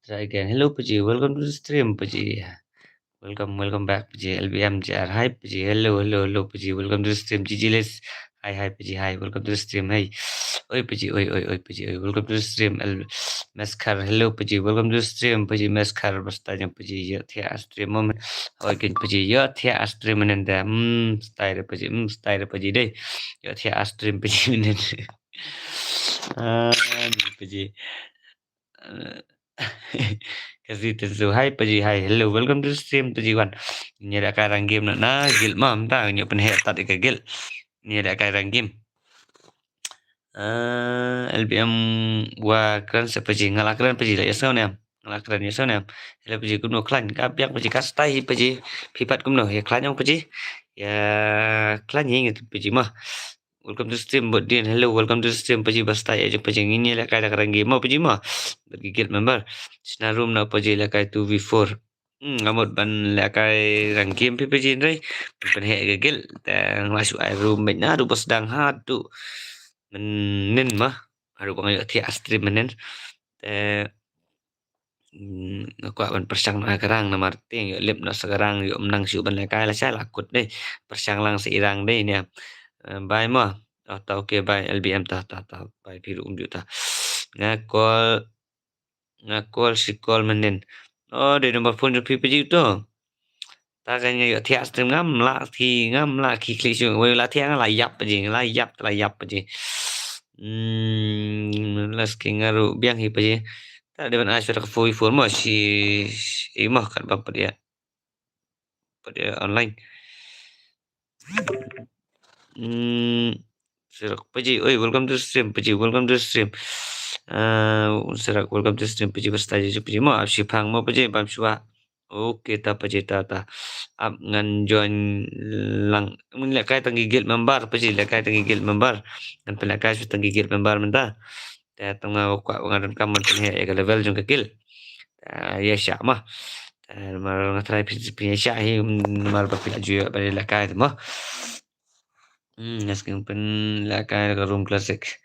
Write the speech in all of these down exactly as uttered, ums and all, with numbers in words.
Try again. Hello, Paji. Welcome to the stream, Paji. Welcome, welcome back, Paji. L B M J R. Hi, Paji. Hello, hello, hello, Paji. Welcome to the stream. G G Liz. Hi, hi, Paji. Hi. Welcome to the stream. Hey. Oi, Paji. Oi, oi, oi, Paji. Oi. Welcome to the stream. L Meskar. Hello, Paji. Welcome to the stream. Paji Meskar. Basta jang Paji. Ïa thiah stream mo. Oi, kin Paji. Ïa thiah stream nenda. Hmm, style Paji. Hmm, style Paji deh. Ïa thiah stream Paji nenda. Ah, Paji. Uh, Kasi tensu. Hi, Paji. Hi. Hello. Welcome to the stream, Paji Wan. Ngi da kai rang game na, na guild ma, mynta ngi pynheh tat ïa ka guild. Ngi da kai rang game. Uh, L B M wa kren sa Paji. Nga la kren Paji la ïa saw ne em. Nga la kren ïa saw ne em. Hello Paji, kumno khlaiñ? Ka biang Paji, ka style hi Paji. Phi pat kumno? Ïa khlaiñ ong Paji. Ïa khlaiñ hi ngi Paji ma. Welcome to stream, Bot Din. Hello, welcome to stream, Paji. Basta ïa jong Paji, ngin ïa lehkai da ka rang game mo Paji mo. Bad ki guild member. Shna room na Paji, lehkai two v four. Hmm, nga mut ban lehkai rang game phi Paji, hynrei pynheh ka guild. Te nga la shu ai room bad na ruh ba sdang haduh mynnin ma. Haduh ba nga ïoh thiah stream mynnin. Te Hmm, nga kwah ban pyrshang na ka rang namar te ïoh lip na sa ka rang, ïoh mynta shu ban lehkai lashai la kut dei. Pyrshang lang sa i rang dei ne. Eh, bye mo. Oh, ta okay, bye L B M, ta, ta, ta. Bye phi ruh um ju ta. Nga call, nga call shi call mynnin. Oh, dei number phone jong phi Paji to. Ta ka nga ïoh thiah stream ngam lah ki, ngam lah ki klik shu. Wei la thiah nga la ïap Paji, nga la ïap, la ïap Paji. Hmm, last ki nga ruh biang hi Paji. Ta dei ban ai shuwa ka four v four mo shi, shi, eh, mo kat ba pat ïa. Pat ïa online. Hmm, Serak Paji, oi, welcome to the stream, Paji, welcome to the stream. Uh, Serak, welcome to the stream, Paji, basta ji Paji mo, ap shi phang mo Paji, bam shuwa. Okay, ta Paji, ta, ta. Ap ngan join lang. Mun lehkai tang ki guild member, Paji, lehkai tang ki guild member. Ngan pynlehkai shuwa tang ki guild member mynta. Te tang nga kwah nga donkam ban pynheh ïa ka level jong ka guild. Te ïa shah ma. Te namar nga try phi, phi ïa shah hi, namar ba phi la ju ïoh ban lehkai te mo. Hmm, nga sngewbha pynlehkai da ka room classic.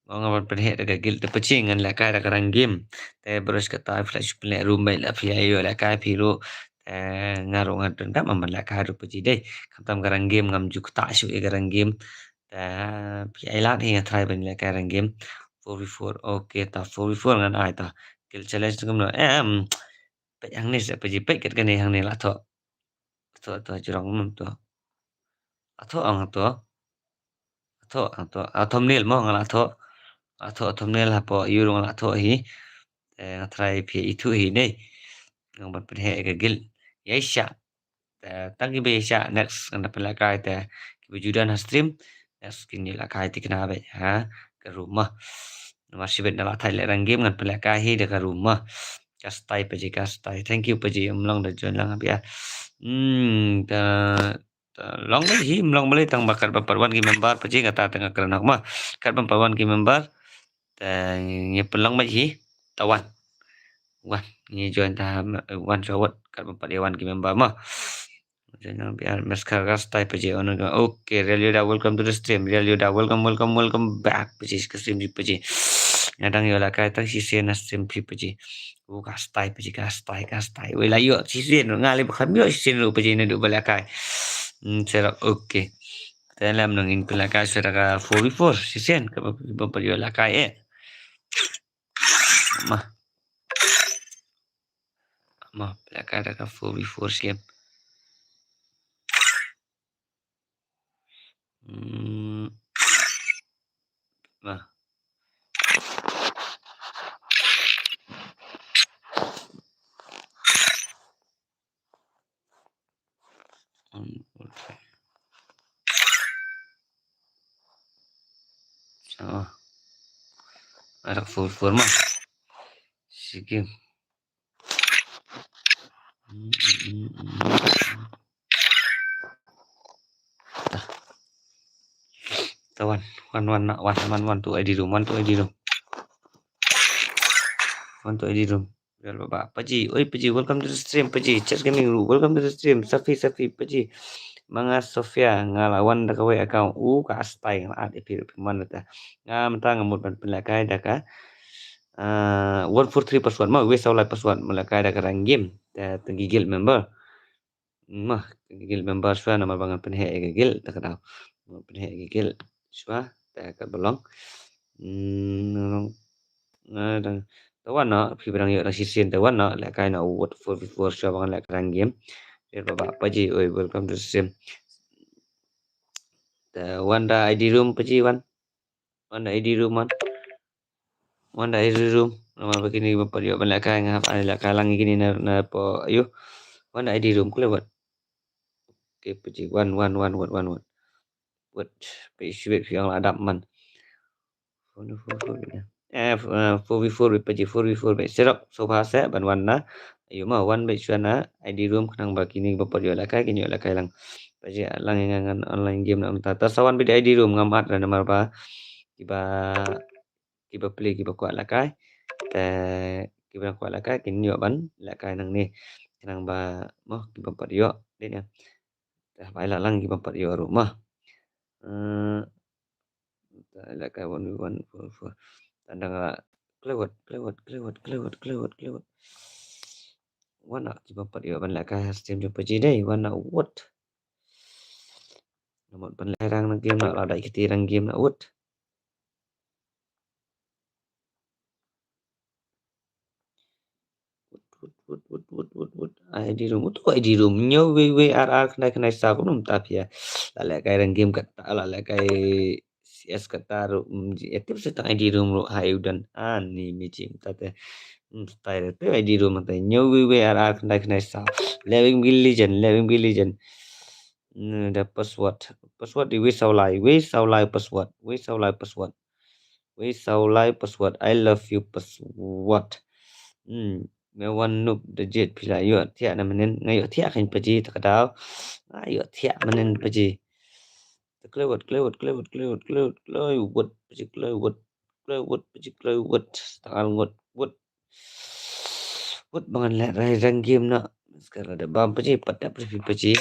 Mo nga ban pynheh da ka guild te Paji ngan lehkai da ka rang game. Te bros kata phi la shu pynleh room bad la phi ïa ïoh lehkai phi ruh. Te nga ruh nga donkam ban lehkai ruh Paji dei. Khamtam ka rang game ngam ju ktah shuh ïa ka rang game. Te phi ai lad hi nga try ban lehkai rang game. Four v four. Okay, ta four v four ngan ai ta. Guild challenge tu kumno? Em. Peit hangne sa Paji, peit kat kane hangne la thoh. Thoh, thoh jrong mem thoh. La thoh ang thoh. Thoh ang thoh. Ah, thumbnail mo nga la thoh. La thoh thumbnail hapoh ïu rong la thoh hi. Eh, nga try phi ithuh hi dei. Nga ban pynheh ka guild. Ïa shah. Te tang kiba ïa shah next ngan da pynlehkai te kiba ju don ha stream. Next kin ïa lehkai te kane bad ha ka room mo. Namar shibit na la thait leh rang game ngan pynlehkai hi da ka room mo. Ka style Paji, ka style. Thank you Paji, ym long da join lang ha phi ïa. Hmm, ka Te long beit hi, ym long balei tang ba kat ba pat wan ki member Paji, kata te nga kren hok ma. Kat ba pat wan ki member. Te ngi pynlong beit hi. Te wan. Wan. Ngi join ta wan sawat kat ba pat ïa wan ki member ma. Join nang biar meskar gas tai Paji on. Okay, Real Yoda, welcome to the stream. Real Yoda, welcome, welcome, welcome back Paji, ka stream Paji. Nga dang ïoh lehkai tang shisien na stream Paji. U ka style Paji, ka style, ka style. Wei la ïoh shisien, nga leh ba kham ïoh shisien ruh Paji naduh ba lehkai. Hmm, Serak, okay. Te lem nang in pynlehkai Serak ka four v four shisien, ka ba, ba, ba ïoh lehkai eh. Ma. Ma, pynlehkai da ka four v four shisien. Hmm. Nah. So, ada four four mah. Shisien. Tah. Tah wan, wan, wan, na, wan, wan, wan to I D room, wan to I D room. Wan to I D room. Real Baba. Paji, oi Paji, welcome to the stream, Paji. Chess Gaming Room, welcome to the stream. Safi, Safi, Paji. Manga Sofia, nga la wan da kawei account. U ka astai, nga la add ïa phi ruh phi man da ta. Nga mynta nga mut ban pynlehkai da ka ah, one four three password mo, wei saw lai password mo, lehkai da ka rank game. Te, te ki guild member. Mo, ki guild member shuwa namar ba ngan pynheh ïa ki guild, te ka dei. Mo, pynheh ïa ki guild shuwa, te ka ba long. Hmm, long. Nga dang, te wan noh, phi ba dang ïoh dang shisien te wan noh, lehkai noh, vote four v four shuwa ba ngan lehkai rank game. Ïa ba ba Paji, oi, welcome to the stream. Te wan da I D room Paji wan. Wan da I D room wan. Wan da I D room. Namar ba kine ba pat ïoh ban lehkai, nga hap ai lehkai lang ïa kine na, na pdeng, ayo. Wan da I D room, khlem wat. Okay, Paji, wan, wan, wan, wan, wan, wan. Wat, Paji, shu wait, phi ong la dap man. Four v four, four, eh, f-, eh, four v four beit Paji, four v four beit. Sirok, sngewbha seh ban wan na. Ayo mo, wan beit shuwa na I D room khnang ba kine ba pat ïoh lehkai kin ïoh lehkai lang. Paji, lang ïa nga, ngan online game na mynta. Te sa wan beit I D room, ngam at re namar ba kiba, kiba play kiba kwah lehkai. Te kiba kwah lehkai kin ïoh ban lehkai nangne. Khnang ba mo kiba pat ïoh. Dei ne. Te hap ai la lang kiba pat ïoh ruh mo. Eh, te lehkai one v one four v four. Tang da nga, khlem wat, khlem wat, khlem wat, khlem wat, khlem wat, khlem wat. Wan noh kiba pat ïoh ban lehkai ha stream jong Paji dei, wan noh wat. Namar ban lehkai rank na game noh, la dei kiti rank game noh wat. Wut, wut, wut, wut, wut, wut, wut. I D room, wut, I D room. Ñiew wei wei ar ar khyndai khyndai saw, kumno mynta phi ïa. La lehkai rank game kata, la lehkai C S kata ruh, mm, active sa tang I D room ruh, ha u don. Ani mi jim ta te. Mm, style te I D room te. Ñiew wei wei ar ar khyndai khyndai saw. Lehweng Billy Jen, Lehweng Billy Jen. Mm, da password. Password di wei saw lai, wei saw lai password, wei saw lai password. Wei saw lai password, I love you password. Hmm, me wan noob da jied phi la ïoh thiah na mynnin, nga ïoh thiah khein Paji ta ka daw. Nga ïoh thiah mynnin Paji. Te kloi wut, kloi wut, kloi wut, kloi wut, kloi wut, kloi wut, Paji kloi wut, kloi wut, Paji kloi wut. Tang ar ngut, wut. Wut ba ngan lehkai rank game noh. Sekarang da bam Paji, pat dap da phi Paji.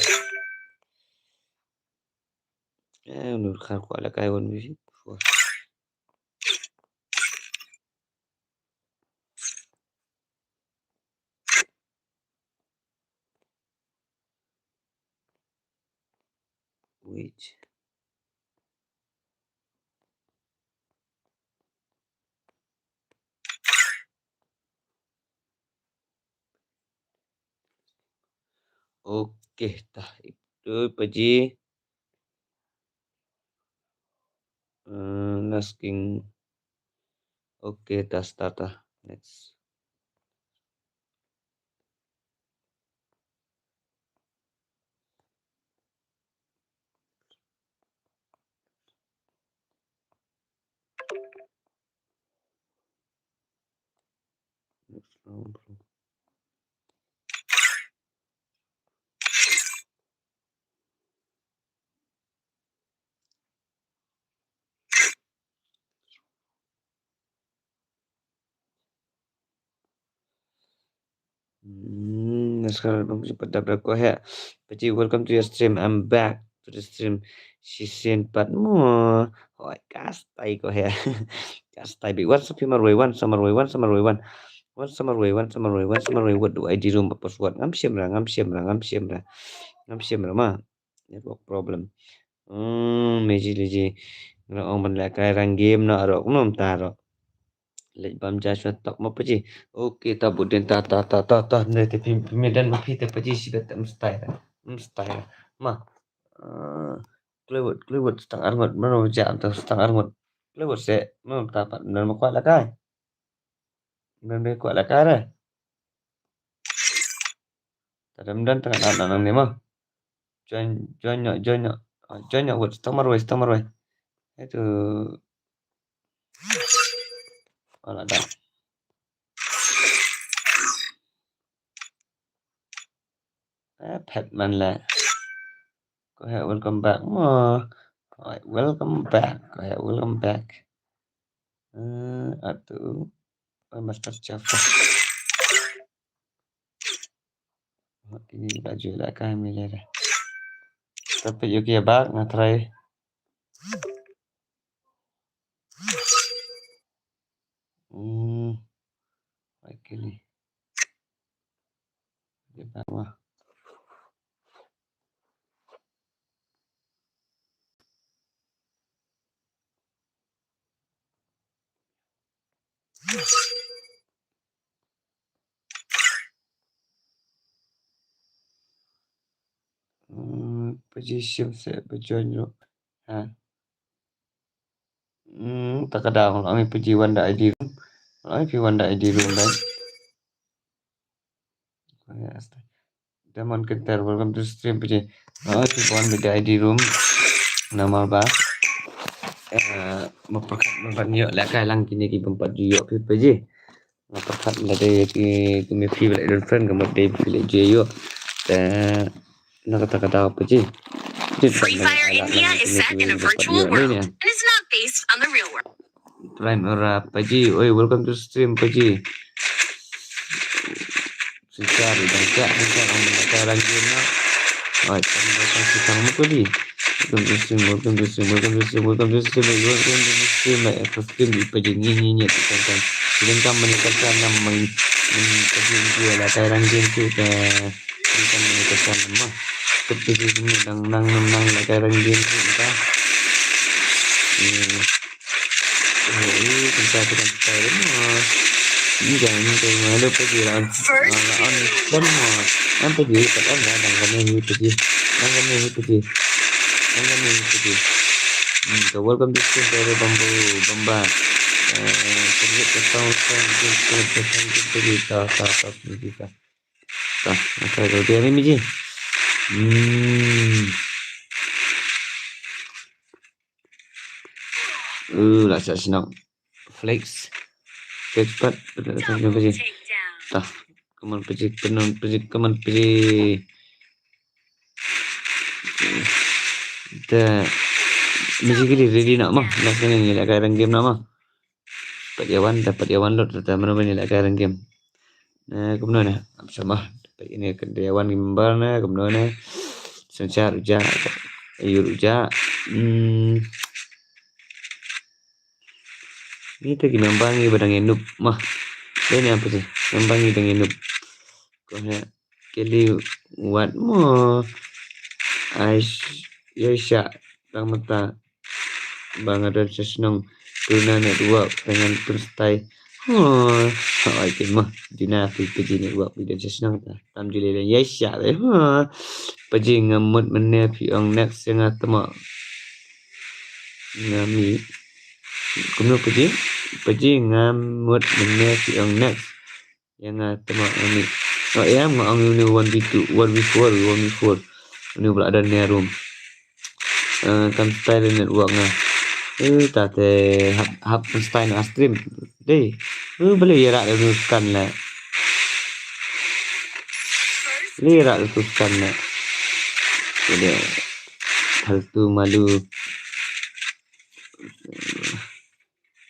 Eh, unu khar kwah lehkai one v four. Wait. Okay, tah itu Paji. Eh, asking. Okay, tah start tah. Next. Next round. Hmm, namaskar, bang jumpa dap dap ko he. Paji, welcome to your stream. I'm back to the stream. Shisien pat mo. Hoi, kastai ko he. Kastai bi. Wan sa phi marwei, wan sa marwei, wan sa marwei, wan. Wan sa marwei, wan sa marwei, wan sa marwei. What do I do room password? Ngam shim ra, ngam shim ra, ngam shim ra. Ngam shim ra ma. Network problem. Hmm, meji leji. Nga ong ban lehkai rank game noh aro, kumno mynta aro. Leit bam ja shuwa tok ma Paji. Okay, ta bud dien ta, ta, ta, ta, ta. Ne te phi, phi me don ma phi te Paji, shi bet te mstai ra. Mstai ra. Ma. Eh, kloi wut, kloi wut, stang ar ngut, mano ja am ta stang ar ngut. Kloi wut se, mano ta pat, mano ma kwah lehkai. Mano ma kwah lehkai re. Ta dem don tang na, na, nang ne ma. Join, join noh, join noh. Ah, join noh wut, stang marwei, stang marwei. Itu. Ala dah. Eh, phet man la. Ko he, welcome back. Oh, alright, welcome back. Ko he, welcome back. Eh, atu. Oh, Master Jafar. Ini baju lah kami lera. Tapi yuki ya bak ngatrai. Hmm. Baik kali. Kita wah. Hmm, position set berjoin dulu. Ha. Hmm, tak ada orang ni pergi wan da I D room. Orang ni pergi wan da I D room dah. Diamond Kenter, welcome to stream, Paji. Oh, tu pon bida I D room. Nama ba? Eh, mapyrkhat ban ïoh lehkai lang kine ki bym pat ju ïoh phi, Paji. Mapyrkhat lada ki, ki me phi ba la don friend, ka mut dei phi la ju ïoh. Te na kata ka daw, Paji. Free Fire India is set in a virtual world and is not based on the real world. Prime Era, Paji. Oi, welcome to stream, Paji. Sincere, dan sincere, sincere, orang minta orang game na. Oi, tambah kasih sang muka di. Welcome to stream, welcome to stream, welcome to stream, welcome to stream, welcome to stream, like, aku stream di Paji ni, ni, ni, tu kan, kan. Sedangkan mereka kan nama main, main Paji ni dia lah, orang game tu, eh, sedangkan mereka kan nama. Tapi di sini nang, nang, nang, nang, lah, orang game tu, entah. Hmm. Eh, eh, bentar, bentar, bentar. Ni jangan ni, jangan ada pergi lah. First Ah, lah, on. Come on. Kan pergi, tak on lah. Dah kena ni pergi. Dah kena ni pergi. Dah kena ni pergi. Hmm, so welcome to stream, Terror Bambu, Bamba. Eh, pergi ke sound, sound, pergi ke sound, pergi ke sound, pergi ke sound. Tah, asal kau dia ni, Miji. Hmm. Uh, lah siap senang. Flex. Flex pat. Flex pat, Miji. Tah. Come on, Paji, come on, Paji, come on, Paji. Te Miji kali ready nak mah. Nak kena ni lah, kai rang game nak mah. Pat ïa wan, te pat ïa wan lut, te mano ban ïa lehkai rang game. Nah, kumno ne? Ap sama. Pat ïa ne ka dei wan game bar ne, kumno ne? Synshar uja, Ayur uja. Hmm. Ni te ki member ngi ba dang ïa noob mah. Dei ne apa sih? Member ngi dang ïa noob. Ko he keli wat mo. Ai sh-, ïa sha tang mata. Ba nga don sha shnong. Tuna network dengan pynshai. Ho. Ai ke mo. Dina phi phi network phi don sha shnong ta. Tam ju lei lei ïa sha le. Ho. Paji nga mut mynne phi ong next ïa nga tma. Nga mi. Kumno Paji? Paji nga mut mynne phi ong next. Ïa nga tma nga mi. Oh, ïa nga ong uni one v two, one v four, one v four. Uni pula ada nia room. Eh, kam style network nga. Eh, ta te hap, hap style na stream. Dei. Eh, beli ïa rak uni scan la. Beli ïa rak uni scan la. Dei. Faltu malu.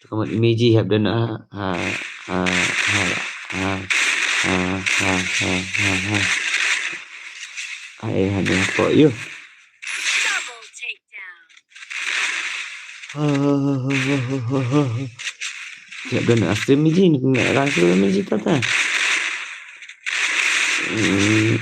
Kamat meji hap dan ha ha ha ha ha ha ha ha ha. Ai ha ni ko yu. Ha ha ha ha ha ha ha. Hap dan asli meji ni kena rasa meji tata. Hmm.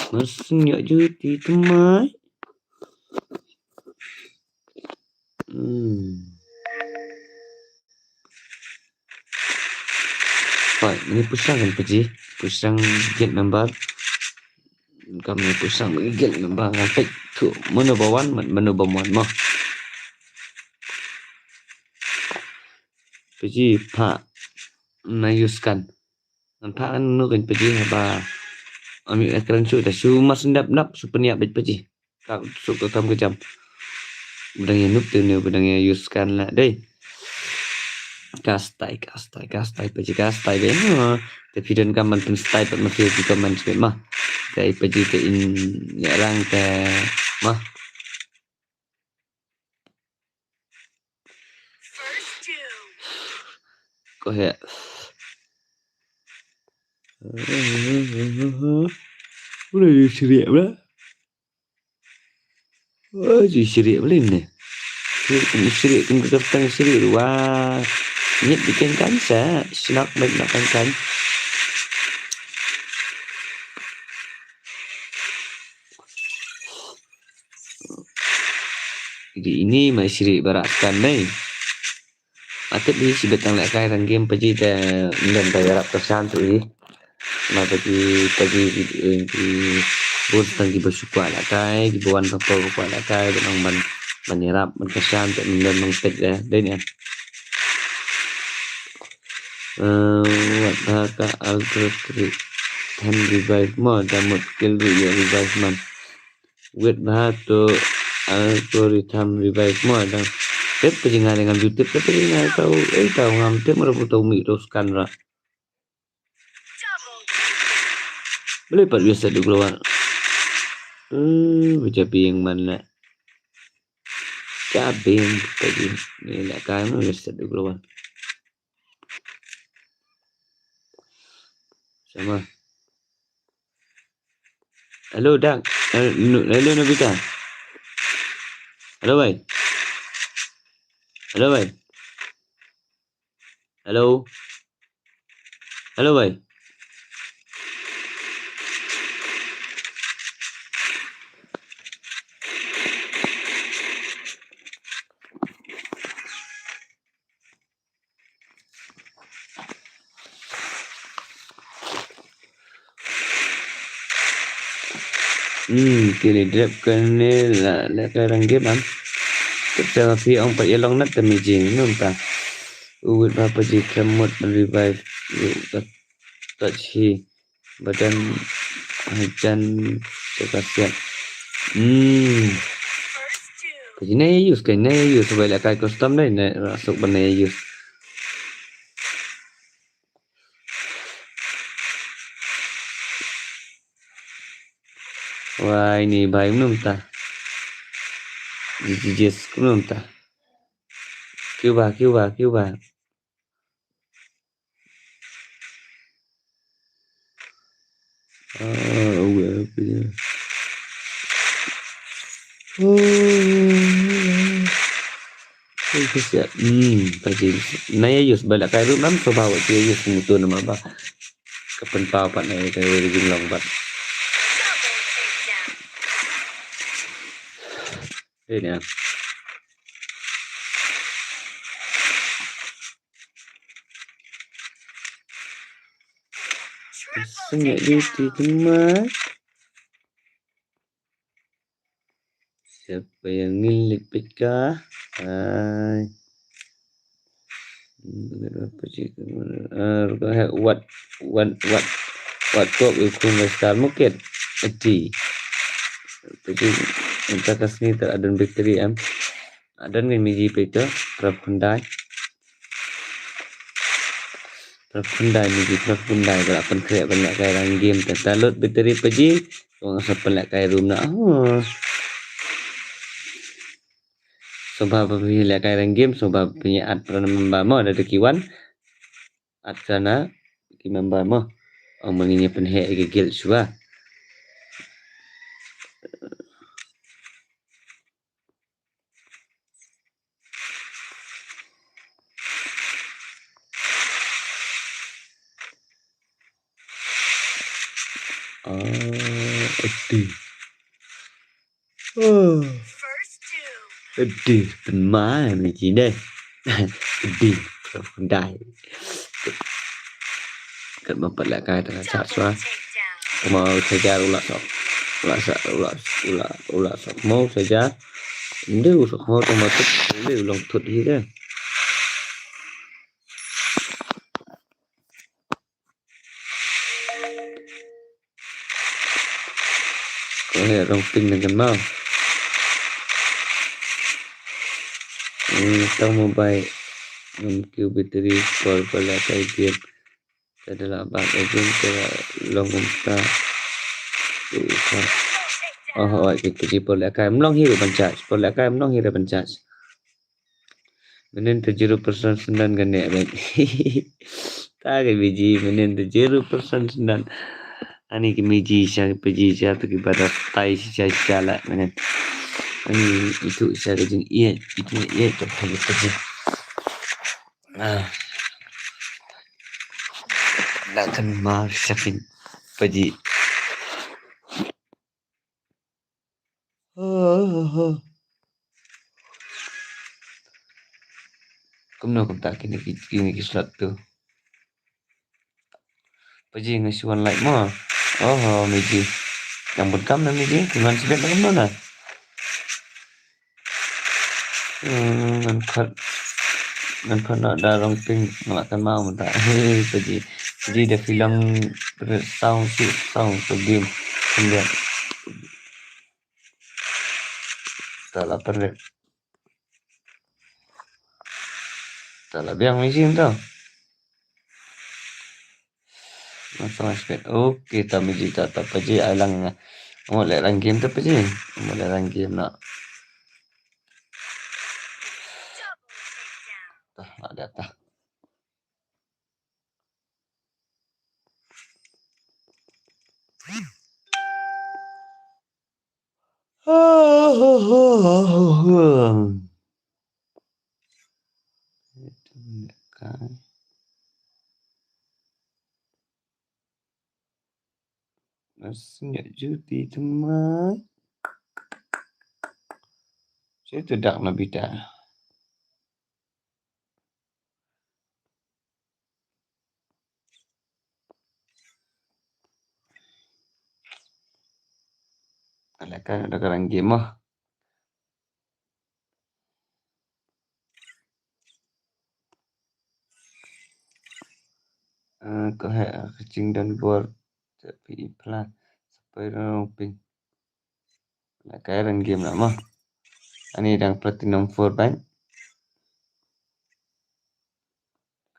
Masih nyak juti temai. Hmm. Right, ini pusang kan Paji? Pusang get member. Kam ni pusang bagi get member ngan pek tu mano ba wan, mano ba mon mo. Paji pa na use kan. Ngan phah kan nu kan Paji haba. Ami kren shu ta shu mas ndap ndap shu pynïap bad Paji. Ka suk ka kam ka jam. Ba dang ïa noob te ne ba dang ïa use kan la dei. Ka style, ka style, ka style, Paji ka style dei. Ha. Te phi don ka man pyn style pat ma phi ka man shu ma. Te Paji te in ïa rang te ma. Ko he. Ula di sri ula. Oh, di sri ula ni. Sri, sri, kum kata sri. Wah. Nyet bikin kan sa. Snack baik nak kan kan. Jadi ini mai sri barak kan ni. Atep hi sibet tang lehkai tang game paji te nden ta yarap ta shan tu hi. Ma paji paji ki bun tang ki ba shu kwah lehkai ki ba wan tang por kwah lehkai ba nang ban ban yarap ban ta shan te nden nang pet de dei ne. Eh, wat ha ka alter kri ten revive mo da mut skill ru ya revive man. Wet bha to algorithm revive mo dang. Tep pe jinga dengan YouTube tep pe jinga tau ei tau ngam tep mara pu tau mi tau scan ra. Beli pat biasa du keluar. Eh, baca bing man la. Ca bing tadi ni la kai mo biasa du keluar. Sama. Hello, Dak. Hello, hello, Nobita. Hello, bhai. Hello, bhai. Hello. Hello, bhai. Hmm, kile drep kane la la ka rang game am. Tep sa phi ong pat ïalong nat te mi jing num ta. Uwit ma pa ji kramut revive. Yu ka touch hi. Badan hajan te ka siat. Hmm. Ka ji ne use ka ne use bai la kai custom dai ne rasuk ban ne use. Wai ni bai mnum ta. Ji ji jis mnum ta. Kiu ba kiu ba kiu ba. Ah, uwe apa ya? Oh. Oi, kesian. Hmm, tadi. Naya yus balik kai rum nam soba wa dia yus mutu nama ba. Kapan pau pat naya kai wei jing long bat. Ini ya. Sengit duty kemat. Siapa yang ngilik pika? Hai. Apa sih? Ah, what, what, what, what kok ikun star mukit? Ati. Apa sih? Entah kasih tak ada victory am. Adan ngi miji pito prap khyndai. Prap khyndai miji prap khyndai ba la pynkhreh ban lehkai rang game te ta lut battery paji. Ong sa pynlehkai room na. Oh. Soba ba phi lehkai rang game soba phi at prana member mo da ki wan. At prana ki member mo. Ong ma ngi pynheh ki guild shuwa. Ah, edi. Oh. Edi, pynmai ni ji deh. Edi, dai. Kat ma pat lehkai tang ka chat shuwa. Kumno u Sajar u la sok. U la sok, u la, u la, u la sok mo u Sajar. Ynda u sok mo tang ma tut, ynda u long tut hi de. Ko he rong ping nang kan mau. Hmm, tang mobile. Ngam kiew battery, por pala kai game. Ka da lah bak ka jin ka long kumta. Tu ka. Oh, oh, ki kaji por lehkai mlong hi ruh ban charge. Por lehkai mlong hi ruh ban charge. Mynnin te zero percent syndan ka ne bek. Ta ka P G mynnin te zero percent syndan. Ani ki P G sha, P G sha tu ki ba da tai sha sha la mynnin. Ani itu sha ka jingïeit, itu ïeit ka P G. Ah. La kan mar sha pyn P G. Kumno kumta kine ki, kine ki slot tu. P G nga shu wan like mo. Oh, P G. Nang bun kam na P G, ki wan sibet na kumno na. Hmm, ngan khot, ngan khot na da rong ping, nga la kan mau mynta. Hey, P G. P G da phi long red sound, sweet sound, so game. Kumno. Ta la pynrek. Ta la biang machine to. Masa mas pet. Okay, ta miji ta, ta P G ai lang nga. Amot leh rang game ta P G. Amot leh rang game na. Ta, la dep ta. Nasi nyak juti temai. Saya tu dak Nabita. Ala kan ada karang game ah. Ah, ko he, ah, kaching dan bor. Tapi ipla. Sampai rong ping. Lah, kai rang game lah, mah. Ani dang platinum four bang.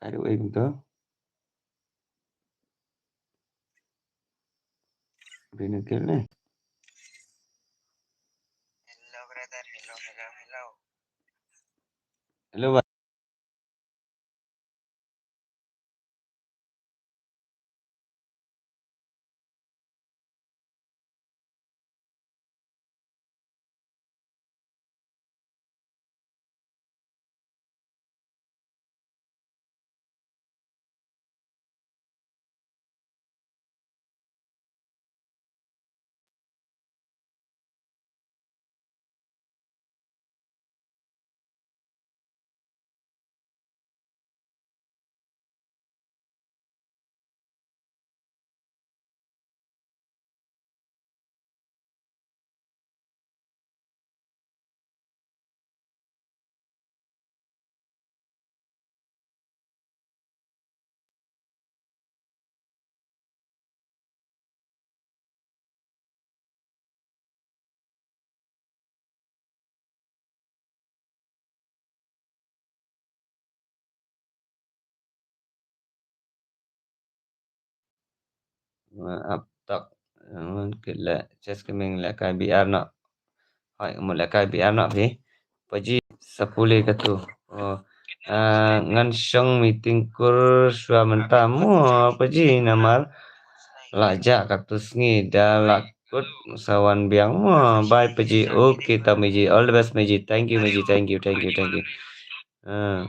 Kai duk ai kumto. Bini game ni. Hello, brother. Hello, hello, hello. Hello, bang. Ap tak. Kit le chess gaming le kai B R na. Hai, mo le kai B R na phi. Paji sapule katu. Oh. Ah, ngan shong meeting kur shwa mynta mo paji namar la ja katu sngi da la kut sawan biang mo. Bye paji. Okay ta meji. All the best meji. Thank you meji. Thank you. Thank you. Thank you. Ah.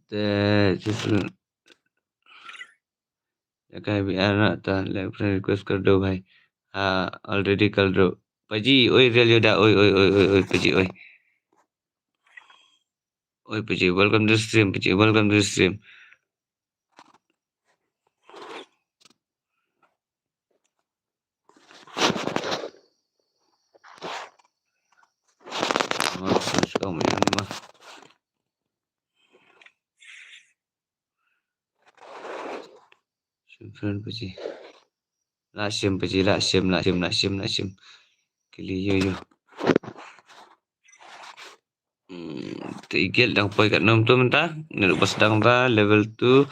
Te, just, ya kai B R na ta, le friend request kar do bhai. Ah, already kal ruh. Paji, oi, Real Yoda, oi, oi, oi, oi, oi, Paji, oi. Oi, Paji, welcome to the stream, Paji, welcome to the stream. Shim friend Paji. La shim Paji, la shim, la shim, la shim, la shim. Kili yo yo. Hmm, te i Gil dang poi katno mynta mynta. Ngi ruh ba sdang da level two.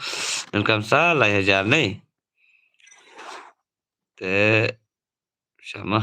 Ngan kam sa lai hajar ne. Te shama.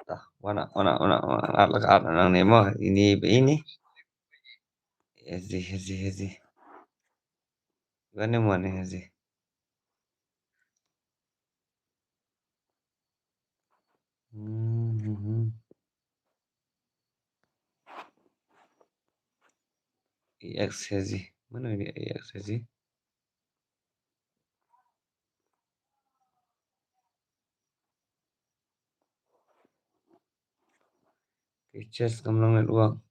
Tah, wana, wana, wana, wana, at lak at nang ni mo, ini, ini. Ezi, ezi, ezi. Wana mo ni ezi. Hmm, hmm, hmm. E X ezi. Mana ni E X ezi? Pictures kam long network.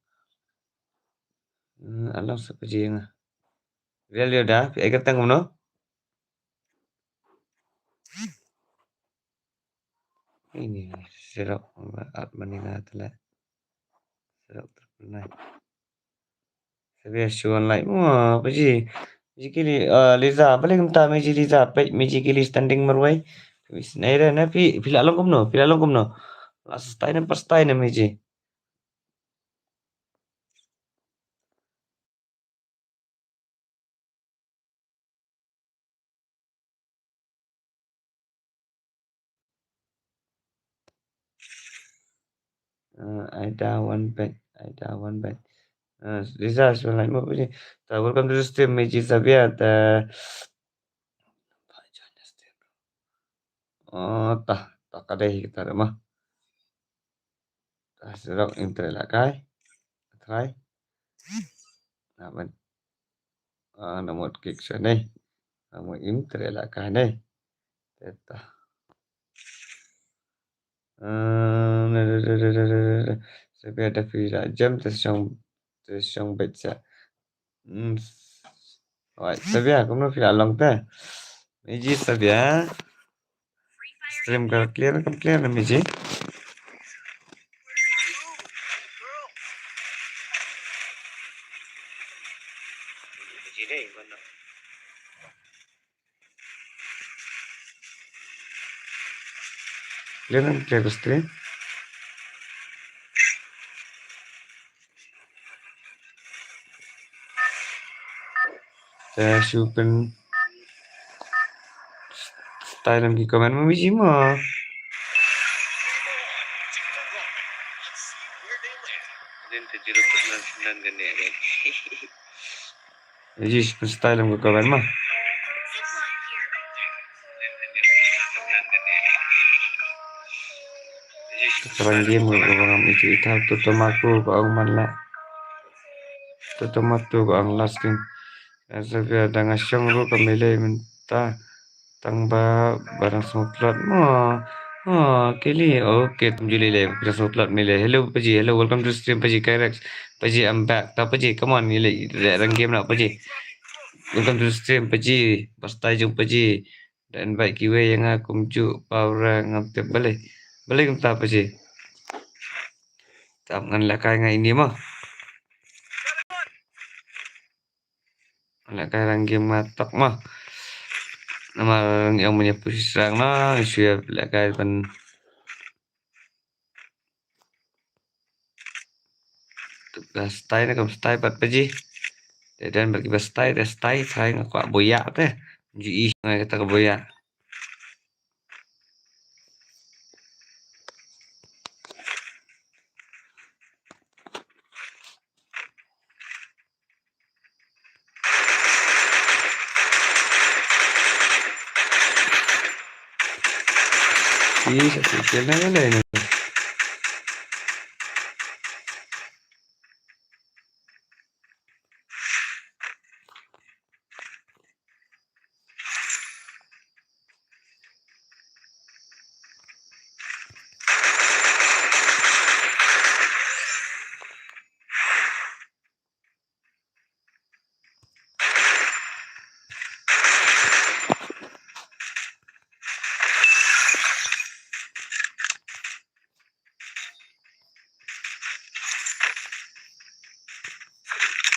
Hmm, alam sa pajing. Real yo da, pi ai katang kumno? Ini, serok, at maninga tala. Serok terpenai. Sabia shu online. Wah, Paji. Paji kili, ah, Liza. Balik kumta Meji Liza. Pej Meji kili standing marwai. Pej Naira na pi, pila long kumno, pila long kumno. Last time, first time Meji. Uh, Aida one bet, Aida one bet. Uh, Lisa, so like mo puni. Ta welcome to the stream, Meji Sabia. Ta, oh, ta, ta kadai kita ma. Ta serok intre la kai. Try. Na ban. Ah, na mut kik sha ne. Na mut intre la kai ne. Teta. Ah, na, na, na. Sabia da fi la jam te shong, te shong bet sha. Hmm. Alright, Sabia, kumno fi la long te? Meji Sabia. Stream ka clear, ka clear na Meji. Clear na clear ka stream. Te shu pyn style em ki comment ma Meji ma. Meji shu pyn style em ki comment ma. Ka rang game ruh ba ngam ïohi ïa ka, to to ma ku ka ong man la. To to ma tu ka ong last game. Asa phi da nga shong ruh ka mele mynta. Tang ba ba dang sngewtlot mo. Oh, kili. Okay, tam ju lei lei. Phi dang sngewtlot mele. Hello Paji. Hello, welcome to stream Paji. Kyrex. Paji, I'm back. Ta Paji, come on, ïa leh rang game na Paji. Welcome to the stream Paji. Ba stai jong Paji. Da invite kiwei ïa nga kumjuh, Paura, ngam tip balei. Balei kumta Paji. Tap ngan lehkai nga ini mo. Lehkai rang game nga tok mo. Namar ong ïa push rang na, shu ïa lehkai ban. Ka style ne kam style pat paji. Te don bad kiba style te style, style nga kwah boya te. Ji i nga kata ka boya. Ih, satu kill na kali ni.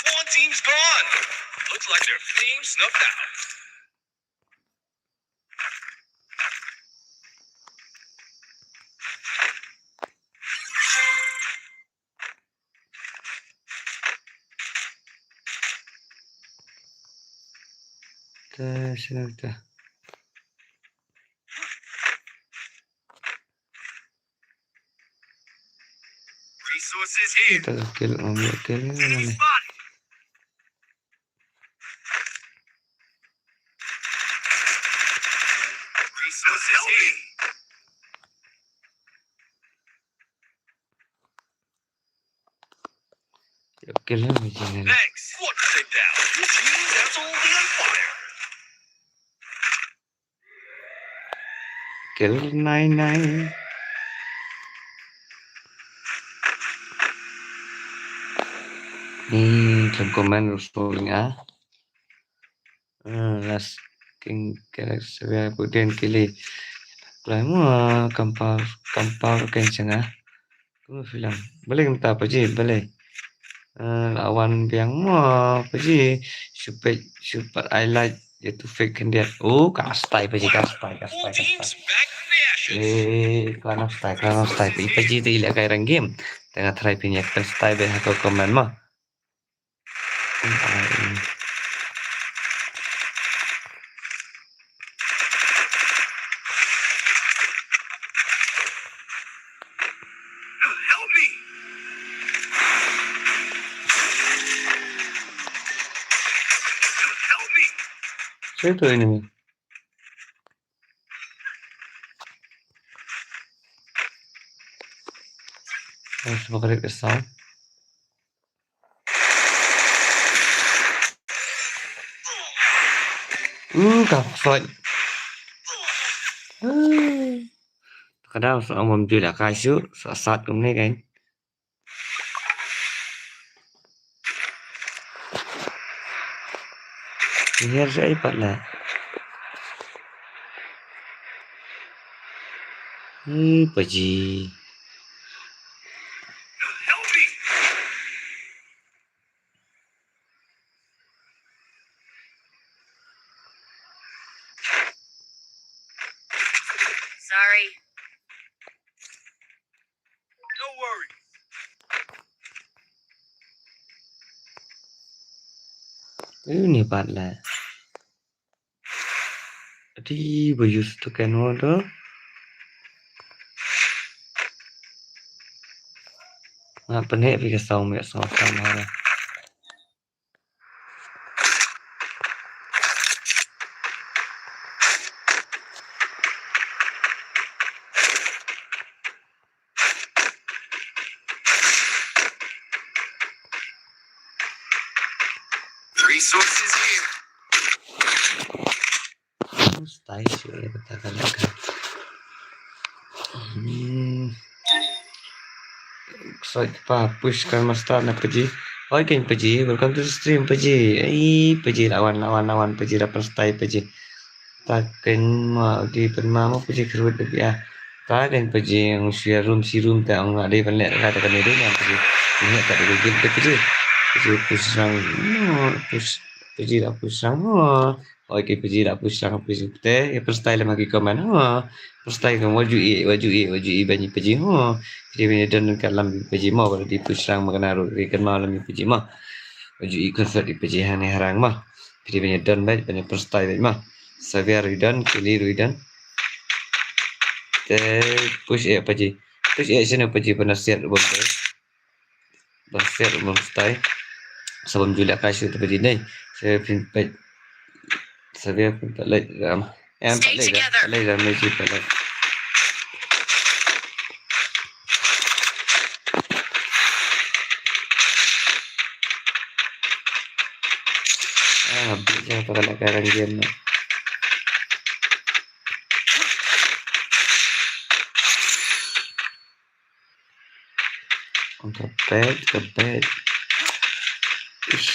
One team's gone. Looks like their flame snuffed out. Te sini kita. Resources here. Kita kill, ambil kill ni mana? Enemy spotted. Resources here. Kill him, Vijay. Thanks. What, take down? Your team is absolutely on fire. Kill nine nine. Ni, tlam comment ruh scrolling ah. Ah, last king character seria pudin kili. Klai mo, kampar, kampar ken changa. Kumno film? Balei mynta paji, balei? Eh, la wan biang mo paji. Shu peit, shu pat highlight ïa tu fake khyndiat. Oh, ka stai paji, ka stai, ka stai, ka stai. Eh, ka na stai, ka na stai. Paji te i leh kai rang game. Te nga try pynïaid ka stai bad ha ka comment mo. Help me! Help me! Sino to enemy? Oh, sino ka sound? Hmm, ka sot. Hmm. Ka dang sa ong bym ju la kai shuh, sa sat kumne kan. Ni her sa ai pat la. Ni paji. Sorry. No worries. Ini pat la. Ati ba use to can order. Nga pynheh phi ka song, ka song sama. Resources here. Stai shuh ïa kata ka lehkai. Hmm. Excited pa, push kan master na paji. Oi kan paji, welcome to the stream paji. Ei paji, lawan, lawan, lawan paji, lapan stai paji. Ta kan ma di pynma mo paji, kyrwit da bia. Ta kan paji, ang shu ïa room shi room ta, ang ade ban leh ka ta kan ade na paji. Ni ta da git da paji. Paji push rang, hmm, push, paji la push rang mo. Oi ki paji la push lang push te, ïa pynstyle lem ha ki comment. Ha, pynstyle ka mo ju i, wa ju i, wa ju i ban i paji. Ha, ki dei ban ïa don ka lam i paji mo, wa la dei push lang ma ka na ruh ri kan ma lam i paji mo. Wa ju i concert i paji hangne harang mo. Ki dei ban ïa don bad ban ïa pynstyle bad mo. Xavier ruh i don, Kelly ruh i don. Te push ïa paji. Push ïa sien paji ban ïa siat ruh bam te. Ba siat ruh bam stai. Sa bam ju lehkai shuh te paji nei. Sa phin peit. Sa bia phin peit leit ram. Em peit leit ram. Peit leit ram nei shu peit leit. Ah, habis ïa ka lehkai rang game na. Ka bad, ka bad. Ish.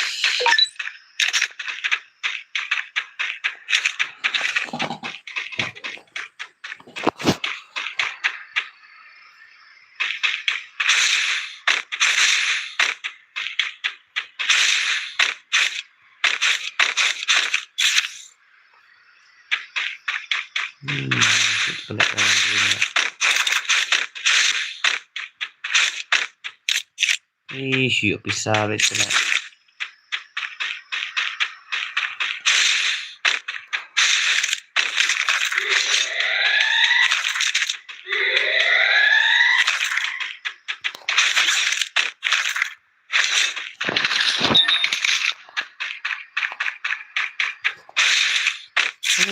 Hmm, kita kena orang guna. Ih, siap pisah bet kena.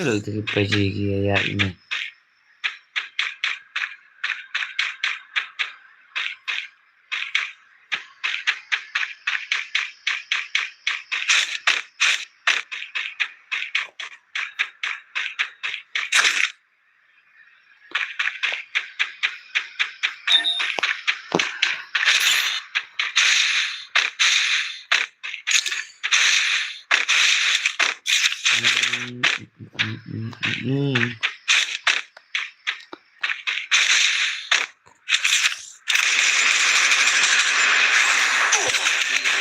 Aduh, tu paji ki ayat ni.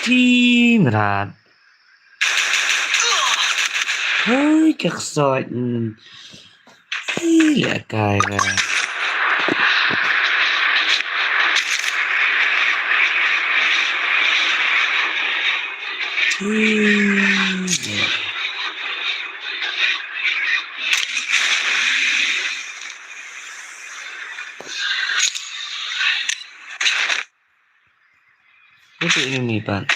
Team rat. Hei, ka ksoit. Hmm. Ih, lehkai ra. Ih, leh. Itu ini ni pan.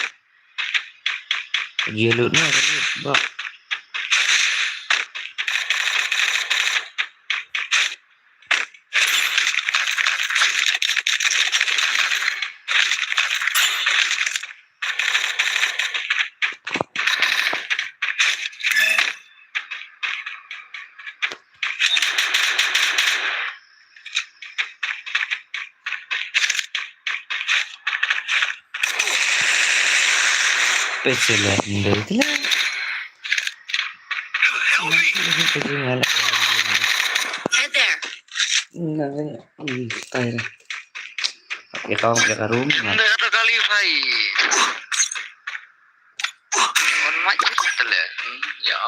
Dia lut na, lut, bak. Pecah lah, ndai tu lah. Head there. Nah, ini style. Pakai kawan, pakai karung. Nah. Dah satu kali, Fai. On mic, telah. Hmm, ya.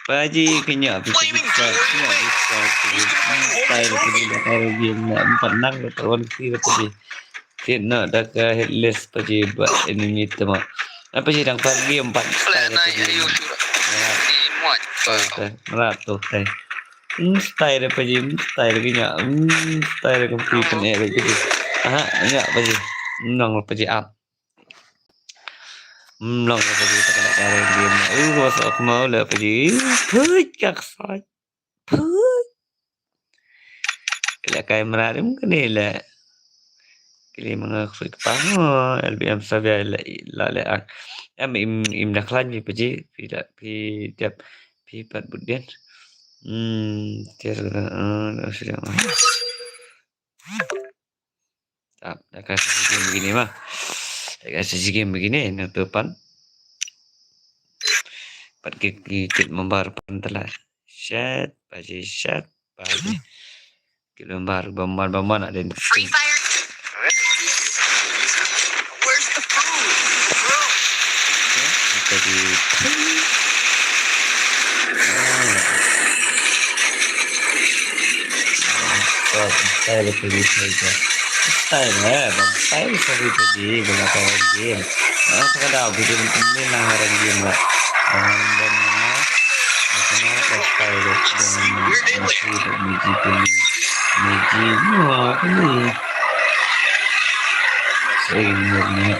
Paji kenya, paji kenya, kenya, kenya. Style paji da karo game na empat nang da kawan si da paji. Sit na da ka headless paji ba enemy tema. Apa paji dang par game empat style paji. Rat tu tai. Hmm, style paji, hmm, style kenya. Hmm, style kempi pen eh paji. Aha, nya paji. Nang paji up. Hmm, long ka paji ta kala kare game. Uh, what's up mo la paji. Pui kak sai. Pui. Kala kai mra rim kane la. Kili manga kfui kpa. Oh, L B M Xavier la la le an. Em im im na klan mi paji. Pi da pi dep pi pat budien. Hmm, ter, eh, sudah mah. Tap, da ka shisha game begini mah. Da ka shisha game begini, na tu pan. Pat ki, ki, kit mambar pan tala. Shat, paji, shat, paji. Kit mambar, bamban, bamban, ada ni. Free Fire. Where's the food, bro? Kita di. Style pergi saja. Style, eh, bang style pergi pergi guna kawan game. Ah, tak ada video ini lah orang game lah. Orang dan mana? Macam mana style dia? Dan masih tak meji pun. Meji, wah, apa ni? Saya ni.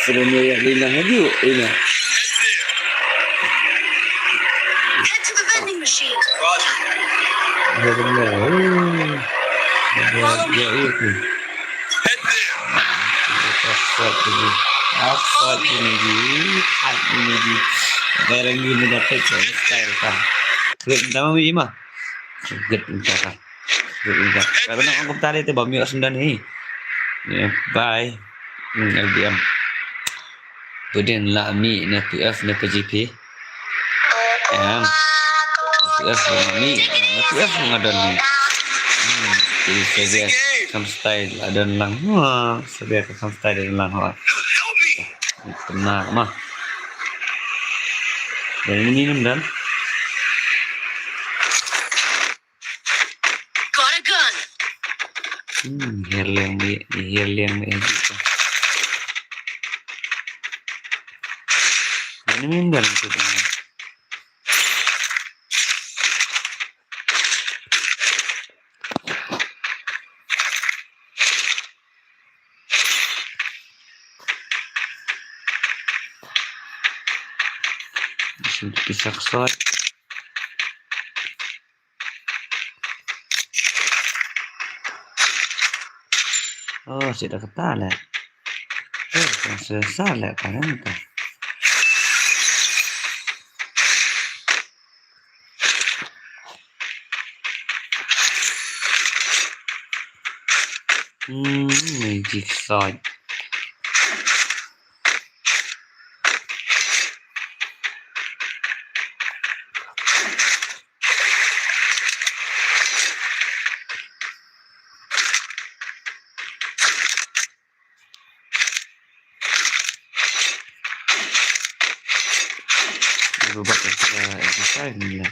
Sebelum dia dah hilang lagi, hilang. Head to the vending machine. Dia kena. Oh. Dia, dia, dia, dia. Asal tu. Asal tu ni. Hak ni. Barang ni mendapat style kan. Nama ni mah. Sugat entara. Sugat entara. Kalau nak aku tali tu bami kat Sundan ni. Ya, bye. Hmm, L B M. Budin la mi na P F na P G P. Em. Na P F na mi, na P F na don ni. Hmm, jadi saya dia kam style adon lang. Ha, saya dia kam style adon lang ha. Kena mah. Dan ini minum dan. Got a gun. Hmm, herliang ni, herliang ni. Ini minum dan tu. Sini pisah kesot. Oh, sida kata lah. Oh, sida salah kan tu. Hmm, magic sword. Robot exercise ni lah.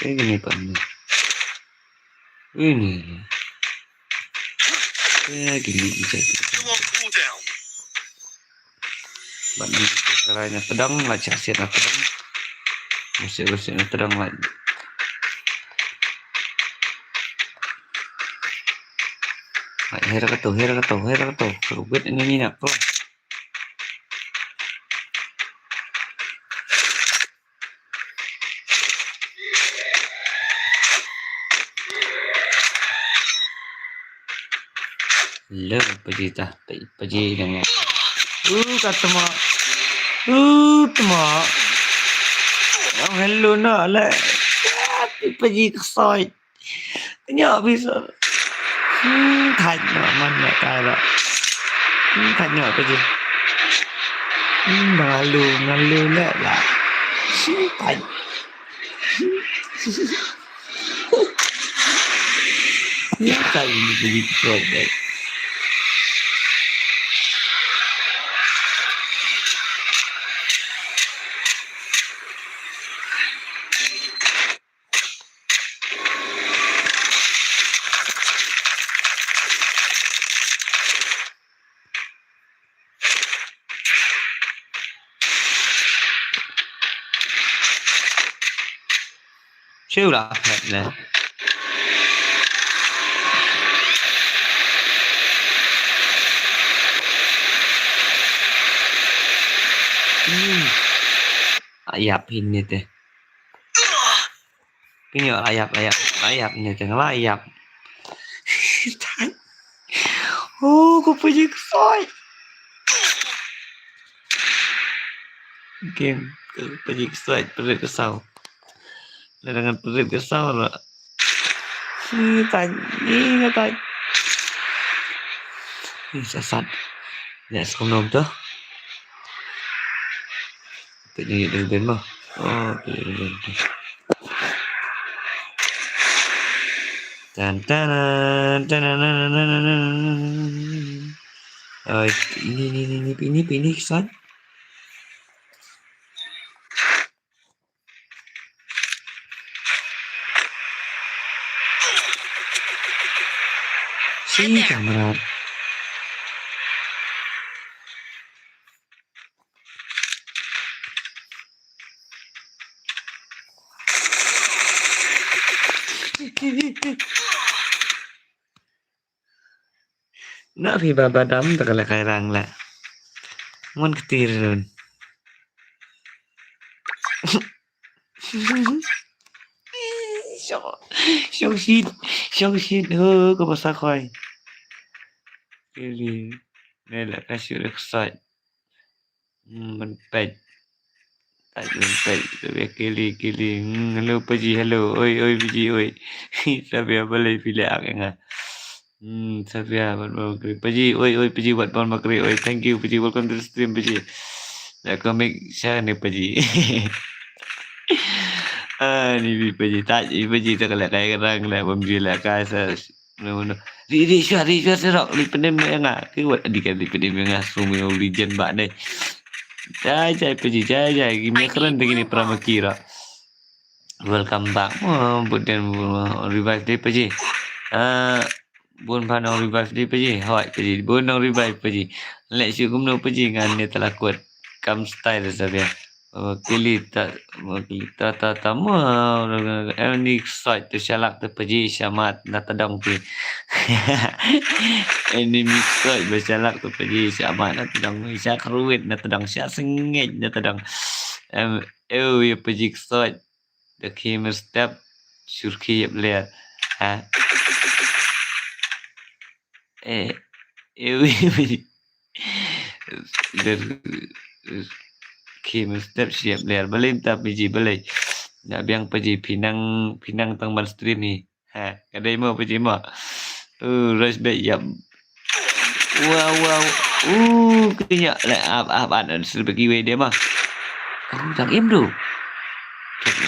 Ini pan ni. Ini. Ya, gini aja. Ban serai na tedang la chak siat na tedang. Bersih bersih na tedang la. Hai, hera kato, hera kato, hera kato. Rubit ini ni nak kau. Hello, pajita, pajita. Uh, kata mak. Uh, temak. Yang hello nak lah. Pajita side. Tanya bisa. Hmm, tanya mana tak ada. Hmm, tanya apa je. Hmm, ngalu, ngalu lah lah. Hmm, tanya. Hmm, tanya ni pergi ke toilet. Chew la phet ne. Hmm. Ayap hin ni te. Pynïoh la ïap, la ïap, la ïap ne te, la ïap. Ko Paji ksoit. Game ko Paji ksoit, pyrshah ka saw. Lada ngan pyrshah ka saw ruh. Ih, tai, ih, nga tai. Ih, sasat. Ya, sekumnom tu. Tu ni deng deng mah. Oh, tu ni deng deng. Tan, tan, tan, tan, tan. Oh, ini, ini, ini, ini, ini, ini, Iksan. Sini kamera. Na phi ba badam ta ka la kai rang la. Mon ktir run. Shong, shong shit, shong shit. Ho, ko pasa khoi. Kili. Ne la ka shu rek sait. Hmm, ban peit. Ai, ban peit. Sabia kili, kili. Hmm, hello, Paji, hello. Oi, oi, Paji, oi. Sabia balei phi leh ak ïa nga. Hmm, Sabia, wat bor makri. Paji, oi, oi, Paji, wat bor makri. Oi, thank you, Paji. Welcome to the stream, Paji. Dah comic, share ni, Paji. Ah, ni bi Paji. Tak, ni Paji tak leh kai rang leh, bam ji leh kai sa. No, no. Ri, ri, shwa, ri, shwa, serok. Ri, penem ïa nga. Ki wat, di kan ri, penem ïa nga. Sumi, uli jen bak ni. Jai, jai, Paji, jai, jai. Gi me keren de gini pramaki ra. Welcome back. Oh, but then, uh, revive dei Paji. Ah, bun ba nong revive dei Paji. Hoi, Paji. Bun nong revive Paji. Leh shu kumno Paji ngan ne tala kut. Kam style sa bia. Oh, kili ta, oh, kili ta, ta, ta, mo. Eh, ni sait tu shalak tu Paji shamat na tadong pi. Enemy sait ba shalak tu Paji shamat na tadong pi. Sha kruit na tadong, sha sengej na tadong. Em, eu ya Paji sait. Da ki mestep surki yap ler. Ha? Eh, eh, wi, wi. Der, ki mestep siap ler. Balei ta Paji, balei. Da biang Paji, phi nang, phi nang tang ban stream hi. Ha, ka dei mo Paji mo. Uh, rush back yap. Wow, wow. Uh, kenya le ap, ap, ap, an sir bagi we dia mah. Uh, dang im du.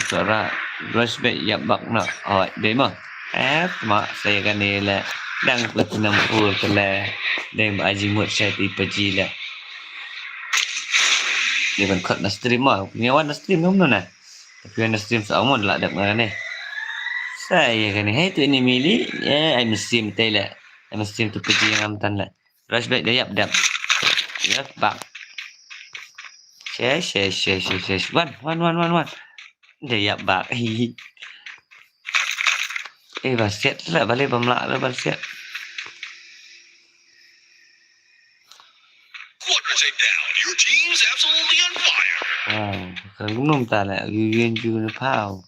Suara rush back yap bak na. Oh, dei mo. Eh, ma saya kan ni le. Dang ku tenang pur ke le. Dang ba aji mut saya ti Paji le. Dia ban cut na stream mo. Nyawa na stream ngam na. Tapi na stream sa amon la dep ngane. Saya kan ni. Hai tu ini mili. Eh, ai mesti mesti le. Ai mesti tu Paji ngam tan le. Rush back dia yap dep. Yap bak. She, she, she, she, she. Wan, wan, wan, wan, wan. Dia yap bak. Hi. Eh, ba siat la, balei bam la, la, ba siat. Quadra takedown. Your team's absolutely on fire. Wow, kan gumnum ta la, yu yen ju na pau.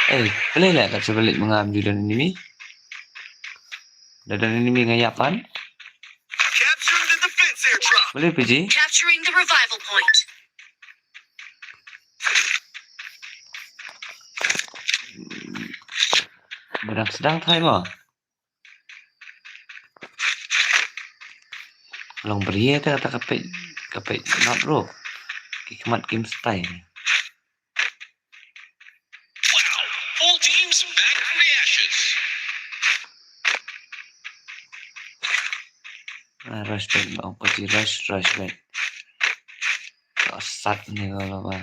Eh, balei la ka sa balik mengam ju don enemy. Da don enemy nga yapan. Capturing the defense airdrop. Balei Paji? Capturing the revival point. Ba dang sdang thai mo. Long brie ta, ta ka peit, ka peit not ro. Ki khmat kim style. Wow, full teams back from the ashes. Ah, rush back, ba ong Paji rush, rush back. Ka sat ni ka la ba.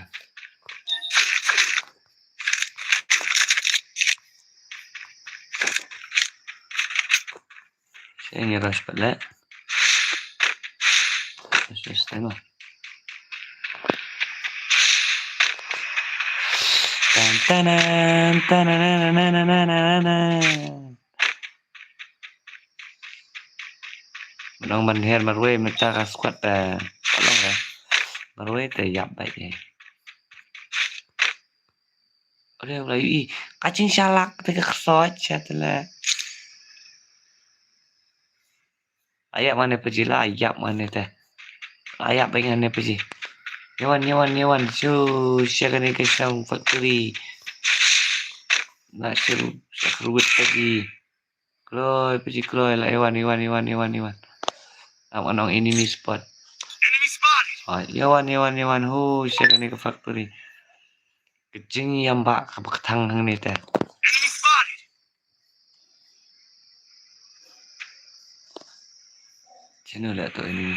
Sha ngi rush pat le. Rush, rush, tengok. Tan, tanan, tanan, tanan, tanan, tanan. Nong ban her marwei mynta ka squad ta. Tolong ka. Marwei te yap bai eh. Briew la ïohi. Ka jingshalak te ka ksoit sha te la. Ïap mane pa ji la, ïap mane te. Ïap beit mane pa ji. Ïa wan, ïa wan, ïa wan. Shu sha kane ka shong factory. Na shu sha kruwit pa ji. Kloi pa ji kloi la, ïa wan, ïa wan, ïa wan, ïa wan, ïa wan. Am anong enemy spot. Enemy spotted. Ah, ïa wan, ïa wan, ïa wan. Hu sha kane ka factory. Ka jingïam ba kaba kthang hangne te. Enemy spotted. Sino la to enemy?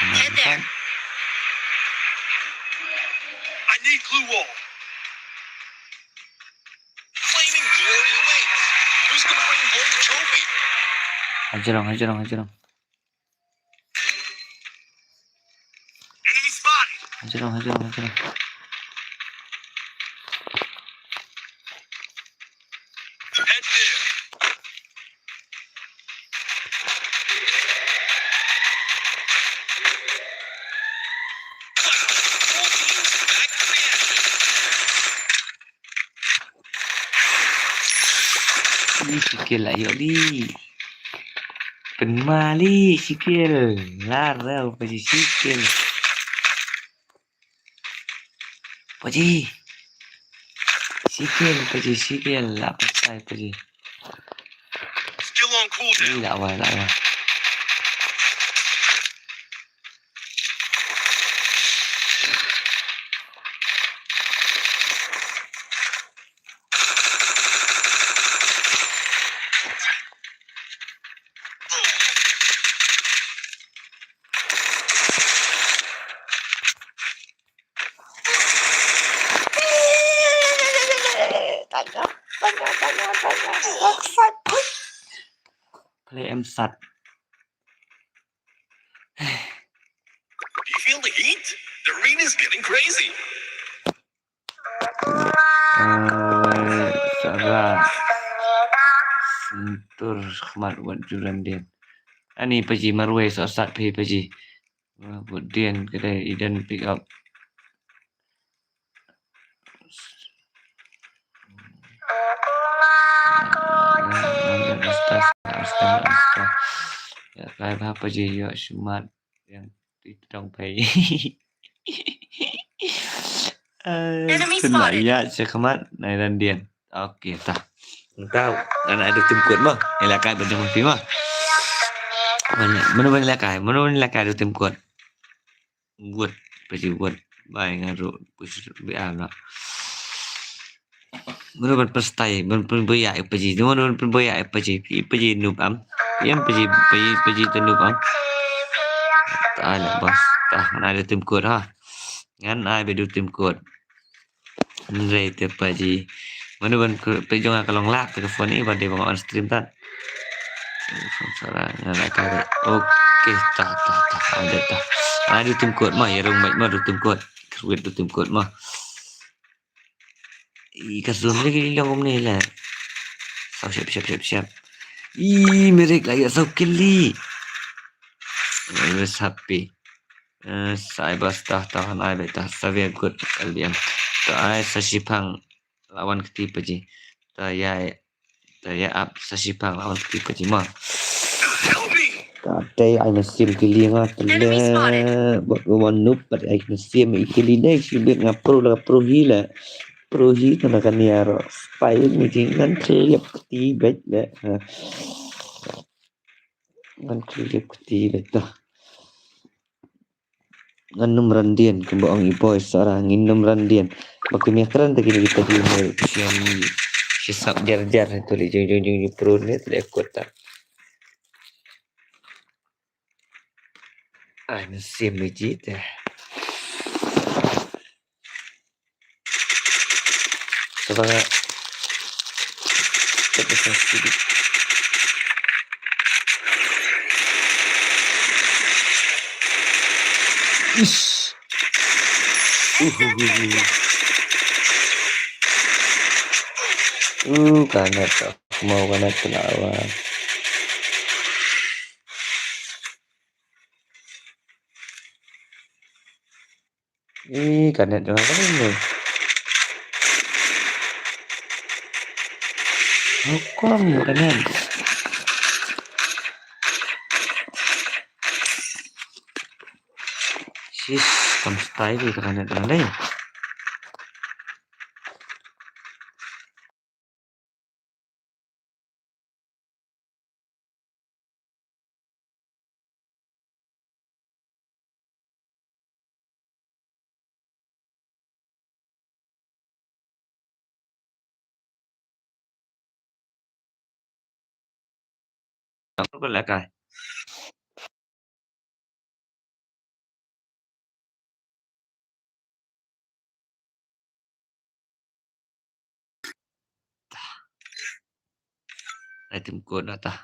Head there. I need glue wall. Flaming glory awaits. Who's gonna bring home the trophy? Hajrong, hajrong, hajrong. Enemy spotted. Hajrong, hajrong, hajrong. Head there. Ih, shi kill la ïoh li. Pynma li shi kill. Lar rau pa ji shi kill. Pa ji. Shi kill pa ji, shi kill la pa sai pa ji. Still on cooldown. Ih, la wai, la wai. Play em sat. Do you feel the heat? The rain is getting crazy. Eh, Sarah. Sentur khmat wat juran din. Ani pa ji marwei sa sat phi pa ji. Wah, bud din kedai idan pick up. Astaga, astaga, astaga. Ya, kai ba pa ji ïoh shmat yang ti tong pai. Eh, Enemy kena spotted. Ya, check khmat, nai dan din. Okey, tah. Tau, ngan ai da tim kut mo. Ila kai ba dum pi mo. Mano, mano ban ila kai, mano ban ila kai da tim kut. Wut, pa ji wut. Bai nga ru push bi am na. Mano ban pynstay, ban pynboya ïa pa ji. Mano ban pynboya ïa pa ji. Ïa pa ji noob am. Ïa pa ji, pa ji, pa ji te noob am. Tah la bas. Tah, ngan ai da tim kut ha. Ngan ai ba da tim kut. Hynrei te pa ji. Mano ban ku-, peit jong nga ka long lag te ka phone i ba dei ba nga on stream tat. Sara nga la ka. Okey, tah, tah, tah, ada tah. Ada tim kut ma, ïa rung mai ma, da tim kut. Kruit da tim kut ma. I ka zoom lagi long kumne la. Saw siap, siap, siap, siap. I Mirik la ïa saw kill li. Always happy. Eh, sai bas tah, tah, ngan ai beit tah, sa very good, L B M. To ai sa shipang lawan kti pa ji. To ïa, to ïa ap sa shipang lawan kti pa ji ma. To te ai na sim kill li nga te le. Enemy spotted. Bot wan noob pat ai na sim i kill li ne, shi bit nga pro la pro hi la. Pro hi to na ka niar. Spy ni ji ngan kliap kti beit le. Ha. Ngan kliap kti beit to. Ngan nym ran dien, kumba ong i boy Sara, ngin nym ran dien. Ba kim ïa kren ta kine kita ki ym ïa shisap jar jar, to le jong jong jong jong pro ne, to le kota. Ai, mynsiem ïa ji te. Sabar. Ish. Uh, uh, uh, uh. Uh, kanet tu. Mau kanet tu lawan. Eh, kanet jong nga ni. Hukum internet. Sis, kam style ka internet dei. Ka la kai. Ai tim kut dah tah.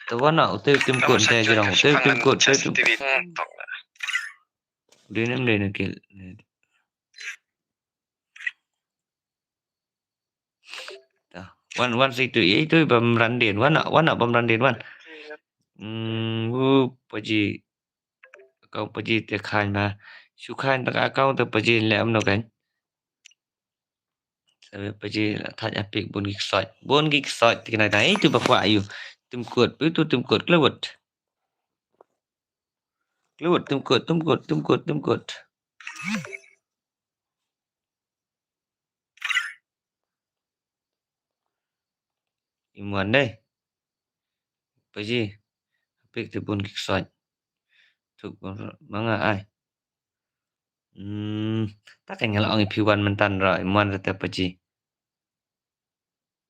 Te wan noh, utai u tim kut te jrong, utai u tim kut, utai u tim kut. Dei nem dei na kil. Wan, wan sa itu, itu bam randin, wan noh, wan noh bam randin, wan. Hmm, u paji. Kau paji te khan ma. Shu khan ta ka kau te paji le am no kan. Sabe paji la thaj apik bun gik soj. Bun gik soj te kena dai tu bakwa ayu. Tim kut, pi tu tim kut, klewut. Klewut, tim kut, tim kut, tim kut, tim kut. Imuan dei. Paji. Apik te bun gik soj. Tuk ma nga ai. Hmm, ta ka nga la ong i phi wan myntan ra, i mon ra te paji.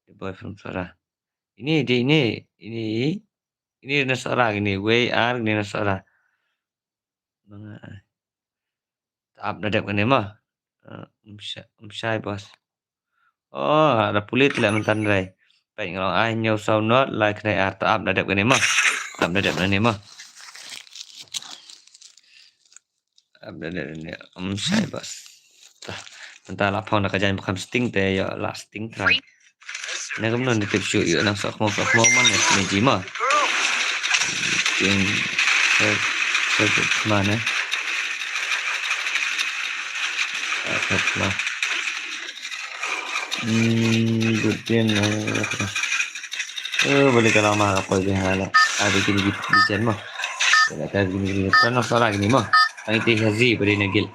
The boy from Sora. Ini, di ini, ini, ini na Sora ini, way ar ini na Sora. Manga. Ta ap da dep kane ma. Uh, um shai, um shai boss. Oh, ada pulit le myntan rai. Pek ngelong ai nyau sau not, lai kane ar ta ap da dep kane ma. Ta ap da dep kane ma. Ap da dep kane. Um shai boss. Ta, mynta la phong da ka jan bakam sting te yo la sting trai. Ne kam non tip shu yo nang sok mo sok mo man ne ji ma. Ting. Sok sok ma ne. Sok ma. Hmm, good game. Eh, boleh kalau mah apa je hala. Ada gini gini jen mah. Ada gini gini. Kan masalah gini mah. Ang iti hazi boleh negil.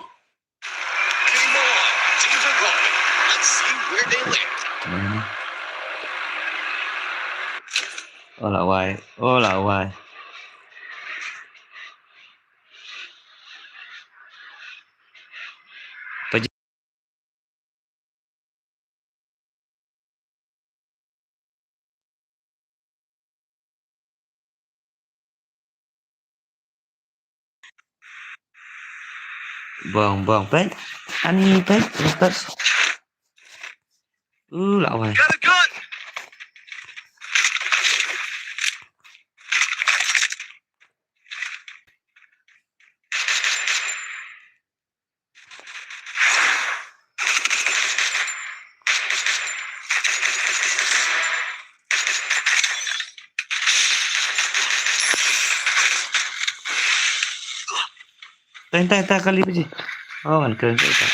Ola wai, ola wai. Bong bong pet. Ani pet pet. Uh, la wai. Tang, tang, tang, kali biji. Oh, kan keren kita.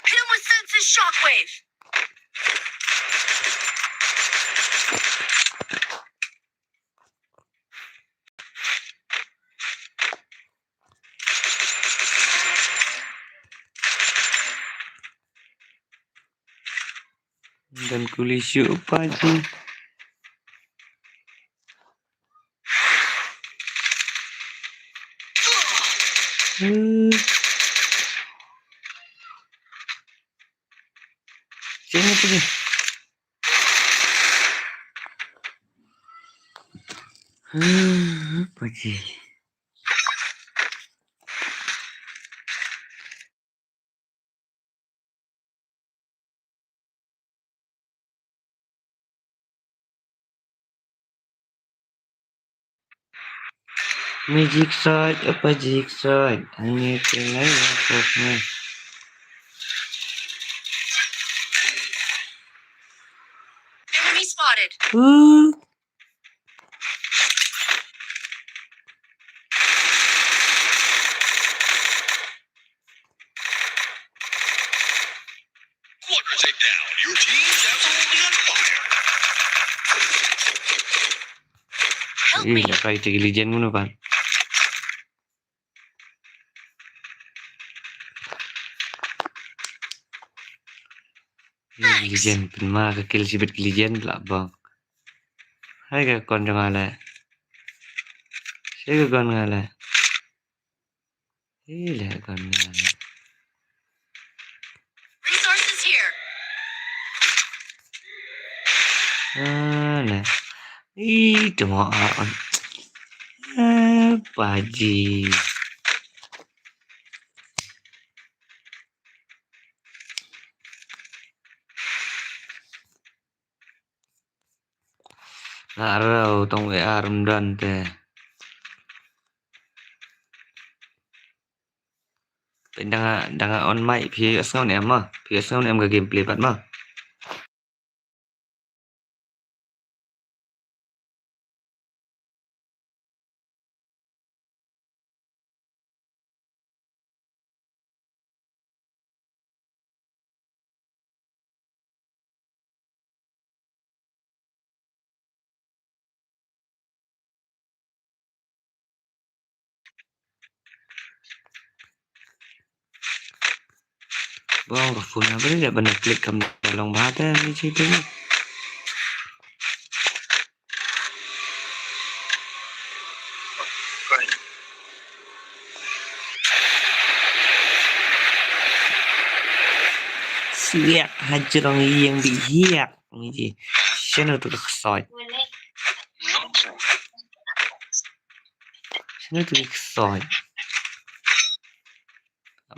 Hit him with senses shockwave. Dan kuli shu paji. Hmm. Sini pergi. Hmm, pergi. Magic shot, apa jig shot? Hanya kelai apa ni? Enemy spotted. Uh. Quadra takedown. Your team's absolutely on fire. Help me. Ih, dah kai tiga legend pun dapat. Ih, legend pun mah ke kill sibit legend lah bang. Hai ke kon jong ale. Saya ke kon ale. Ih, leh kon nga leh. Resources here. Ah, leh. Ih, tengok ah. Ah, paji. Nga rau tong we ar mdan te. Dang, dang on mic, phi sngew ne em ma? Phi sngew ne em ka gameplay pat ma? Bong ka phone na beri dah benda klik kam dah long bha te ni cerita ni. Siak hajrong iyang bi hiak. Ni ji. Sino tu ka ksoi. Sino tu ka ksoi.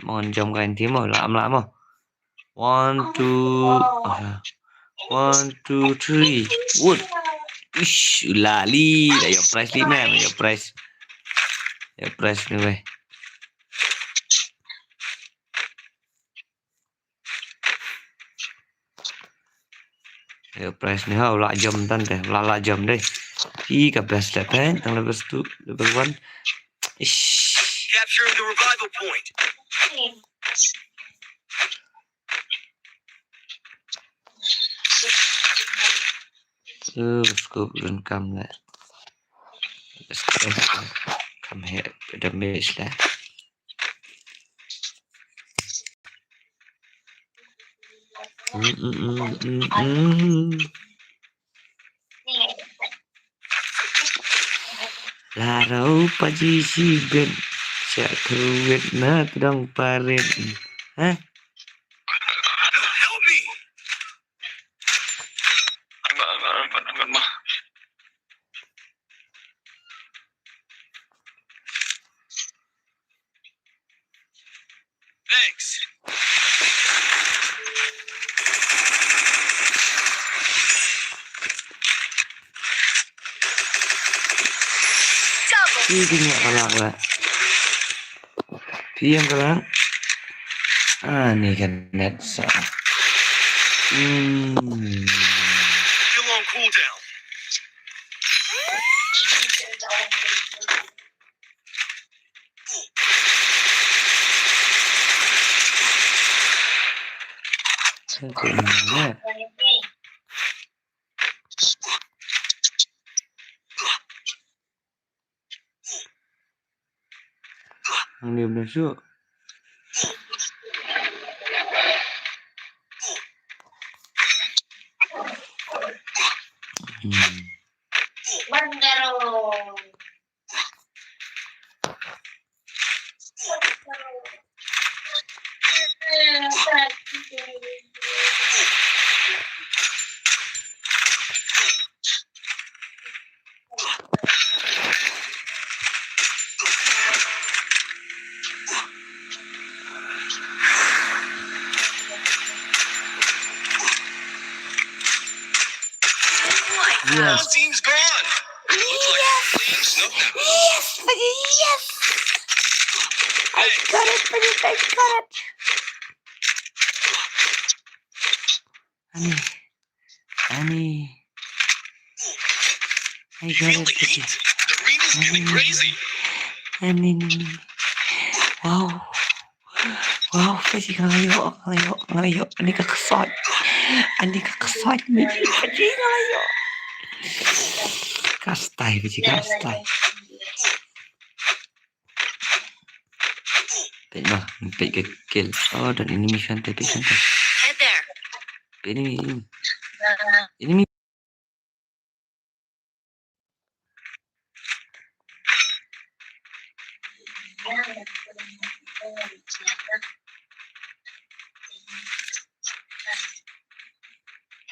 Mon jom ka inti mo, la am la mo. One, two, ah, one, two, three. Wood. Ish, lali. Dah your prize li, man. Your prize. Your prize ni wei. Your prize ni ha, u la jom tan te, u la, la jom dei. Ih, ka best leh pen, tang level two, level one. Ish. Capturing the revival point. Uh, scope run kam leh. Let's go. Come here, damage leh. Mm, mm, mm, mm, mm. La rau paji sibit. Siak kruit na tdong parit. Hah? Help me! Thanks. Double. Ih, phi ngiah ka lak leh. Phi ïeng ka lak. Ani ka net sa. Hmm. Still on cooldown. Satu minit. Ang liu na su. Hmm. Yes. Team's gone. Looks like Flames snuffed out. Yes, yes. I got it, I got it. Ani. Ani. I got it, Fiji. Ani. Ani, ni, ni. Wow. Wow, Fiji, nga la ïoh, nga la ïoh, nga la ïoh. Ani ka ksoit. Ani ka ksoit, Fiji, Fiji, nga la ïoh. Ka style, Fiji, ka style. Peit noh, peit ka kill. Oh, don enemy shante, peit shante. Head there. Enemy, enemy. Enemy.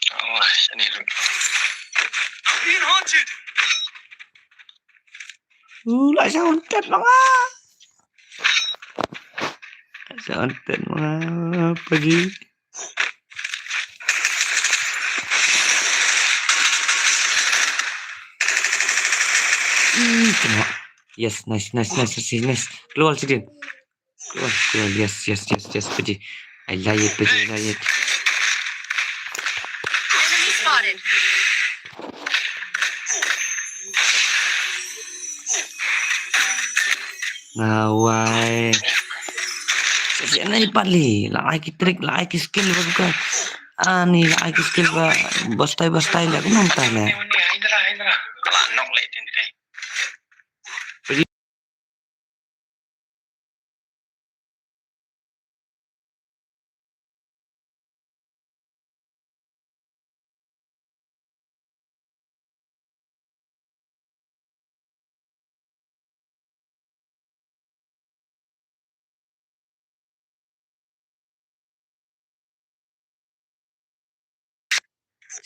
Oh, sini dulu. Being haunted. Uh, la shah haunted ma nga. La shah haunted ma nga, Fiji. Ih, kena. Yes, nice, nice, nice, nice, nice. Keluar sikit. Keluar, keluar. Yes, yes, yes, yes, Fiji. I like it, Fiji, I like it. Enemy spotted. Nga wai. Sa shisien na i Pat Lee. La ai ki trick, la ai ki skill ba ka. Ani la ai ki skill ba. Bostai, bostai, la kumno mynta ne. Ka la knock leh tynte.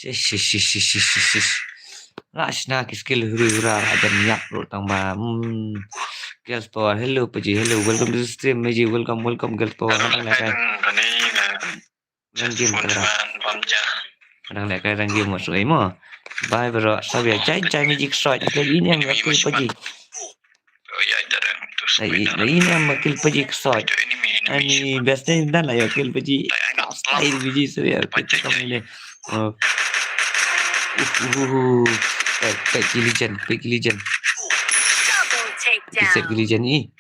Shish, shish, shish, shish, shish, shish. Lah shna ki skill huri hura, lah jan yak ruh tang ba. Hmm. Girls Power, hello, Paji, hello, welcome to the stream, Meji, welcome, welcome, Girls Power, nga dang lehkai. Rank game ka dang. Nga dang lehkai rank game, what's up, mo? Bye, bro, sabia, jai, jai, Meji, ksoit, jai, ini yang aku, Paji. Lai, lai ne ma kill Paji ksoit. Ani best ne dan la ïoh kill Paji. Style Paji, sorry, aku cakap ni. Oh. Uh, uh, uh, uh. Eh, peit ki Legion, peit ki Legion. Double takedown. Ki set ki Legion ni.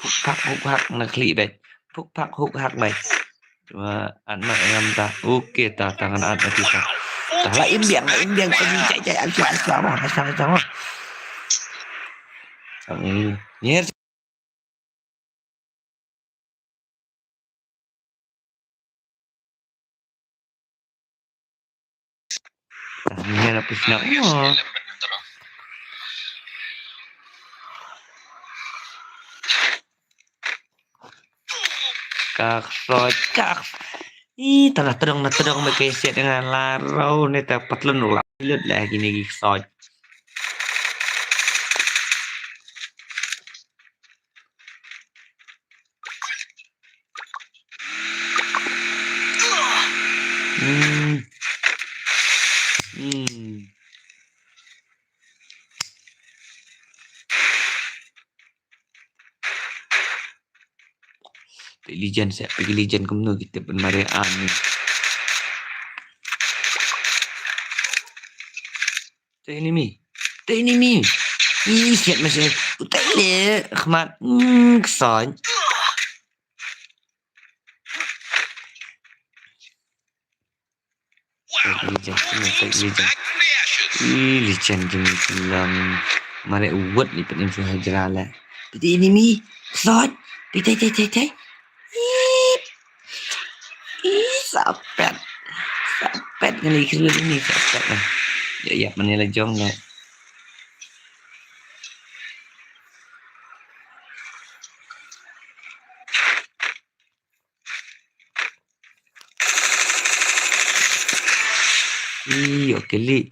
Huk hak, huk hak, na klik dai. Huk hak, huk hak dai. Cuma anak ngam ta. Okey ta, tangan at mati ta. Ta la im biang, la im biang, Paji, jai, jai, am, am, am, am, am, am. Ang ini. Yes. Ang ini apa sih nak? Oh. Ka ksoit, ka ksoit. Ih, ta na tdong, na tdong ba ka siat nga la rau ne ta patlun la lut la kine ki ksoit. Hmm. Hmm. Te Legend, sa pick Legend kumno kita ban mare ani. Te enemy. Te enemy. Ih, siat masih. Utai le. Khmat. Hmm, kesan. Ih, Legend, Legend. Ih, Legend jong ngi lam. Mare uwat ni penin su hajra le. Te enemy. Kesan. Te, te, te, te, te. Ih. Ih, sapet. Sapet ngan ïa khlur ni, sapet lah. Ya, ya, mana la jong lah. Ih, okey, Lee.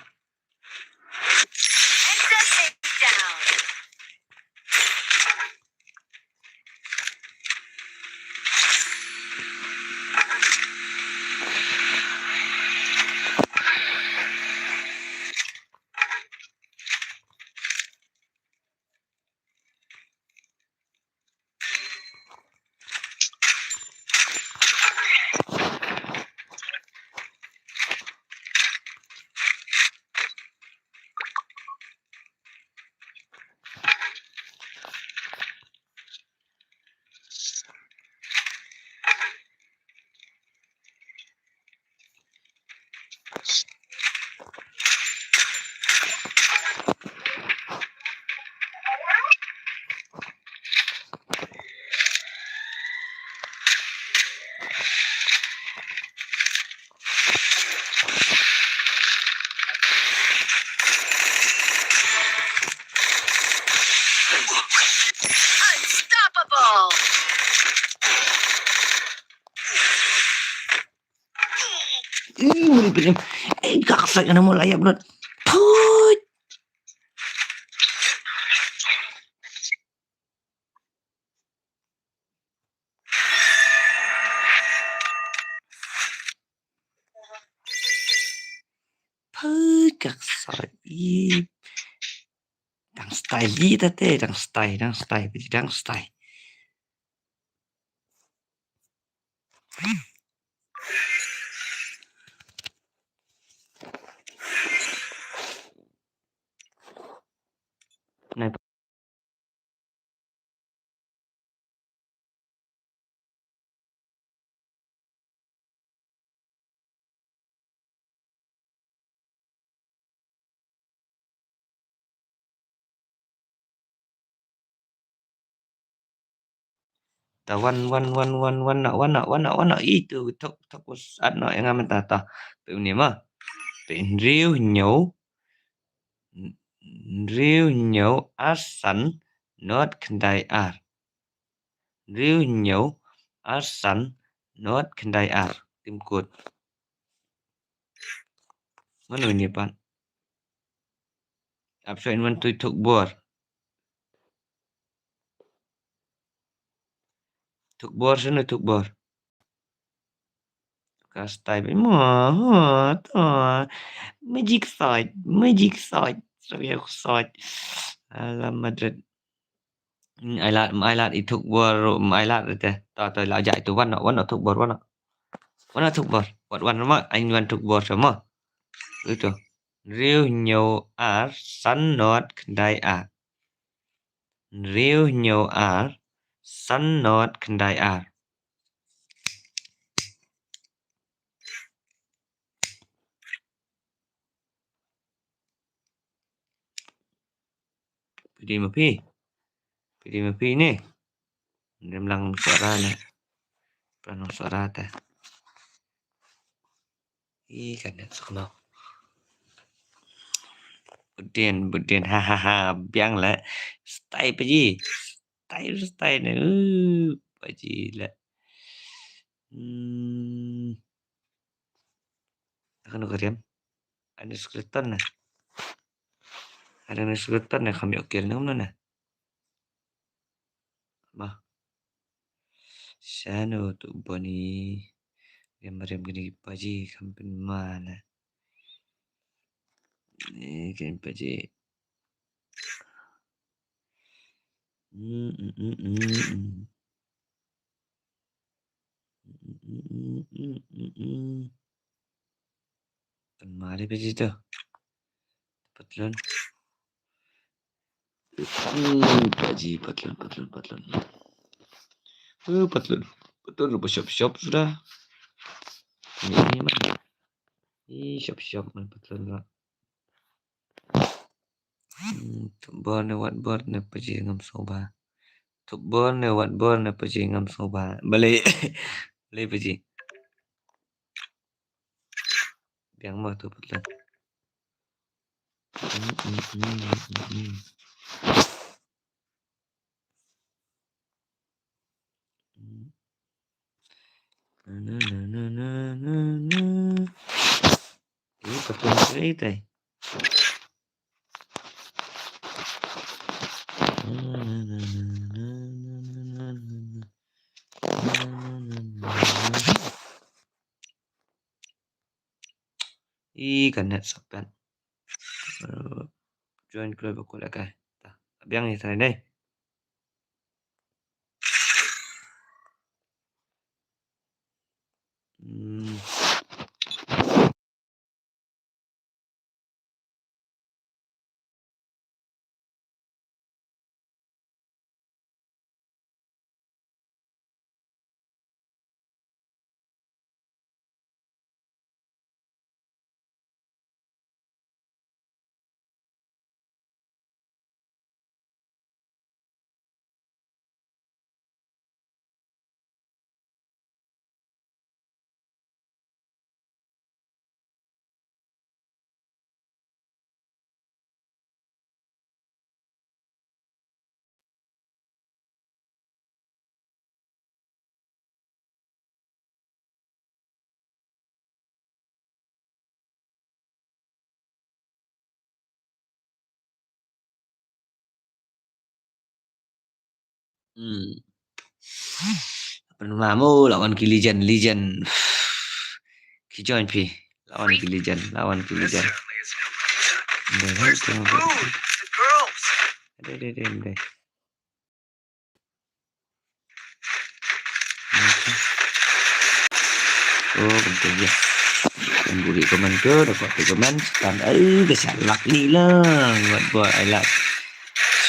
Unstoppable. Ih, muli pilim. Eh, kaksak ana mo layap lut. Put. Put, kaksak. Ih. Dang style ita te, dang style, dang style, dang style. Ta wan, wan, wan, wan, wan na, wan na, wan na, wan na. Itu thok, thok us at na, ïa nga mynta ta. Tu ni ma. Te hynriew hynñiew. Hynriew hynñiew ar san not khyndai ar. Hynriew hynñiew ar san not khyndai ar. Tim kut. Mano ini pat? Ap soi in wan tui thuk bor. Thuk bor sini thuk bor. Ka style mo, to. Magic side, magic side. Sabi aku side. Alam Madrid. Ai lad, ai lad i thuk bor, ai lad te. To, to, la ja itu wan, wan thuk bor, wan. Wan thuk bor. Wat wan ma, ai wan thuk bor sama. Itu. Hynriew hynñiew ar san not khyndai ar. Hynriew hynñiew ar san not khyndai ar. Phi dei ma phi. Phi dei ma phi ne. Dem lang suara ne. Pran lang suara te. Ih, kan dei sukno. Budin, budin, ha, ha, ha, biang la. Style paji. Style, style ne. Uh, paji la. Hmm. Akan ka riam. Ada skeleton na. Ada skeleton na, kami okir na, na. Bah. Shano tu bani. Riam, riam kini paji, kam pynman na. Ni kan paji. Hmm, hmm, hmm, hmm, hmm. Tang ma dei Paji to. Patlun. Hmm, Paji, Patlun, Patlun, Patlun. Uh, Patlun. Patlun rupa shop shop suda. Ini, ini man. Ih, shop shop man Patlun lah. Hmm, tupbor ne watbor ne Paji ngam sngewbha. Tupbor ne watbor ne Paji ngam sngewbha. Balei, balei Paji. Biang mo tu Patlun. Hmm, hmm, hmm, hmm, hmm. Hmm. Na, na, na. Eh, Patlun cerai tai. Ih, ka net sa pet. Eh, join kloi ba kol ka. Ta, biang ni trai dei. Hmm. Hmm. Apa nama mo lawan ki legend, legend. Ki join phi. Lawan ki legend, lawan ki legend. Dei, dei, dei, dei. Oh, betul ya. Kan buri komen ke, dapat tu komen. Kan, eh, kesan lak ni lah. Buat, buat, I like.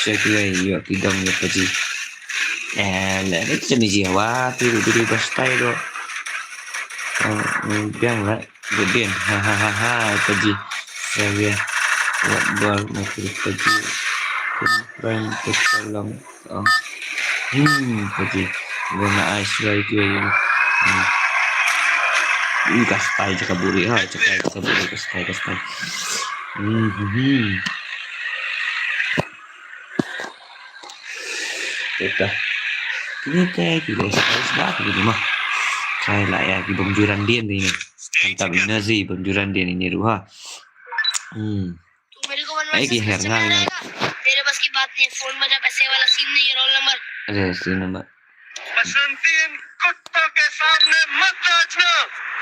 Share tu, eh, yuk, kidong, yuk, Paji. Eh, lah, ni macam ni je. Wah, tu, tu, tu, tu, tu. Oh, hmm, biang lah. Good din. Ha, ha, ha, ha, Paji. Xavier. Buat bol, mati Paji. Confirm, tertolong. Oh. Hmm, Paji. Guna ai suai ke. Hmm. Ih, ka spy jaka buri, ha, jaka, jaka buri, ka spy, ka spy. Hmm, hmm, hmm. Kita. Kini te, kita spy, spy, kini mah. Try lah ya, ki bom juran din ni. Mantap, ini sih, bom juran din ini ruh, ha. Hmm. Ai, ki her ngal ngal. मेरे बस की बात नहीं है, फोन बजा, पैसे वाला सीन नहीं है, रोल नंबर। अरे, सीन नंबर। बसंती इन कुत्तों के सामने मत नाचना।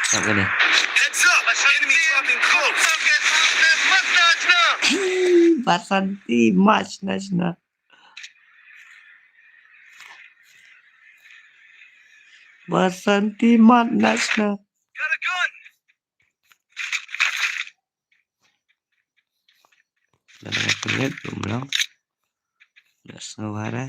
Siapa nih? Heads up, enemy dropping close. कुत्तों के सामने मत नाचना। Basanti, mas, nas, na. Basanti, mat, nas, na. Got a gun. Dah lama kulit, belum lang. Dah setengah hari.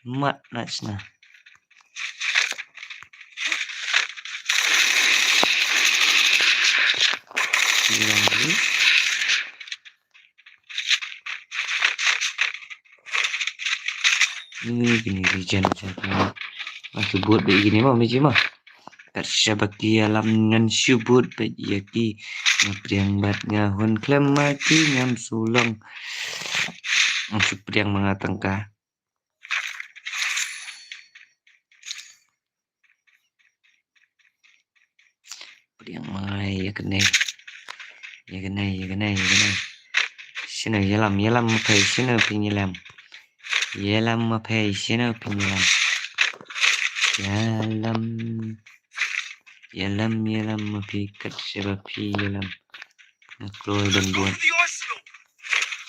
Mat na chna. Bilang dulu. Ini gini, region, region. Masih buat di gini mah, miji mah. Kat sha ba ki ïalam ngan shu bud bad ïa ki. Nga pdiang bad nga hun khlem ma ki ngam shu long. Ngam shu pdiang ma nga tyngka. Pdiang ma nga ïa kane. Ïa kane, ïa kane, ïa kane. Shano ïalam, ïalam ma phi, shano phin ïalam. Ïalam ma phi, shano phin ïalam. Ïalam. Ïalam, ïalam ma phi, kat shaba phi ïalam. Nga kloi ban bud.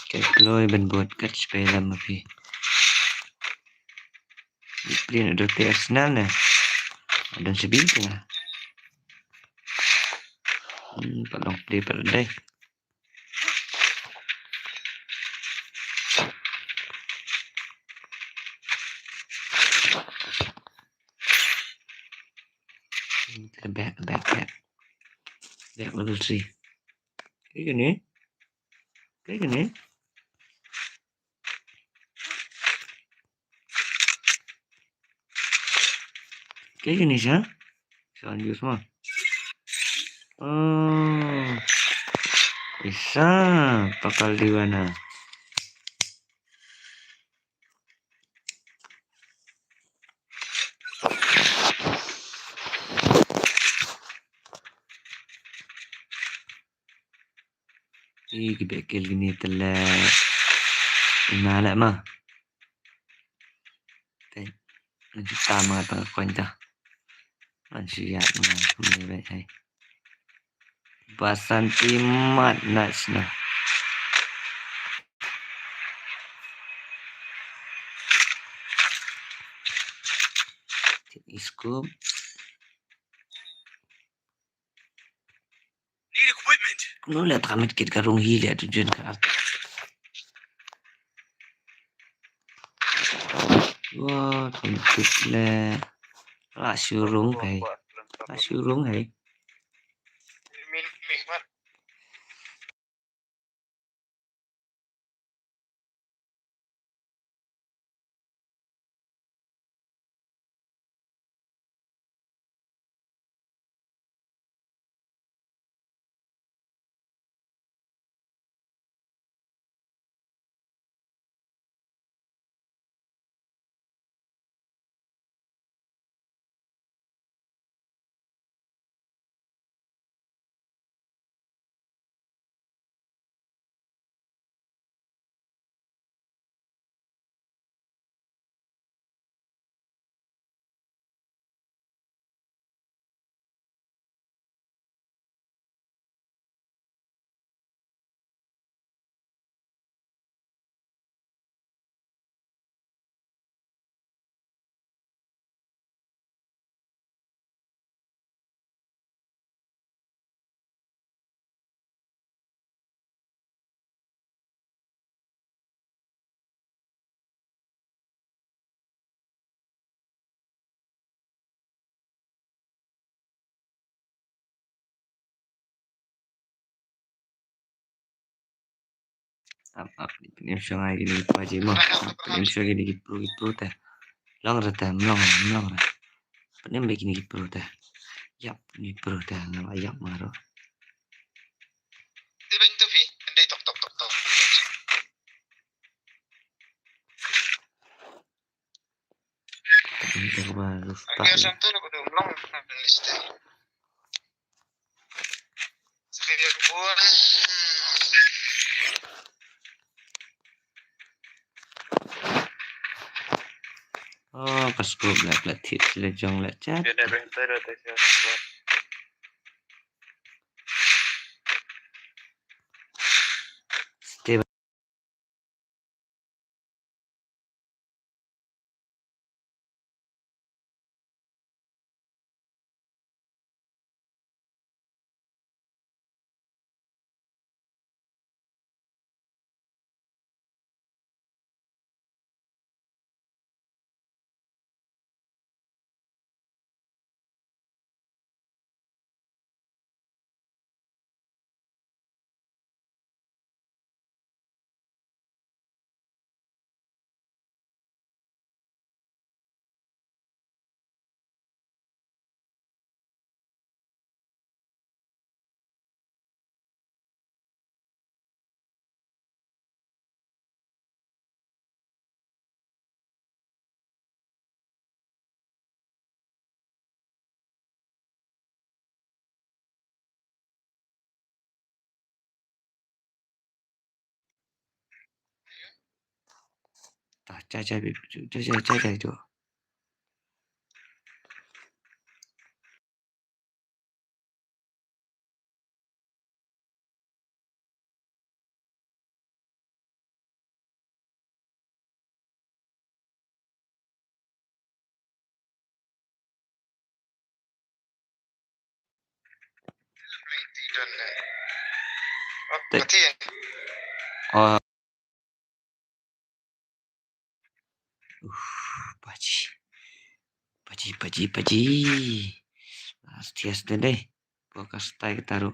Nga kloi ban bud, kat shaba ïalam ma phi. Plie na dote Arsenal ne. Adon sebi te na. Hmm, pat long plie pat dei. Back, back, back. Back level three. Kaei kane? Kaei kane? Kaei kane sha? Sha use ma. Oh. Isa, pakal diwana. Ih, ki beh kill kine te leh. Ina leh ma. Te. Ngan shu tam nga tang coin ta. Ngan shu ïa nga kumne beh ai. Ba santi mat na sna. Scoop. Need equipment. Kumno leh tang mit kit ka rung hi leh tu jen ka. Wah, tang mit kit leh. La shu rung hai. La shu rung hai. Ap, ap, pynïap shwa ïa kine ki pro ji mo. Pynïap shwa ïa kine ki pro, ki pro te. Long re te, mlong, mlong re. Pynïap bad kine ki pro te. Ïap, kine ki pro te, nga la ïap ma ruh. Tibeng tu phi, ndai tok, tok, tok, tok. Tibeng tu ba rooftop. Angker sam tu na kudu mlong na list. Sakit ya kubuan. Oh, ka scope la plat thit sila jong la chat. Dia dah renter dah tak siap kuat. Stay. Jai jai, jai jai, jai jai tu. Te- Oh. Uf, paji. Paji, paji, paji. Last yes deh deh. Fokus tai kita ru.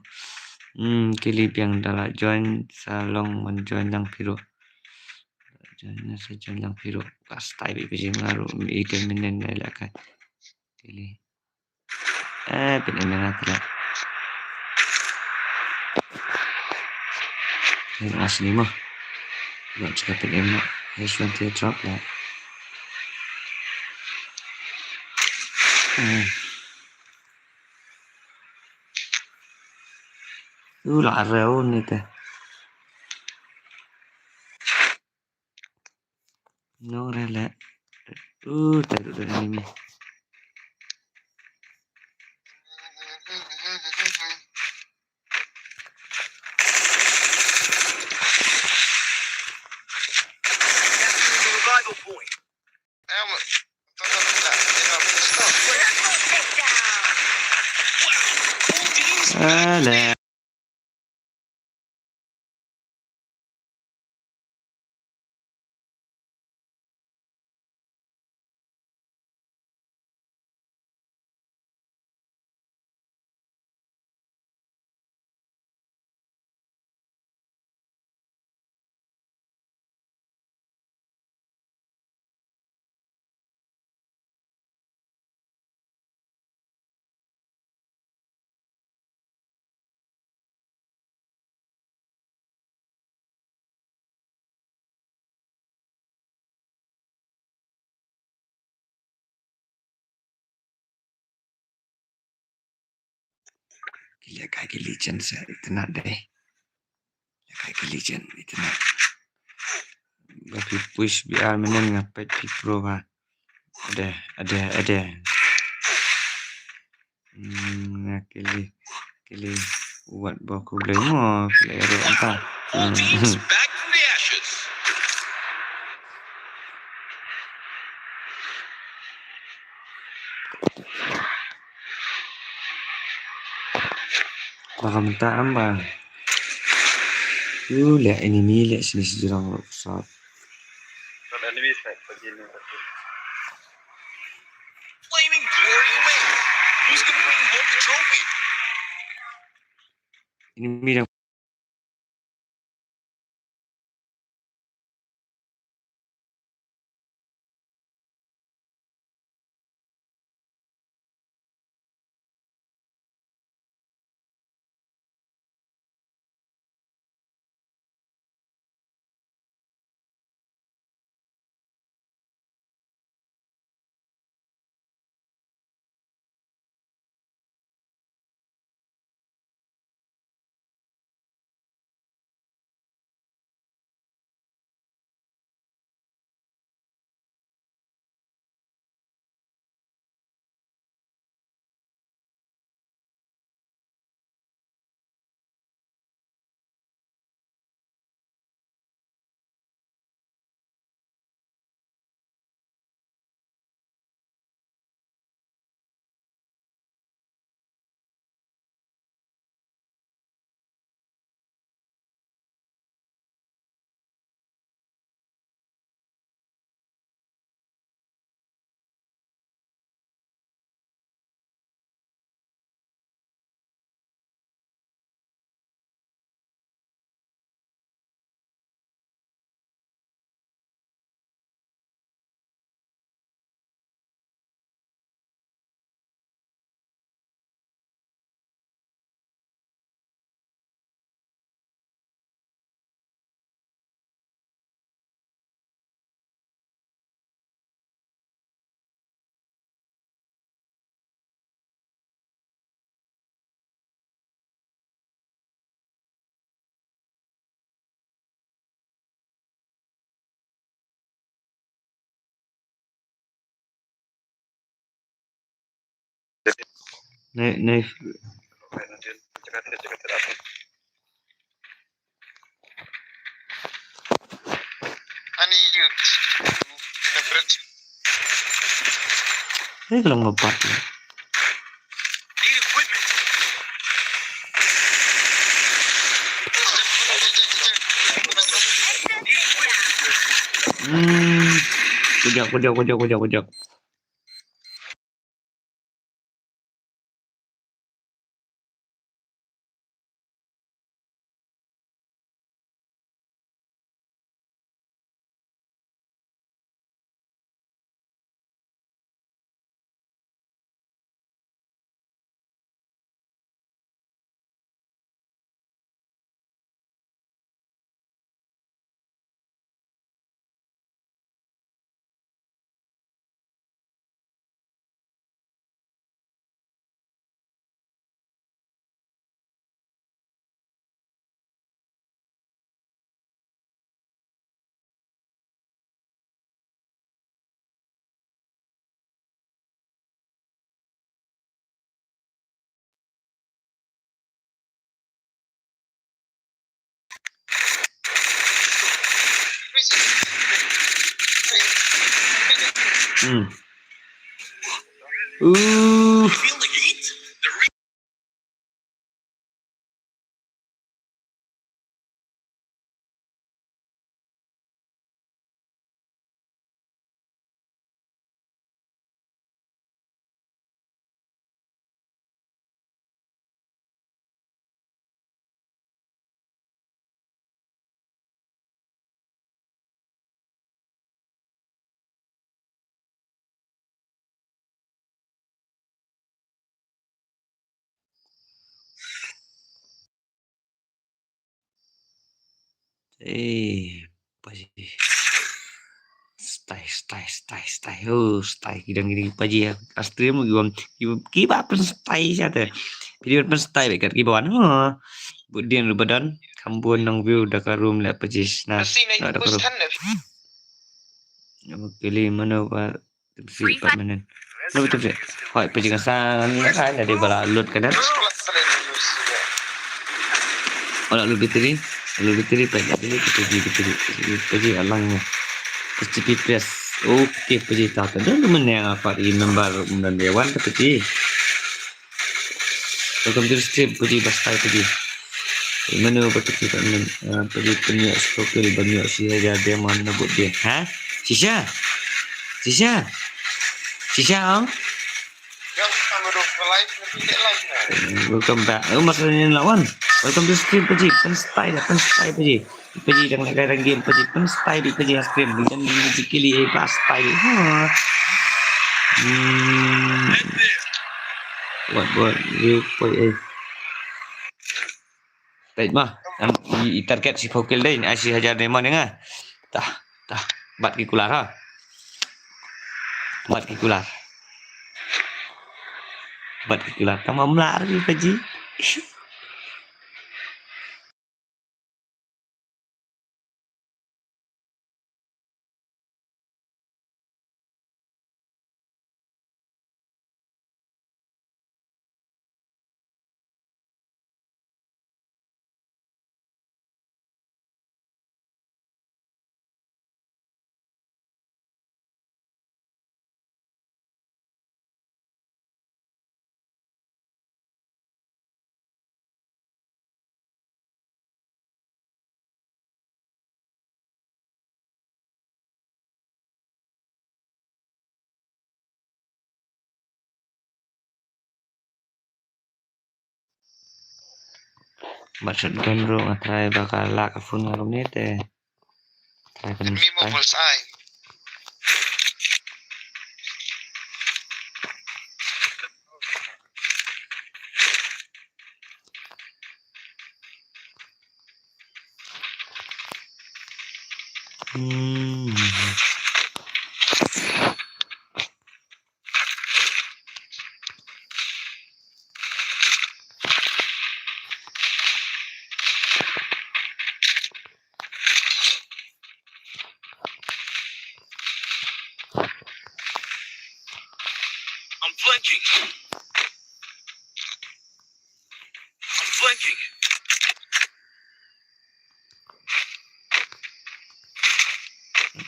Hmm, kili biang dala join sa long man join lang piru. Join sa join lang piru. Fokus tai bi paji ngaru. Ite minen nai lakai. Kili. Eh, pin em nga tla. Hei, ngas ni mo. Ngat cakap pin em mo. Hei, suan tia drop lah. Hmm. Ula reu ni te. No rele. Uh, taruh dari ini. Alah. Ki lehkai ki legend sa itynnad dei. Lehkai ki legend itynnad. Ba phi push B R mynnin nga peit phi pro ba. Ade, ade, ade. Hmm, nga kylli, kylli wat ba khublei mo, kylli ero anta. Hmm. Ba ka mynta am ba. Yu leh enemy leh sini sejrong ruh sat. Claiming glory away. Who's gonna bring home the trophy? Enemy dang Nice, nice. Ani yut. Ina bret. Hei, ka long ma pat. Hmm. Kujak, kujak, kujak, kujak, kujak. Hmm. Ooh. Eh, paji. Stai, stai, stai, stai. Oh, stai. Ki dang ki paji ïa. Astrim ki bam. Ki, ki ba pynstyle sha te. Phi dei ban pynstyle bad ki ba wan. Ha. Bud dien ruh ba don. Kham bun nang view da ka room leh paji. Nah, nah, da ka room. Kylli mano ba Tipsy pat mynnin. Naba tipsy. Hoi, paji nga sa nga ka na dei ba la lut ka dang. Ba la lut battery. Lut battery, paji, paji, paji, paji, paji, alang ne. Paji press. Okay, paji ta ta. Don mynne nga pat i member mynne wan ta paji. Welcome to the stream, paji, ba stai paji. Mano ba paji, paji, ah, paji pynïoh stok pil ba ñiah shi hajar diamond na bud dien. Ha? Shisha? Shisha? Shisha, ong? Welcome back. Oh, masa ni lawan. Welcome to the stream, paji. Pynstyle, pynstyle, paji. Paji dang lehkai dang game, paji pynstyle bad paji ha stream. Ngan ngan jikili eh ba style. Ha. Hmm. What, what, you play eh. Peit ma, i, i target shiphew kill dei, ai shi hajar diamond ïa nga. Tah, tah, bat ki kular ha. Bat ki kular. Bat ki kular. Tang ma mlar ki paji. Bad shotgun ruh nga try ba ka lah ka phone nga kumne te. Try pynstyle. Hmm. I'm flanking. Blinking.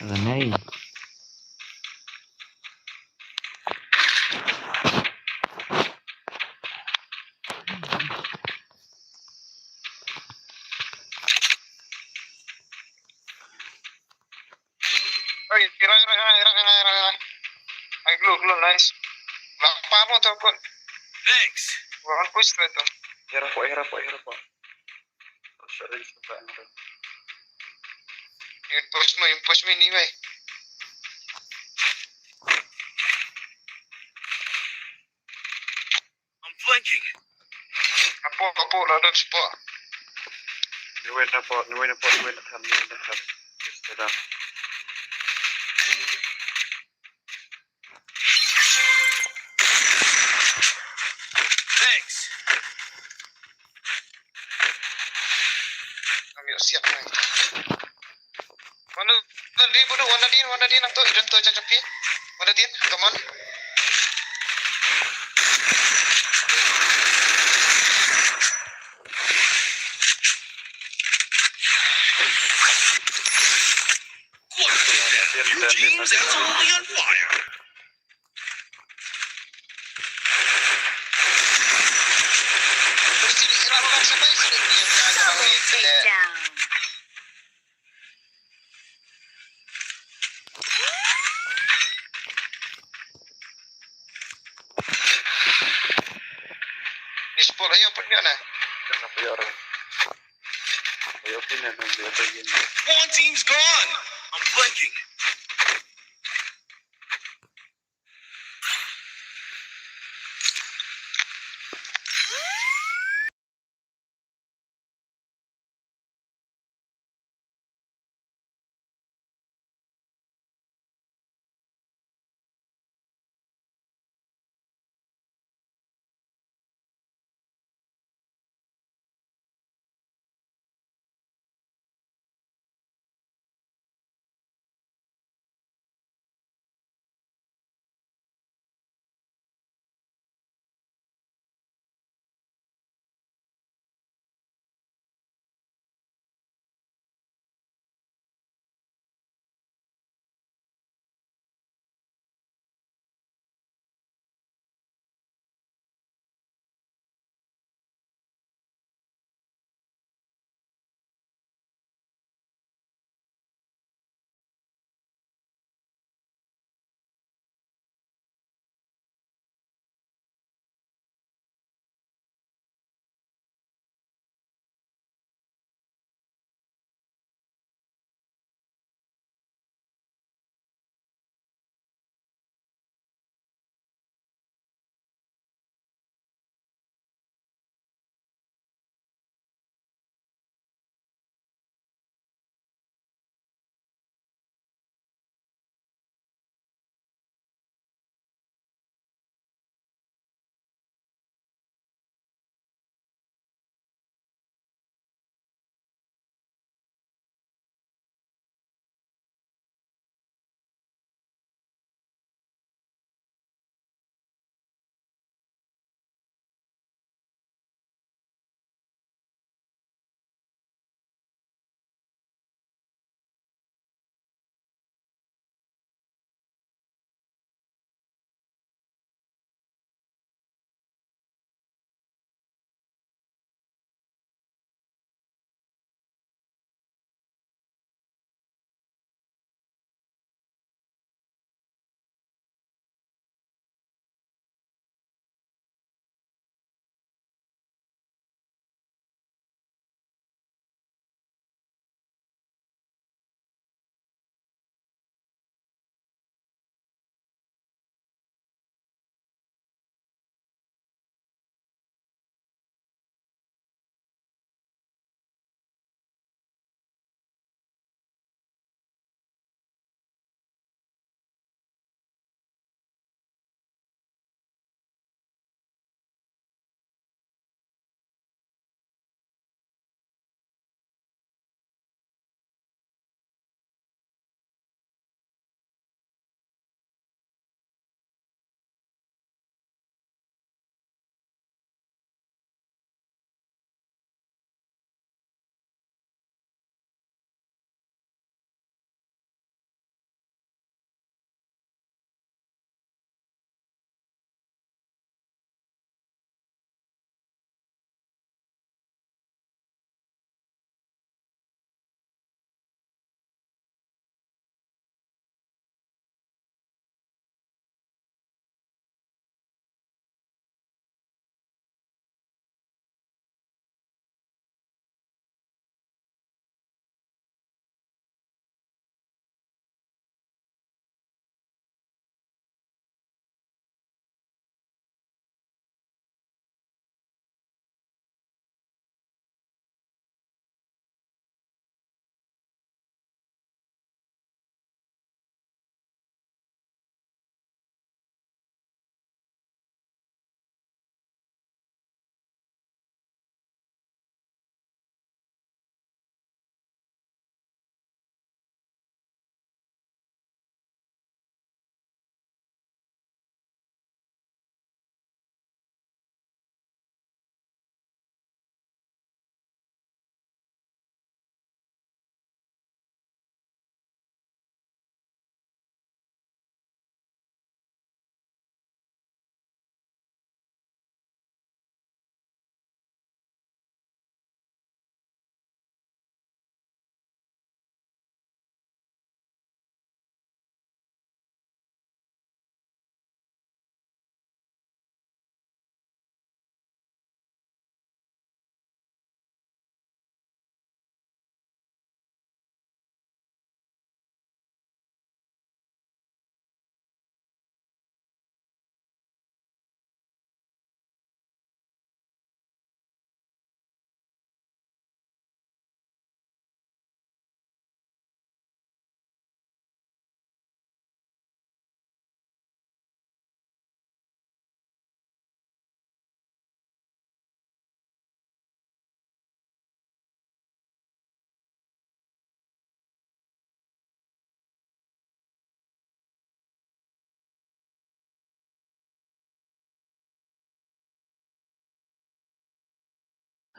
Renee. Oi, kira, kira, kira. Ai, glue, glue, nice. Lapar mo to pun. Thanks. Gua kan push straight to. Hira po, hira po, hira po. Sorry, sorry. Push mo, push mo ni, wei. I'm flanking. Apo, apo, la don support. Ni wei na po, ni wei na po, ni wei na tham, ni wei na tham. Just stay down. Thanks. Ambil siap mai. Wan Nadin, bodoh, Wan Nadin, Wan Nadin, nang tu, Eden tu, jangan capi. Wan Nadin, come on. Your team's absolutely on fire. Double takedown. Ni support ayo pun dia na. One team's gone. I'm flanking.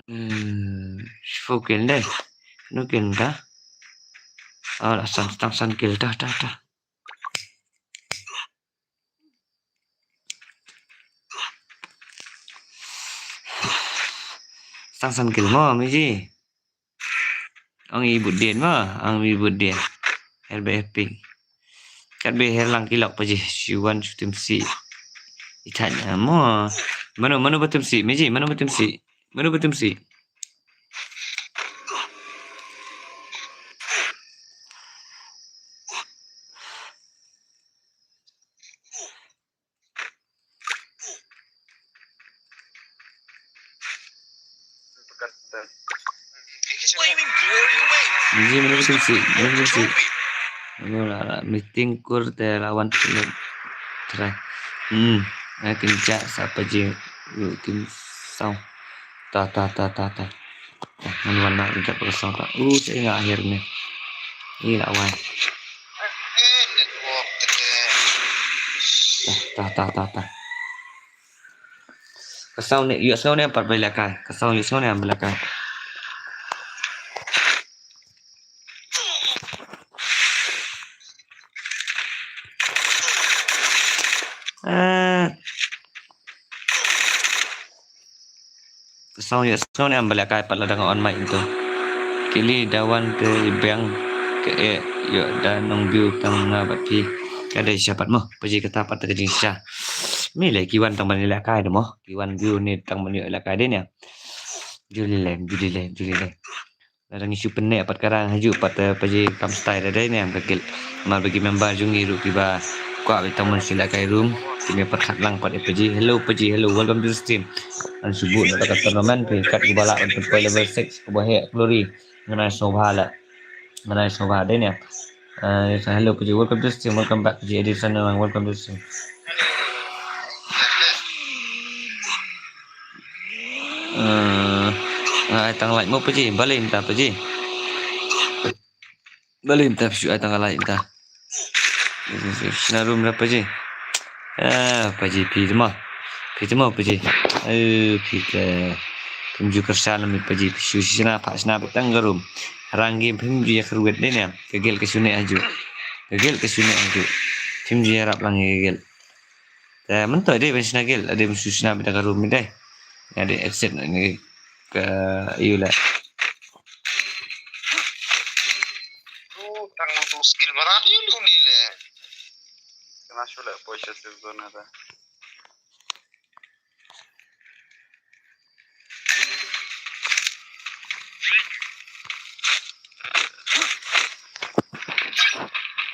Hmm, shiphew kill dei. Kano kill mynta? Oh, la san, tang san kill, ta, ta, ta. Tang san kill mo, Miji. Ong i bud dien mo, ong i bud dien. Her be ping. Kat be her lang ki lok pa ji, shu wan shu tim si. I thait mo. Mano, mano ba tim si, Miji, mano ba tim si. Mano ba tim si. Miji, mano ba tim si, mano ba tim si. Mano la, la meeting kur te la wan te try. Hmm, ai kin ja sa pa ji, ru kim sau. Ta, ta, ta, ta, ta. Ta, ngan wan na kin ja pa ka sau ta. Uh, sa nga akhir ni. Ni la wan. Ta, ta, ta, ta, ta. Ka sau ne, ïoh sau ne pat ba ïalehkai. Ka sau ïoh sau ne ba ïalehkai. Ah. Ka sau ïoh sau ne ba ïalehkai pat lada nga on mic to. Kili da wan te i biang ka eh ïoh da nong view tang nga bad phi. Ka dei sha pat mo, pa ji kata pat ka jingsha. Mi le ki wan tang ban ïalehkai de mo. Ki wan view ne tang ban ïoh ïalehkai de ne. Ju lei lei, ju lei lei, ju lei lei. Lada ngi shu pynneh pat ka rang haju pat, eh, pa ji kam stai da dei ne em ka guild. Namar ba ki member jong ngi ruh kiba kwah ba tang ban shu ïalehkai room. Kim ïa pyrkhat lang pat ïa pa ji. Hello pa ji, hello, welcome to the stream. Ngan shu buh na ka tournament phi kat kiba lah ban pynpoi level six kiba heh glory. Ngan ai sngewbha lah. Ngan ai sngewbha dei ne em. Eh, hello pa ji, welcome to the stream, welcome back pa ji, Edison, welcome to the stream. Eh, ai tang like mo pa ji, balei mynta pa ji? Balei mynta phi shu ai tang like mynta? Shna room da pa ji. Ah, pa ji phi te mo. Phi te mo pa ji. Eh, phi te. Phim ju kyrshan lem pa ji, phi shu shna, pha shna beit tang ka room. Rang game phim ju ïa kyrwit dei ne. Ka guild ka shu neh haju. Ka guild ka shu neh haju. Phim ju ïarap lang ïa ka guild. Te mynta dei ban shna guild, dei ban shu shna beit da ka room dei. Nga dei exit na ni ka ïu la. Oh, tang tu skill marat ïu lu ni le. Kena shu le poi sha safe zone ada.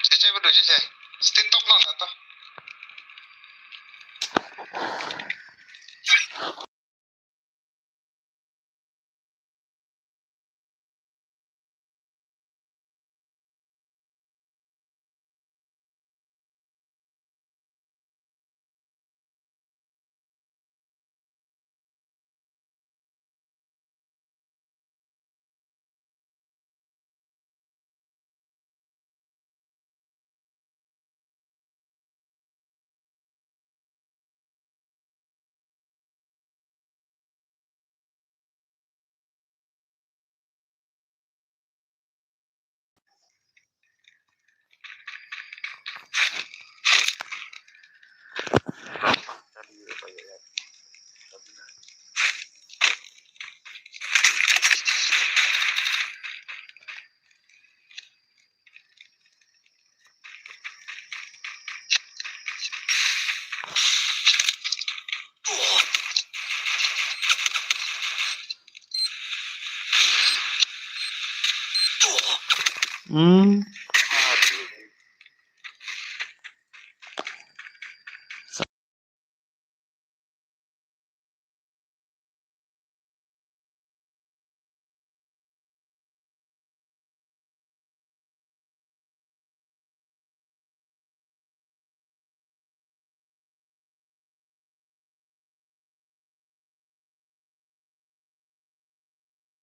Cece bedu cece. Stin tok nang dah tu. Hmm.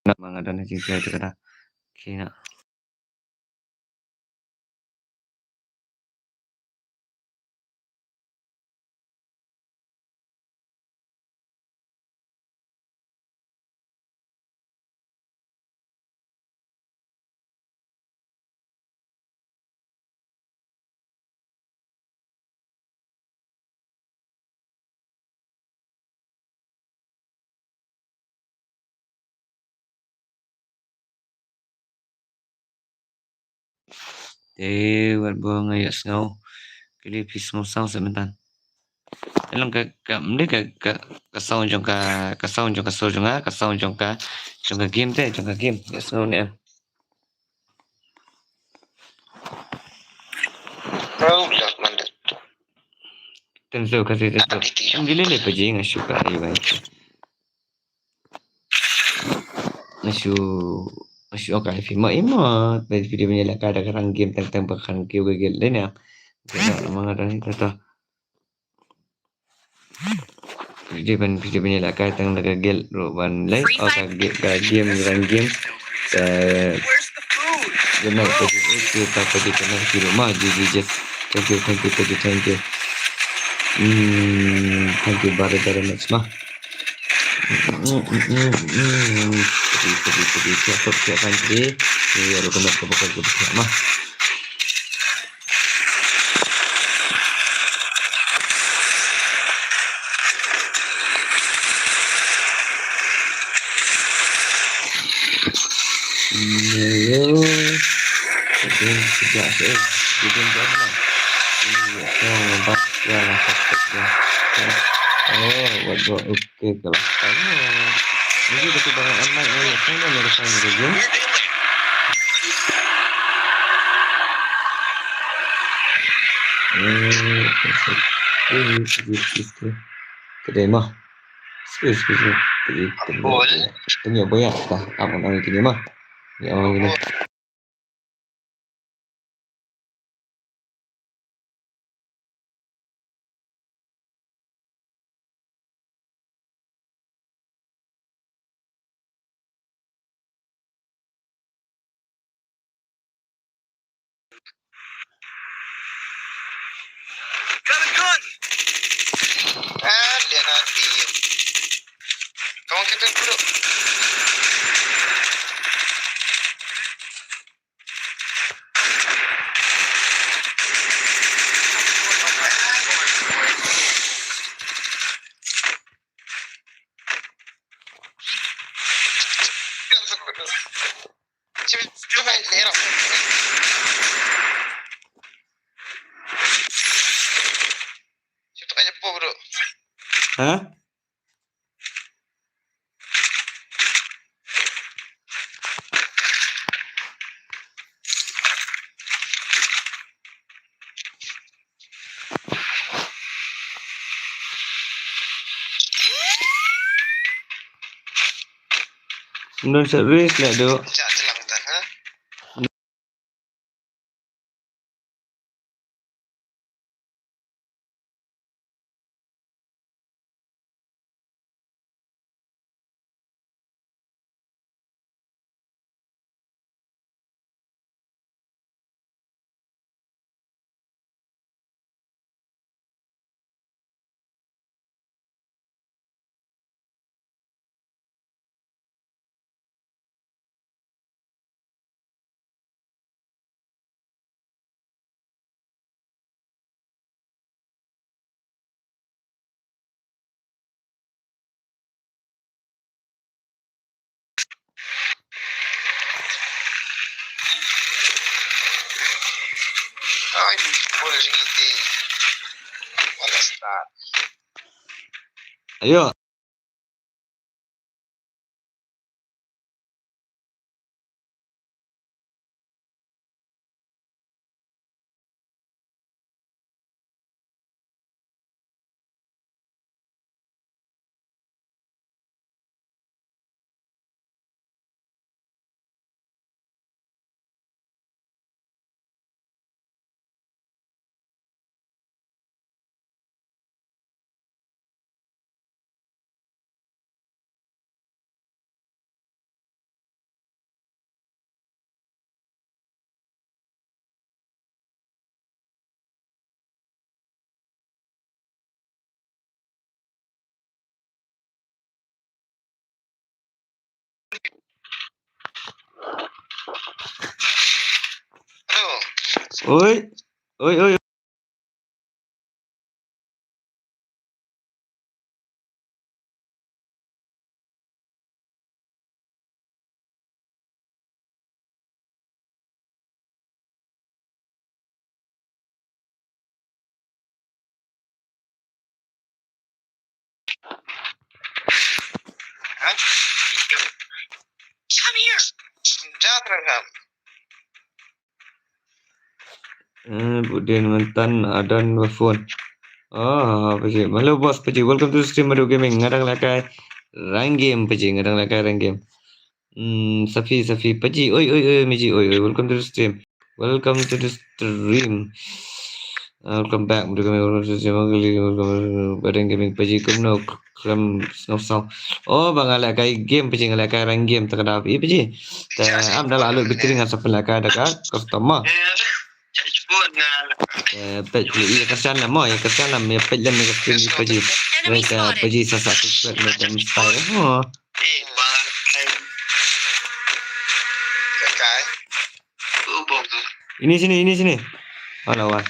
Namar nga don ha jingkhiah te ka da. Ki na. Te wat ba nga ïohsngew. Kali phi sngewsih sa mynta. Te long ka, ka, mdei ka, ka, ka sound jong ka, ka sound jong ka show jong nga, ka sound jong ka, jong ka game te, jong ka game. Ïohsngew ne em. Bro, dak mandat. Tensuk kasi tensuk. Am dile le paji nga shu ka ai bai. Nga shu, nga shu ka ai fi ma ima. Bai video bini la ka da ka rang game tang tang ba kan game ga gel le ne. Ga na ma nga rang ni ta. Video ban video bini la ka tang da ka gel ro ban le. Oh ka ge-, ka game rang game. Eh, Good night, thank you, thank you, thank you, thank you, thank you, thank you, thank you. Hmm, thank you very, very much, ma. Hmm, hmm, hmm, hmm. Thank you, thank you, thank you. Siap, siap, siap, thank you. Ni, ya, recommend ke bakal ke siap, ma. Hello. Sejak saya, sejak saya. Ini ya, saya nampak ya, nampak ya. Oh, waduh, oke, kalau saya. Ini betul banget aman, ya, saya nggak ngerasa gitu. Eh, ini, ini, ini. Kedai mah. Excuse, excuse me. Pergi, pergi. Boleh. Tanya banyak dah. Apa nama ini mah? Ya, orang ini. Ah, dia nanti. Kawan kita dulu. Ha? Ym don set risk leh, duh. Ayo. Oi, oi, oi. Come here. Jat rangam. Eh, budin mentan adan ba phone. Oh, Paji. Hello boss Paji. Welcome to the stream Madu Gaming. Nga dang lehkai rank game Paji. Nga dang lehkai rank game. Hmm, Safi, Safi, Paji. Oi, oi, oi, Miji. Oi, oi. Welcome to the stream. Welcome to the stream. Uh, welcome back. Welcome, welcome to the stream. Welcome, welcome, welcome. Badan Gaming Paji kumno khlem sngewsih. Oh, ba nga lehkai game Paji, nga lehkai rank game ta ka dei Paji. Te am da la lut battery ngan sa pynlehkai da ka customer. Eh, peit ïa ka channel mo, ïa ka channel mo, ïa peit lem ïa ka stream Paji. Wei ka Paji sa sa subscribe mo, ka style. Oh. Ini sini, ini sini. Wala, wala.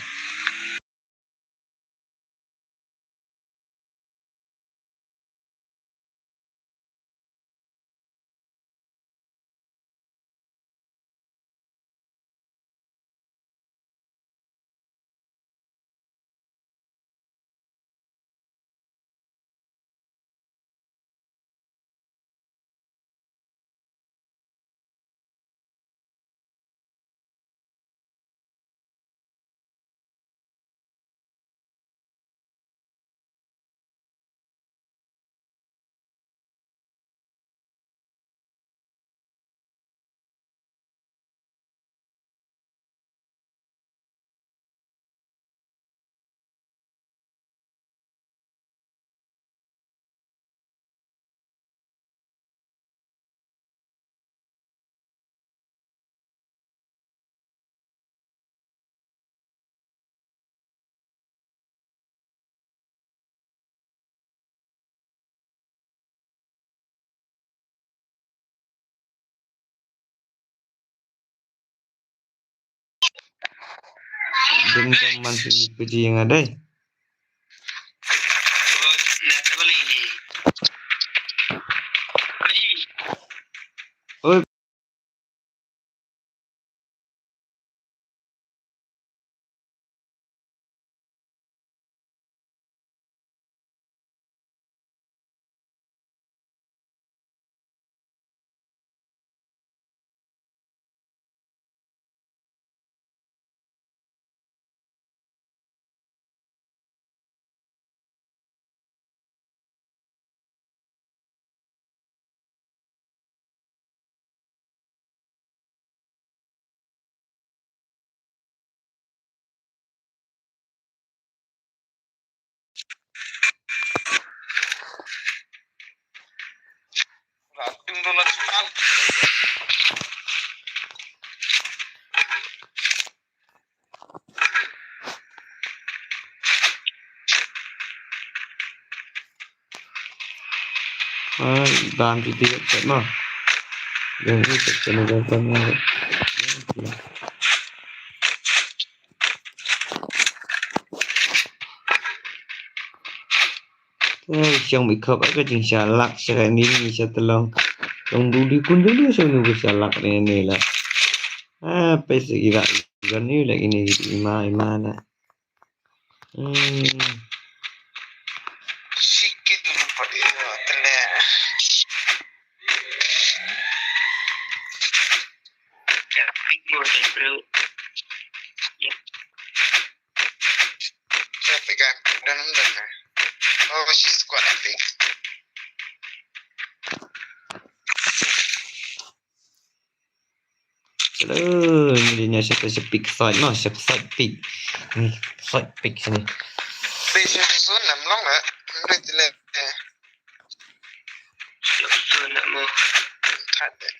Dum dum man sini puji nga dei. Oi. Ai, dan ti ti kat ma. Yang ni kat kena dan ma. Ai, shong mi khop ka jing sha lak sha ni ni sha telong. Long du di kun du du shong nu sha lak ni ni la. Ah, pes ira gan ni la ini ima ima na. Hmm. Sikit dulu pada tele. Epic, ah. Done, done, ah. Oh, she's quite epic. Hello, ini dia ni, siapa, siapa pick side, no, siapa side pick. Ni, side pick sini. Patient tu nam long, eh. Hynrei tu leh, eh. Siapa tu nak mau? Tak ada.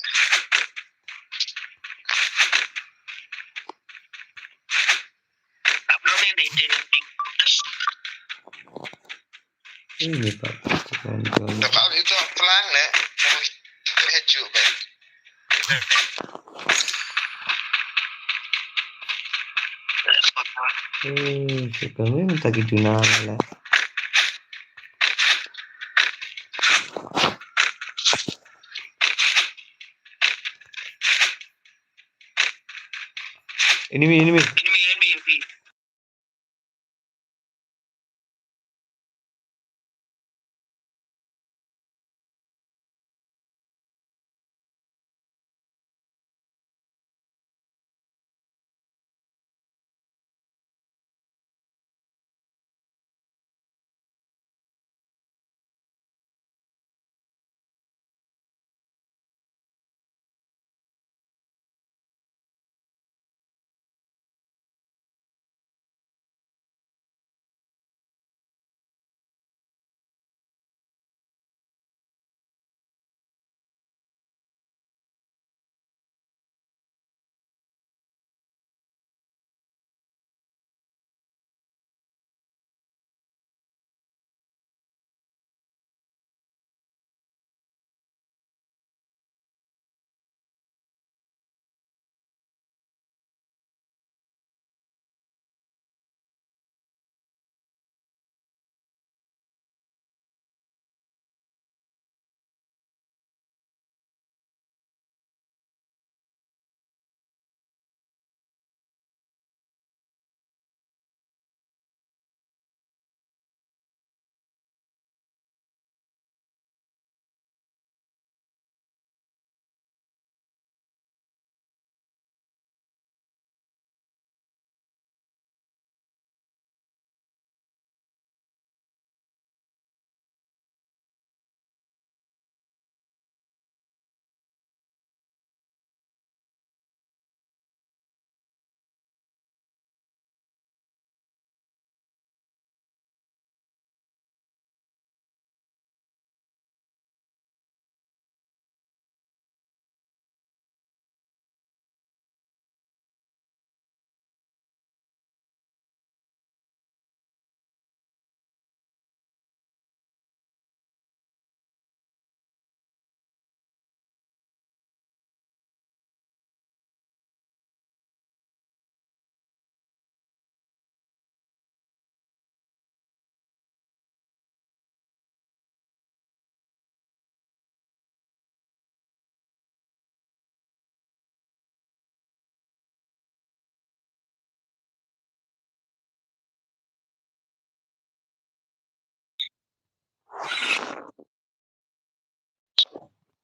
Ini, Pak. Tekan, tekan. Dah kau itu pelang deh. Mau itu heju, Pak. Eh, suka ni minta gitu nah, lah. Enemy, enemy. Enemy, enemy, enemy.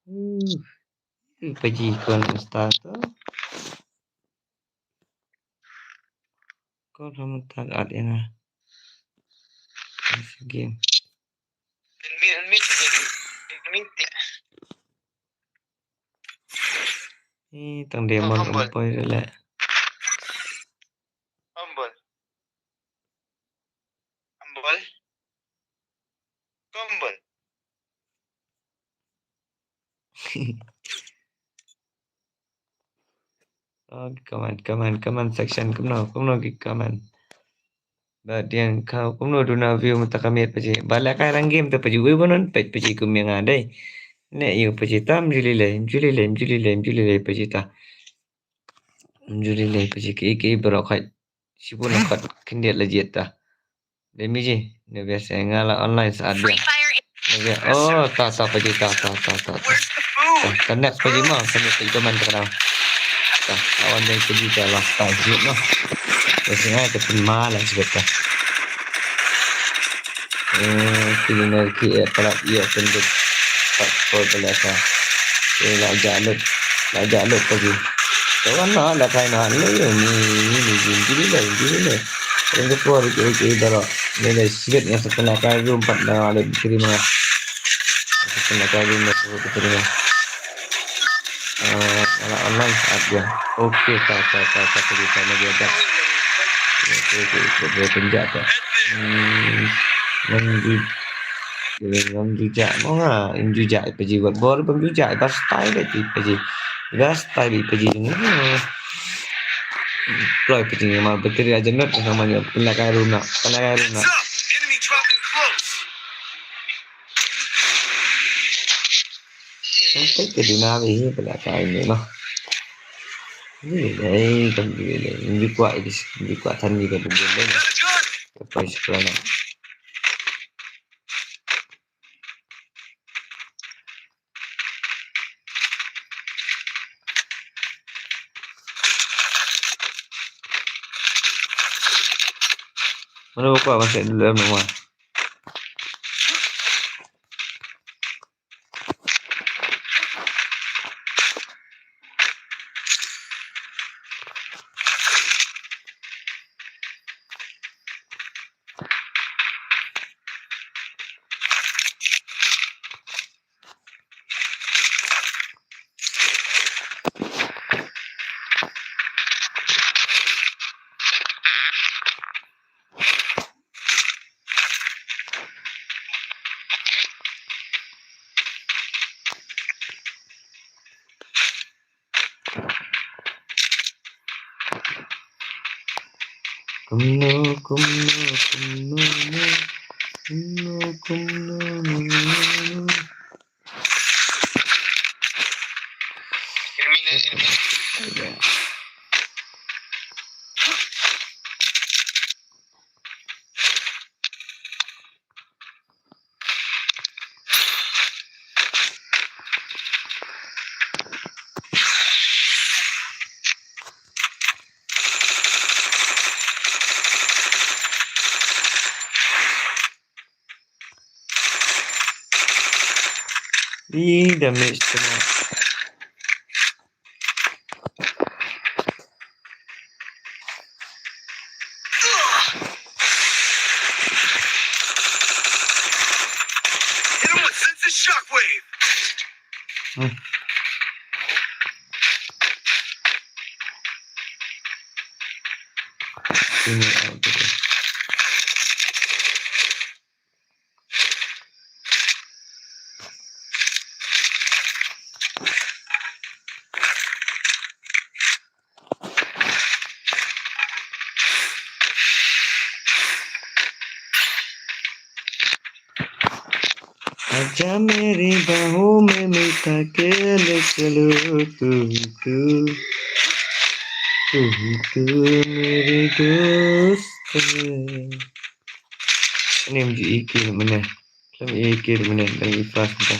Hmm. Paji kon star to. Kon ham tak at ina. Game. Min, min, min, min. Eh, tang dia mon. Humble. Umpoi le. Humble. Humble. Humble. Oh, comment, comment, comment section. Kumno, kumno ki comment. Ba diang kau kumno duna view mata kami paji. Bala kai rang game tu paji. Wei bonon pej paji kumia nga dei. Ne yu paji tam juli le, juli le, juli le, juli le paji ta. Juli le paji ki ki bro khai. Sibun kot kindiat lajit ta. Demi ji, ne biasa nga la online saat dia. Ne biasa, oh, ta, ta, paji, ta, ta, ta, ta, ta. Ta, ta, next paji mo, paji, paji, teman terang. Ta, awan dia paji, ta, la, ta, ji, no. Biasa nga ke pun malas betul. Eh, kini nerki, eh, pelak, iya, pendek. Tak, kau pelak, ah. Eh, la, jalut. La, jalut paji. Kawan na, la, kai na, le, yo, ni, ni, ni, ni, ni, ni, ni, ni, ni. Yang kedua, di kiri, kiri, darah. Ni, ni, sikit yang setengah kali, empat, dah, ada diterima. Setengah kali, empat puluh diterima. Ah, anak online saat dia. Okey, tak, tak, tak, tak, tak, tak, tak, tak, tak. Okey, okey, okey, boleh penjat tak? Hmm, yang di Ngam jujak mo nga, im jujak i paji wat bor bam jujak i ba style i paji. I ba style i paji. Ploi paji ma bateri aja not sama ni pelakai runa, pelakai runa. Sampai ke dina ni pelakai ni noh. Ni dai kan ni dai. Ni kuat ni, ni kuat tan ni kan ni dai. Ploi sekolah. Mano ba kwah ban seh dulu em nama? Kumno, kumno, kumno, kumno, kumno, kumno. Ih, damage tu mah. Hit him with sense of shockwave. Hmm. Ini out tu. आजा मेरी बाहों में मिलता के ले चलो तू ही तू, तू ही तू मेरी दोस्त है। Ani em ji i kir mene. Kem i kir mene, dang i fast mene.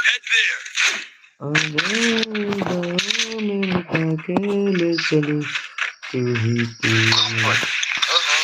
Head there. आजा मेरी बाहों में मिलता के ले चलो तू ही तू। Comfort. Uh-huh.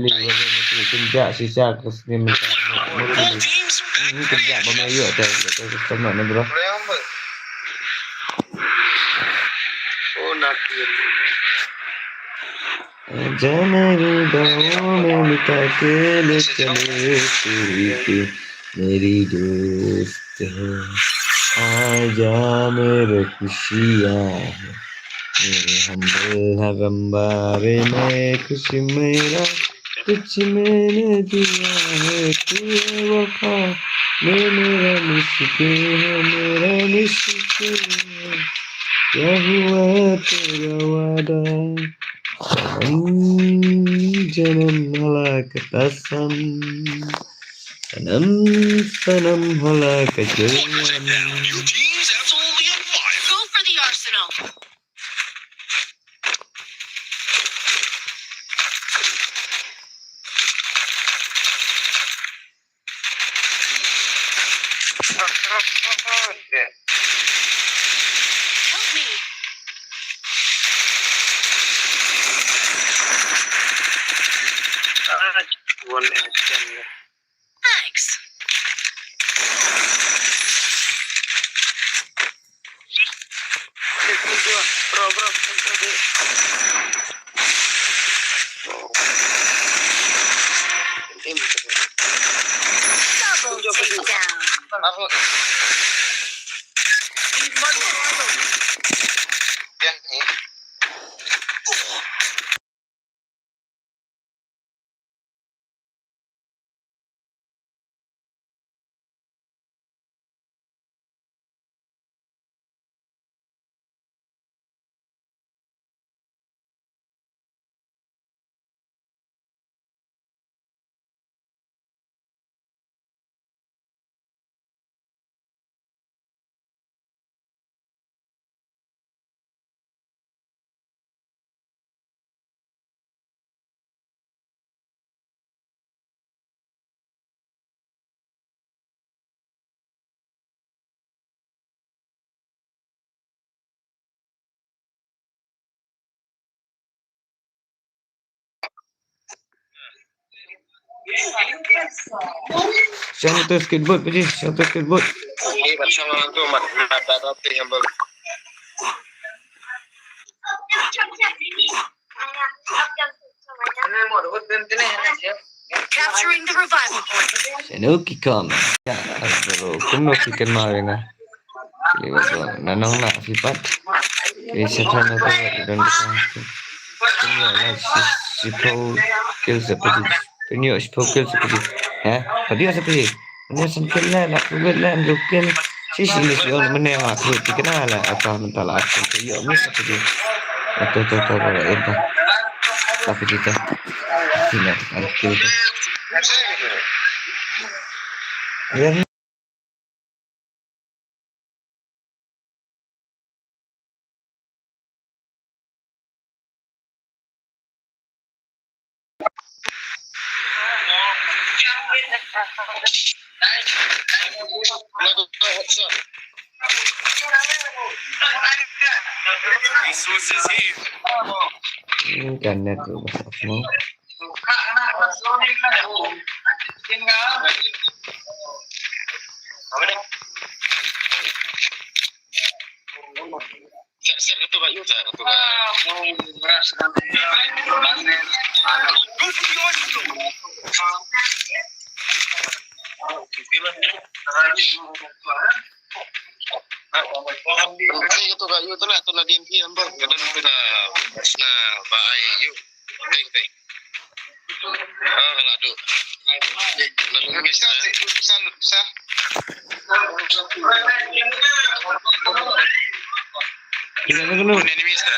Ili, wala na tu kynjah shisha ka snem mynta. Ni kynjah ba me ïoh te, te ka snem na bro. आजा मेरी बाहों में लुटा के ले चले तेरी के मेरी दोस्त है। आजा मेरे खुशियाँ है, मेरे हमदर्द हरम बारे में खुश मेरा तुझ मैंने दिया है, तू है वफा, मैं मेरा मुश्किल है, मेरा मुश्किल है। क्या हुआ तेरा वादा? सनम, जन्म हला का कसम। सनम, सनम हला का जन्म। Go for the arsenal. Help me. One action. Thanks. Bro, bro, bro. Double takedown. Shang tu skateboard, Paji, shang tu skateboard. Ni bat sama tu mat mat dah roti yang bel. Capturing the revival point. Seno ki kam. Ya, astro, kumno ki kan ma wena. Kili wa so, nanong na fipat. Kili setan na tu, don kita. Kumno na si, si pro kill sa pedi. Penyo si pro kill sa pedi. Ha? Pedi sa pedi. Ni san kill la, la kuwit la, la kill. Si si ni si ong mene ma kuwit ti kena la, ata mentala aku tu yo mi sa pedi. Ata ta ta ba la enta. Tapi kita. Sini ada kill tu. Ya. Internet tu bah semua. Ai, ka tu ka yu tu na, tu na din pi number, ka dan tu na, na ba ai yu. Teng, teng. Ah, la tu. Na lu mi sa, sa, sa. Kita ni dulu. Ni mi sa.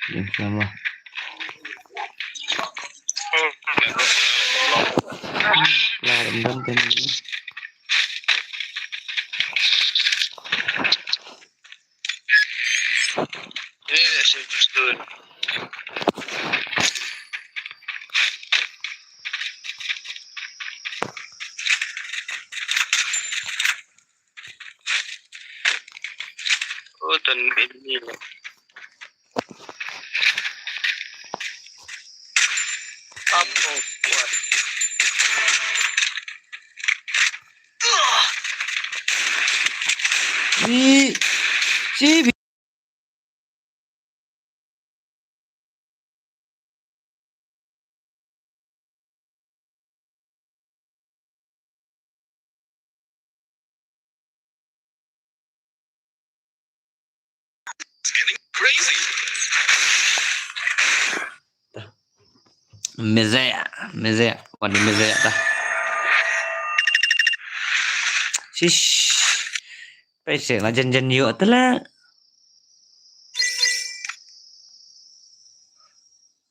Insya Allah. Lah, rendam tadi. Ini dah serius tu. Oh, dan ini. Apa kuat? Ci, ci. It's getting crazy. Mezea, mezea, wan mezea ta. Shish. Pese la jan jan yu tela.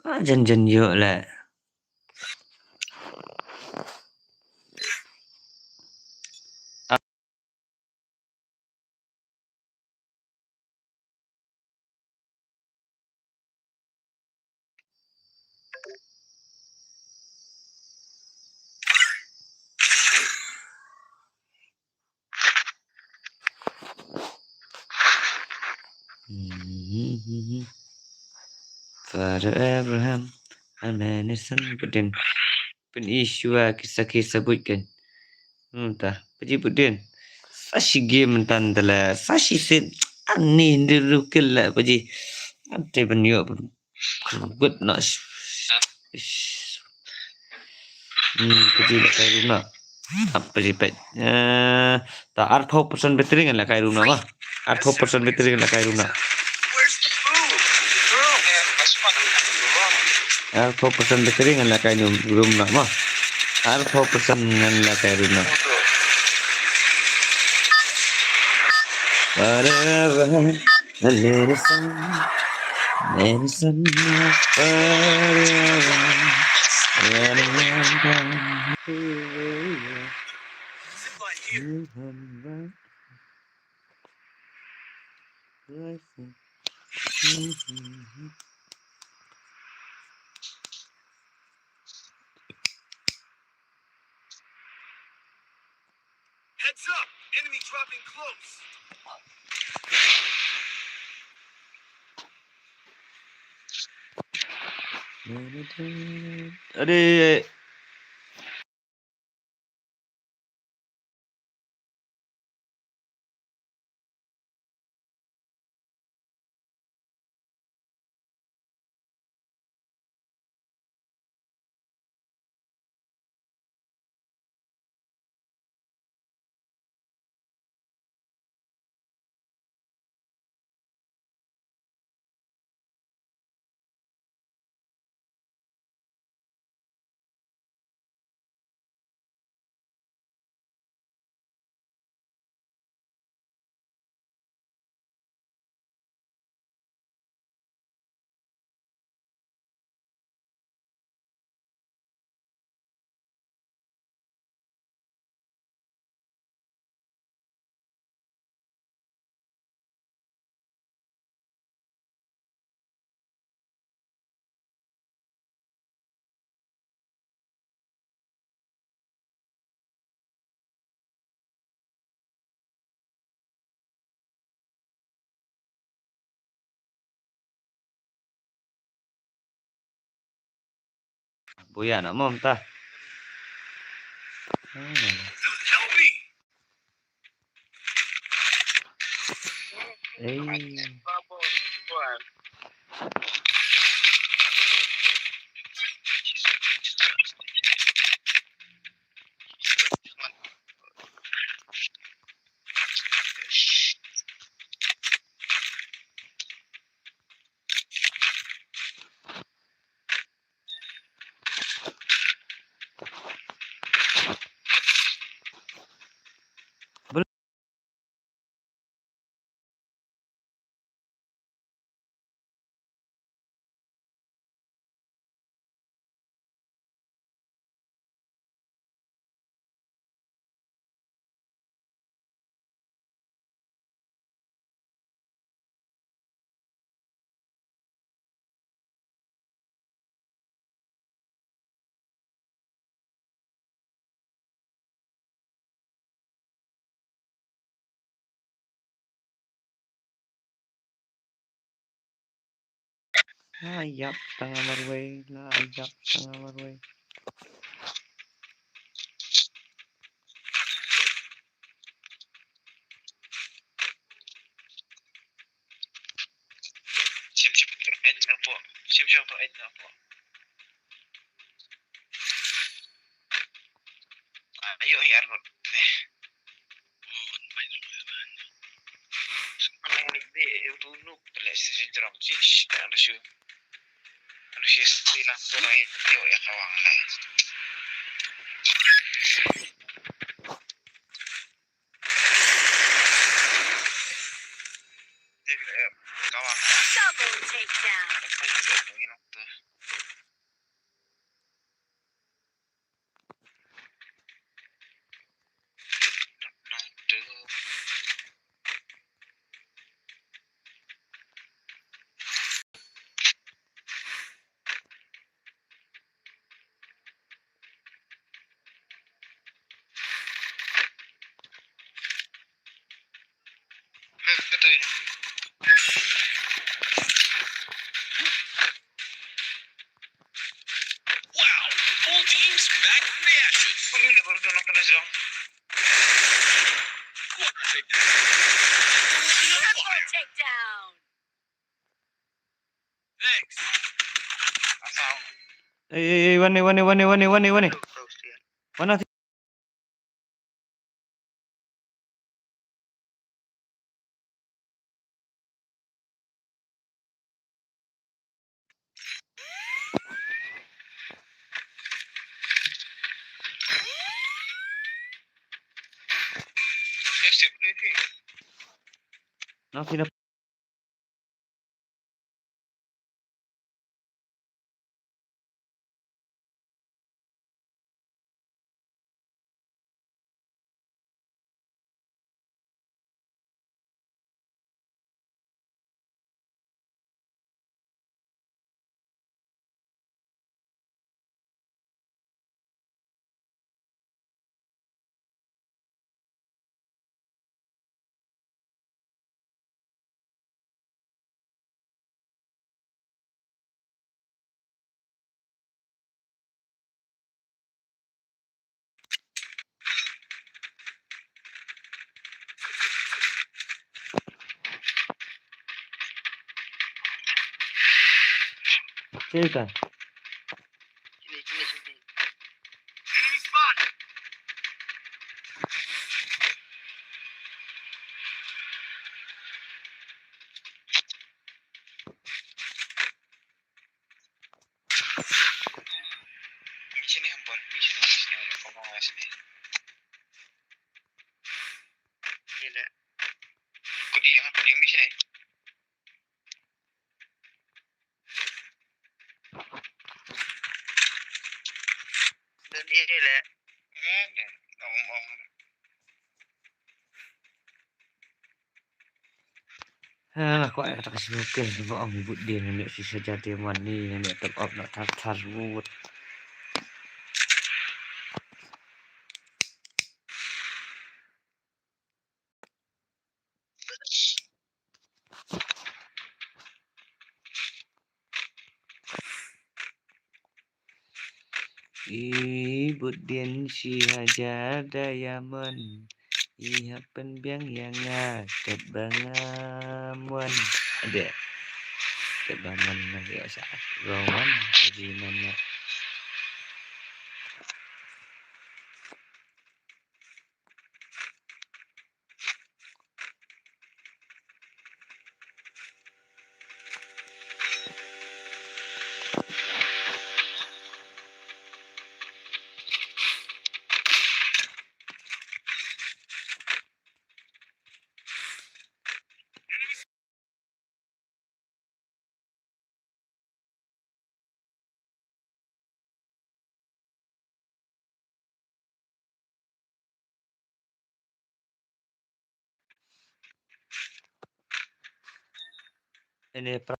Ah, jan jan yu le. Father Abraham, Amen, Son, Budin. Pyn-i shuwa ki sakhi sabut kan. Hmm, ta, paji Budin. Sa shi game tan tala, sa shi sit. Ani ndi rukil la, paji. Ate ban yo. Good na. Ish. Hmm, paji la kai na. Apa sih, pet? Eh, ta arphew percent battery ngan la kai room na ma. Arphew percent battery ngan la kai room na. Arphew percent battery ngan la kai room na ma. Arphew percent ngan la kai room na. Forever, a little sun, medicine forever. Heads up! Enemy dropping close! Ade. Buya na mom ta. Ei. Ah, yap, tang marwei la, yap, tang marwei. Sim sim tu et na po. Sim sim tu et na po. Ayo hi arnot. Mana ni de eu tu nuk pele si si jram si. Ada shu. Ada shu si lang tu rai tio ya kawang lah. Double takedown. Wow, full teams back from the ashes. Quadra takedown. Triple takedown. Thanks. Asal. Ei, ei, ei, wan ni, wan ni, wan ni, wan ni, wan ni, wan ni. Terus dia. Mana? Na phi na Sini ka. Sini, sini, sini. Mih shane, Hambon. Mih shane, mih shane, wan ong ong sane. Ine le. Kudi, ha, kudi, mih shane. Don ine le. Eh, ne, ong ong. Ha, kwah kata ka smoking, ba ong bud din, ngan ïoh shisha jati mani, ngan ïoh top up na thar thar wut. I bud din shi hajar diamond. I hap pynbiang ïa nga katba nga mon. Ade. Katba mon nga ïa sa. Roman. Haji Mamat. Ine pra-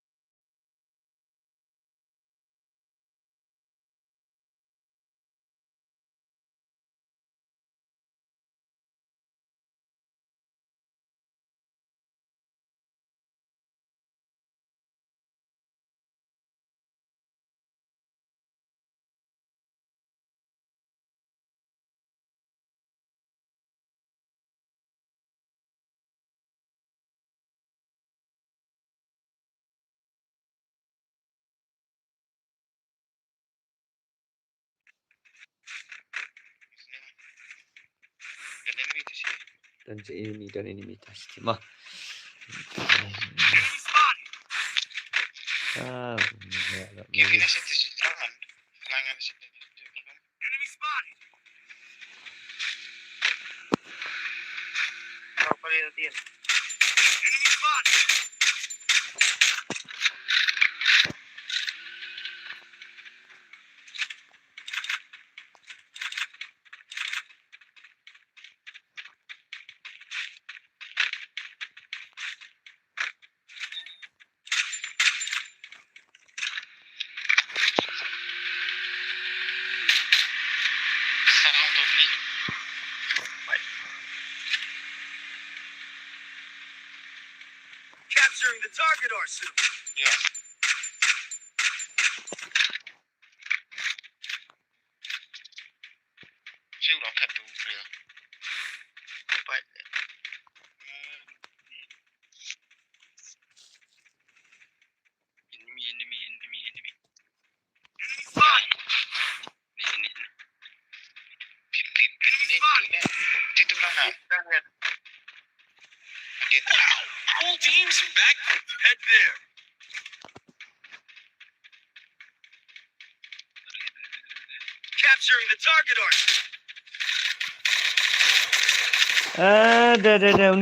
Don't enemy, don't enemy touch him. Ah. Ah, yeah, that Enemy spotted. Enemy spotted. Capturing the target, Arsu. Yeah. Shu long kat tu, ya. Pai. Enemy, enemy, enemy, enemy. Enemy spotted. Ni, ni, ni. Pit, pit, pit, ni, ni. Situ mana? Again. All teams back. Head there. Capturing the target, Arsu. Ah, da, da, da.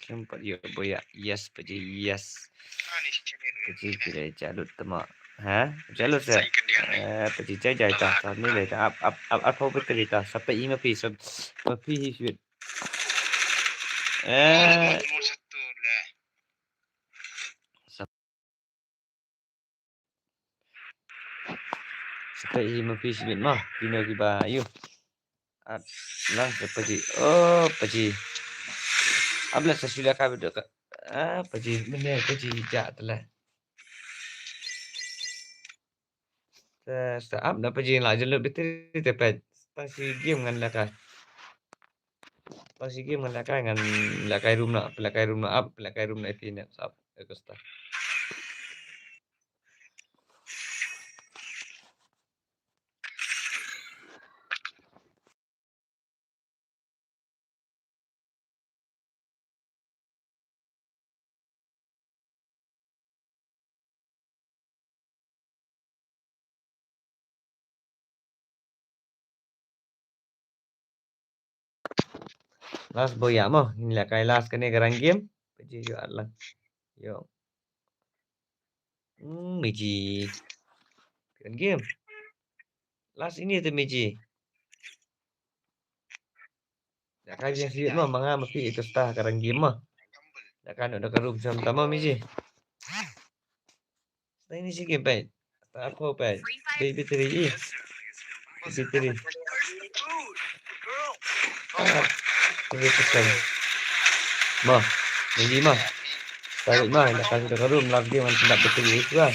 Kim pat ïoh buh ïa. Yes, paji, yes. Paji ki dei jalut tama. Ha? Jalut sa. Eh, paji jai jai ta. Ta ni le ta. Ap, ap, ap, ap, ap, ap, ta. Sa pa i ma phi, sa pa phi hi sweet. Eh. Sa Sa pa i ma phi sweet ma. Phi no ki ba yu. At lang sa paji. Oh, paji. Abla sa sila ka bedo ka. Ah, paji. Mene paji ja tala. Sa, sa ap na paji la jelo bitri te pet. Tang si game ngan la ka. Tang si game ngan la ka ngan la ka room na, la ka room na ap, la ka room na ipi ne. Sa ap. Eko sta. Last boy ya mo, ngin lehkai last kane ka rang game. Paji ïoh at lang. Ïoh. Hmm, Miji. Kan game. Last ini tu Miji. Lehkai biang sih mo, manga ma phi itu stah ka rang game mo. Lehkai no da ka room sam tama Miji. Sa ini si game peit. Sa ko peit. Baby three i. Baby three. Ah, baby three. Ma. Lagi ma. Sa ma, ila kasi da ka room lagi man tindak betul itu lah.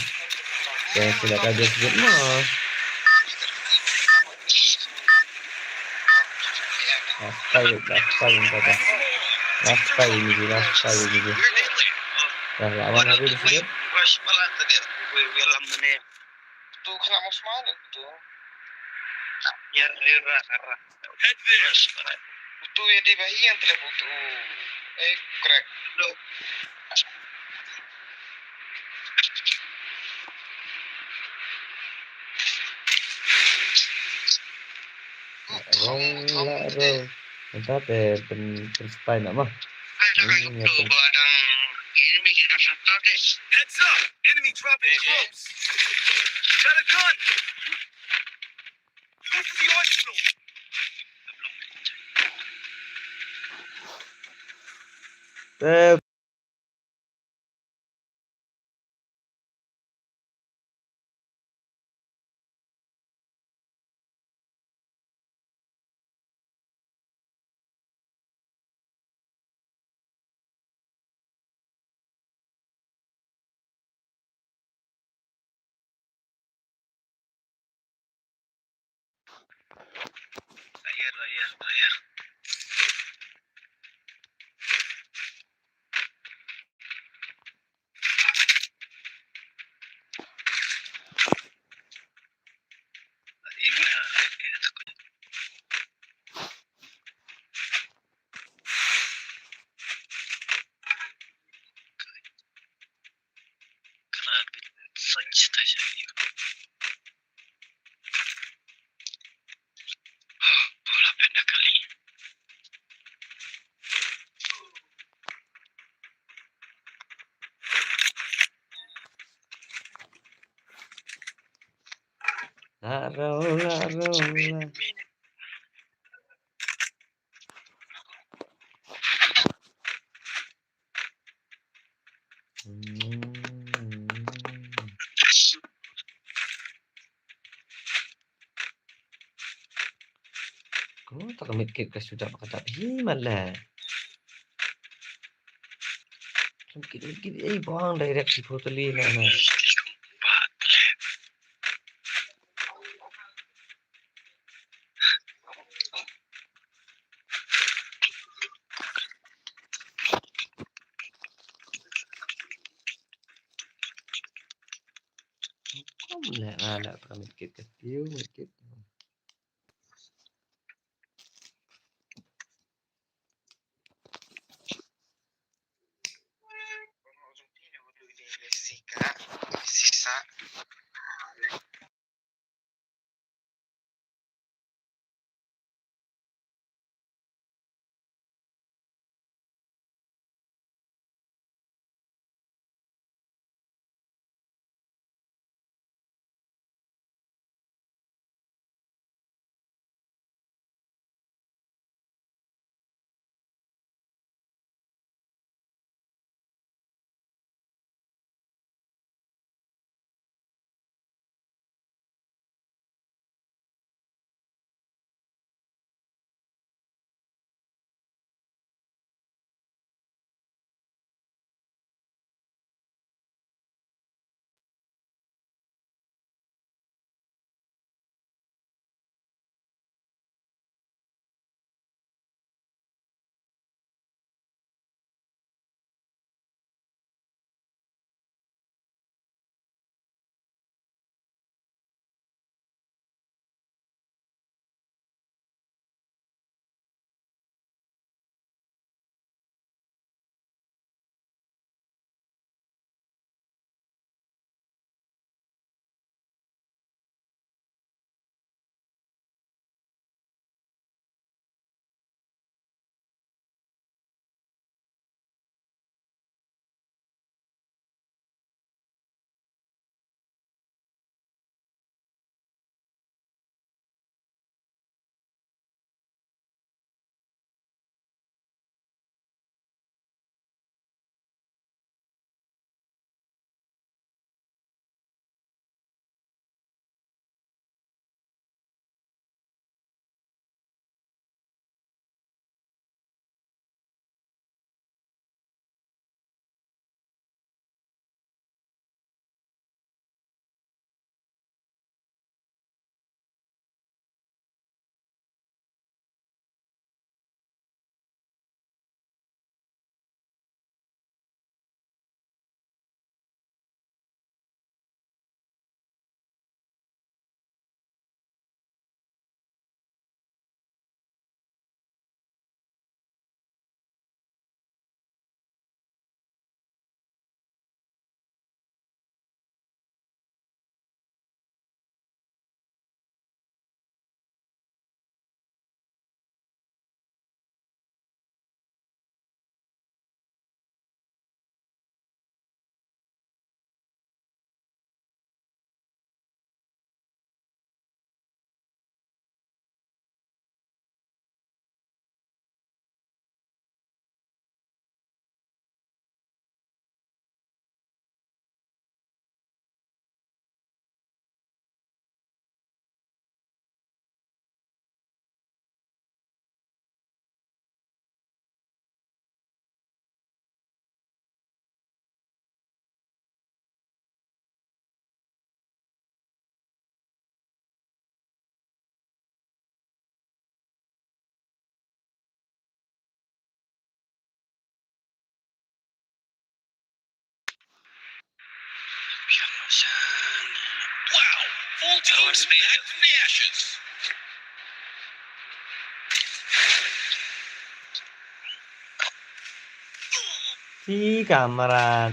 Yang sila ka dia sebut ma. Last fight, last fight, kata. Last fight ini je, last fight ini je. Dah lawan aku di sini. Tu kena mau semangat tu. Ya, ya, ya, ya. Tu ya di bahi yang telah butuh. Eh, crack. Roll lah, roll. Minta te pen, pen spy nak mah. Hmm, ya pen. Heads up! Enemy dropping close! Got a gun! Go for the arsenal! Eh. Layar, layar, layar. Laro, laro, laro. Hmm. Ko ta ka medkit ka suda ba ka dap hi mala. Tungkit, tungkit, eh, buang direct si Putli na, na. Kom leh, na leh, tengah medkit ke. Tiu, medkit. Wow! Full teams back from the ashes. Ti kamera.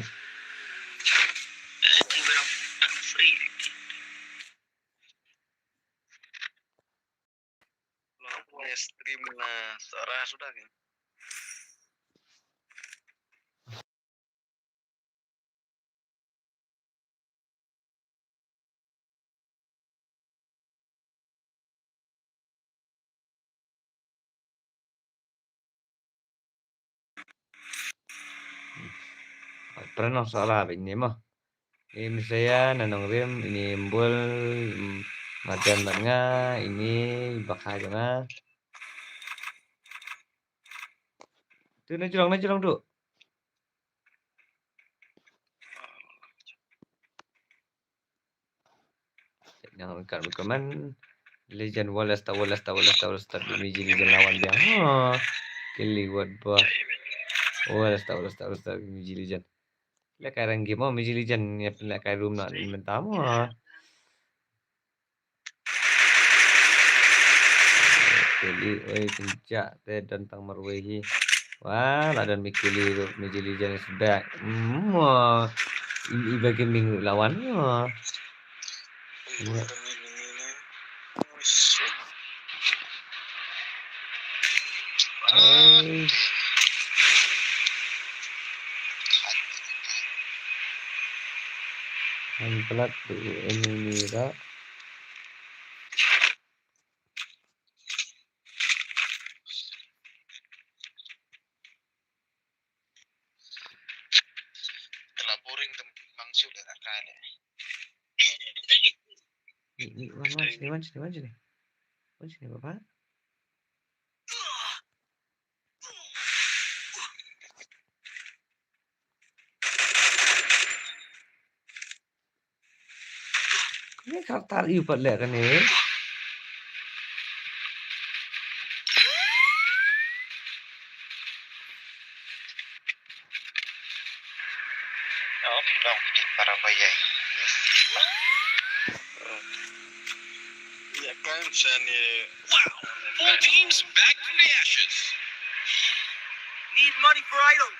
Stream na Sora sudah kan? Pynrem noh sala ba ine mo. Im saya na nongrim ine mbul, mm, madan bad nga ine bakha jong nga. Tu na jrong, na jrong tu. Nang kat recommend. Legend, World Star, World Star, World Star, World Star, Miji Legend lawan biang. Ha. Kili wat ba. World Star, World Star, World Star, Miji Legend. Lehkai rank game mo, Miji Legend ïa pynlehkai room na mynta mo. Kili, oi, kynjah te don tang marwei hi. Wah, la don Mikili ruh, Miji Legend is back. Hmm, wah. Iba Gaming ruh lawan. Wah. Wah. Ai. Ang pelat tu ini ni dah. Telah boring tem-, bang shu dah tak kali. Ni, ni, wan, wan, sini, wan, sini, wan, sini. Wan, sini, Bapak. Ni ka tar ïu pat leh kane. Oh, dong di para bayai. Ya kan, sani. Wow, full teams back from the ashes. Need money for items.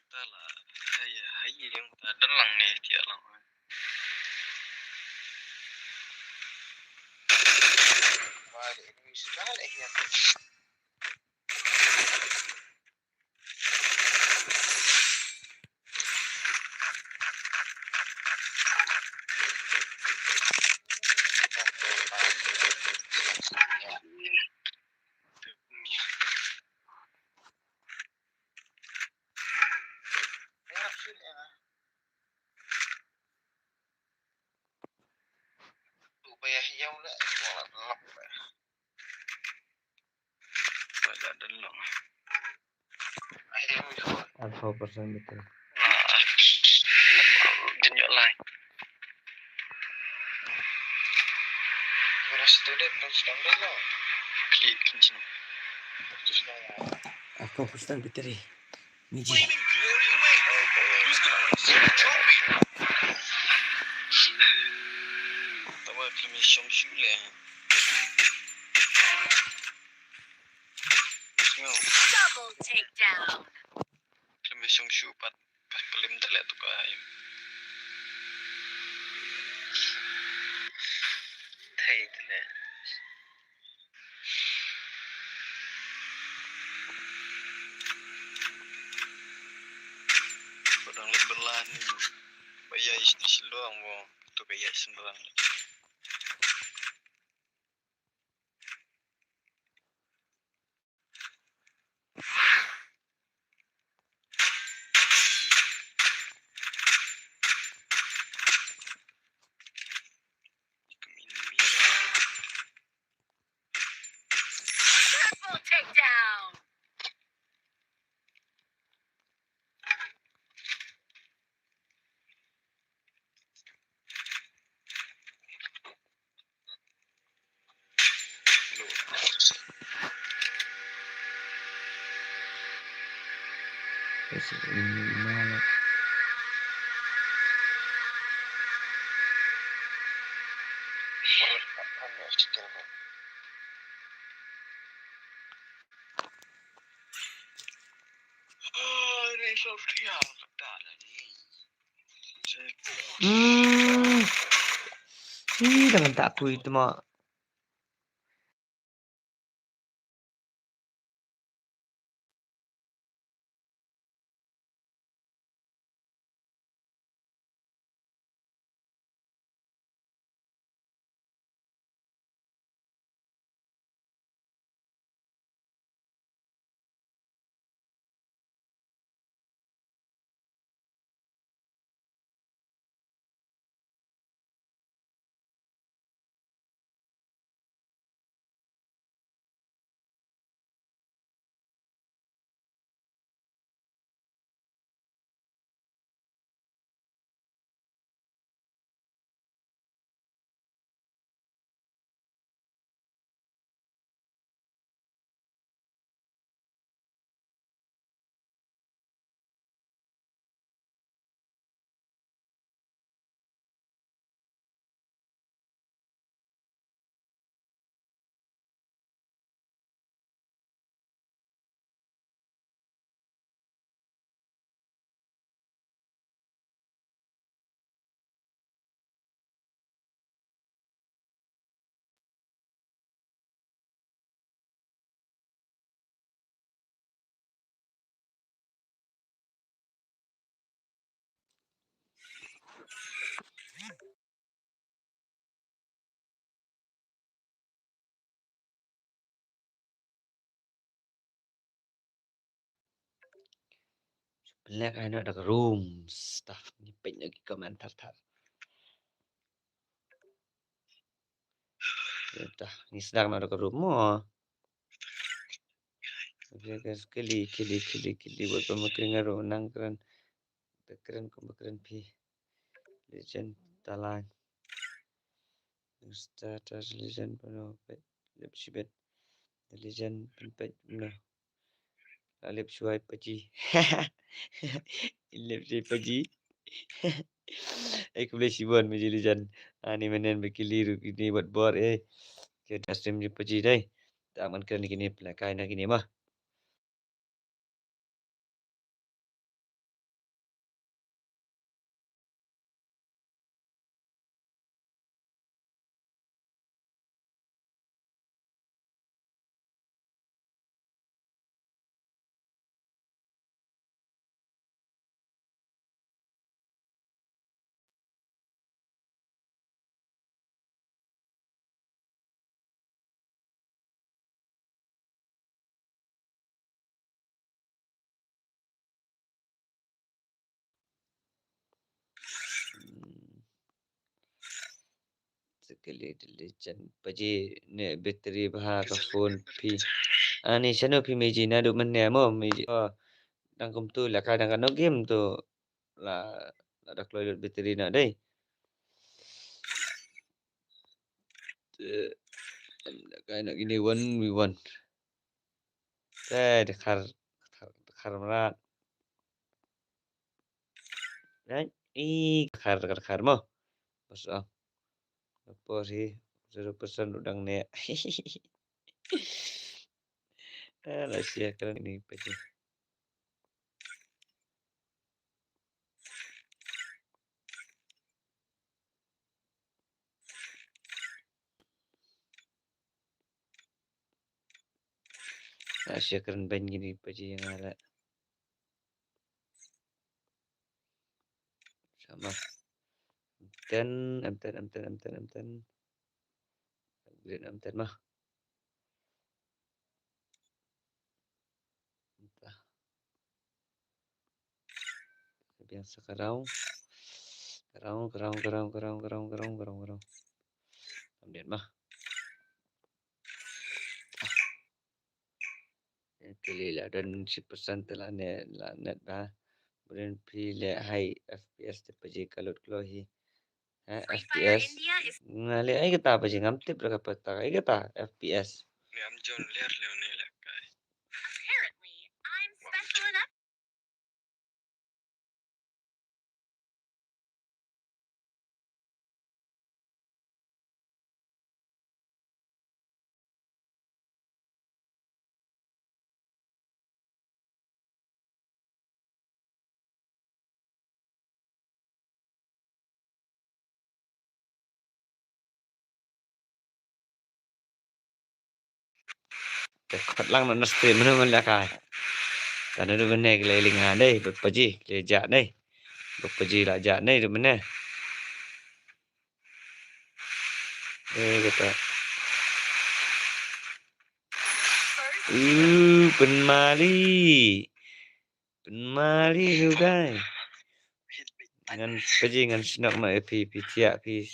Dah lah. Hai, hai, yang dah dalang ni, tiada lang. Balik ni, sudah lah, ya. Arphew percent betul. Arphew percent battery. Ni ji. Double takedown. Klim ïa shong shu pat, pat klim da leh tu ka ai. Thei tu leh. Ko dang leh berlan. Ba ïa ish ni shilong mo. Tu ka ïa shilong. Triple takedown. Hmm. Ih, da mynta ku ïa tma. Pynlehkai noh da ka room. Stuff ngi peit noh ki comment thar thar. Dah ngi sdang noh da ka room mo. Kili kili kili kili wat ba ma kren nga ruh nang kren. Ba kren kum ba kren phi. Legend talang. Starter legend pano pet lip shibet. Legend pet no. La lip shuai paji. Lip shuai paji. Eh, khublei shibun Meji Legend. Ani menen ba kili ruh kini wat bor eh. Ke da stream ji paji dai. Ta man kren kini pynlehkai na kini mah. Sekali dili jan paji ne battery bha ka phone phi. Ani shano phi Meji naduh mynne mo Meji. Oh, dang kumtu la ka dang kano game tu. La, la da kloi lut battery na dei. Te, em da kai na kini one v one. Te, da khar, khar, khar mrat. Dai, i khar, khar, khar mo. Bas ah. Apa sih? Zero percent udang ne. Eh, la sia kren ini paji. Asya kren ban gini paji yang ala. Sama. Amten, amten, amten, amten, amten. Upgrade amten mah. Entah. Biasa karau. Karau, karau, karau, karau, karau, karau, karau, karau. Update mah. Kili la don shi percent te la ne la net ba. Brin phi le hai F P S te paji ka lut klo hi. Ha, F P S. Nga le ai kata paji ngam tip ra ka pata ai kata F P S. Ngam jon ler le ne la kai. Te khot lang na stream na man la kai. Tana du bene ki le ling ha dei, bad paji, ki le ja dei. Bad paji la ja dei du bene. Eh, kata. Uh, pynmali. Pynmali juga. Ngan paji ngan shnok na phi phi thiah phi.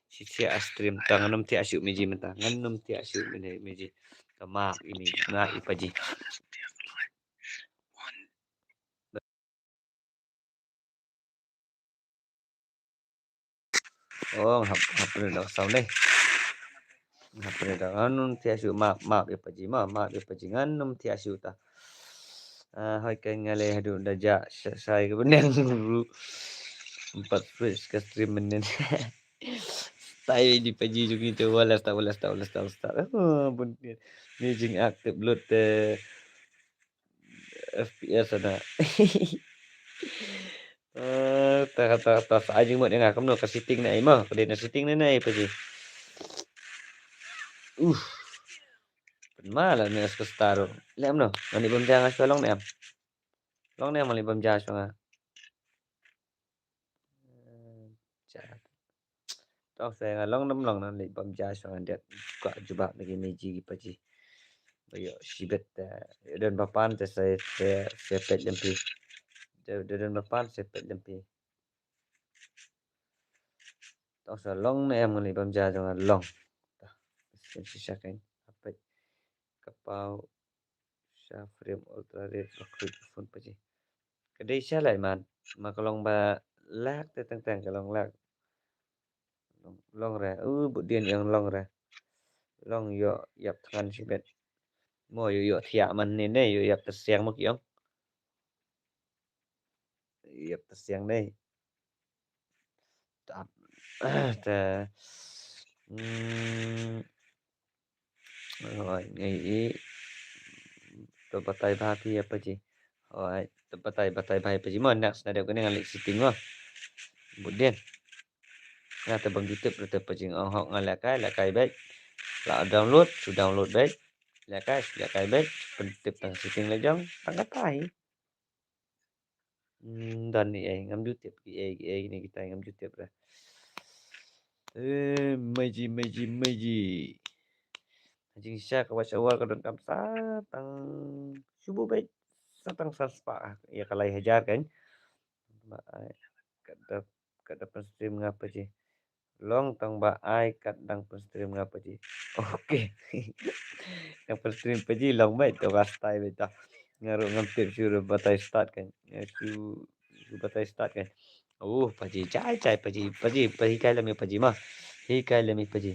Phi thiah a stream ta ngan ym thiah shuh Meji mynta. Ngan ym thiah shuh Meji. Ka mak ini na i paji. Oh, hap hap ni dah sound ni. Hap ni dah ngan ym thiah shuh map map i paji ma map i paji ngan ym thiah shuh ta. Ah, hoi ka nga le haduh da ja sai ka beneng ru. Empat switch ka stream menen. Stai di paji jong ngi tu wala sta wala sta wala sta wala sta. Oh, bun ni jing active lut te F P S ana. Eh, ta ta ta sa jing mot nga kamno ka setting na ai ma ka dei na setting na ai paji. Uh. Pynmala ne ska star. Lem no. Mani bam jang as long ne am. Long ne mani bam jang as nga. Tang sa nga long nam long, nang leit bam ja sha nga dep ka jubab na ki meji ki paji. Ba ïoh shibit te, ïoh don ba pan te sa, sa, sa peit lem phi. Te, te don ba pan sa peit lem phi. Tang sa long ne em, ngan leit bam ja jong nga long. Tah, shisha kan. Peit. Kapaw sha frame ultra red ba khrip phone paji. Ka dei sha lai man. Ma ka long ba lak te teng teng ka long lak. Long, long re. U, bud dien ïong long re. Long ïoh ïap thngan shibit. Mo ïoh ïoh thiah man ne ne ïoh ïap te siang mo ki ong. Ïap te siang ne. Tap. Te. Hmm. Hoi, ngai i. To batai bha phi ïa paji. Hoi, to batai, batai bha ïa paji. Mo, next na dep kane ngan leit setting mo. Bud dien. Nga te bang YouTube te paji, ong hok nga lehkai, lehkai beit. La download, su download beit. Lehkai, lehkai beit. Pyntip tang setting la jong, tang katai. Hmm, don ni ei, ngam ju tip ki ei, ki ei, kine kitai ngam ju tip re. Eh, meji, meji, meji. Jingshisha ka watch hour ka donkam sa tang shu beit, sa tang san spah ïa ka lai hajar kan. Ba ai, ka da, ka da pynstream nga paji. Long tang ba ai kat dang pynstream nga paji. Okay. Dang pynstream paji long beit, to ka style beit ta. Nga ruh ngam tip shu ruh batai start kan. Nga shu, shu batai start kan. Oh, paji, jai, jai, paji, paji, paji, hikai lem ïa paji ma. Hikai lem ïa paji.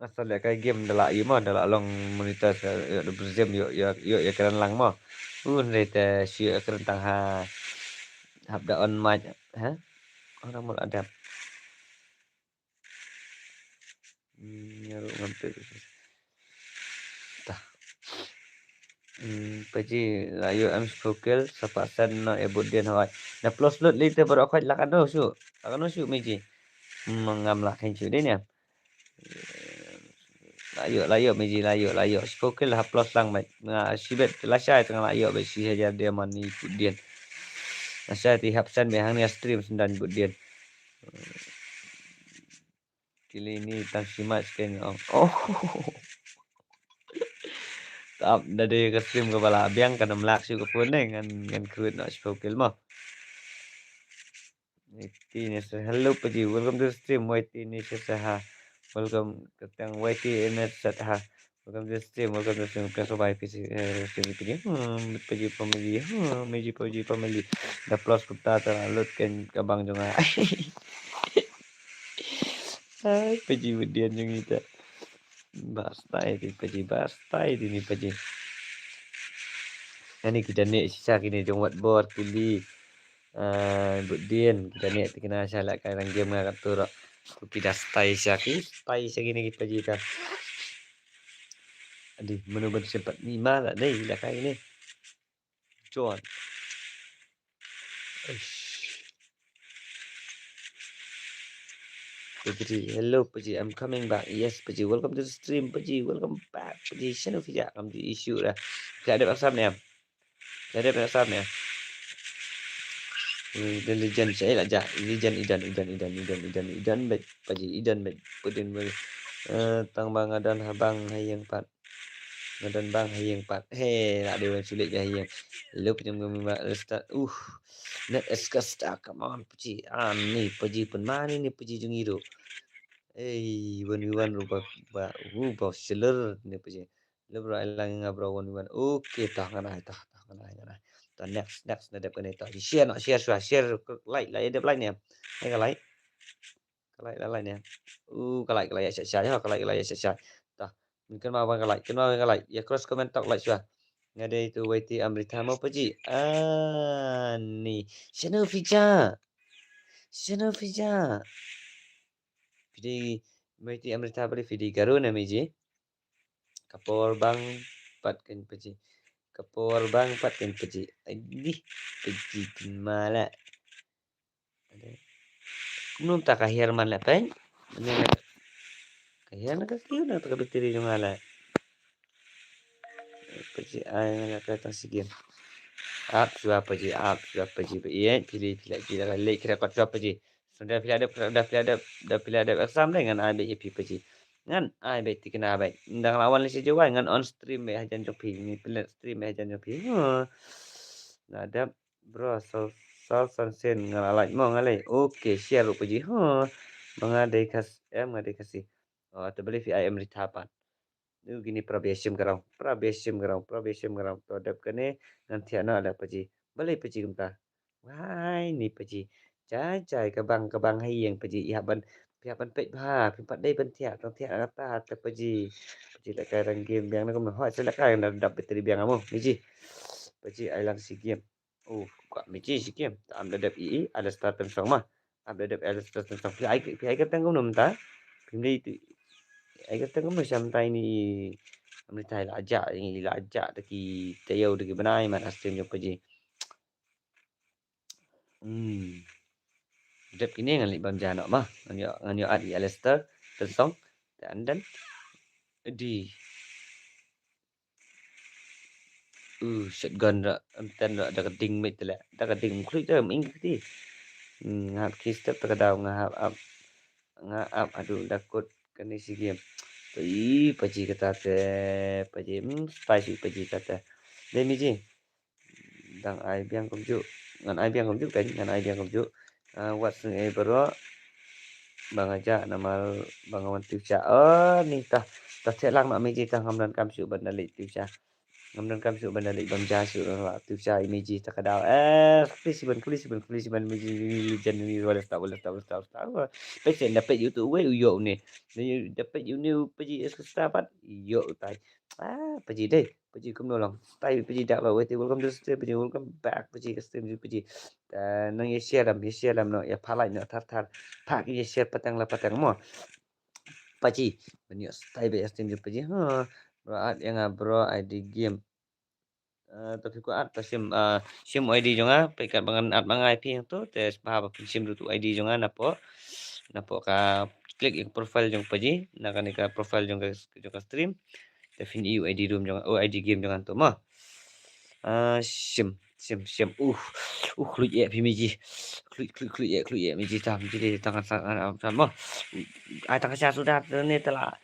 Asal ïa kai game da la ïa mo, da la long monitor, ïa da brzim ïa, ïa, ïa, ïa kren lang mo. Un re te shu ïa kren tang ha. Hap da on mic, ha? Orang mul adap. Hmm, ïa ruh ngam tip. Tah. Hmm, paji la ïoh em siphew kill, sa pat send noh ïa bud dien hoi. Na plus lut lei te baroh khoit la kano shu. La kano shu meji. Hmm, ngam lah khein shu dei ne. La ïoh, la ïoh meji, la ïoh, la ïoh. Siphew kill ha plus lang beit. Nga shibit lashai te nga la ïoh beit shi hajar diamond ïa bud dien. Lashai te hap send beit hangne stream sendang bud dien. Kili ni tang shimat sken ong. Oh. Tap da dei ka stream kaba la biang kan ym lak shuh ka phone ne ngan, ngan khrut noh siphew kill mo. Y T Nation, hello paji, welcome to the stream. Y T Nation, say hi. Welcome, katang Y T Nation, say hi. Welcome to the stream, welcome to the stream. Thanks for buying P C, eh, stream paji. Hmm, paji family. Hmm, meji paji family. Da plus kutta ta lut kan ka bang jong nga. Hai, paji bud dien jong ita. Ba stai ti paji, ba stai ti ni paji. Ani kita ne shisha kine jong wat bor kili. Ah, bud dien kita ne ti kina sha la kai rang game nga kat tu ro. Ku kita stai sha ki, stai sha kine ki paji ta. Adi, menu ban sempat ni ma la dei la kai ni. John. Eish. Paji, hello, paji, I'm coming back. Yes, paji, welcome to the stream, paji, welcome back, paji. Shano phi ja, kam ji issue ra. Phi ja dep asam ne. Phi ja dep asam ne. Hmm, the legend, saya la ja. Legend, idan, idan, idan, idan, idan, idan, bet, paji, idan, bet, pudin, bet. Eh, tang bang adan habang hayeng pat. Nga don bang ha ïing pat. He, la dei wan sulit ja ha ïing. Lok jong nga ma restart. Uh. Net S K star, come on, paji. Ah, ni paji pun mane ni paji jong i ruh. Ei, one v one ruh ba, ba, uh, ba seller ni paji. Lo bro, ai lang nga bro one v one. Okay, tah nga nai, tah, tah nga nai, nga nai. Tah next, next na dep kane tah. Share noh, share shuwa, share, like, like, dep like ni. Hai ka like. Ka like la like ne. Uh, ka like, ka like ïa shai shai ha, ka like, ka like ïa shai shai. Tah. Min kynmaw ban ka like, kynmaw ban ka like. Ïa cross comment tok like shuwa. Nga dei tu Y T Amrita mo paji. Ani. Shano phi ja. Shano phi ja. Phi dei Y T Amrita, phi dei Garo ne meji. Ka por bang pat kan paji. Ka por bang pat kan paji. Ai dih, paji pynmala. Kumno mynta ka hiar man leh peit. Mane leh ka hiar na ka kiew na ka battery jong nga leh. Peit ai nga leh ka tang si game. Ap shuwa paji, ap shuwa paji, ba ïeit phi, phi la, phi la leh kira kot shuwa paji. Sunda phi la dep, da phi la dep, da phi la dep exam dei, ngan ai beit ïa phi paji. Ngan ai beit tikna beit. Nda la wan leh shi jawai ngan on stream beit hajan jong phi. Ngi pynleh stream beit hajan jong phi. Huh. Nga dep bro, sal, sal san sen nga la like mo nga leh. Okay, share ruh paji. Huh. Ba nga dei Khas, em nga dei Khasi. Oh, te balei phi ai Amrita pat. Ngi kine para biashim garang, para biashim garang, para biashim garang. To dep kane ngan thiah noh da paji. Balei paji kumta. Wai ni paji. Jai jai ka bang, ka bang ha ïing paji. Ïa ban, ïa ban peit bha, phi pat dei ban thiah, tang thiah kata te paji. Paji lehkai rang game biang na kumno. Hoi, sa lehkai na dap battery biang amo. Ni ji. Paji ai lang shi game. Oh, ka miji shi game. Ta am da dep i, i, Alistar teng song ma. Am da dep Alistar teng song. Phi ai, phi ai kyrteng kumno mynta? Phi mlei tu. Ai kyrteng kumno sha mynta ini. Am da tai la ajak, ini la ajak da ki taïew da ki bnai man astem jong paji. Hmm. Dep kine ngan leit bam ja noh ma. Ngan ïoh, ngan ïoh at i Alistar teng song. Ta andan. Di. Uh, shotgun ra, ym ten ra, da ka ding met te leh. Da ka ding khluit te, ym ing kti. Hmm, nga hap ki step ta ka daw, nga hap ap. Nga ap, aduh, da kut kane shi game. Ui, paji kata te, paji, hmm, spy shi paji kata te. Dei miji. Dang ai biang kumjuh. Ngan ai biang kumjuh kan, ngan ai biang kumjuh. Ah, wat sngi ai baroh. Ba nga jah namar ba nga wan tip sha. Oh, ni ta, ta theh lang na miji ta ngam donkam shuh ban da leit tip sha. Ngam donkam shuh ban da leit bam ja shuh, la tip sha i miji ta ka daw. Eh, kuli siban, kuli siban, kuli siban miji ni legend ni wala sta, wala sta, wala sta, wala sta. Peit shen da peit ïa utu uwei u ïoh une. Da peit ïa une u paji es ka sta pat ïoh utai. Ah, paji dei. Paji kumno long. Stai paji dak la wei te, welcome to the stream paji, welcome back paji ka stream ju paji. Ah, nang ïa share lam, ïa share lam noh, ïa pha like noh thar thar. Pha ki ïa share pateng la pateng mo. Paji. Ban ïoh stai ba ïa stream ju paji. Ha. Bro at ïa nga bro I D game. Ah, to phi kwah at to shim, ah, shim I D jong nga, peit kat ba ngan at ma nga ïa phi hangto, te sbha ba phin shim ruh tu I D jong nga napoh, napoh ka click ïa ka profile jong paji, na kane ka profile jong ka, jong ka stream. Te phin ïoh I D room jong, oh, I D game jong nga to mo. Ah, shim, shim, shim. Uh, uh, khluit ïa phi miji. Khluit, khluit, khluit ïa, khluit ïa miji tam, miji tam, tam, tam, tam mo. Ai tang ka sha suda ne te la,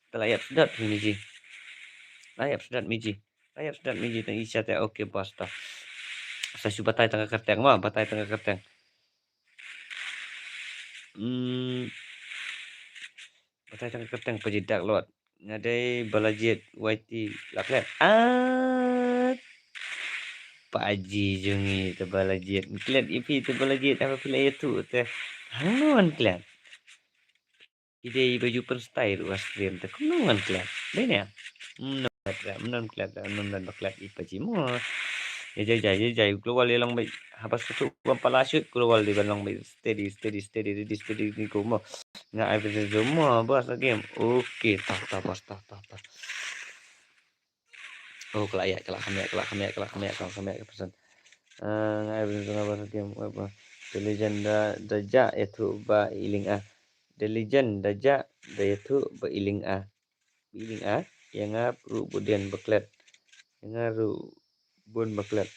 te la ïap sdot phi miji. La ïap sdot miji. La ïap sdot miji tang i sha te, okay boss ta. Sa shu batai tang ka kyrteng mo, batai tang ka kyrteng. Hmm. Batai tang ka kyrteng paji dak lot. Nga dei Balajied Y T la klet. Ah. Paji jong ngi te Balajied. Klet i phi te Balajied, apa phi la ïathuh te. Hangno ngan klet. I dei ba ju pynstai ruh ha stream te kumno ngan klet. Dei ne? Mno klet, mno klet, mno ba klet i paji mo. Ïa jai jai, ïa jai, global ïa long beit. Haba shu tu bam pala shoot, global dei ban long beit. Steady, steady, steady, ready, steady, ni ko mo. Nga ai beit mo, boss la game. Okay, tah, tah, boss, tah, tah, tah. Oh, ka la ïaid, ka la kham ïaid, ka la kham ïaid, ka la kham ïaid, ka la kham ïaid ka person. Ah, nga ai beit nga ba game, ba. The Legend da, da jah ïathuh ba i link ah. The Legend da jah da ïathuh ba i link ah. Ba i link ah. Ïa nga ruh bun dien ba klet. Ïa nga ruh bun ba klet.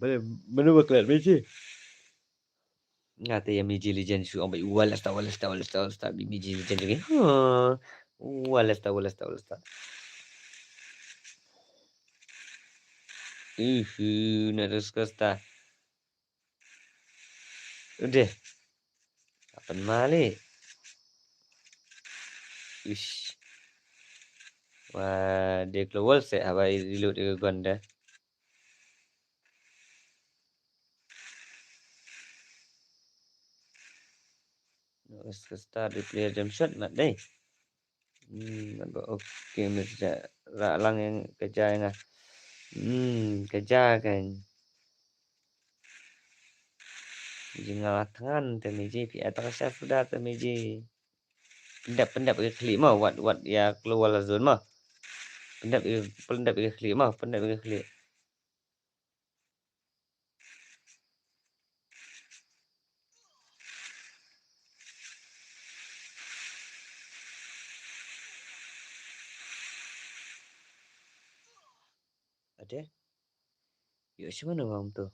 Mano, mano ba klet, miji. Nga te ïa miji Legend shu ong ba wala sta, wala sta, wala sta, wala sta, miji Legend jong ngi. Huh. Wala sta, wala sta, wala sta. Ihu, na risk sta. Udah. Kapan mali? Ish. Wah, dia keluar seh haba i reload dia gun dah. Start di player jump shot mat dei. Hmm, ba okay mesti ra lang ïa ka ja ïa nga. Hmm, ka ja kan. Ji nga la thngan te miji, phi ata ka sha suda te miji. Pyndep, pyndep ïa ka khlieh mo, wat, wat ïa keluar la zone mo. Pyndep ïa, pyndep ïa ka khlieh mo, pyndep ïa ka khlieh. Ade. Yo, sima no bang tu.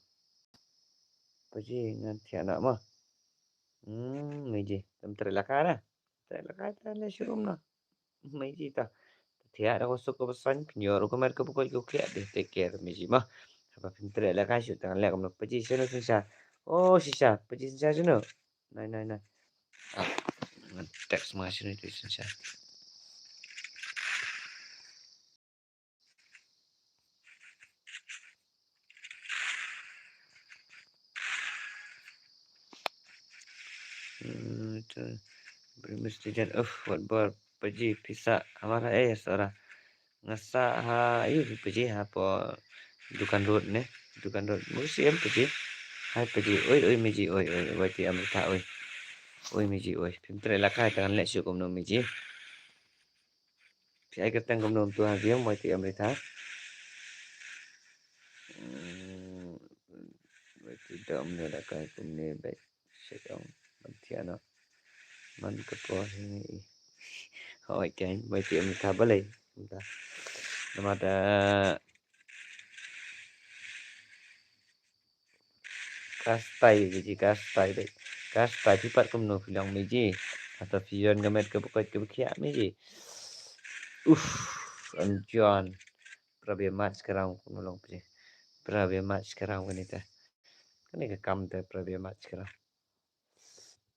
Paji ngan thiah na ma. Hmm, meji. Tam tre laka na. Tre laka ta le shurum na. Meji ta. Thiah da ko suk ko pesan, pinyor ko mer ko pukul ko kiak deh, take care meji ma. Apa pin tre laka shu tangan lek ko paji sino sisa. Oh, sisa. Paji sisa sino. Nai, nai, nai. Ah, ngan text ma sino tu sisa. Hmm, tu. Beri mesti jan. Uff, wat bor paji pisa amara eh sora. Ngasa ha, ayu paji ha po dukan road ne. Dukan road. Musim paji. Hai paji. Oi, oi, meji. Oi, oi, oi, ti amrita. Oi. Oi, meji. Oi. Pim tre laka tangan lek shu kumno meji. Phi ai kyrteng kumno tu ha game, wai ti amrita. Hmm, wai ti dom ne da kai kumne bai. Shit, ong. Man thiah no. Man ka por hi. Hoi, kan, wai ti amrita balei. Amrita. Namar da Kastai, biji kastai dei. Kastai, phi pat kumno phi long meji. Hata phi ïoh ka met ka bukoi ka bukhiah meji. Uff, an John. Prabe match ka rang kumno long phi. Prabe match ka rang kane ta. Kane ka kam ta prabe match ka rang.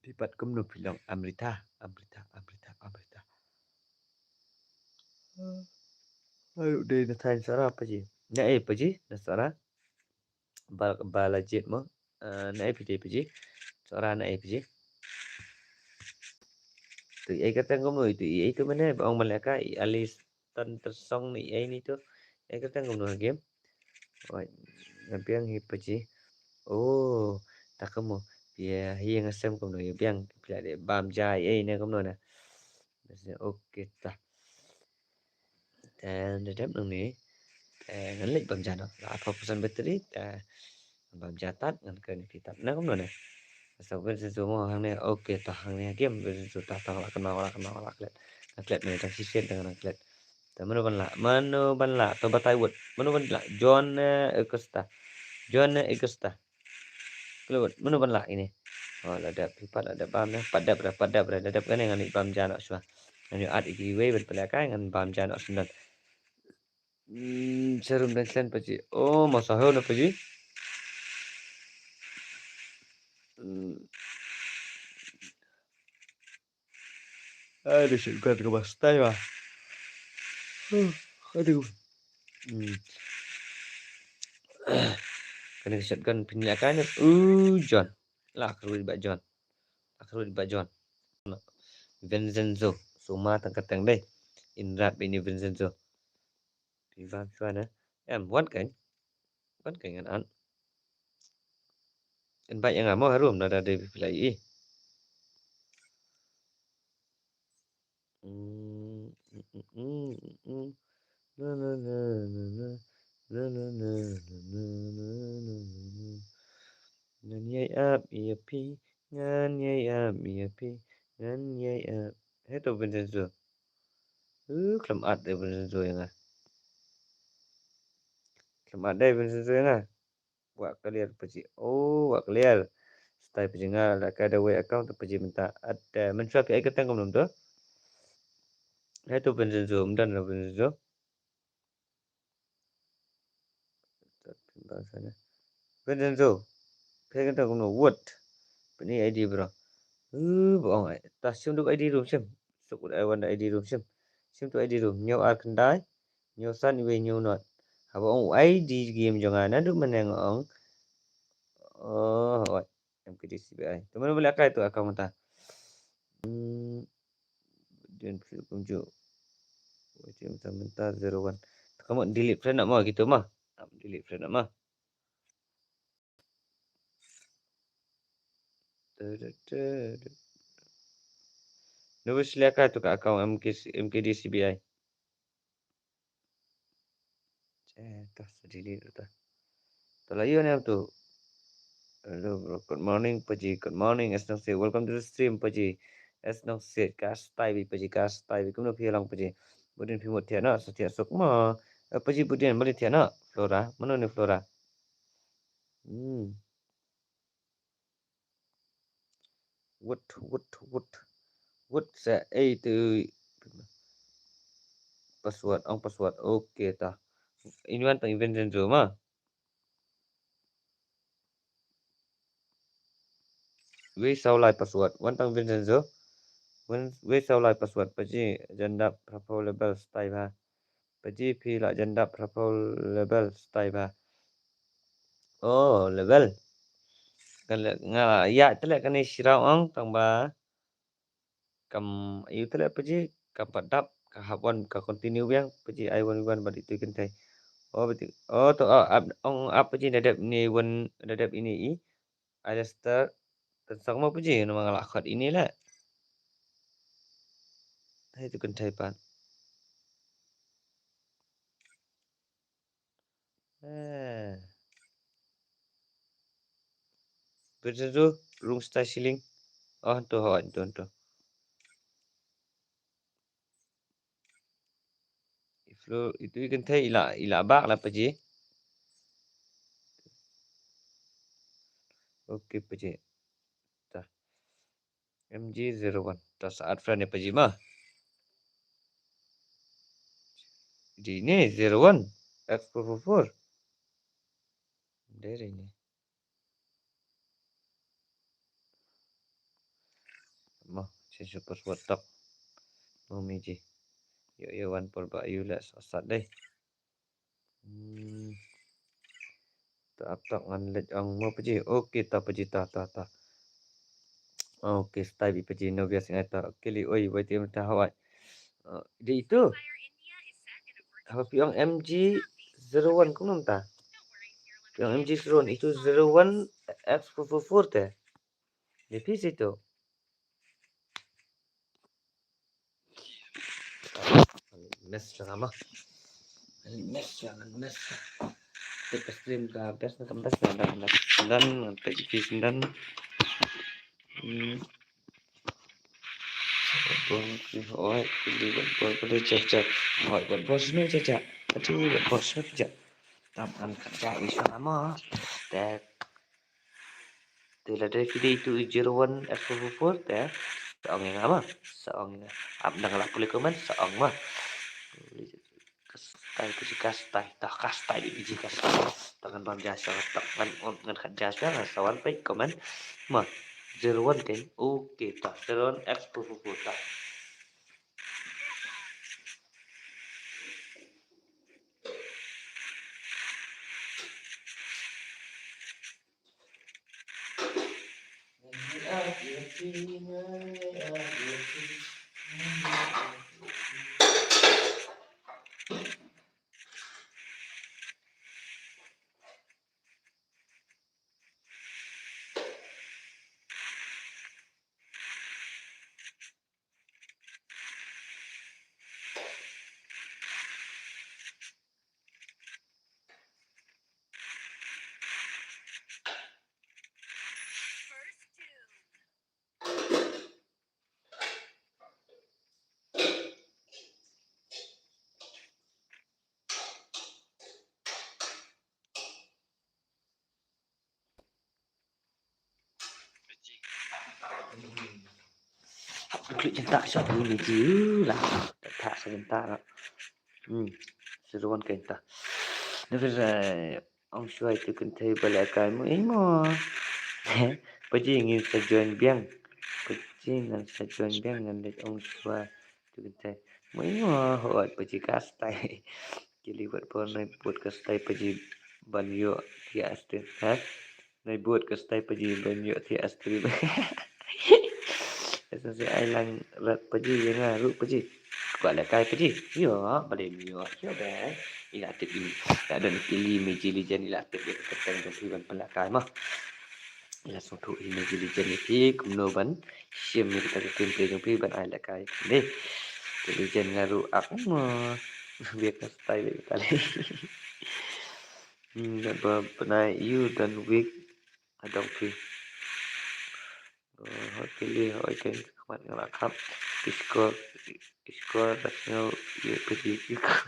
Phi pat kumno phi long amrita, amrita, amrita, amrita. Ayo dei na thaiñ sara paji. Na eh paji, na sara. Ba, ba la jied mo. Eh, na eh phi dei paji. Sara na eh paji. Tu i ai kyrteng kumno, tu i ai tu mane, ba ong malaka, i alis tan tersong ni i ai ni tu. I ai kyrteng kumno game. Oi, nga biang hi paji. Oh, ta kumno. Phi hi nga sem kumno, i biang phi la dei bam ja i ai ne kumno na. Okay ta. Te da dep nangne, te ngan leit bam ja noh. La arphew percent battery, te ngan bam ja tad, ngan kren ïa phi tad. Na kumno ne? Sa Vincenzo mo hangne, okay, ta hangne ha game Vincenzo, ta, ta, la kynmaw, la kynmaw, la klet. Ngan klet mynne tang shisien te ngan klet. Te mano ban lah, mano ban lah, to batai wut. Mano ban lah, John, eh, Acosta. John, eh, Acosta. Klet, mano ban lah ine. Oh, la dep, phi pat la dep bam ne, pat dep re, pat dep re, la dep kane ngan leit bam ja noh shuwa. Ngan ïoh ad ïa kiwei ban pynlehkai, ngan bam ja noh shuwa. Hmm, serum dang slen paji. Oh, masa ho na paji. Hmm. Ai, da shotgun ka ba stai ba. Huh, aduh. Hmm. Kane ka shotgun pynlehkai ne. Uh, John. La kyrwi ba John. La kyrwi ba John. Vincenzo. Suma tang ka tang dei. In rap ini Vincenzo. Phi bam shuwa ne. Em, wan keiñ. Wan keiñ ngan an. Invite ïa nga mo harum, lada dei phi la ïohi. Mm, mm, mm, mm, mm. Na, na, na. Ngan ïai ap ïa phi, ngan ïai ap ïa phi, ngan ïai ap. Hei to Vincenzo. Uh, khlem ad de Vincenzo ïa nga. Khlem ad de Vincenzo ïa nga. Wah clear paji. Oh, wah clear. Stai paji nga la ka da wei account paji mynta. Ad, eh, mynshuwa phi ai kyrteng kumno to. Hei to Vincenzo, ym don Vincenzo. Vincenzo. Phi kynta kumno wut. Pynïaid I D bro. Uh, ba ong ai. Ta shim tu I D room shim. Suk wut ai wan da I D room shim. Shim tu I D room. Hynñiew ar khyndai. Hynñiew san wei hynñiew nod. Haba ong I D game jong nga naduh mynne nga ong. Oh, oi. M K D C B I. Te mano ba lehkai tu account mynta. Hmm. Dien phi kumjuh. Wei mynta mynta zero one. Te ka mo delete friend mo kitu mo. Delete friend mo. Nobody lehkai tu ka account M K C, M K D C B I. Eh, ta sa delete ta. Ta la ïoh ne em tu. Hello bro, good morning paji, good morning S Nongsiej, welcome to the stream paji. S Nongsiej, ka stai bi paji, ka stai bi, kumno phi long paji. Budin phi mut thiah noh, sa thiah suk mo. Eh, paji budin, mali thiah noh, Flora, mano ne Flora. Hmm. Wut, wut, wut. Wut sa ei tu password, ong password. Okay ta. Ini wan tang Vincenzo ma. Wei saw lai password, wan tang Vincenzo. Wan wei saw lai password, paji jan dap phra phew level stai ba. Paji phi la jan dap phra phew level stai ba. Oh, level. Kan le nga ya tele kane shiraw ong tang ba. Kam ïa u tele paji, kam pat dap, ka hap wan, ka continue biang, paji ai wan wan bad itu kynthei. Oh, beti. Oh, to, oh, ap, ong ap paji da dep ini wan, da dep ini i. Ai da start. Tensang mo paji, nama nga la khot ini le. Hai tu kynthei pat. Eh. Betul tu, rung stai siling. Oh, tu ho, tu, tu. Iflo, itu ikan thai ila, ila bak la paji. Okay, paji. Tah. M G zero one. Ta sa add friend ïa paji ma. Di ni zero one. X four four four. Dari ni. Ma, change password tak. Mo mi ji. Yo, yo, one por ba yu la sa sat dei. Hmm. Ta ap tak ngan leit ong mo paji. Okay, ta paji, ta, ta, ta. Okay, stai bi paji, no bias ngai ta. Okay, li oi, wai ti ta hawai. Uh, di itu. Haba phi ong M G zero one kumno ta? Phi ong M G zero one itu zero one X four four four te. Di phi situ. Mes jong ama. Mes jong, mes. Tip stream ka best na kam best na dan, dan, dan, dan. Hmm. Bor ki hoi, ki li bor, bor, bor, jap, jap. Hoi, bor, bor, sini jap, jap. Ati, bor, bor, sini jap. Tam, tam, jap, isu ama. Tek. Te lada phi dei itu zero one X four four four te. Sa ong ïa nga ma. Sa ong ïa nga. Ap dang la pule comment, sa ong ma. Ka stai, ka stai, ta ka stai, di biji ka stai. Ta ngan bam ja sa, ta ngan, ngan khat ja sa, ngan sa wan peit comment. Ma, zero one kan. Okay, ta zero one X four four four ta. Hap klik jenta shot ni ji la. Tak sa jenta la. Hmm. Seruan ka jenta. Ni ong shuwa itu kynthei ba lehkai mo imo. Paji ngin sa join biang. Paji ngan sa join biang ngan leit ong shuwa itu kynthei. Mo imo hoi paji ka stai. Ki li wat por nai put ka stai paji ban ïoh thiah stream ha. Nai put ka stai paji ban ïoh thiah stream. Sa sa ai lang rat paji ïa nga ruh paji. Kwah lehkai paji. Ïoh, ba dei ïoh, ïoh dei. Ila tip ini. Ila don kili meji lijan ila tip ïa ka kyrteng jong phi ban pynlehkai ma. Ila sngewthuh hi meji lijan ïa phi kumno ban shim ïa kita ki kynthei jong phi ban ai lehkai. Dei. Kili lijan nga ruh ak ma. Biar ka stai biar ka lei. Hmm, ba bnai ïu don week adong phi. Hoi kili hoi ken khmat nga la khap. Iskor, iskor dak ngau ye pedi iskor.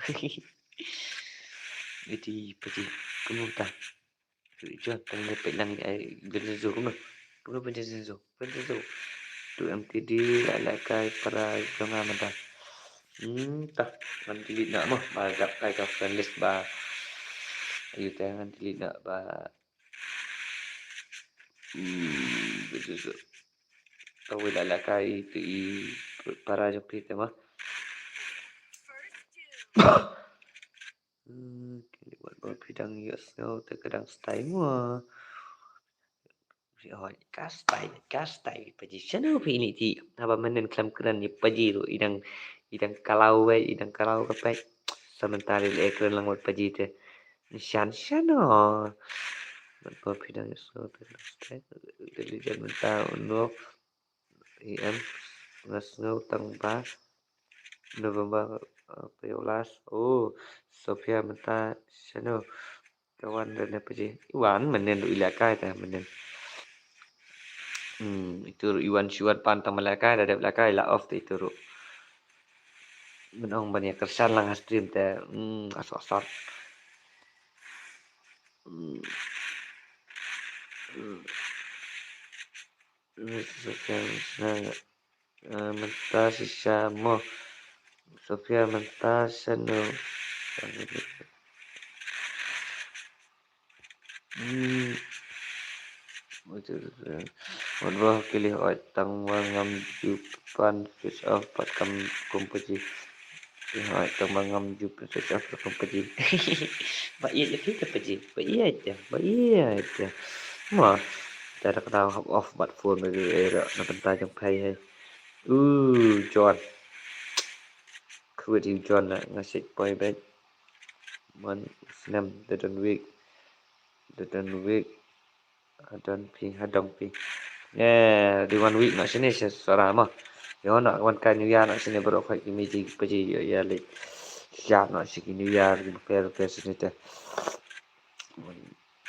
Edi pedi kumno ta. Jon, tang ïa peit lang ïa Vincenzo kumno. Kumno Vincenzo? Vincenzo. Tu M T D la lehkai para jong nga mynta. Hmm, ta ngan delete noh mo ba dap kai ka friend list ba. Ayu te ngan delete noh ba. Hmm, Vincenzo. Kawei la lehkai tu i para jong phi te mo. Hmm, kine wat ba phi dang ïohsngew te ka dang stai mo. Oi, ka stai, ka stai, paji shano phi ini ti. Haba mynnin khlem kren ïa paji ruh i dang, i dang kalaw wei, i dang kalaw ka peit. Sa mynta ri le kren lang wat paji te. Shan shano. Wat ba phi dang ïohsngew te ka dang stai. Te li jan mynta unok. I em nga sngew tang ba November, uh, payolast. Oh, Sophia mynta shano. Ka wan da ne paji. I wan mynnin ruh i lehkai ta mynnin. Hmm, itu ruh i wan shuwa pan tang ma lehkai da dep lehkai la off ta itu ruh. Mynong ban ïa kyrshan lang ha stream te. Hmm, asot asot. Hmm. Hmm. Eh, mynta shisha mo. Sophia mynta shano. Hmm. Wat ba kylli hoi tang ba ngam ju pan switch off pat kam kum paji. Hoi tang ba ngam ju pan switch off pat kam paji. Ba ïeit ïa phi te paji. Ba ïeit ïa, ba ïeit ïa. Mo. Te da ka dau hap off bad phone ba ju ïa na bynta jong phi hei. U John. Khuid u John na nga sik poi bad. Man snem da don week. Da don week. Hadon phi, hadong phi. Eh, di one week noh shane sha Sora mo. Ïoh noh wan kai New Year noh shane baroh khoit ki miji ki paji ïoh ïa leit. Sha noh sha ki New Year ki bapher bapher shane te.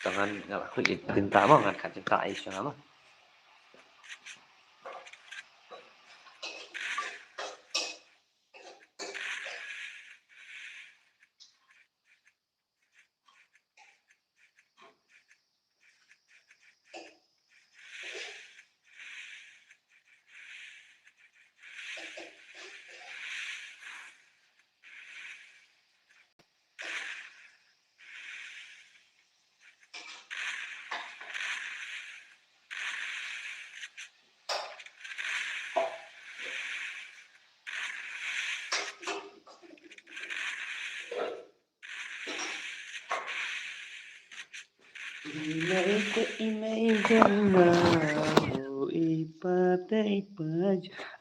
Tang ngan nga la khoit leit jinta mo, ngan kat jinta ai sha nga mo.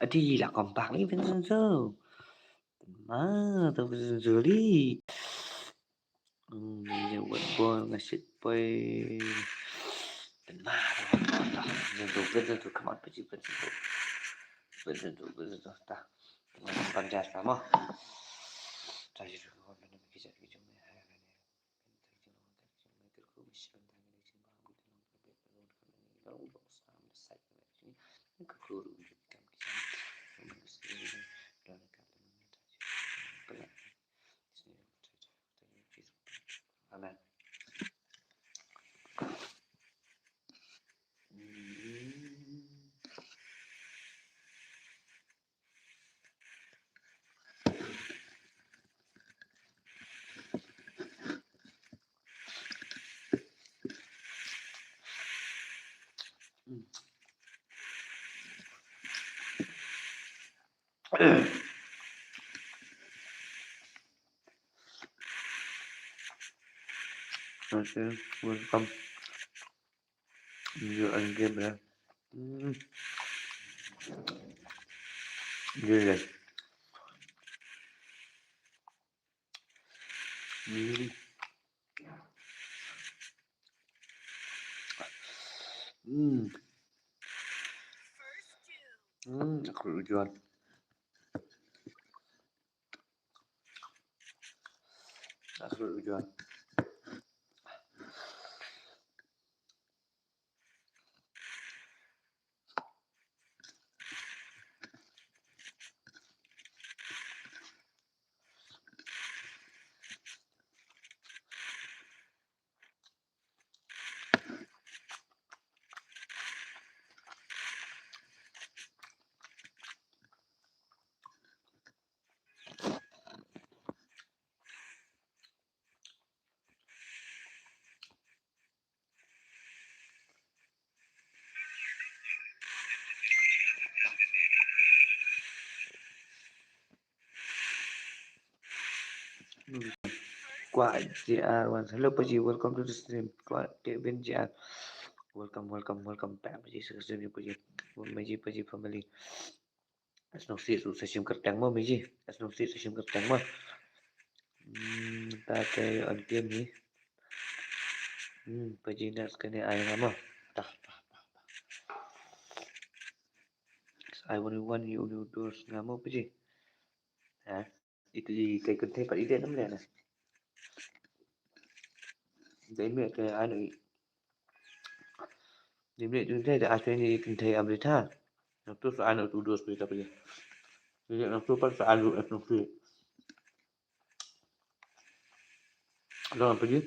Adi la kompak ni Vincenzo. Ma tu Vincenzo li. Hmm, ïa wat bol nga shit poi. Vincenzo, Vincenzo, come on, paji Vincenzo. Vincenzo, Vincenzo, ta. Panjas mo. Amen. Okay, welcome. You are game, yeah. Mm. Yeah, yeah. Mm. Mm. Mm, aku lujuan. Aku lujuan. Kwah J R one. Hello Paji, welcome to the stream. Kwah Kevin J R. Welcome, welcome, welcome back Paji, sa ka stream Paji. Paji, Paji family. As nong si su sa shim kyrteng mo Paji. As nong si sa shim kyrteng mo. Hmm, ta te on game ni. Hmm, Paji na skane ai nga mo. Tah, tah, tah, tah. I want one you do nga mo Paji. Ha? Iti kai kynthei pat i dei nam le na. Dei me ke anu i. Dei me kynthei da atu ni kynthei Amrita. Nang tu sa anu tu dos pita pita. Jadi nang tu pat sa anu et nang tu. Dong apa ji?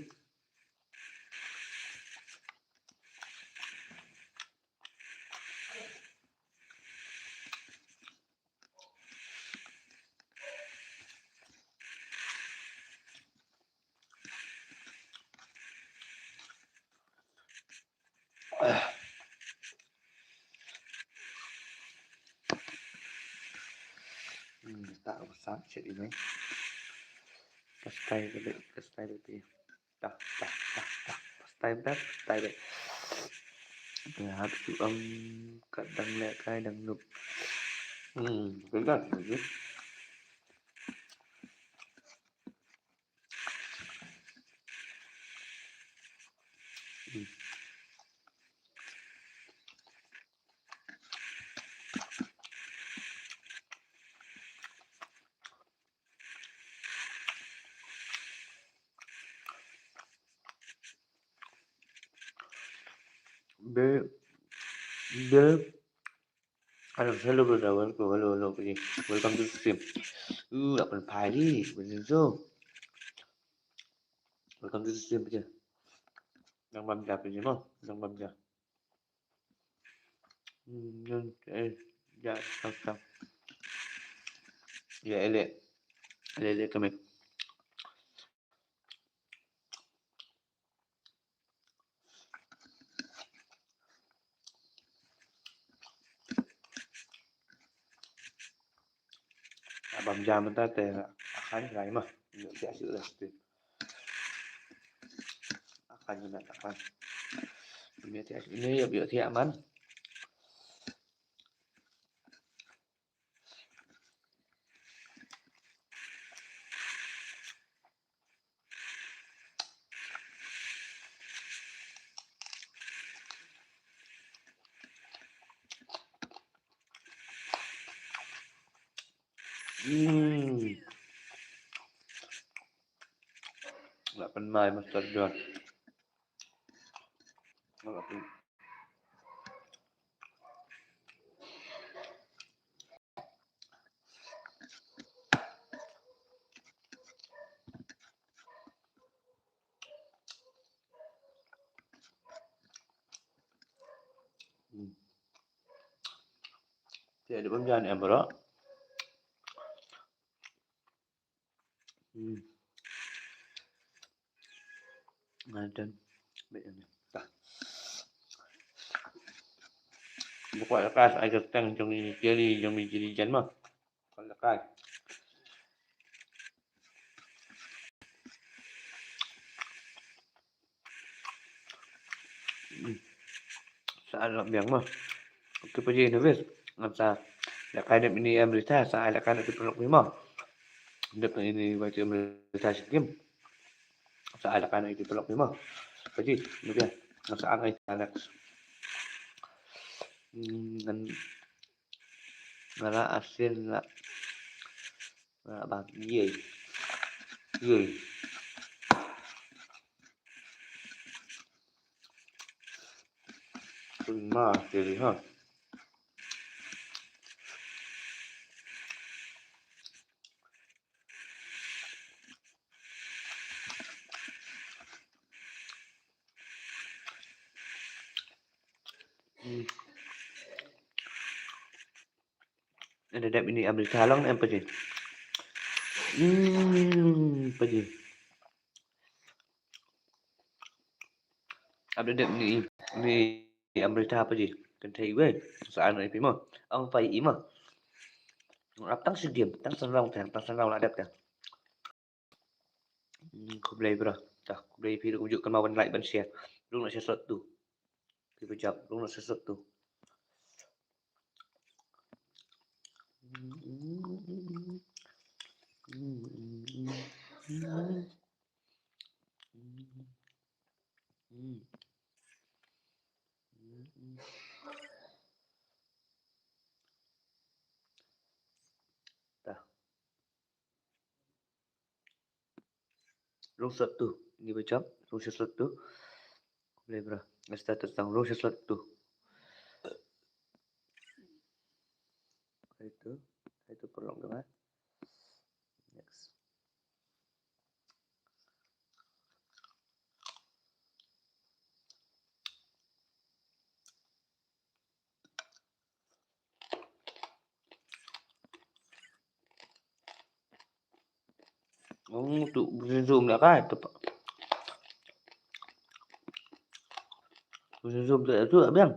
Hmm, tak besar cik ini. Kastai balik, kastai balik. Dah, dah, dah, dah. First time dah, first time dah. Dah, tu am kat dang leh kai dang nup. Hmm, betul kan? Betul. Hmm. Bill, Bill, hello, hello, brother, welcome, hello, hello, okay. Welcome to the stream. Ooh, apa pai di, betul tu. Welcome to the stream, betul. Nang bam ja, betul mo, nang bam ja. Hmm, eh, ya, sam, sam. Ya, ele, ele, ele, kami. Bam ja mynta te, akan rai ma. Ïa, ïa, ïa, ïa. Akan ïa, akan. Ïa, ïa, ïa, ïa, ïa, man. Hmm. Lah pynmai Master John. Lah pyn- Hmm. Te dei bam ja ne em bro. Hmm. Ngan ten. Bit ni. Tah. Buka lekas ai kyrteng jong i Jerry, jong i Jerry Jan ma. Buka lekas. Hmm. Sa ai lok biang ma. Okey, Paji Innovis. Ngan sa lehkai dep ini Amrita, sa ai lehkai na ki paralok phi ma. Dep ini Paji Amrita Shikim. Sa ai lehkai na ki paralok phi ma. Paji, ni dia. Ngan sa ai next. Hmm, ngan, ngan la asin la. Ah, bang, yay. Yay. Terima kasih, ha. Hmm. Ada dep ini Amrita long em Paji. Hmm, Paji. Ada dep ini, ini Amrita Paji. Kan thei wei. Sa ano ipi mo. Ang pai imo. Ap tang Shikim, tang Sanrong tang, tang Sanrong la dep tang. Hmm, khublei bro. Tah, khublei phi ruh kumjuh, kynmaw ban like ban share. Rung noh sha slot two. Phi ba jop, rung noh sha slot two. Tah. Rung slot two. Ngi ba jop, rung sha slot two. Khublei bro. Nga start tang rung sha slot two. Hai tu, hai tu perlong tu, eh. Next. Oh, tu zoom dah kai tu. Zoom tu tu biang.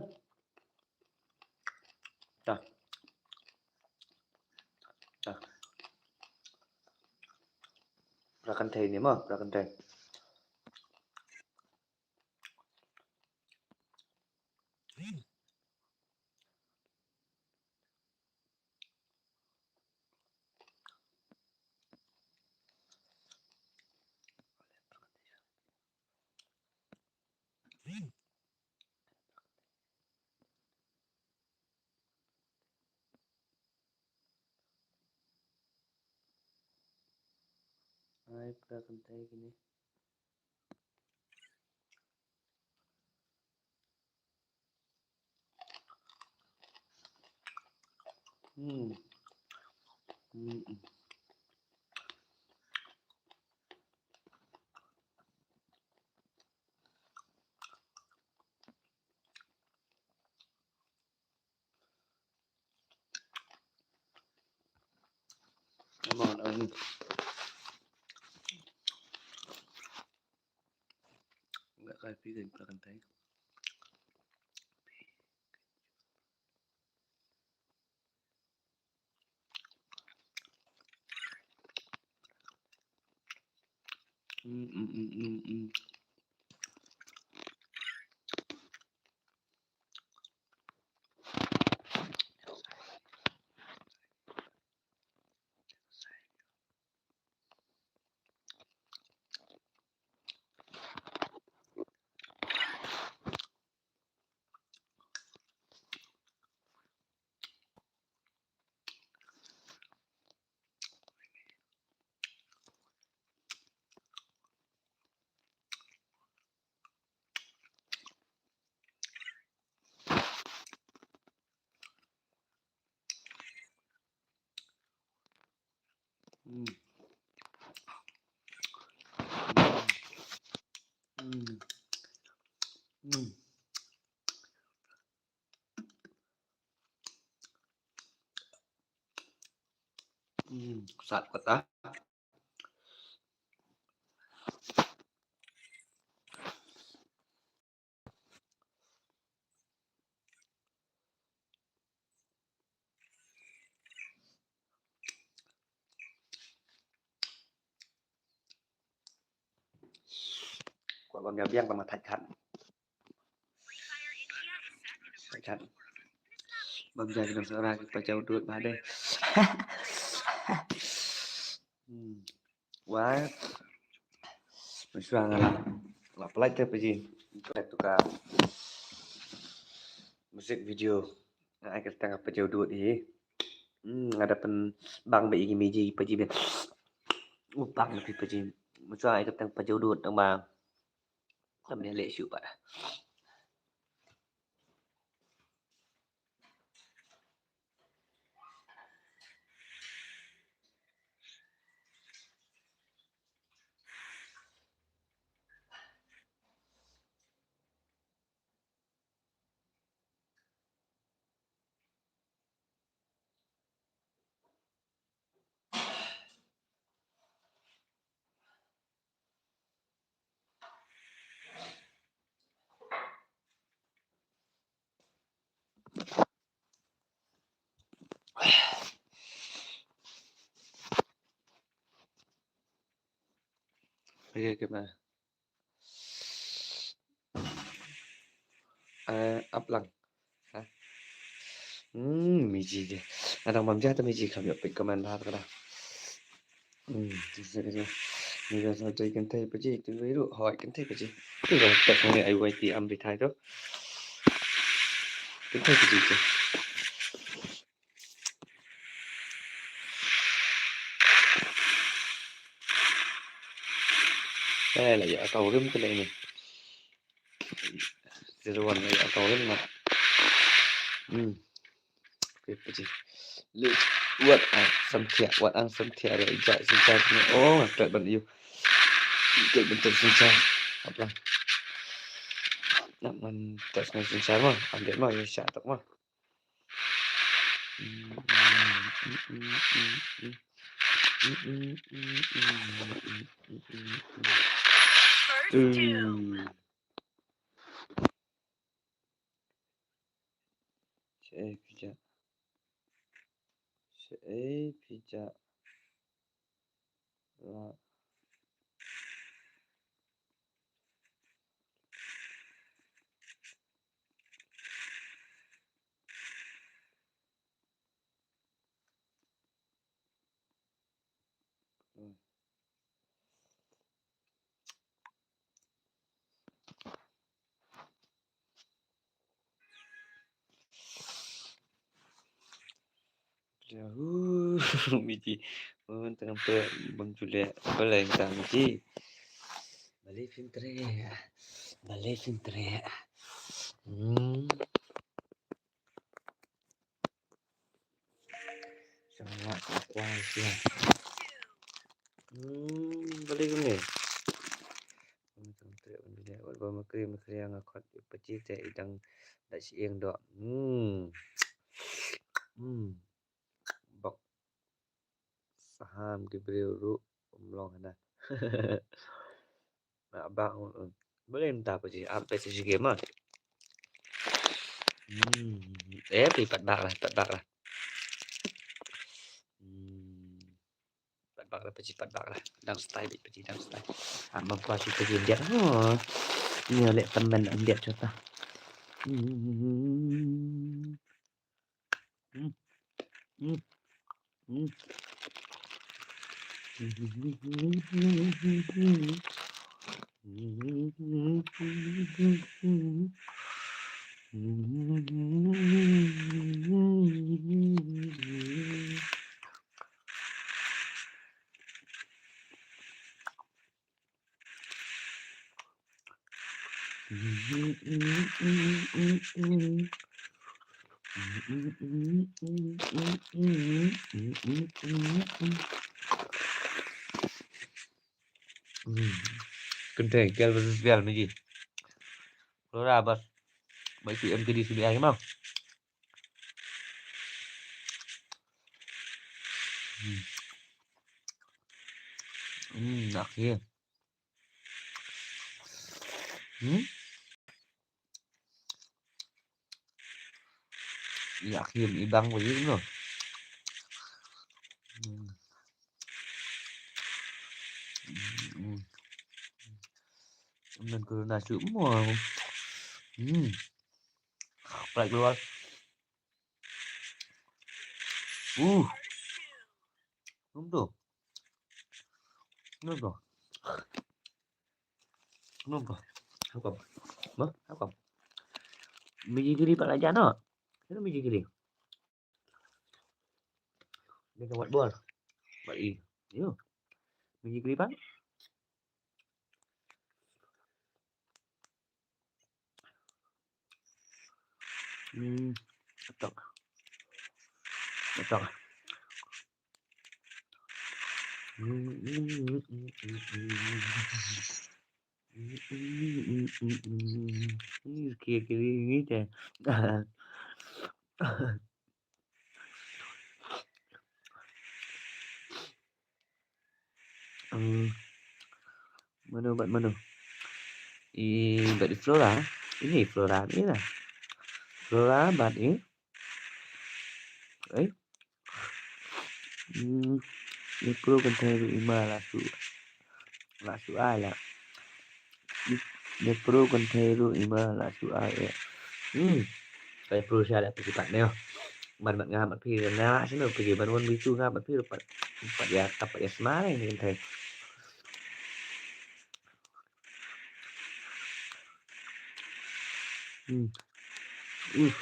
Tah. Tah. Pra kan thei ni mo, pra kan thei. Ai, pra kan thei kine. Hmm. Hmm. Come on, um. Nggak kayak piring, pra kan thei. Mm, mm, mm, mm, mm. Mm. Mm. Mm. Mm, sat kata. Kwah bam ïa biang ba ma thait khat. Thait khat. Bam ïa ki nong Sara ki pajaw dud ba dei. Hmm. Wah. Mynshuwa nga la, la pynlait te pa ji. Ka tu ka music video. Nga ai kyrteng ka pajaw dud hi. Hmm, nga da pynbang ba i ki miji pa ji ben. U bang na phi pa ji. Mynshuwa ai kyrteng pajaw dud tang ba. Kam ne leh shuh pat. Ke, ke, ma. Eh, ap lang. Ha? Hmm, miji de. Nga dang bam ja ta miji kam ïoh peit comment bha ta ka da. Hmm, ni ga sa dei kynthei pa ji, tu wei ruh hoi kynthei pa ji. Tu ga text ngi ai wai ti am bi thai tu. Kynthei pa ji tu. Eh, la ïa ka urim kane ni. Zero one la ïa ka urim na. Hmm. Oke, pa ji. Lut. Wat ang samthiah, wat ang samthiah, ïa ija ija ni. Oh, nga klet ban ïu. Klet ban tek ija. Apa? Nak man tek ija ma. Ambil ma, ïa sha tok ma. First kill. Hmm. Shaei phi jah. Shaei phi jah. La. Yahoo, miji. Un tang pe bang jule. Balei tang miji. Balei phin treh. Balei phin treh. Hmm. Sama kuai sia. Hmm, balik ni. Wat ba makri makri nga khot pa ji te i dang da shi ing doh. Hmm. Hmm. Bok. Saham ki briew ruh um long hana. Nga bang, um, um. Balei mynta pa ji ap peit shi game ah. Hmm. Eh, phi pat bak lah, pat bak lah. Hmm. Pat bak lah pa ji, pat bak lah. Dang style bit pa ji, dang style. Ah, ma pa shi pa ji ndiat. Oh. Ni leh temen ndiat chota. Hmm. Hmm. Hmm. Hmm. Kynthei, gel versus gel, miji. Flora bas. Bai si M K D C B I mo. Hmm. Hmm, nak ye. Hmm? Ïa khim i bang wei no. Hmm. Hmm. Nan corona shu mo. Hmm. Prak keluar. Uh. Num tu. Num tu. Num tu. Hakam. Ma, hakam. Miji kiri pala jano. Kira miji kiri. Dia kawat bol. Ba i. Yo. Miji kiri pan. Hmm, betul. Betul. Hmm, hmm, hmm, hmm, hmm, hmm. Hmm, hmm, hmm, hmm, hmm. Ini kiri-kiri ini deh. Hmm. Mano bad mano? I bad i Flora. Ini i Flora ni lah. Flora bad i. Eh. Hmm. I Pro kan tahu i malah tu. la shu ai la. Ïa pro kynthei ruh i ma la shu ai ïa. Hmm. Ka ïa pro sha la phi pat ne. Ban mat nga mat phi na shu no phi ban wan bitu nga mat phi pat. Pat ïa pat ïa sma ne kynthei. Hmm. Uff.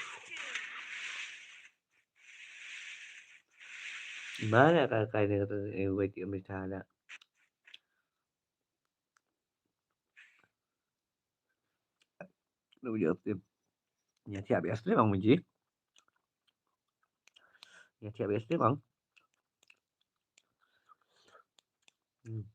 Mana ka kai ne ka tu eh wait ïa mi ta la. Lu jawab tim. Nya tiap biasa tu memang muji. Nya tiap biasa tu memang. Hmm.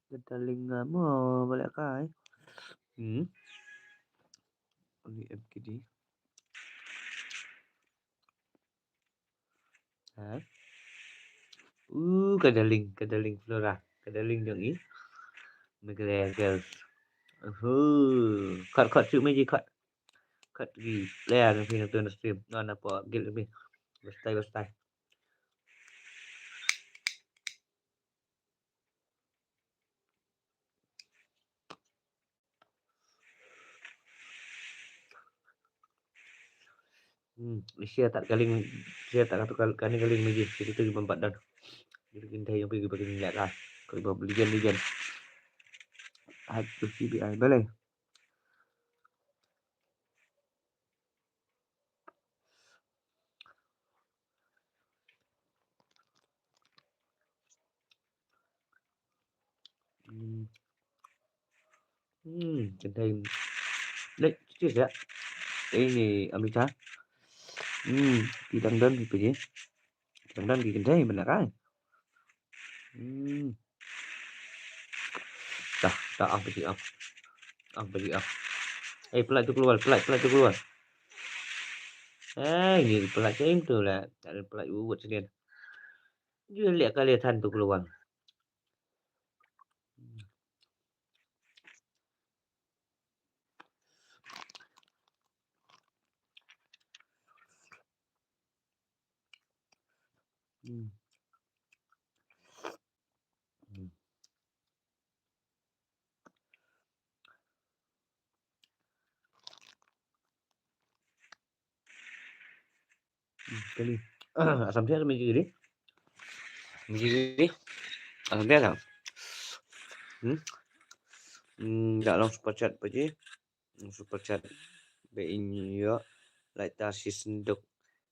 Ka darling nga mo balik kai. Hmm. Ni M K D. Ha? Uh, ka darling, ka darling Flora, ka darling jong i. Meghalaya girls. Uhu. Cut, cut, shoot meji, cut. Cut gi player na phi na tu na stream. Na na po gil mi. Bestai, bestai. Hmm, share tat ka link, share tat ka tu ka, kane ka link meji, situ tu ki bym pat don. Jadi kynthei jong phi kiba kin ïa ka, kiba lijen lijen. Hat tu C B I balei. Hmm. Hmm, kynthei. Dei, cheers ya. Ini Amita. Hmm, ki dang don ki peji. Ki dang don ki kynthei benar kan? Hmm. Dah, dah, ah, peji, ah. Ah, peji, ah. Eh, pelat tu keluar, pelat, pelat tu keluar. Eh, ini pelat macam tu lah. Tak ada pelat buat sendiri. Dia lihat kali than tu keluar. Hmm. Hmm. Hmm, kali. Asam siap, meji kali. Meji kali. Asam siap, kan? Hmm? Hmm, dah long super chat, peji. Super chat. Be in yo. Like ta si senduk.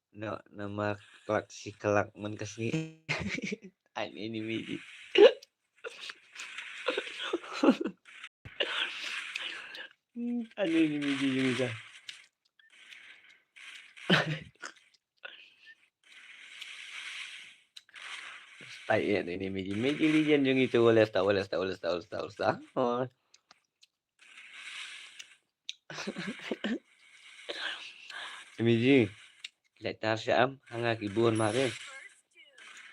No, nama kelak si kelak man ka sngi. Ani ni meji. Ani ni meji jong ita. Stai ya ni meji, meji lijen jong ita, wala sta, wala sta, wala sta, wala sta, wala sta. Oh. Meji. Lek tar sha am, hanga ki bun mare.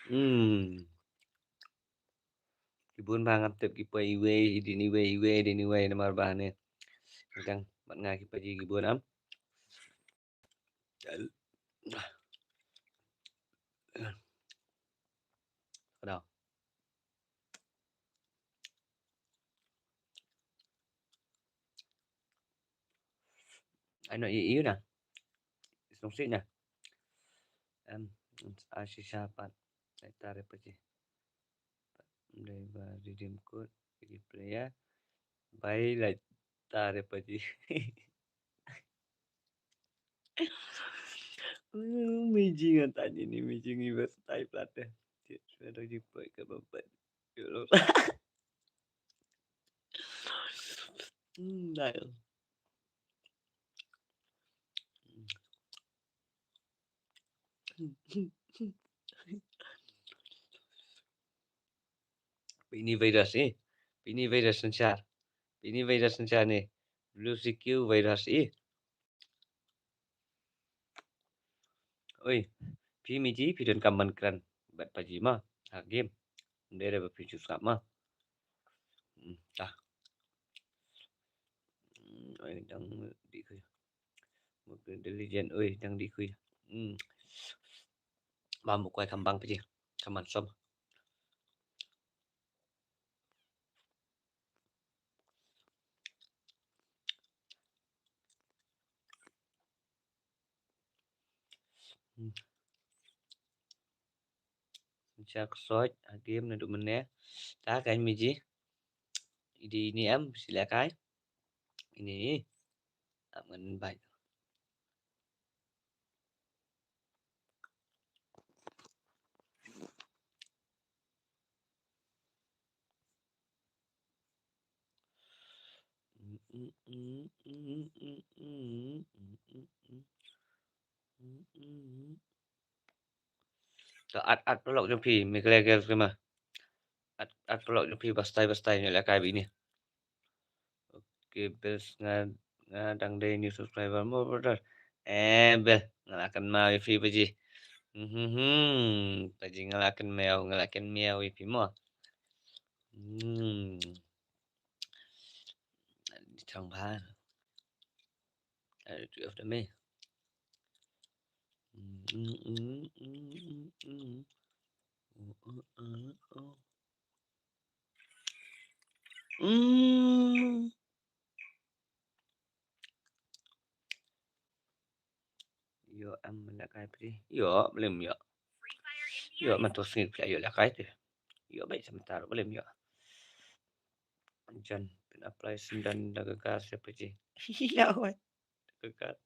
Hmm. Ki bun ba ngam tip ki poi iwei, i din iwei, iwei, i din iwei, namar ba ne. Tang mat nga ki poi ki bun am. Ka daw. Ai no i iu na. Song sik na. Em, ai shisha pat. Ai tare pa ji. Dei ba redeem code, redeem player. Bai lai tare pa ji. Hmm, meji nga tani ni, meji ngi bas tai plat deh. Cik, sudah ji poi ka bambat. Ya Allah. Hmm, dai. Ini virus eh. Ini virus sensar. Ini virus sensar ni. Blue C Q virus eh. Oi, phi meji, phi don kam ban kren bad pa ji ma ha game. Ym dei re ba phi ju sngap ma. Hmm, ta. Hmm, oi, dang dih khuid. Mobile Legend, oi, dang dih khuid. Hmm. Bam u kwai kham bang phi ji. Kham man som. Hmm. Synshar ksoit ha game naduh mynne. Ta kan mi ji. Idi ini em, sila kai. Ini. Am ngan bai. To at, at paralok jong phi, Meghalaya Girls Gamer. At, at paralok jong phi, ba stay, ba stay, ngi lehkai ba ini. Okay, Bel, nga, nga dang dei new subscriber mo, brother. Eh, Bel, nga la kynmaw ïa phi, Paji. Mhm, Paji, nga la kynmaw, nga la kynmaw ïa phi mo. Hmm. Di chang bha. Ada tu after me. Hmm, hmm, hmm, hmm, hmm, hmm. Oh, oh, oh, oh. Hmm. Ïoh, em lehkai phi. Ïoh, balei ym ïoh. Ïoh, man to sngi phi ïoh lehkai te. Ïoh, bai sa mynta ruh balei ym ïoh. Jan, phin apply syndan da ka gas ïa phi ji. Ïoh, bai. Da ka gas.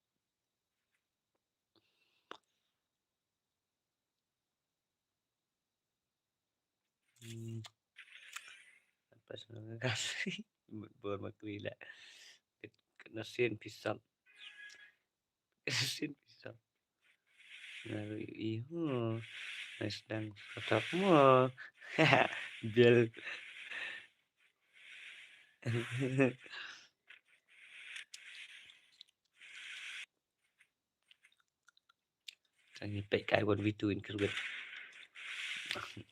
Hmm. Apa sih nggak kasih? Bor makri lah. Kena sin pisang. Kena sin pisang. Ngaru ihu. Nice dang. Tetap mo. Bel. Kan ngi peit kai one v two in cricket.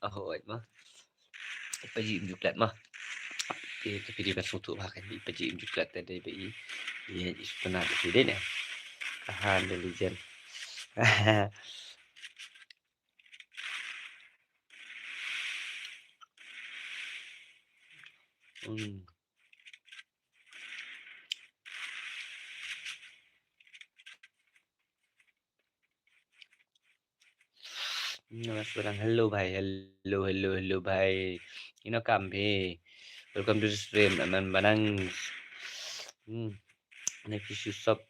Oh, wait ma. Paji im ju klet ma. Te te pidi ban sngewthuh ba kan i Paji im ju klet te dei ba i. Ïa i sutana te dei ne. Tahan the legend. Hmm. Namaste, Barang. Hello, bhai. Hello, hello, hello, bhai. Ino kam phi. Welcome to the stream, Aman Banang. Hmm. Next issue shop.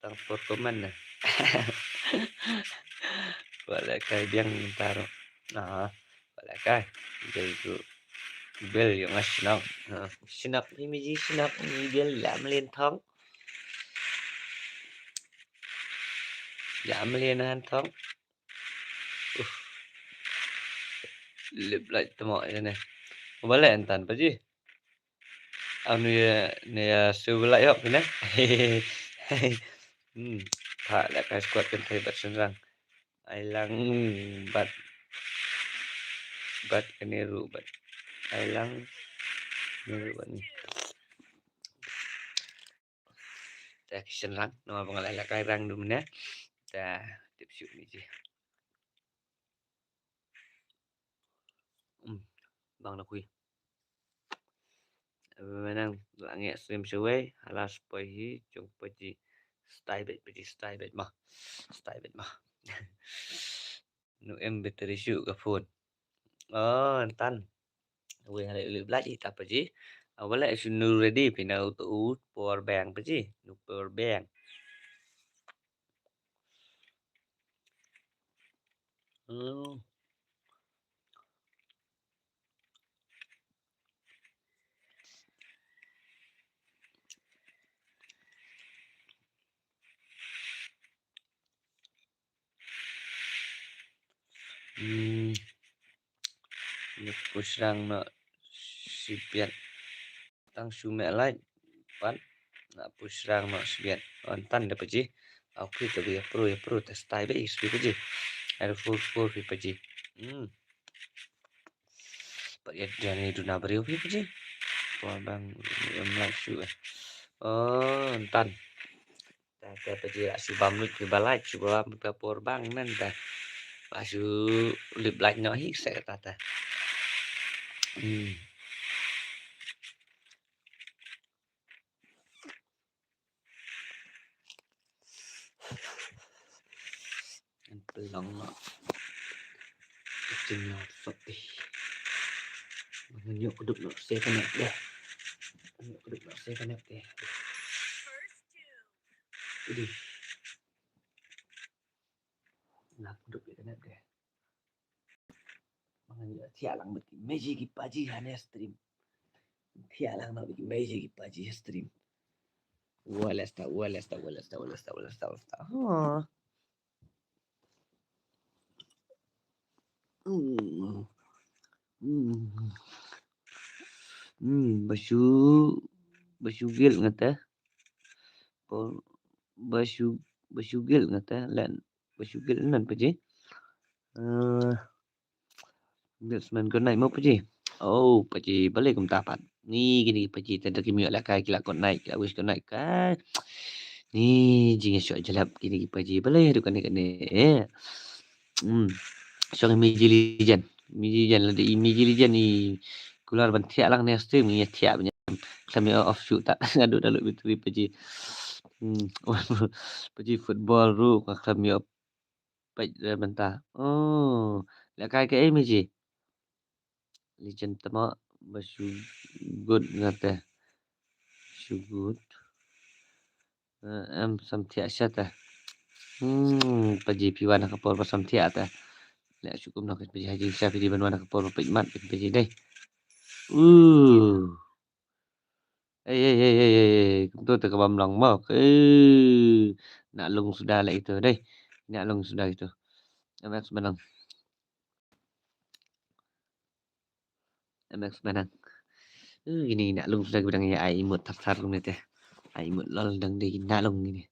Tang por comment na. Wala kai biang tar. Ah, wala kai. Bel tu. Bel ïoh nga shnong. Ah, shnong ni mi ji shnong ni bel la mlien thong. La mlien han thong. Uh. Lip light tamo ïa ne. Wala entan pa ji. Anu ïa ne ïa silver light hok ne. Hmm. Pha lehkai squad kynthei bad shynrang. Ai lang bad, bad kane ruh bad. Ai lang ne ruh bad ni. Te ki shynrang namar ba nga la lehkai rang dum ne. Te tip shuh ni ji. Hmm. Bang da khui. Menang la ngeh stream shawei, hala spoi hi jong pa ji. Stay beit pa ji, stay beit ma. Stay beit ma. Nu em battery shu ka phone. Oh, entan. Wei hala u lip light hi ta pa ji. Awala shu nu ready phi na u power bank pa ji. Nu power bank. Hmm. Hmm. Ngi push rang noh shibit. Tang shu meh light. Pat. Nga push rang noh shibit. Entan da pa ji. Okay, ka bi ïa pro, ïa pro, te stay beit, stay pa ji. Ada four four pa ji. Hmm. Pat ïa jani duna briew pa ji. Ko bang em light shu eh. Oh, entan. Ta ta paji la shu bam lut ki ba lait shu bam ka por bang nan ta. Ba shu lip lait noh hi sa kata ta. Hmm. An pelong noh. Kachin lah sop ti. Nyok keduk noh se kanek deh. Nyok keduk noh se kanek deh. Idi. Nah, duk ïa ka net deh. Mangan ïa thiah lang bad ki meji ki paji ha ne stream. Thiah lang bad ki meji ki paji ha stream. Walesta, walesta, walesta, walesta, walesta, walesta. Ha. Hmm. Hmm. Hmm, ba shu, ba shu gil ngate. Por, ba shu, ba shu gil ngate. Len, ba shu gil nan paji. Eh, Batsman good night mo paji. Oh, paji, balei kumta pat. Ni kini paji, tanda ki mih lehkai, ki la good night, ki la wish good night kai. Ni jingïasoh jlep kini ki paji, balei haduh kane kane. Hmm. Shong Miji Legend. Miji Legend lada i Miji Legend i kular ban thiah lang ne stream ngi thiah ban khlem ïa off shoot ta. Haduh da lut battery paji. Hmm. Paji football ruh ka khlem ïa peit re bynta. Oh, lehkai kaei Miji? Legend tama ba shu good ngate. Shu good. Eh, em samthiah sha te. Hmm, paji phi wan ha ka por ba samthiah te. Leh shu kumno ka paji ha jingshisha phi dei ban wan ha ka por ba peit mat ka paji dei. Uh. Ei, ei, ei, ei, ei, ei, kumto te ka bam lang mo. Eh, na lung suda leh ito dei. Na lung suda ito. M X Manang. M X Manang. Eh, ini na lung suda ki ba dang ïa ai imut thar thar kumne te. Ai imut lol dang dei na lung ini.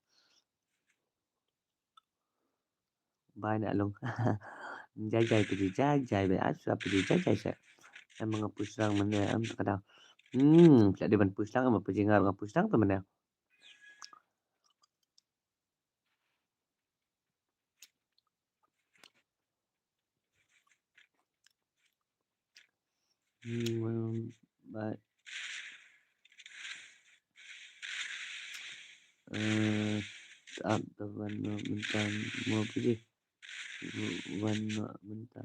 Bai na lung. Jai jai paji jai jai bai aswa paji jai jai se. Em nga push lang mane em ka dang. Hmm, pla dei ban push lang em paji ngar nga push lang te mane. Hmm, bai. Eh, ap da wan no mynta mo paji. Wan no mynta.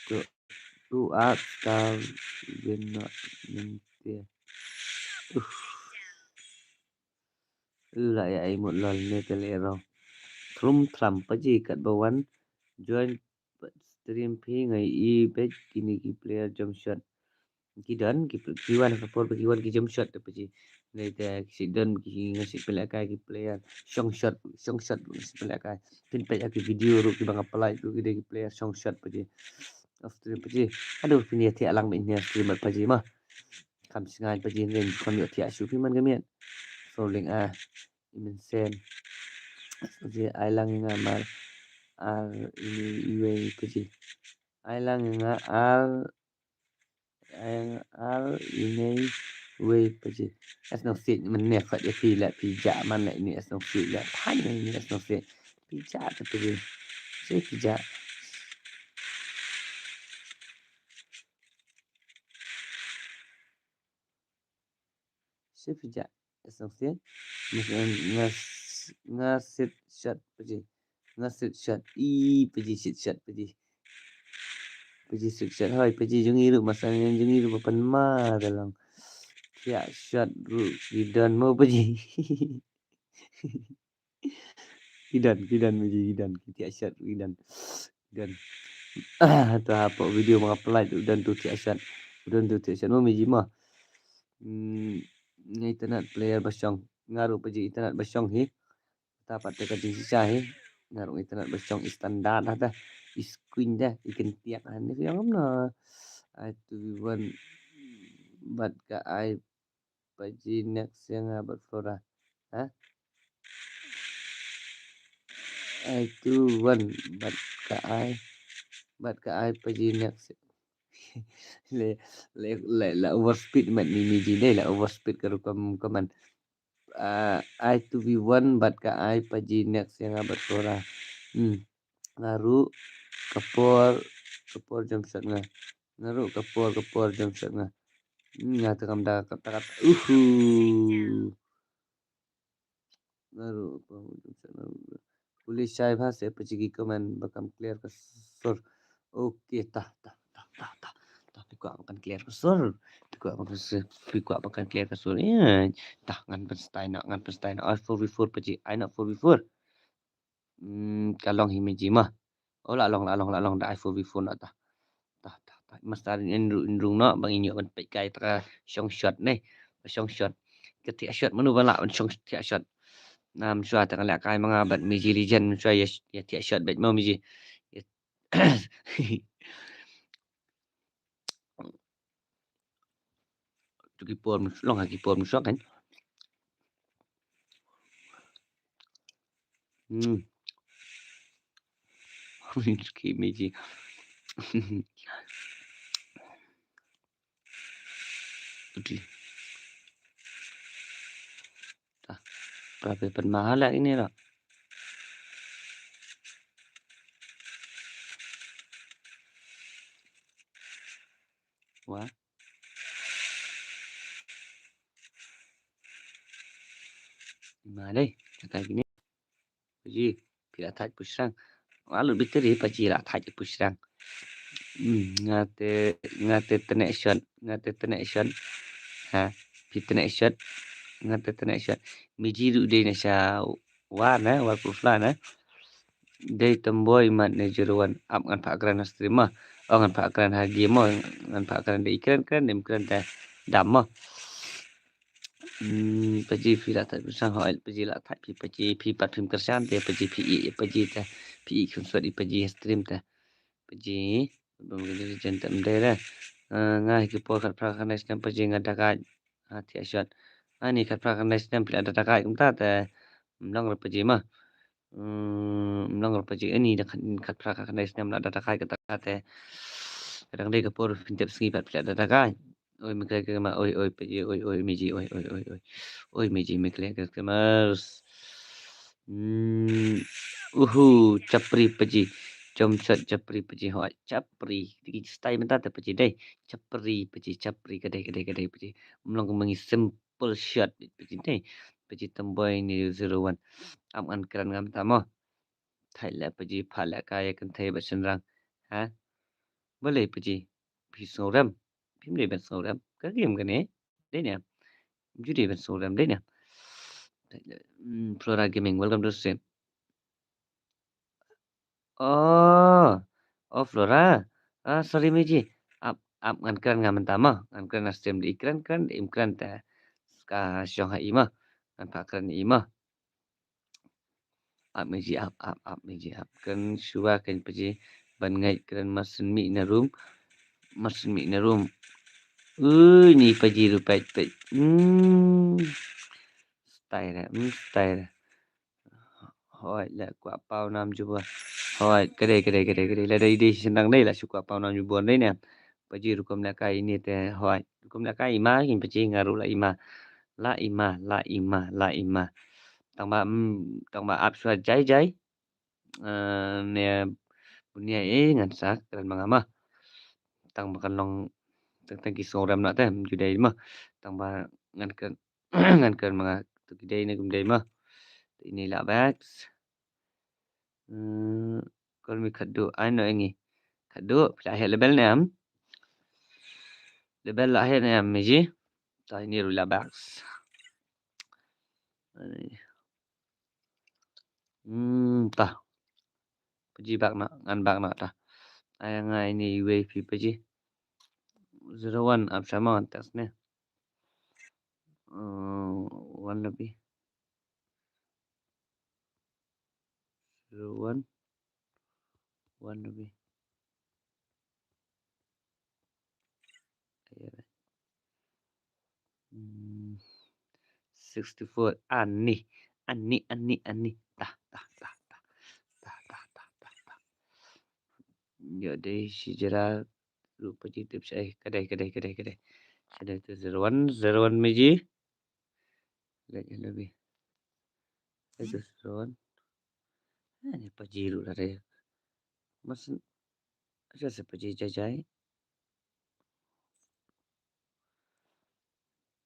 Tu tu ap ta wan no mynta. Uh. La ïa ai mut lol ne te le ro. Thrum thram paji kat ba wan join stream phi ngai i bad kini ki player jump shot. Ki don ki pl- ki wan ka por ba ki wan ki jump shot te paji. Nai te ki sit don ki nga sit pynlehkai ki player shong shot shong shot nga sit pynlehkai. Phin peit ha ki video ruh ki ba nga pynlait ruh ki dei ki player shong shot paji. Off stream paji. Aduh phin ïa thiah lang ba in ïa stream bad paji ma. Kam sngain paji ring kam ïoh thiah shuh phi man ka miet. Scrolling ah. I men sen. Paji ai lang ïa nga mar ar ini iwei paji. Ai lang ïa nga ar ai lang ar ini iwei paji. As no sit men ne khat ïa phi la phi ja man la ini as no sit la phan la ini as no sit. Phi ja te paji. Sit phi ja. Shu phi ja. Song sien. Nga nga sit shot paji. Nga sit shot. I paji sit shot paji. Paji sit shot hoi paji jong i ruh masa ngan jong i ruh ba pan ma da long. Thiah shot ruh i don mo paji. Ki don, ki don, ki don, ki thiah shot, ki don. Ki don. To hapoh video ma nga pynlait u don tu thiah shot. U don tu thiah shot mo miji mo. Hmm, nga internet player ba shong. Nga ruh paji internet ba shong hi. Ta pat te ka jingshisha hi. Nga ruh internet ba shong i standard ha ta. I screen da, i kyntiak ha ni yang na. Ai tu wan bad ka ai paji next ïa nga bad Flora. Ha? Ai tu wan bad ka ai bad ka ai paji next. Le le le la overspeed mat ni ni ji dei la overspeed ka rukom kaman. ah, ai two v one bad ka ai Paji next ïa nga bad Flora. Hmm. Nga ruh ka por, ka por jump shot nga. Nga ruh ka por, ka por jump shot nga. Hmm, nga te kam da ka ta ka ta. Uhu. Nga ruh ka por jump shot nga. Pule shai bha se Paji ki comment ba kam clear ka sur. Okay, ta, ta, ta, ta, ta. Ta, phi kwah ba kan clear ka sur. Phi kwah ba kan sur. Phi kwah ba kan clear ka sur. Ïa. Ta, ngan pynstyle noh, ngan pynstyle noh. Ai four v four Paji, ai noh four v four. Hmm, ka long hi Meji ma. Oh, la long, la long, la long, da ai four v four noh ta. Ta, ta, ta. Masta in ru, in rung noh, ba ngin ïoh ban peit kai ta ka shong shot ne. Shong shot. Ka thiah shot mano ba lah ban shong thiah shot. Nam shwa ta ka leh kai ma nga bad Meji Legend, nam shwa ïa, ïa thiah shot bad ma Meji. Ïa Tu ki por mys-, long ha ki por mys-, kan. Hmm. Tu ki Meji. Tu ki. Ta. Pra pe pan mahal lah ini lah. Wah. Ima dei, kata kine. Paji, phi la thait pushrang. Nga lut bitir hi Paji la thait pushrang. Hmm, nga te, nga te tnek shot, nga te tnek shot. Ha, phi tnek shot. Nga te tnek shot. Meji ruh dei na sha War ne, War Purfla ne. Dei Tomboy mat ne zero one. Ap ngan phah kren ha stream mo. Oh, ngan phah kren ha game mo. Ngan phah kren dei kren kren dei kren te dam mo. Hmm, Paji phi la thait phi sang hoi, Paji la thait phi Paji phi pat phim kyrshan te Paji phi i Paji te phi i khun sot i Paji stream te. Paji bam kene jen te mdei re. Eh, nga hi ki por khat phra khat nai snem Paji nga dakai. Ha, thiah shot. Ani khat phra khat nai snem phi la dakai kumta te mlong re Paji ma. Hmm, mlong re Paji ani da khat, khat phra khat nai snem la dakai kata te. Kadang dei ka por phin tep sngi pat phi la dakai. Oi, Meji, oi, oi, Paji, oi, oi, Meji, oi, oi, oi, oi. Oi, Meji, Meji, Meji. Hmm, uhu, chapri Paji. Jump shot chapri Paji, hoi, chapri. Digi style mynta te Paji dei. Chapri Paji, chapri, kadei, kadei, kadei Paji. Mlong ka mangi simple shot Paji dei. Paji Tomboy ne zero one. Ap ngan kren ngam ta mo. Thait leh Paji, phah leh ka ïa kynthei bad shynrang. Ha? Balei Paji? Phi sngewrem. Phim dei ban sngewrem. Ka game kane. Dei ne? Ju dei ban sngewrem dei ne? Hmm, Flora Gaming, welcome to stream. Oh. Oh, Flora. Ah, sorry Meji. Ap, ap ngan kren nga mynta mo. Ngan kren na stream dei kren kren dei im kren te. Ka shong ha i mo. Ngan phah kren i mo. Ap Meji ap, ap, ap Meji ap. Kren shuwa kren Paji ban ngeit kren marsien mih na room. Marsien mih na room. Ui, ni Paji ruh peit, peit. Hmm. Style, hmm, style. Hoi, la kwah paw nam jubor. Hoi, kadei, kadei, kadei, kadei. La dei, dei, sendang dei, la shu kwah paw nam jubor dei ne. Paji rukom la kai ini te, hoi. Rukom la kai ima, kin Paji nga ruh la ima. La ima, la ima, la ima. Tang ba, mm, tang ba ap shuwa jai, jai. Eh, ne, bunia eh, ngan sa, kren ma nga ma. Tang ba kan long, tang, tang ki sngewrem na te, ju dei ma. Tang ba ngan kren, ngan kren ma nga, tu ki dei ne kum dei ma. Ini la backs. Hmm, kol mi khadduh, ai no engi. Khadduh, phi la heh level ne em? Level la heh ne em, Meji? Ta ini ruh la backs. Ai. Hmm, ta. Paji bak na, ngan bak na ta. Ai nga ini U A P Paji. Zero one ap sama text ne. Hmm, one lebih. Zero one. One lebih. Ayo. Hmm. Sixty-four. Ani. Ani, ani, ani. Tah, tah, tah, tah. Tah, tah, tah, tah, tah. Yo dei shi jera ruh Paji tip shai. Kadei, kadei, kadei, kadei. Kadei tu zero one, zero one Meji. Let ïa lobby. Let us run. Ani paji ruh la re. Mas, sa sa paji jajai.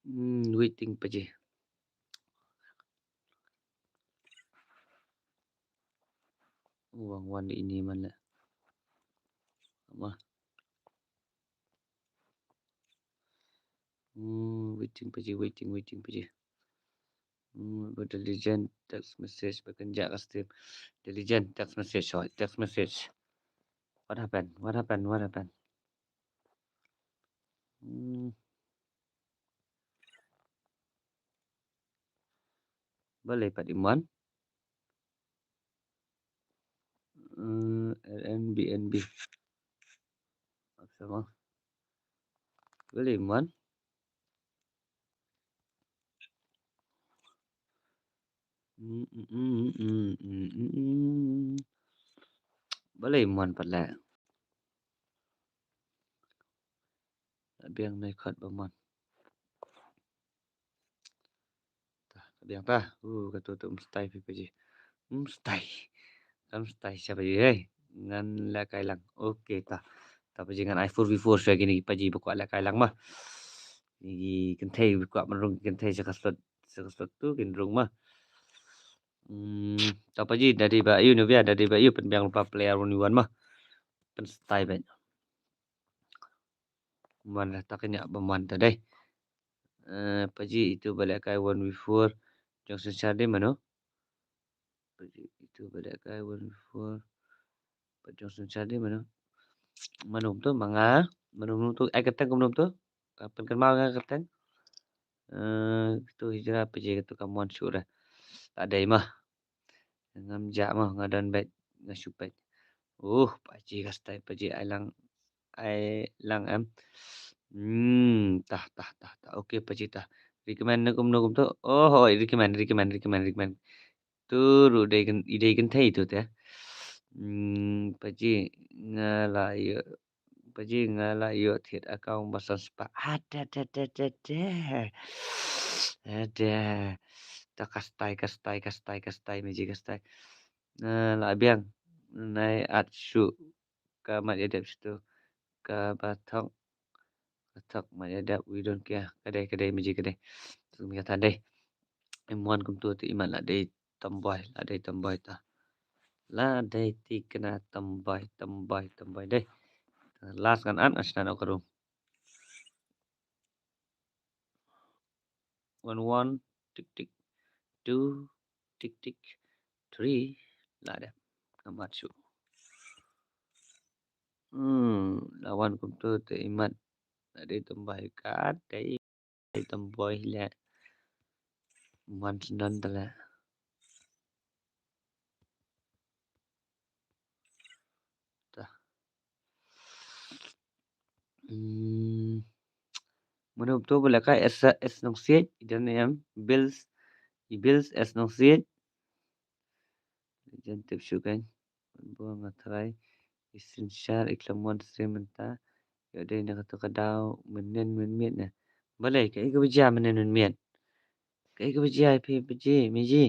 Hmm, waiting paji. Wang wan ini man la. Apa? Hmm, waiting paji, waiting, waiting paji. Hmm, ba The Legend text message ba kan ja ka stream. The Legend text message, sorry, text message. What happened? What happened? What happened? Hmm. Balei pat i mon? Hmm, L N B N B. Apa sama? Balei i mon? Mm, mm, mm, mm, mm, mm. Balei i mon pat la? La biang nai khot ba mon. Ta, la biang ta. Uh, katu tu mstai phi paji. Mstai. Kam stai sha paji, hey. Ngan lehkai lang. Okay ta. Ta paji ngan ai four v four sha kine ki paji ba kwah lehkai lang ma. Ki kynthei ba kwah ban rung ki kynthei sha ka slot, sha ka slot tu kin rung ma. Hmm, ta paji da dei ba ïu Nubia, da dei ba ïu pynbiang lypa player one v one ma. Pynstai beit. Man la ta kynja ba man ta dei. Eh, paji itu ba lehkai one v four. Jong Synshar dei mano? Paji itu ba lehkai one v four. Pat jong Synshar dei mano? Mano tu ma nga? Mano tu? Ai kyrteng kumno tu? Ka pynkynmaw nga kyrteng. Eh, tu Hijra paji katu ka mon shuh ra. Ta dei ma. Ngam jah ma, nga don beit, nga shu peit. Uh, paji ka stai, paji ai lang, ai lang em. Hmm, tah, tah, tah, tah. Okay, paji tah. Recommend ne kumno kumto? Oh, oh, recommend, recommend, recommend, recommend. Tu ruh dei kyn-, i dei kynthei tu te. Hmm, paji nga la ïoh, paji nga la ïoh thied account ba san spah. Ada, ada, ada, ada, ada. Ada. Ta ka stai, ka stai, ka stai, ka stai, meji ka stai. Eh, la biang. Nai at shu. Ka mat ïa dep situ. Ka ba thok. Ka thok mat ïa dep, we don't care. Ka dei, ka dei, meji ka dei. Tu mi ka than dei. I mon kumtu te i mat la dei tomboy, la dei tomboy ta. La dei tikna tomboy, tomboy, tomboy dei. Last ngan at, ngan shna noh ka room. One one, tick, tick. Two, tick, tick. Three, la dep. Ka mat shuh. Hmm, la wan kumtu te i mat. La dei tomboy ka dei. Dei tomboy leh. Man sdang te leh. Ta. Hmm. Mano to ba lehkai S, S Nongsiej, i don em, Bills, i Bills S Nongsiej. Jan tip shu kan. Bo nga trai. I Synshar, i khlem wan stream mynta. Ïoh dei na katu ka daw, mynnin mynmiet na. Balei, kaei kaba jia mynnin mynmiet? Kaei kaba jia phi, phi ji, mi ji?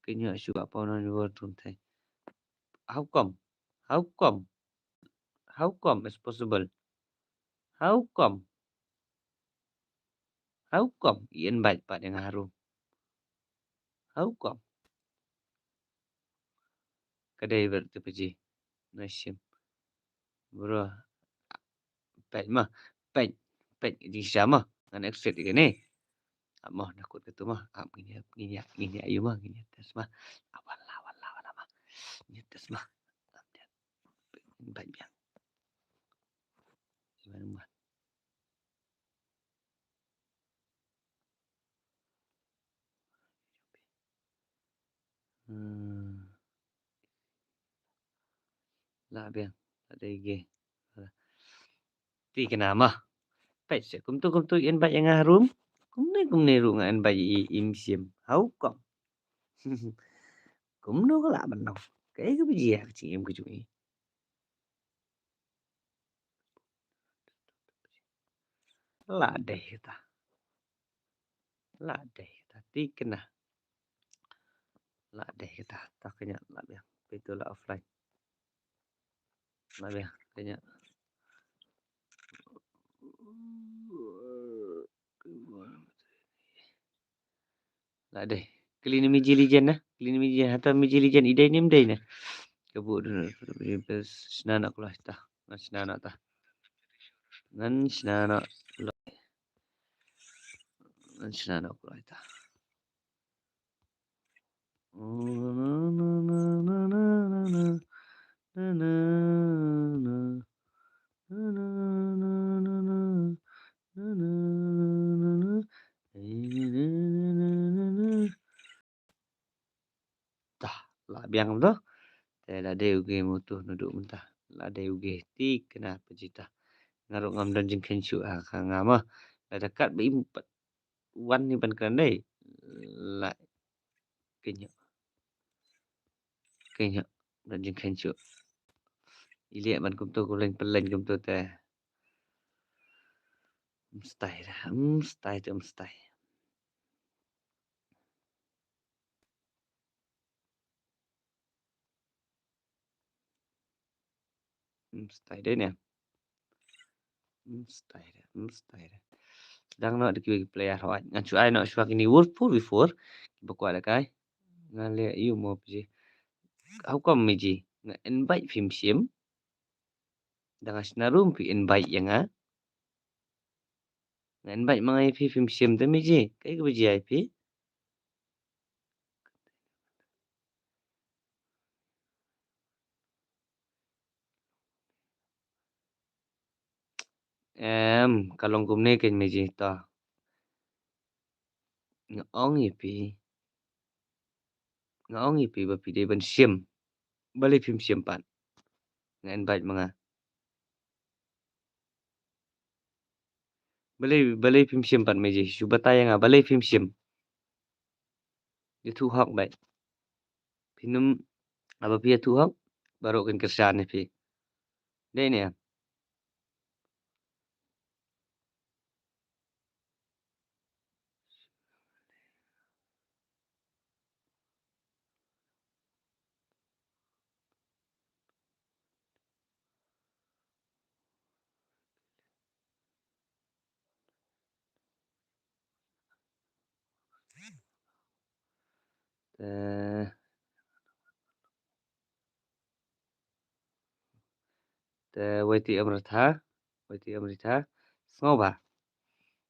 Ka ïoh shu ka paw non wor tum thai. How come? How come? How come it's possible? How come? How come? I invite pat ïa nga ha room. How come? Ka dei ber tu paji. Nashim. Bro. Peit ma. Peit. Peit di sha ma. Ngan exit ïa kane. Ap ma, nakut katu ma. Ap ngin ïa, ngin ïa, ngin ïa ayu ma, ngin ïa test ma. Ap wan la, wan la, wan la ma. Ngin ïa test ma. Ap dia. Peit biang. Gimana ma? Hmm. La biang, la dei ge. Ti kena ma. Peit se kumtu kumtu invite ïa nga ha room. Kumne kumne ruh nga invite i, i mynsiem. How come? Kumno ka lah ban long? Kaei kaba jia ka jingim ka jong i? La dei ta. La dei Tati kena. La dei kata, ta kena la biang. Pito la offline. La biang kena. La dei. Kylli na Miji Legend na. Kylli na Miji Legend. Hata Miji Legend i dei ne ym dei na. Ka buh dun. Shna na kloi ta. Ngan shna na ta. Ngan shna na kloi. Ngan shna na kloi ta. Tah, la biang kumto. Te la dei u Ge Mutu naduh mynta. La dei u Ge ti kena pajita. Nga ruh ngam don jingkheiñ shuh ha ka nga ma. Lada kat ba im pat wan ni ban kren dei. La keiñ. Keiñ. Don jingkheiñ shuh. I leh ban kumto, ku leng pynleng kumto te. Mstai da, mstai te mstai. Mstai dei ne. Mstai da, mstai da. Dang noh da kiwei ki player hooid. Ngan shu ai noh shuwa kine four v four. Kiba kwah da kai. Nga leh ïa u mo phi. How come Miji? Nga invite phim shim. Da nga shna room phi invite ïa nga. Nga invite ma nga ïa phi phim shim te Miji. Kaei kaba jia ïa phi? Em, ka long kumne keiñ Miji to. Nga ong ïa phi. Nga ong ïa phi ba phi dei ban shim. Balei phim shim pat? Nga invite ma nga. Balei, balei phim shim pat Miji? Shu batai ïa nga balei phim shim. Ïathuh hok beit. Phin ym, haba phi ïathuh hok, baroh kin kyrshan ïa phi. Dei ne em? Te, te Y T M Ratha, Y T M Ratha, sngewbha.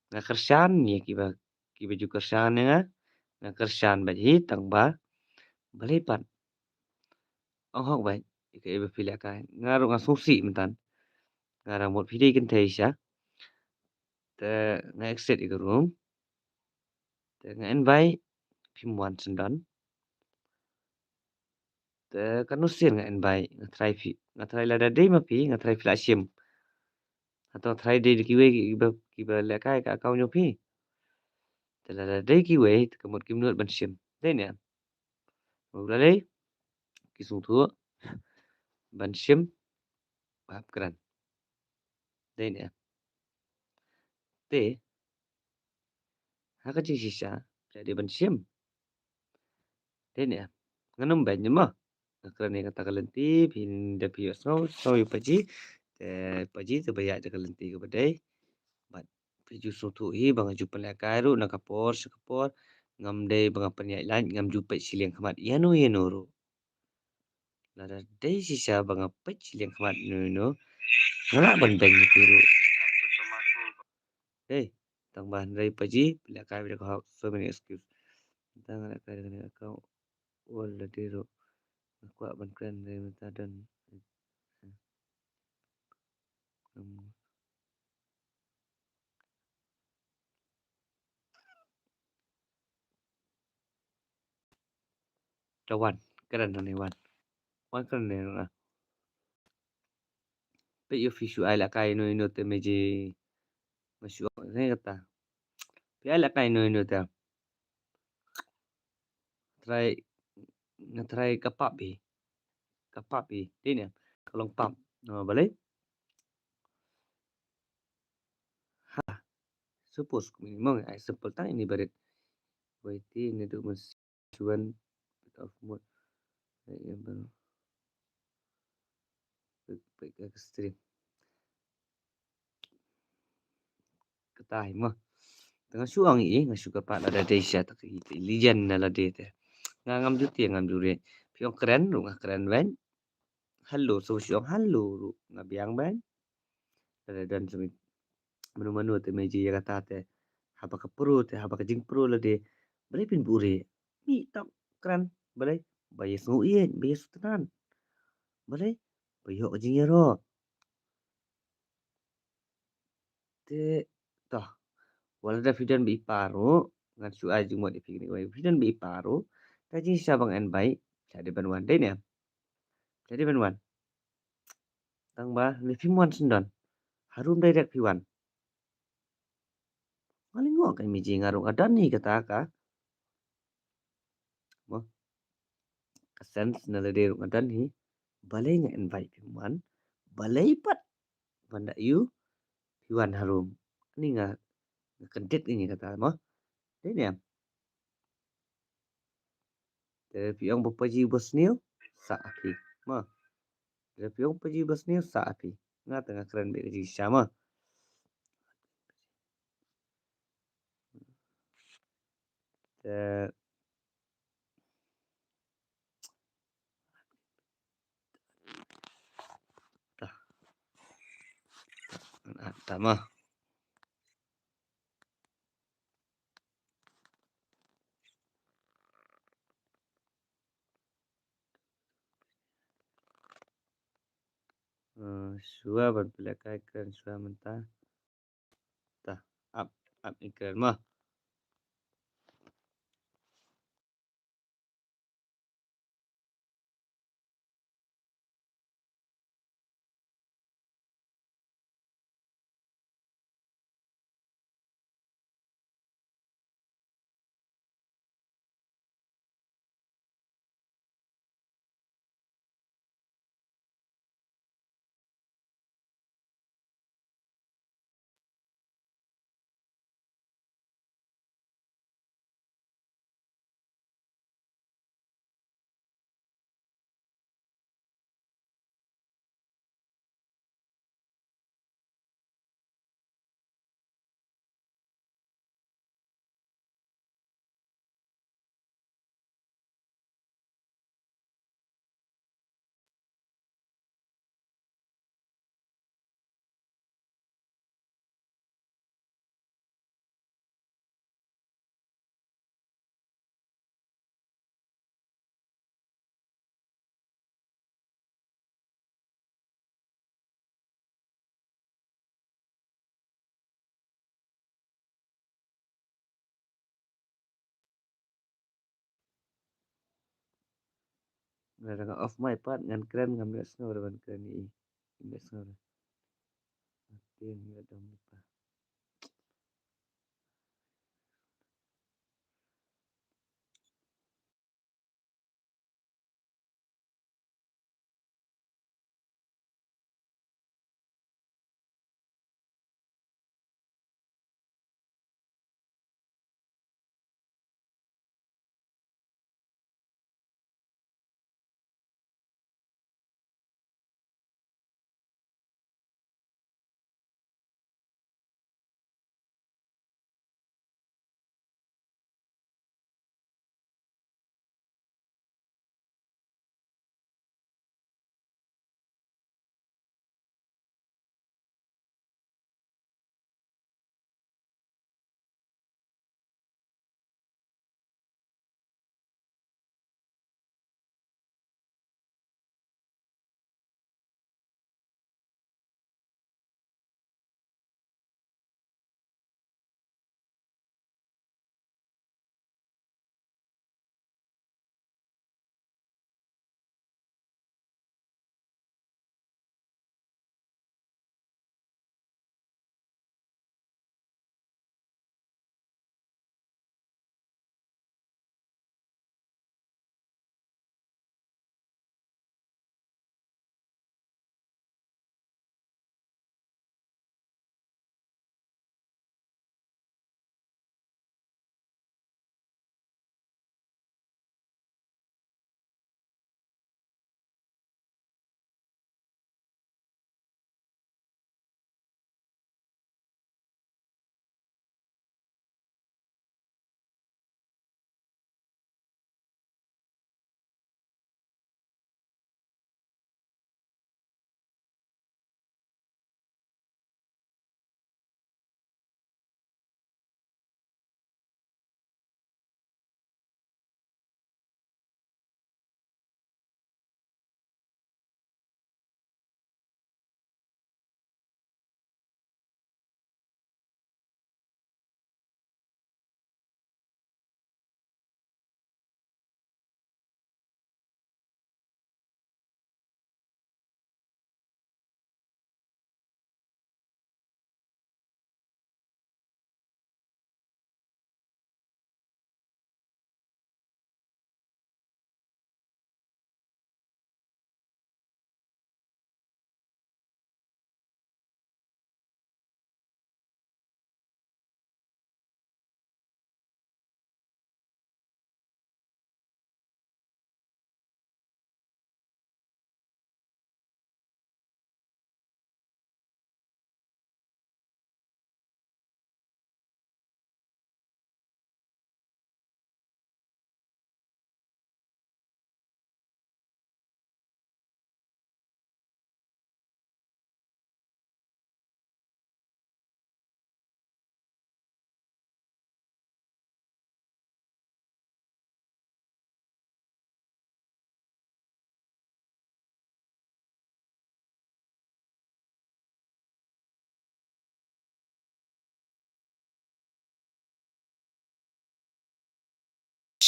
Nga kyrshan ïa kiba, kiba ju kyrshan ïa nga, nga kyrshan beit hi tang ba balei pat. Ong hok beit ïa kaei ba phi lehkai. Nga ruh nga sngewsih myntan. Nga dang mut phi dei kynthei sha. Te nga exit ïa ka room. Te nga invite phim wan syndon. Te katno sien nga invite, nga try phi, nga try lada dei ma phi, nga try phi la shim. Hato nga try dei da kiwei kiba, kiba lehkai ka account jong phi. Te lada dei kiwei, te ka mut kim nud ban shim. Dei ne em? Balei ki sngewthuh ban shim ba hap kren. Dei ne em? Te ha ka jingshisha phi la dei ban shim. Dei ne em? Ngan ym beiñ mo. Nga kren ïa kata ka lynti, phin da phi ïohsngew, sngew ïa u Paji. Te Paji te ba ïaid da ka lynti kaba dei. Bad phi ju sngewthuh hi ba nga ju pynlehkai ruh na ka por sha ka por. Ngam dei ba nga pynïaid lait, ngam ju peit shiliang khmat ïano ïano ruh. Lada dei shisha ba nga peit shiliang khmat ïano ïano, nga lah ban beiñ ïa phi ruh. Hei, tang ba hynrei Paji pynlehkai beit da ka hok, so many excuse. Tang nga lehkai da kane ka account. Ol lade ruh nga kwah ban kren re mynta don. Da wan kren ne wan. Wan kren ne nga. Peit ïa phi shu ai lehkai ino ino te me ji. Nga shu ong ne kata. Phi ai lehkai ino ino te. Trai, nga trai ka pap hi. Ka pap hi. Dei ne ka long pap. No, balei? Ha. Suppose kumne mo, ai simple tang ini barit. Waiting, naduh mynshuwa bit off mode. Peit, peit ka stream. Kata hi mo. Te nga shu ong ïa i, nga shu kyrpad lada dei sha ta ka i te legend na lade te. Nga ngam ju tieng ngam ju rieh. Phi ong kren ruh nga kren beiñ. Hello, so shu ong hello ruh nga biang beiñ. Lada don sa mano mano te me ji ïa kata te. Haba ka pro te, haba ka jingpro lade. Balei phin buhrieh? Mih tok kren. Balei? Ba ïa sngew ïeit, ba ïa sngewtynnat. Balei? Ba ïoh ka jingïaroh. Te, toh. Wat lada phi don ba i par ruh, ngan shu ai jingmut ïa phi kane kawei. Phi don ba i par ruh, ka jingshisha ba nga invite, phi la dei ban wan, dei ne em? Phi la dei ban wan. Tang ba lei phim wan syndon. Harum direct phi wan. Nga lyngngoh ka imiji nga ruh nga don hi kata ka. Mo. Ka sense na lade ruh nga don hi. Balei nga invite phim wan. Balei pat ban da ïoh phi wan harum. Ani nga, nga kyndit ïa kata mo. Dei ne em? Te phi ong ba pajih ba sniew, sah phi. Ma. Te phi ong pajih ba sniew, sah phi. Nga te nga kren beit ka jingshisha ma. Te ta. Ta ma. Eh, shuwa ban pynlehkai kren shuwa mynta. Ta, ap, ap i kren ma. Nga dang off mic pat ngan kren, ngam leh sngew re ban kren ïa i. Ngam leh sngew re. Ati ngi la dang mipa.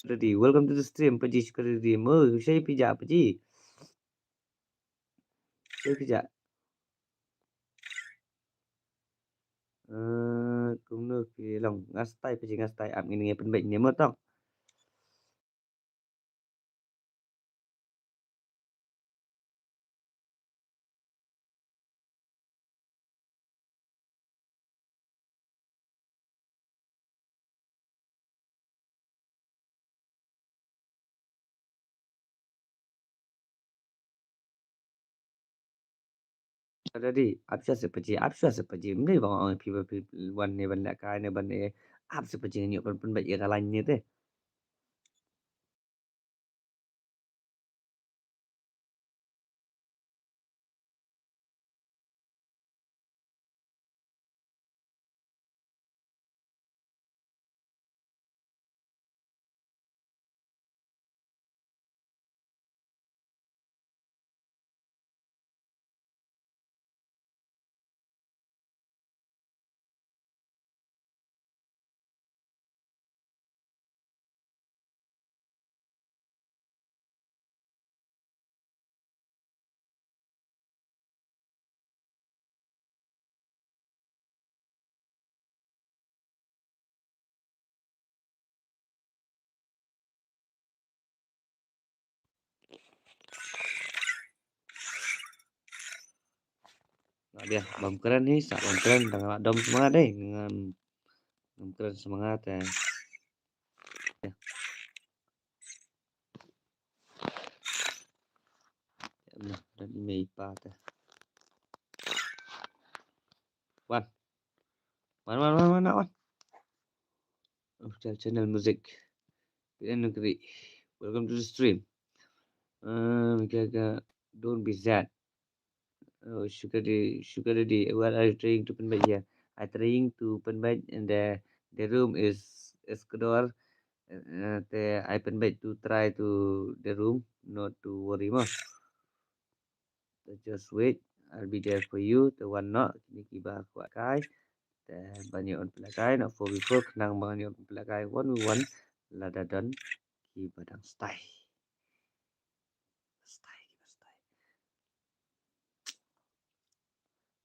Ready. Welcome to the stream, Paji Sugar Daddy. Mo, shai pija, Paji. Shai pija. Eh, kumno phi long? Nga stay, Paji, nga stay. Ap ngin ngi pynbeit ne mo tong. Dadi, ap shuwa se Paji, ap shuwa se Paji. Mdei ba nga ong phi ba phi wan ne ban lehkai ne ban ne. Ap se Paji, ngan ïoh pyn pynbeit ïa ka line ne te. Nah, dia bam kren ni, sa bam kren, tang la dom semangat deh, ngam, ngam kren semangat eh. Ya. Ya Allah, dan email pa teh. Wan. Wan, wan, wan, wan, wan. Oh, channel, channel music. Pilihan negeri. Welcome to the stream. Um, gaga, don't be sad. Oh, Sugar Daddy, Sugar Daddy, what are you trying to pynbeit here? I trying to pynbeit in the, the room is, is kedor. Uh, te I pynbeit to try to the room, not to worry mo. Te just wait, I'll be there for you. Te wan noh, kine kiba kwah kai. Te ban ïoh pynlehkai, not four v four, khnang ban ïoh pynlehkai one v one, lada don kiba dang stay. Stay, kiba stay.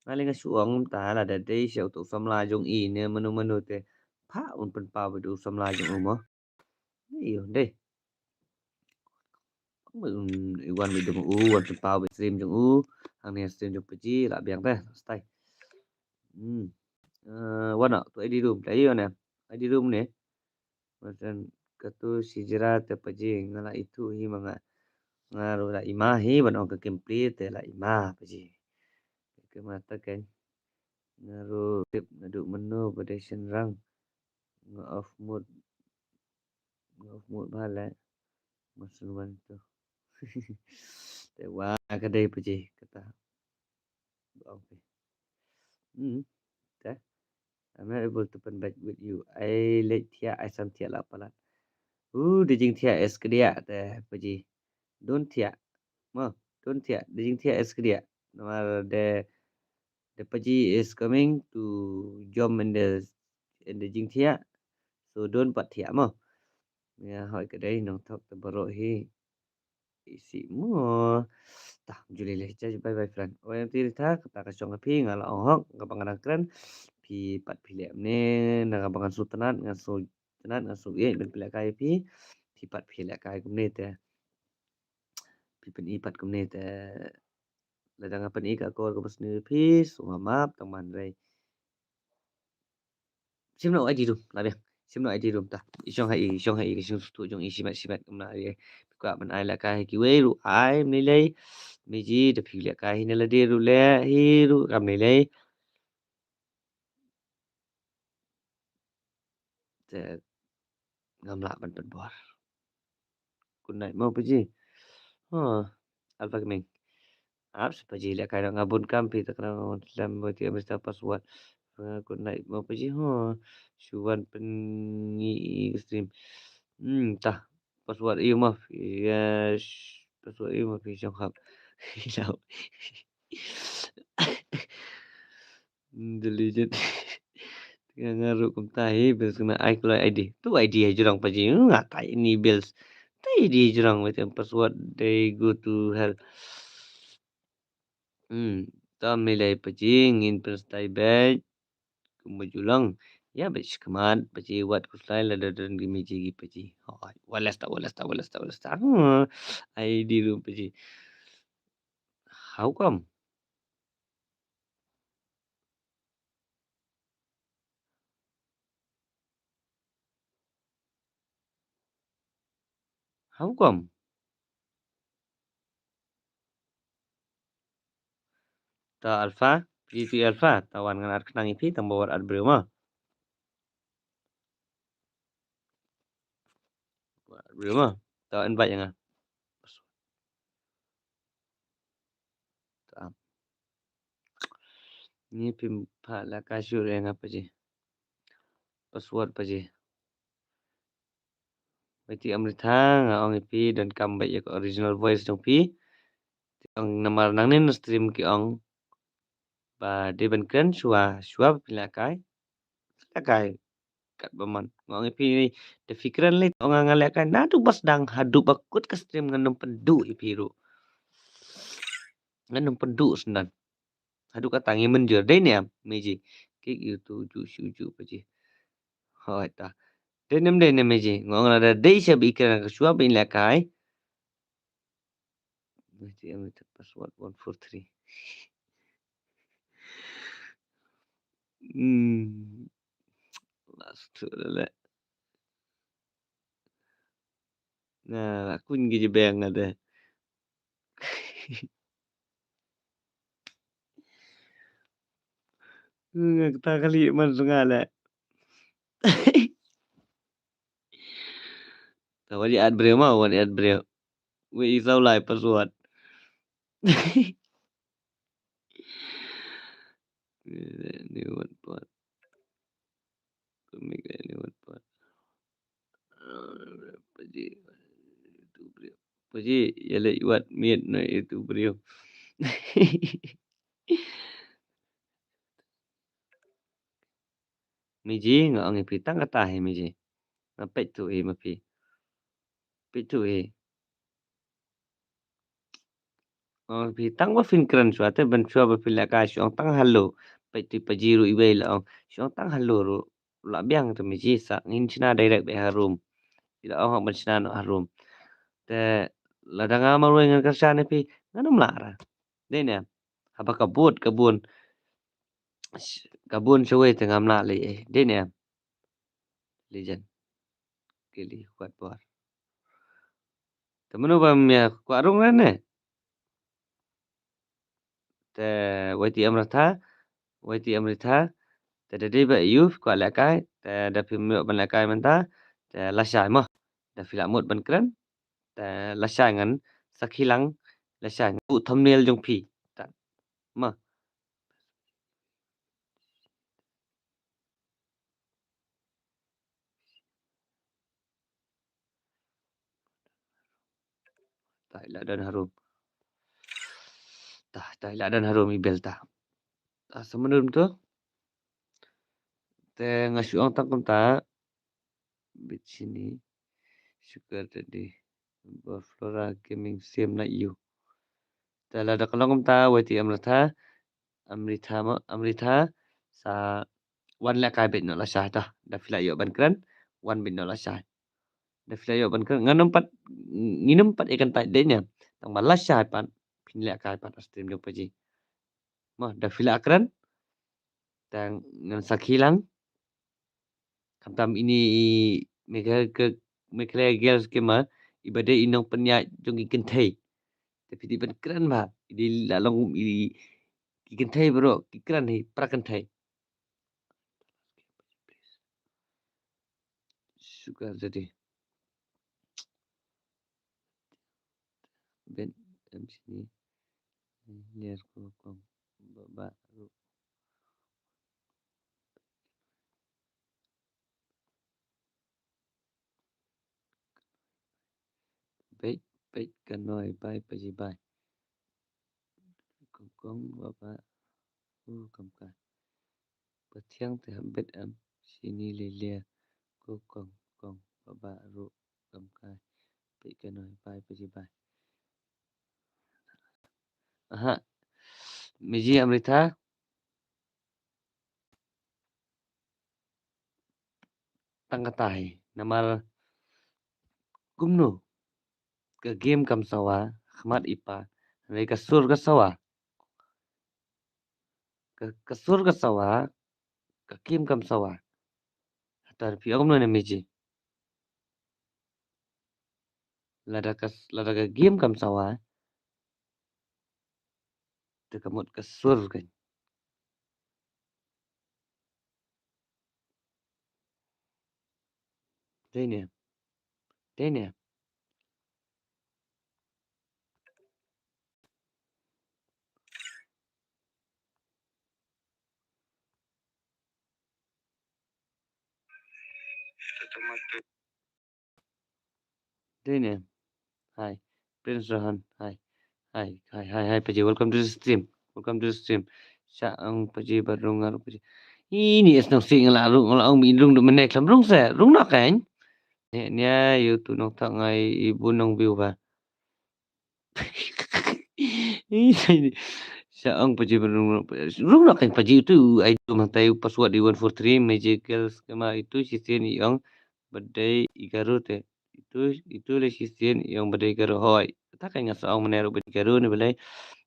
Nga lei nga shu ong mynta lada dei sha uto u samla jong i ne mano mano te. Pha un pynpaw bad u samla jong u mo. Ïoh dei. Wan bad u, wan pynpaw bad stream jong u. Hangne stream jong Paji la biang te. Stay. Hmm. Eh, wan ah, to I D room. Te ïoh ne. I D room ne. Matan katu shi jra te Paji nga la ithuh hi ma nga. Nga ruh la ima hi ban ong ka gameplay te la ima Paji. Ka mata kan. Nga ruh tip naduh mynno ba dei shynrang. Nga off mode. Nga off mode ba la. Masun wan tu. Te wa ka dei Paji kata. Okay. Hmm. Te. I'm not able to pynbeit with you. Ai leit thiah, ai san thiah la palat. Uh, da jingthiah is kdiah te Paji. Don't thiah. Mo, don't thiah. Da jingthiah is kdiah. Namar the, the Paji is coming to jump in the, in the jingthiah. So don't pat thiah mo. Ya, hoi ka dei nongthok te baroh hi. Isi mo. Tah, ju lei lei. Bye bye friend. Oi, nanti rita kata ka shong ka phi nga la ong hok, kaba nga dang kren. Phi pat phi leh ne, na kaba ngan shu tnat, ngan shu tnat, ngan shu ïeit ban phi lehkai phi. Phi pat phi lehkai kumne te. Phi pyni pat kumne te. Lada nga pyni ka akor kaba sniew phi, sngewbha map tang ban rei. Shim noh I D room, la biang. Shim noh I D room ta. I shong ha i, i shong ha i, ka shong tu jong i shimet shimet kumna i. Phi kwah ban ai lehkai ha kiwei ruh ai mlei lei. Meji da phi lehkai hi ne lade ruh leh hi ruh kam mlei lei. Te ngam lah ban pynbor. Good night mo Paji. Huh. Alpha Gaming. Ap se Paji lehkai nga bun kam phi ta kena slem bo ti Mister Password. Uh, good night mo Paji. Huh. Shu wan pyngi stream. Hmm, tah. Password ïa ma phi. Yes. Password ïa ma phi shong hap. Lau. Deleted. Nga ruh kumta hi, bills kane ai kloi I D. Tu I D hajrong paji. Nga tai ni bills. Tai I D hajrong, wait, password, they go to hell. Hmm, ta me lei paji, ngin pynstyle beit. Kumba ju long. Ïa beit shakhmat paji, wat khuslai lada don ki meji ki paji. Hooid, wales ta, wales ta, wales ta, wales ta. Hmm, I D ruh paji. How come? How come? Ta Alpha, G T Alpha, ta wan ngan ar khnang ïa phi, tang ba wat ar briew ma. Wat ar briew ma. Ta invite ïa nga. Ta. Ni phim pat la ka shu re nga paji. Password paji. Wei ti Amritha, nga ong ïa phi, donkam beit ïa ka original voice jong phi. Ong namar nangne na stream ki ong ba dei ban kren shuwa, shuwa ba phi lehkai. Lehkai. Katba mon. Nga ong ïa phi, da phi kren lei, ong nga lehkai. Naduh ba sdang haduh ba kut ka stream ngan ym pynduh ïa phi ruh. Ngan ym pynduh sdang. Haduh kata ngi mynjur. Dei ne em, Meji? Kik ïa utu u ju shu ju paji. Hooid ta. Dei ne em, dei ne em Meji? Nga ong lada dei sha ba i kren ka shuwa ba in lehkai. Meji em, password one four three. Hmm. Last two leh. Nah, la kun ki jebeng ada. Nga kata kali man sunga leh. Ta wali ad briew ma, wali ad briew. Wei i saw lai password. Ni wat pat. Kami ka ni wat pat. Paji, itu briew. Paji, ïa leh wat miet na itu briew. Meji, nga ong ïa phi tang kata hi Meji. Nga peit tu hi ma phi. Peit tu hi. Ong phi tang ba phin kren shuwa te ban shuwa ba phin lehkai shu ong tang hello. Peit tu paji ruh iwei la ong shu ong tang hello ruh. La biang te Meji sa ngin shna direct beit ha room. I la ong hok ban shna noh ha room. Te lada nga marwei ngan kyrshan ïa phi ngan ym lah ra. Dei ne em? Haba ka bud, ka bun. Ka bun shawei te ngam lah lei ei. Dei ne em? Legend. Kili kwat bor. Te mano ba mia kwah rung ran ne? Te Waiti Amritha, Waiti Amritha. Te da dei ba ïa u kwah lehkai, te da phim ïoh ban lehkai mynta, te lashai mo. Da phi lah mut ban kren, te lashai ngan sakhi lang, lashai ngan buh thumbnail jong phi. Ta ma. Tai la don harum. Ta, tai la don harum i bel ta. Ta, sa mynta tu. Te nga shu ong tang kumta. Bit sini. Sugar daddy. Ba Flora Gaming same like you. Te lada ka long kumta, Waiti Amritha, Amritha ma, Amritha, sa wan lehkai beit noh lashai ta. Da phi lah ïoh ban kren, wan beit noh lashai. Da phi lah ïoh ban kren, ngan ym pat, ngin ym pat ïa kyntait dei ne em. Tang ba lashai pat, phin lehkai pat ha stream jong paji. Ma, da phi lah kren, tang ngan sakhi lang. Khamtam ine i Meghalaya, Meghalaya Girls Gamer, i ba dei i nongpynïaid jong ki kynthei. Te phi dei ban kren bha, i dei la long i ki kynthei baroh, ki kren hi, para kynthei. Sugar daddy. Ben M C ni. Ler ko kong ba ba ru. Beit, beit ka noi bai paji bai. Kong kong ba ba. U kam ka. Pathiang te ha bet em. Shini Lilia, ko kong kong, baba ru kam kai. Peit ka noi, bai paji bai. Aha. Miji Amrita. Tang kata hi. Namar kumno. Ka game kam sawa, khmat i pa. Hynrei ka sur ka sawa. Ka, ka sur ka sawa, ka game kam sawa. Hatar phi ong kumno ne Miji. Lada ka, lada ka game kam sawa. Te ka mut ka sur kan. Dei ne. Dei ne. Dei ne. Hi. Prince Rohan. Hi. Hi, hi, hi, hi, Paji. Welcome to the stream. Welcome to the stream. Sha ang Paji ba rung ngarung Paji. Ini es nong sing la rung la ong mi rung du mene klam rung se. Rung na kan. Ne ne yu tu nong tak ngai ibu nong view ba. Sha ang Paji ba rung rung na kan Paji tu ai du mang tai password di one four three magic girls kama itu shisien i ong. Ba dei i Garo te. Itu, itu le shisien i ong ba dei Garo hoi. Kata ka nga sa ong mane ruh ba dei Garo ne balei.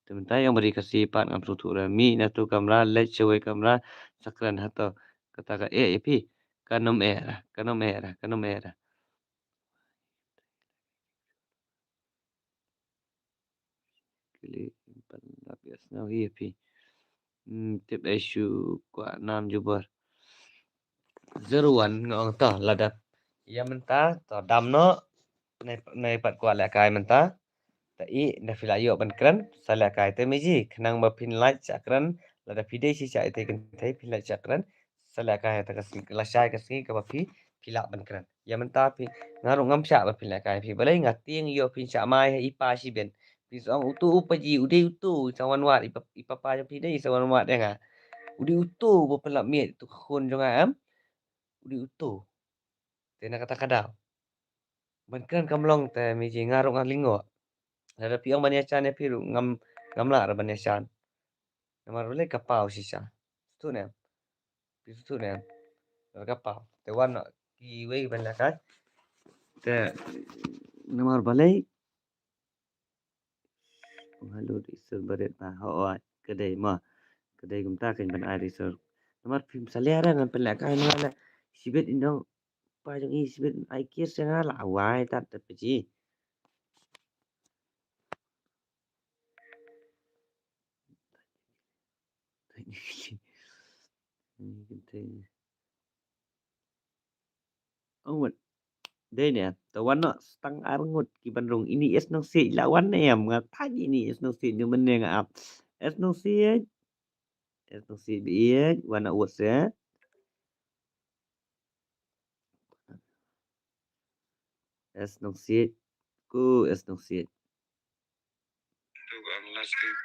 Te mynta i ong ba dei Khasi pat ngam sngewthuh re. Mi na tu kamra leit shawei kamra sakran hato. Kata ka eh ïa phi. Kan ym eh ra, kan ym eh ra, kan ym eh ra. Kili empat lap ïa sngew hi ïa phi. Hmm, tip ai shu kwah nam jubor. Zero one nga ong to lada. Ïa mynta to dam noh. Nai, nai pat kwah lehkai mynta. Ta i da phi la ïoh ban kren sa lehkai te Miji khnang ba phin lait shah kren lada phi dei shisha ite kynthei phin lait shah kren. Sa lehkai ta ka sngi, lashai ka sngi kaba phi, phi lah ban kren. Ïa mynta phi, nga ruh ngam shah ba phi lehkai phi. Balei nga tieng ïoh phin shah mai ha i pa shibit. Phi sa ong utu u Paji, u dei utu, i sa wan wad, i pa, i papa jong phi dei, i sa wan wad ïa nga. U dei utu, ba pynlap miet, tu ka khun jong nga em. U dei utu. Te na kata ka daw. Ban kren kam long te Miji nga ruh nga lyngngoh. Lada phi ong ban ïashan ïa phi ruh ngam, ngam lah ruh ban ïashan. Namar balei ka paw shisha. Sngewthuh ne em. Phi sngewthuh ne em. Namar ka paw. Te wan noh kiwei ban lehkai. Te namar balei. Hello, Isor barit ba. Hooid, ka dei mo. Ka dei kumta kan ban ai Isor. Namar phim salia ra ngan pynlehkai nga la. Shibit i nong pa jong i shibit ai kir sa nga la wai tat tat Paji. Ong wat. Dei ne, ta wan noh stang ar ngut ki ban rung ini es nong siej la wan ne em nga thaj ini es nong siej ne mene nga ap. Es nong siej. Es nong siej biej wan na wot se. Es nong siej. Ku es nong siej. Tu ang last week.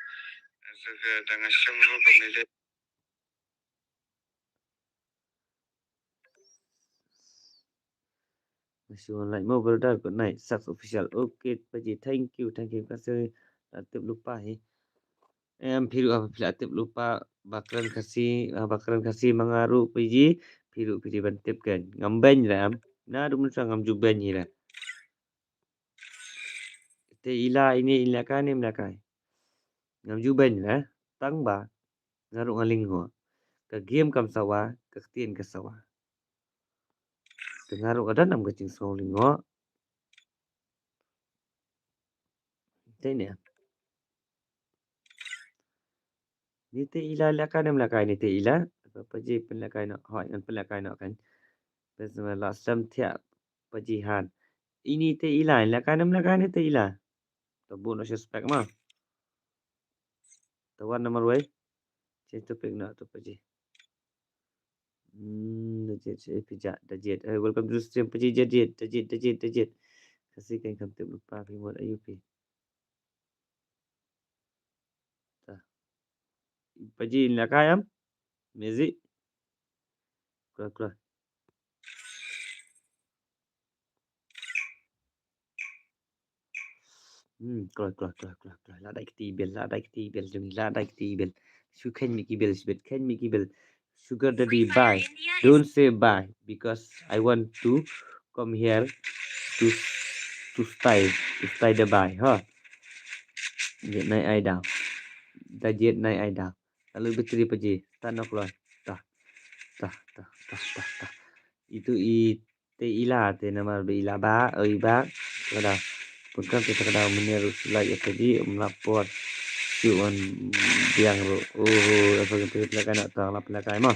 Asa ka dang asham ro ka mele. Masih online mo brother, good night. Saks official. Okay, Paji, thank you, thank you. Kasi la tip lypa hi. Em, phi ruh haba phi la tip lypa ba kren Khasi, haba kren Khasi ma nga ruh Paji, phi ruh phi dei ban tip kan. Ngam beiñ ra em. Na ruh mynta ngam ju beiñ hi ra. Te ila ini ila ka ne mla kai. Ngam ju beiñ ra. Tang ba nga ruh nga lyngngoh. Ka game kam sawa, ka ktien ka sawa. Te nga ruh ka don am ka jingsngew lyngngoh. Te ne. Ni te ila lehkai ne mlehkai ni te ila. Paji pynlehkai noh. Hooid ngan pynlehkai noh kan. Bes ma la slem thiah Paji han. Ini te ila lehkai ne mlehkai ni te ila. To bun noh suspek ma. To wan namar wei. Change topic noh to Paji. Hmm, da jied, eh, phi jah, da jied. Eh, welcome to the stream, Paji, da jied, da jied, da jied, da jied. Khasi kan kam tip lypa phi mut ayu phi. Ta. Paji lehkai am? Mezi. Kla, kla. Hmm, kloi, kloi, kloi, kloi, kloi. La dai kti bel, la dai kti bel, jong la dai kti bel. Shu khein mi ki bel, shu bet khein mi ki bel. Sugar daddy, bye. Don't say bye because I want to come here to, to stay, to stay the bye, ha. Jet nai ai daw. Da jet nai ai daw. Lalu betri paji. Ta nok loi. Ta. Ta, ta, ta, ta, ta. Itu i te ila te namar be ila ba, oi ba. Kada. Pengkam te kada menir sulai ya paji melapor. Siu wan biang ru. Oh, apa kita nak kena tang lap nak kai mah.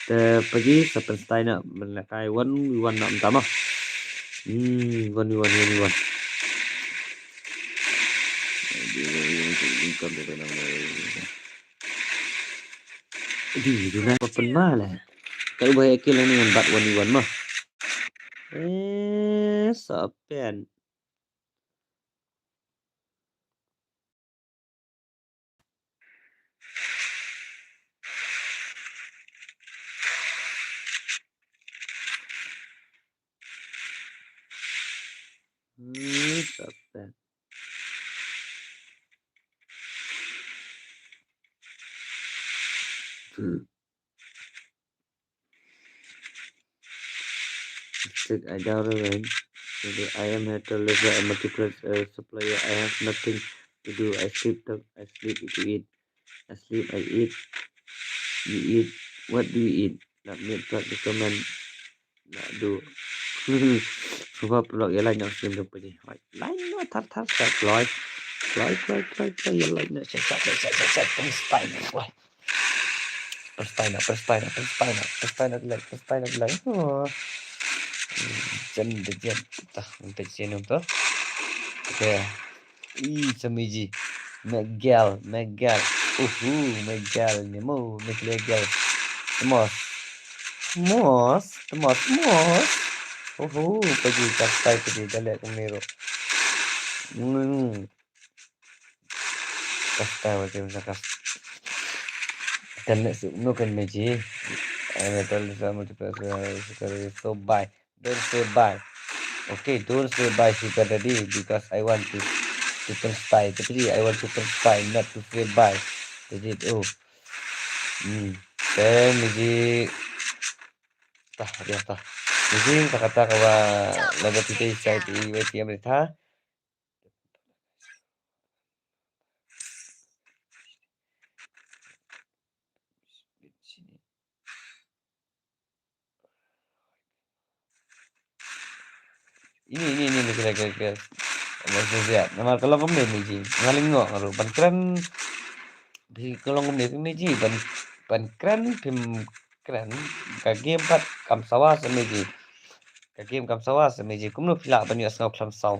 Te paji sa pynstay na pynlehkai one v one na mynta mah. Hmm, one v one, one v one. Di, di na pa pynma la. Ka u ba ya kill ni ngan bat one v one mah. Eh, sa pen. Hmm, sa pen. Hmm. Stick, I don't know, man. Maybe I am here to live a multiplayer, uh, supplier. I have nothing to do. I sleep, talk, I sleep, to eat. I sleep, I eat. You eat. What do you eat? Not meat, but the comment. Not do. Suba pelok ya lain yang stream tu pergi. Lain no tar tar tar kloi. Kloi, kloi, kloi, kloi, ya lain no chat chat chat chat chat. Pynstay no kloi. Pynstay no, pynstay no, pynstay no, pynstay no, pynstay no, pynstay no. Oh. Jem de jem. Tah, nanti sini tu. Okay. Ih, sa Meji. Miguel, Miguel. Uhu, Miguel ni mo, Miguel. Mos. Mos, mos, mos. Uhu, paji kastai paji dalek mero. Hmm. Kastai paji kastai. Kan no kan Meji. Ai metal sa multiple so bye. Don't say bye. Okay, don't say bye, sugar daddy, because I want to, to pynstay. Tapi I want to pynstay, not to say bye. Jadi, oh. Hmm. Then, Meji. Tah, dia tah. Meji, kata kata kawa lada kita isai ti wai ti amrita. Ini, ini, ini, ini, kira, kira, kira. Masih siap. Nama kalau kami ni ji. Ngaling ngok ngaru. Ban kren. Bi kalau kami ni ji. Ban, ban kren, phim kren. Ka game pat kam sawa sa ni ji. Ka game kam sawa sa ni ji. Kumno phi lah ban ïoh sngew khlem saw.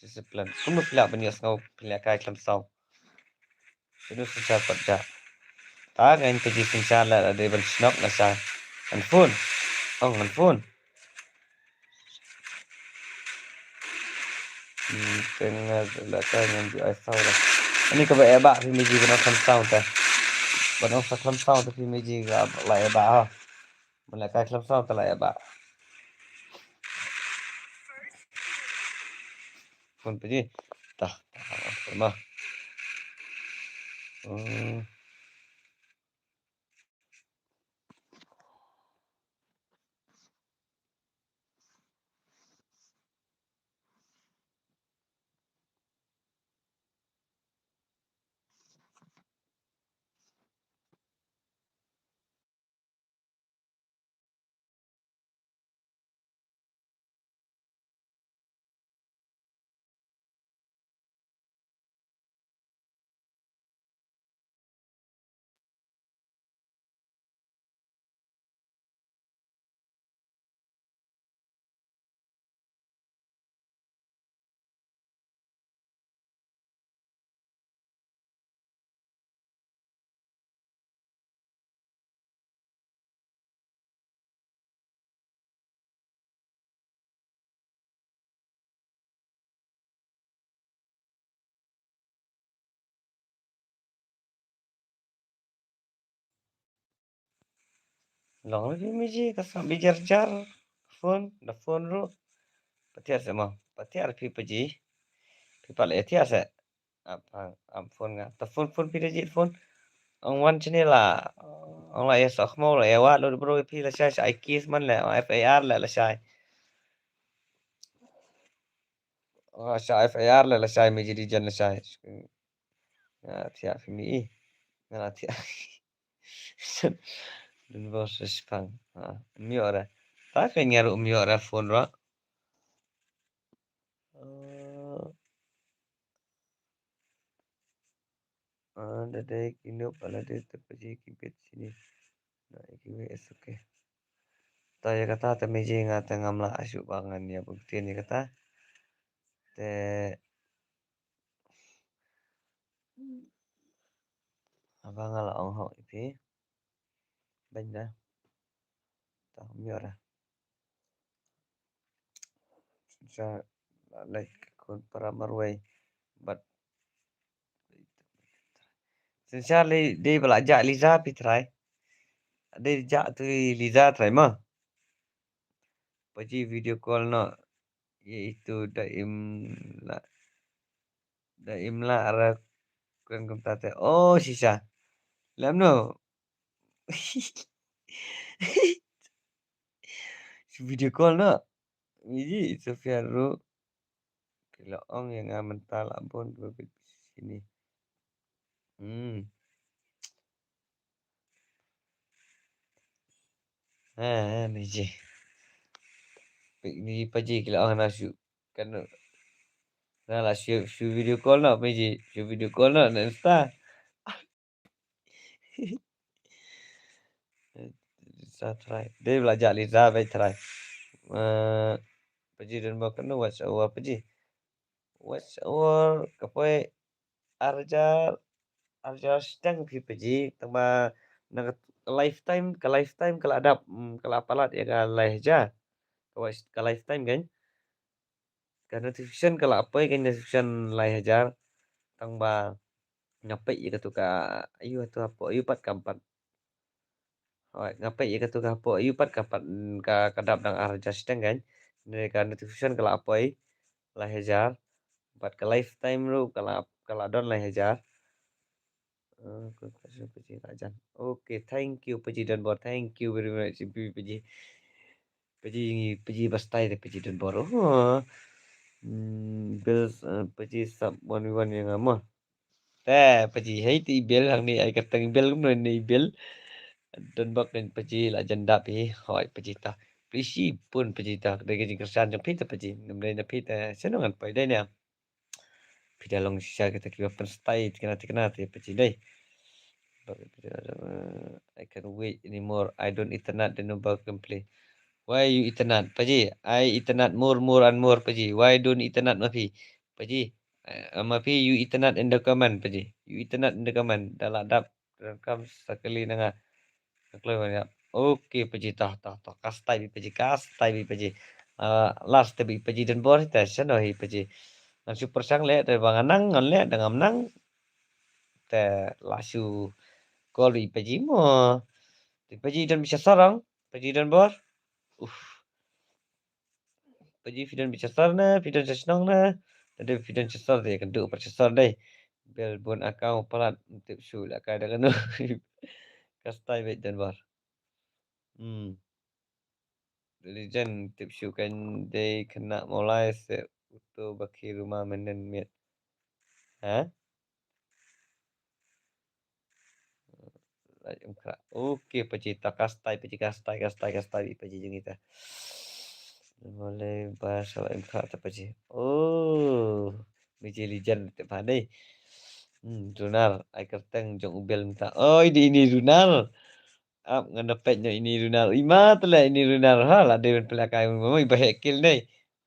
Discipline. Kumno phi lah ban ïoh sngew phi lehkai khlem saw. Shu synshar pat ja. Ta ngan pynji synshar la dei ban shnok na sa. Ngan phone. Oh, ngan phone. Hmm, teng la ka ngan ju ai saw la. Ani kaba eba phi meji ban ong khlem saw ta. Ban ong sa khlem saw ta phi meji la eba ha. Mula kai khlem saw ta la eba. Phone pynji. Tah, tah, tah, tah. Hmm. Long lagi miji ka sa bijar jar phone, da phone ruh. Thiah se mo. Pat thiah phi Paji. Phi pat la thiah se. Ap, ap phone nga. Ta phone, phone phi da jied phone. Ong wan chini la. Ong la ïa soh khmaw la ïa wad lut bro phi lashai sha I case man le. Ong F I R le lashai. Ong sha F I R le lashai, mi ji di jan lashai. Nga thiah phi mi i. Nga la thiah. Dun bos respang. Ha, um ïoh re. Ta ka nga ruh um ïoh re phone ruh. Ah, da dei ki nop, ala dei te Paji ki bit sini. Na, ki bit is okay. Ta ïa kata te mi ji nga te ngam lah shuh ba ngan ïa bynta ïa kata. Te haba nga la ong hok ïa phi. Bad da. Ta um ïoh re. Sa la leit ka khun para marwei. Bad Synshar dei ba la jah Liza phi trai. Dei jah tu Liza trai mo. Paji video call noh. Ïa itu da im lah. Da im lah ara kren kumta te. Oh, shisha. Lam no. Video call noh. Iji Sofia ruh. Ki la ong ïa nga mynta la bun kiba bit sini. Hmm. Ha, ni ji. Ni Paji ki la ong na shu. Kan na la shu, shu video call noh, Paji. Shu video call noh na Insta. Sa trai. Dei ba la jah Liza bad trai. Eh, Paji don ba kano watch hour Paji. Watch hour ka poi ar hajar, ar hajar shiteng phi Paji. Tang ba na ka lifetime, ka lifetime ka la dap, mm, ka la palat ïa ka lai hajar. Ka watch, ka lifetime kan. Ka notification ka la poi ka notification lai hajar. Tang ba nga peit ïa katu ka, ayu tu hapoh ayu pat kam pat. Hooid, nga peit ïa katu ka hapoh ayu pat ka pat, mm, ka, ka dap dang ar hajar shiteng kan. Ne ka notification ka la poi lai hajar. Bad ka lifetime ruh ka la, ka la don lai hajar. Eh, ka, ka, ka, ka, ka, ka, okay, thank you Paji Donbor, thank you very much Paji. Paji, Paji ba stai te Paji Donbor. Oh. Hmm, bills, eh, Paji sap one v one ïa nga mo. Te Paji, hei te i bill hangne ai kyrteng i bill kumno ne i bill. Donbor kan Paji la jan dap hi. Hooid Paji ta. Phi shibun Paji ta. Dei ka jingkyrshan jong phi ta Paji. Ngam dei na phi ta. Seno ngan poi dei ne. Phi da long shisha kita kiba pynstai tikna tikna te Paji dei. I can't wait anymore. I don't internet the number can play. Why you internet Paji? I internet more, more and more Paji. Why don't internet ma phi? Paji. Eh, ma phi you internet in the comment Paji. You internet in the comment. Da la dap. Welcome sa kali na nga. Ka kloi wan ïa. Okay Paji, toh, toh, toh. Ka stai beit Paji, ka stai beit Paji. Ah, last te beit Paji Donbor te seno hi Paji. Ngan shu pyrshang leh te ba ngan nang, ngan leh da ngam nang. Te la shu call beit Paji mo. Te Paji don beit sha sor ong, Paji Donbor. Uf. Paji phi don beit sha sor ne, phi don sha shnong ne. Lada phi don sha sor te ïa kynduh pat sha sor dei. Bel bun account palat, ym tip shuh la kai da kano. Ka stai beit Donbor. Hmm. Legend, ym tip shuh kan dei khynnah Mawlai se uto ba ki ruma mynnin miet. Ha? Lai Umkhrah. Okay Paji, ta ka stai Paji, ka stai, ka stai, ka stai beit Paji jong ngi ta. Mawlai ba sha Lai Umkhrah ta Paji. Oh, Paji legend te ba dei. Hmm, Runar, ai kyrteng jong u Bill mynta. Oi, dei ine Runar. Ap ngan da peit noh ine Runar. Ima tele ine Runar. Ha, la dei ban pynlehkai mo, i ba heh kill dei.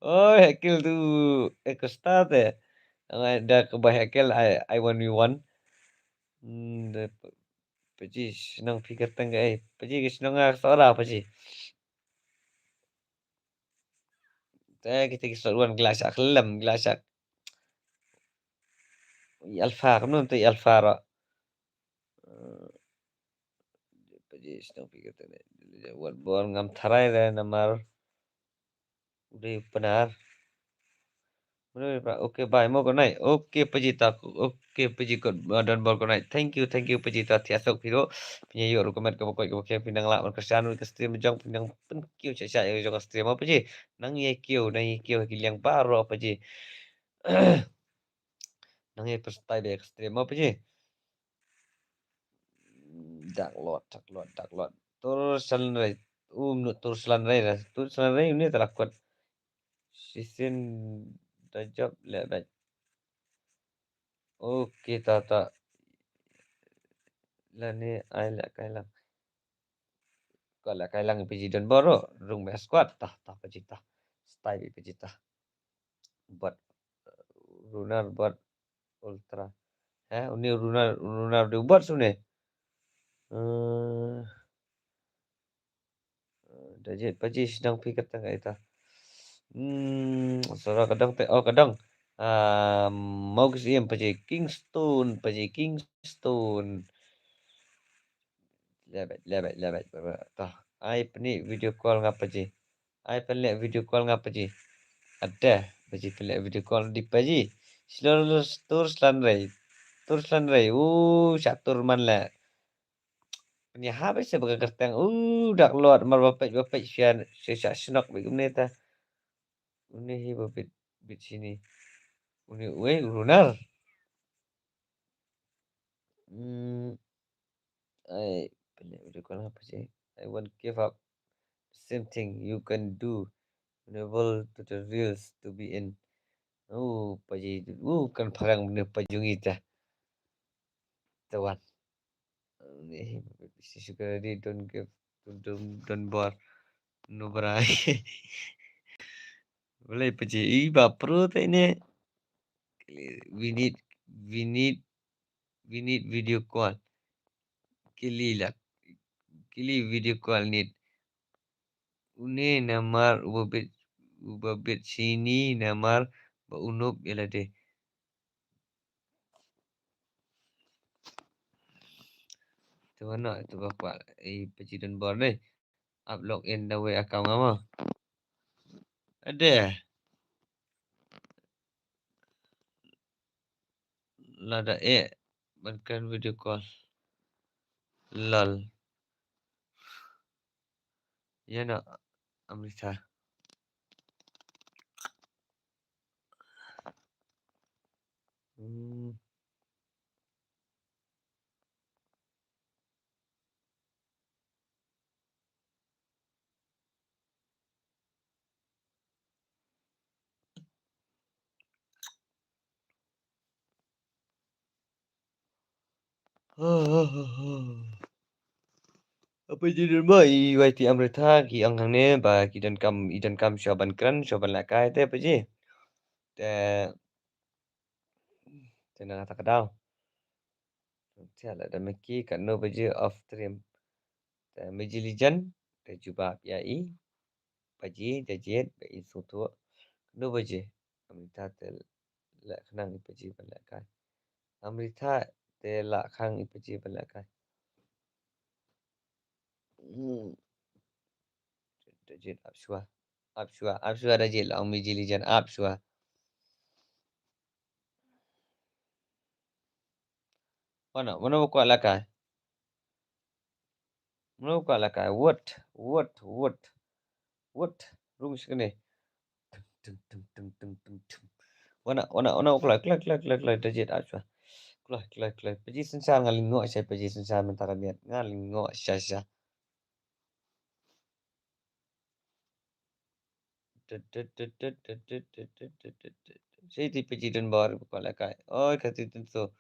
Oi, heh kill tu, eh, Costa te. Ngai da ka ba heh kill ai, ai one v one. Hmm, da Paji shnong phi kyrteng kaei? Paji ka shnong nga Sohra Paji. Te kita ki sot wan ki la shah khlem, ki la shah. I Alpha, kumno te i Alpha ruh. Eh, Paji shnong phi kyrteng kaei? Wat bor ngam tharai re namar u dei u Pnar. Mano ba, okay, bye. Mo, good night. Okay, Paji ta. Okay, Paji, good, uh, don bor, good night. Thank you, thank you, Paji ta. Thiah sok phi ruh. Phi ïa ïoh ruh ka met kaba koit kaba khiah, phi nang lah ban kyrshan ruh ka stream jong, phi nang pynkiew sha sha ïa jong ka stream, mo Paji. Nang ïa kiew, nang ïa kiew ha ki liang baroh, Paji. Nang ïa pyrshah bad ka stream, mo Paji. Dak lot, dak lot, dak lot. Tur Slanrei. Um, no, Tur Slanrei da. Tur Slanrei une te la kut. Shisien da jop leh bad. Okay, ta, ta. Lane ai leh kai lang. Ko leh kai lang Paji don bor ruh. Rung bad squad. Ta, ta Paji ta. Style Paji ta. Bot, uh, Runar bot Ultra. Eh, une Runar, Runar de bot sune. Eh, da jied Paji sdang phi kata ka ita. Hmm, sora ka dang te, oh, ka dang. Ah, mau ki siem Paji Kingston, Paji Kingston. Leh bad, leh bad, leh bad, leh bad. Tah, ai pyni video call nga Paji. Ai pynleh video call nga Paji. Ada, Paji pynleh video call di Paji. Slor Tur Slanrei. Tur Slanrei. Uh, sha tur man leh. Pynïaha ba sha ba ka kyrteng. Uh, dak lot mar ba peit ba peit sha sha sha shnok ba kumne ta. Une hi ba bit bit sini. Une uei Runar. Hmm. Ai, pynleh video call nga Paji. I won't give up. Same thing you can do. Enable tutorials to be in. Oh, Paji. Oh, kan parang bne Paji ngi ta. Tawan. Ni, sugar daddy, don't give, don't, don't, don't bore. No brai. Boleh Paji. I ba pro ta ini. We need, we need, we need video call. Kili lah. Kili video call need. Une namar uba bit, uba bit sini namar ba u Nup ïa lade. Tu mano tu ba kwah i Paji don bor dei. Up login da wei account nga mo. Ade. Lada eh ban kren video call. Lol. Ïa na Amrita. Hmm. Apa jidul mo i Y T Amrita ki ong hangne ba ki donkam, i donkam shuwa ban kren, shuwa ban lehkai te apa ji. Te te na kata ka daw. Te lada me ki katno baje off stream. Te me ji lijan te jubab ïa i. Baje da jied ba i sngewthuh. Katno baje. Amrita te la khnang i baje ban lehkai. Amrita te la khang i baje ban lehkai. Hmm. Da jied ap shuwa. Ap shuwa, ap shuwa da jied la ong me ji lijan ap shuwa. Mano, mano ba kwah lehkai? Mano ba kwah lehkai? Wot, wot, wot. Wot, rung shikne. Tung, tung, tung, tung, tung, tung, tung. Wana, wana, wana, kloi, kloi, kloi, kloi, kloi, da jied ap shuwa. Kloi, kloi, kloi. Paji synshar nga lyngngoh shai, paji synshar mynta ka miet. Nga lyngngoh sha, sha. Shi ti paji don bor ba kwah lehkai. Oi, ka ti tun so.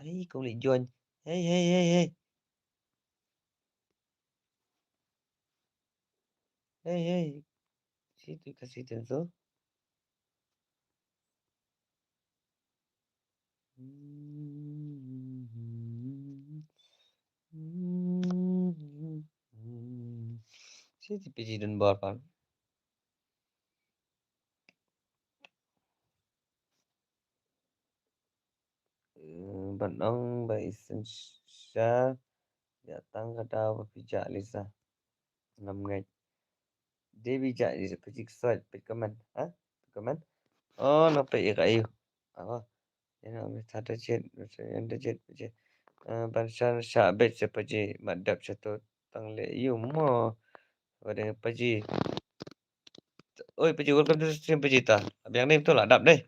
Ai, kong leh join. Hei, hei, hei, hei. Hei, hei. Shi ti ka si tun so. Shi ti paji don bor pan. Eh, ban ong ba i synshar ïa tang ka daw ba phi jah Lisa. Ngam ngeit. Dei phi jah Lisa, phi ji ksoit, phi comment, ha? Phi comment. Oh, nang peit ïa ka aïu? Apa? Ïa nang mita da jied, mita da jied, da jied. Eh, ban shan sha beit sha paji, mat dep sha to tang leh ïu mo. Ba dei paji. Oi, paji, welcome to the stream, paji ta. Biang ni betul lah, dap deh.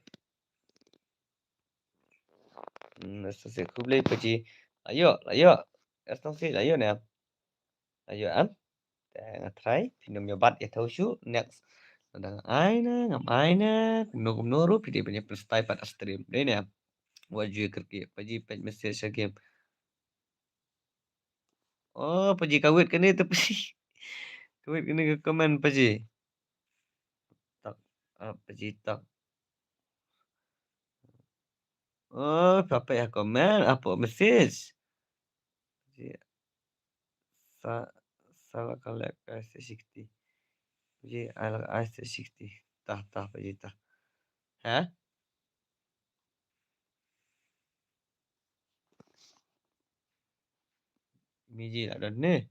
Hmm, sa se khublei paji. Ayo, ayo. Sa se ayo ne. Ayo am. Te nga try, phi nym ïa bat ïa thaw shuh, next. Lada nga ai ne, ngam ai ne, kumno kumno ruh, phi dei ban ïa pynstyle pat ha stream. Dei ne. Wat ju ïa kyrkieh, paji peit message ha game. Oh, paji ka wait kane te paji. Ka wait kane ka comment paji. Tak, ah, paji tak. Oh, pha peit ha comment, ah, pha message. Paji. Sa, sa la ka leh ka sixty. Paji, ai la ai sixty. Tah, tah, paji, tah. Ha? Miji la don ne.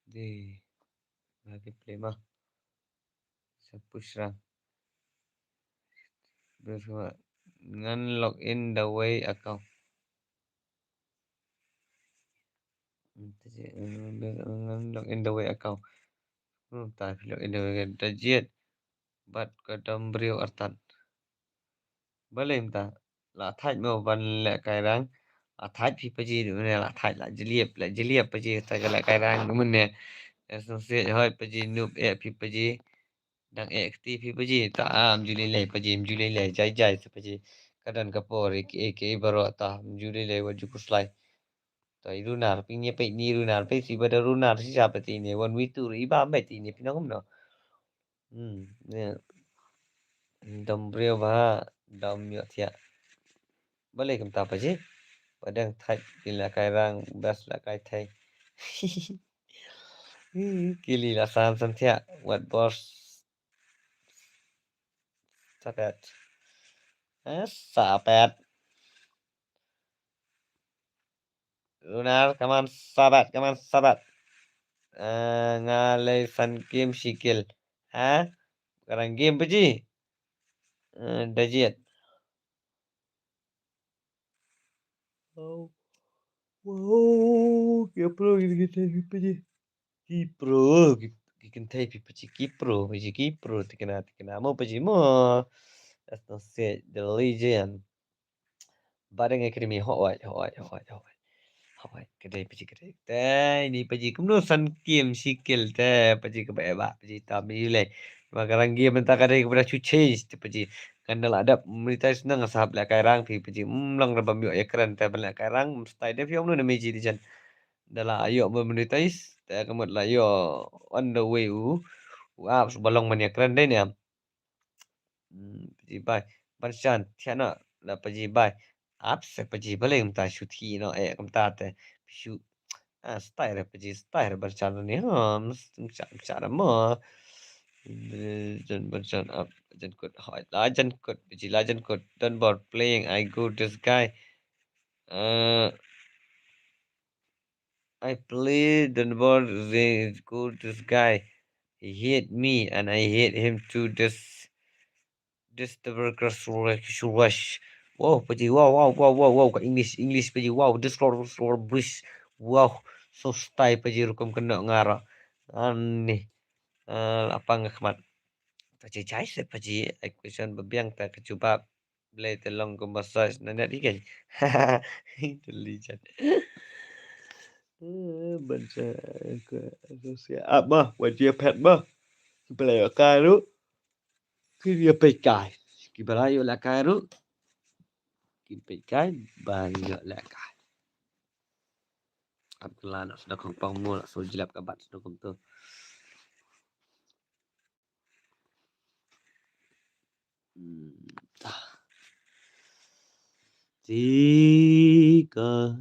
Dei. Lagi play ma. Sa push rang. Ngan log in the way account. Ngan log in the way account. Hmm, ta phi log in the way da jied. Bad ka dom briew artat. Balei mynta? La thait mo ban leh kai rang. La thait phi paji du mynne, la thait, la jylliew, la jylliew paji ta ka leh kai rang du mynne. Ïa sngewsih hoi paji, noob eh phi paji. Dang eh kti phi paji. Ta am ju lei lei paji, am ju lei lei, jai jai sa paji. Ka don ka por ïa ki, ïa ki baroh ta am ju lei lei, wat ju khuslai. Ta i runar, phi ngin ïa peit ni runar, peit shi ba da runar shisha pat ine, wan witu i ba met ine, phi nang kumno. Hmm, ne. Dom briew ba, dom ïoh thiah. Balei kumta paji? Ba dang thait ki leh kai rang, bas leh kai thei. Kili la san san thiah, wat bor. Sapet. Eh, sapet. Runar, come on, sabat, come on, sabat. Eh, nga lei san game shi kill. Ha? Ka rang game paji. Eh, da jied. Wow. Wow, ki pro ki kynthei phi paji. Ki pro ki, ki kynthei phi paji, ki pro paji, ki pro, tikna, tikna mo paji mo. That's not it, the legend. Budding Academy, hoi, hoi, hoi, hoi. Hoi, ka dei paji, ka dei. Te ini paji, kumno san game shi kill te paji, kaba eh ba paji, tam ïa lei. Ba ka rang game mynta ka dei kaba da shu change te paji. Kan da la dep monetize nang sa hap leh kai rang phi paji. Hmm, long ra bym ïoh ïa kren te ban leh kai rang, mesti dei phi ong nu na meji di jan. Da la ïoh monetize te ka mut la ïoh on the way u. U apps ba long ban ïa kren dei ne. Hmm, paji bai. Ban shan thiah noh la paji bai. Apps paji, balei kumta shu thi noh eh kumta te. Shu. Ah, style re paji, style re ban shan ne. Hmm, sha, sha re mo. Jan ban shan ap, jan kut hoi. La jan kut paji, la jan kut. Don bor playing, I go this guy. Uh, I play Dunbar, they go this guy. He hate me and I hate him too. This, this the workers rush. Wow, paji, wow, wow, wow, wow, wow, ka English, English paji, wow, this floor, floor, bush, wow, so style paji, rukom kena ngara. Ani, uh, apa nga khmat. Ta chai chai se paji, equation babiang ta ka jubab. Blei te long ko massage na net i kei. Te li chat. Eh, ban sa ko ko sia ap ma, wat ïa phet ma. Ki ba la ïoh kai ruh. Ki ïa peit kai. Ki ba la ïoh la kai ruh. Ki peit kai, ban ïoh la kai. Ap kala nak sdok kong pang mo, nak so jilap ka bat sdok kong tu. Hmm, tah. Tika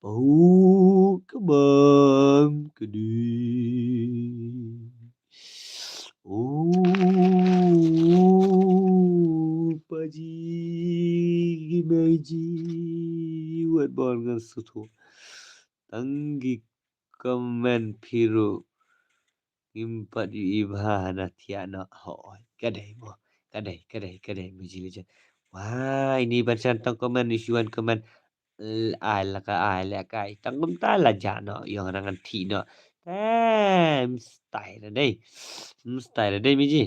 pahu ka bam ka dui. Oh, paji, ki meji, wat bor ngan suthu. Tang ki comment phi ruh. Ngim pat ïohi bha hana thiah noh. Hooid, ka dei mo. Ka dei, ka dei, ka dei, Miji Legend. Wah, ini ban shan tang comment, issue wan comment. L-, ai la ka, ai la ka. Tang kumta la jah noh, ïong nang ngan thiah noh. Te, mstai la dei. Mstai la dei, Miji.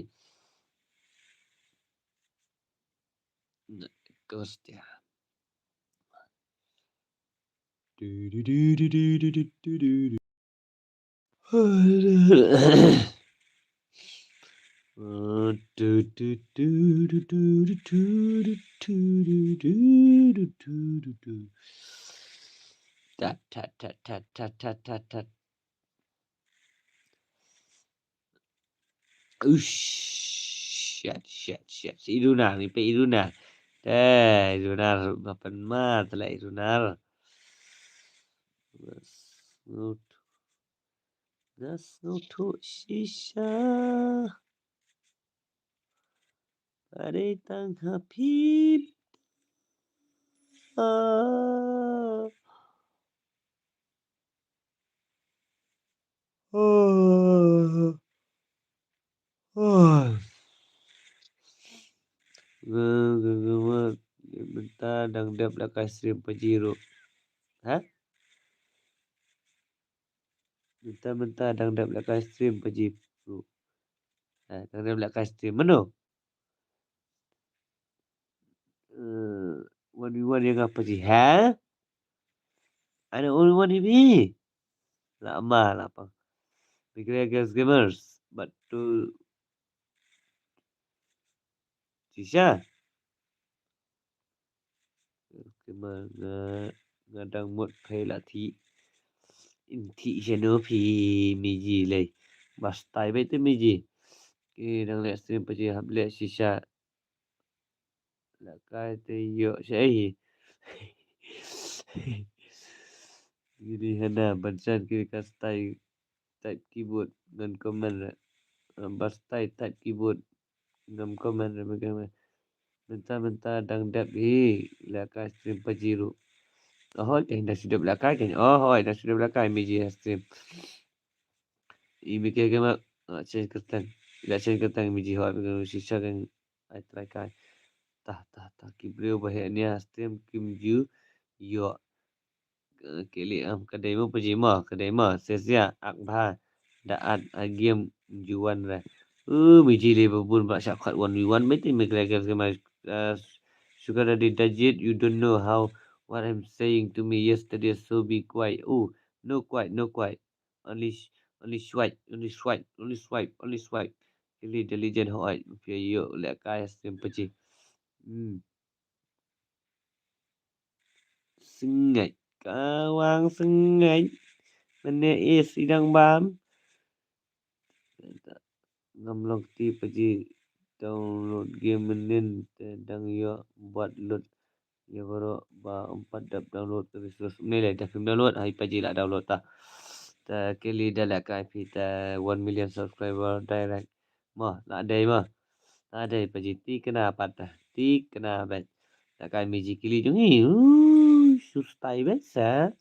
Hostia. Tat, tat, tat, tat, tat, tat, tat, tat. Ush, shit, shit, shit. I Runar, ngi peit i Runar. Te, i Runar, mapan ma, te la i Runar. Ngas ngut. Ngas ngut shisha. Pare tang ha phi. Ah. Ah. Ah. Nga, nga, nga, nga, mynta dang dep lehkai stream pa ji ruh. Ha? Mynta, mynta dang dep lehkai stream pa ji ruh. Ha, dang dep lehkai stream. Mano? Eh, one v one ïa nga pa ji, ha? Ano one v one ïa phi? La ma, la pang. Meghalaya Girls Gamers, but tu shisha. Kima nga, nga dang mut phi la thiah. In thiah shano phi Miji lei. Ba stai beit te Miji. Ki dang leh stream pa ji hap leh shisha. Lehkai te ïoh shaei. Kini hana ban shan kini ka stai type keyboard ngan comment re. Ba stai type keyboard ngam comment re, ba comment. Mynta, mynta dang dep hi lehkai stream pa ji ruh. Oh, hooid, eh, dang shu dep lehkai kan. Oh, hooid, dang shu dep lehkai Miji stream. I Miki kama, ah, change kyrteng. Ila change kyrteng Miji, hooid, ba shisha kan. Ai trai kai. Tah, tah, tah, ki briew ba heh nia stream kim ju ïoh. Ka, ka lei am, ka dei mo pa ji mo, ka dei mo. Sia sia, ak bha. Da at a game ju wan re. Uh, Miji lei ba bun ba shah khot one v one, beit te Meghalaya Girls Gamers, uh, Sugar Daddy Dajit, you don't know how, what I'm saying to me yesterday, so be quiet. Oh, no quiet, no quiet. Only sh-, only swipe, only swipe, only swipe, only swipe. Kili the legend, hooid, phi ïoh lehkai stream pa ji. Hmm. Sngewbha. Ka wang sngewbha. Mynne is i dang bam. Ngam long kti pa ji download game mynnin te dang ïoh bad lut. Ïa baroh ba ym pat dep download ka resource. Mynne lei te phim download, ha i pa ji la download ta. Te kili da lehkai phi te one million subscriber direct. Mo, la dei mo. La dei pa ji, thikna pat te. Thikna beit. Lehkai Miji kili jong i. Uh, shu stai beit sa.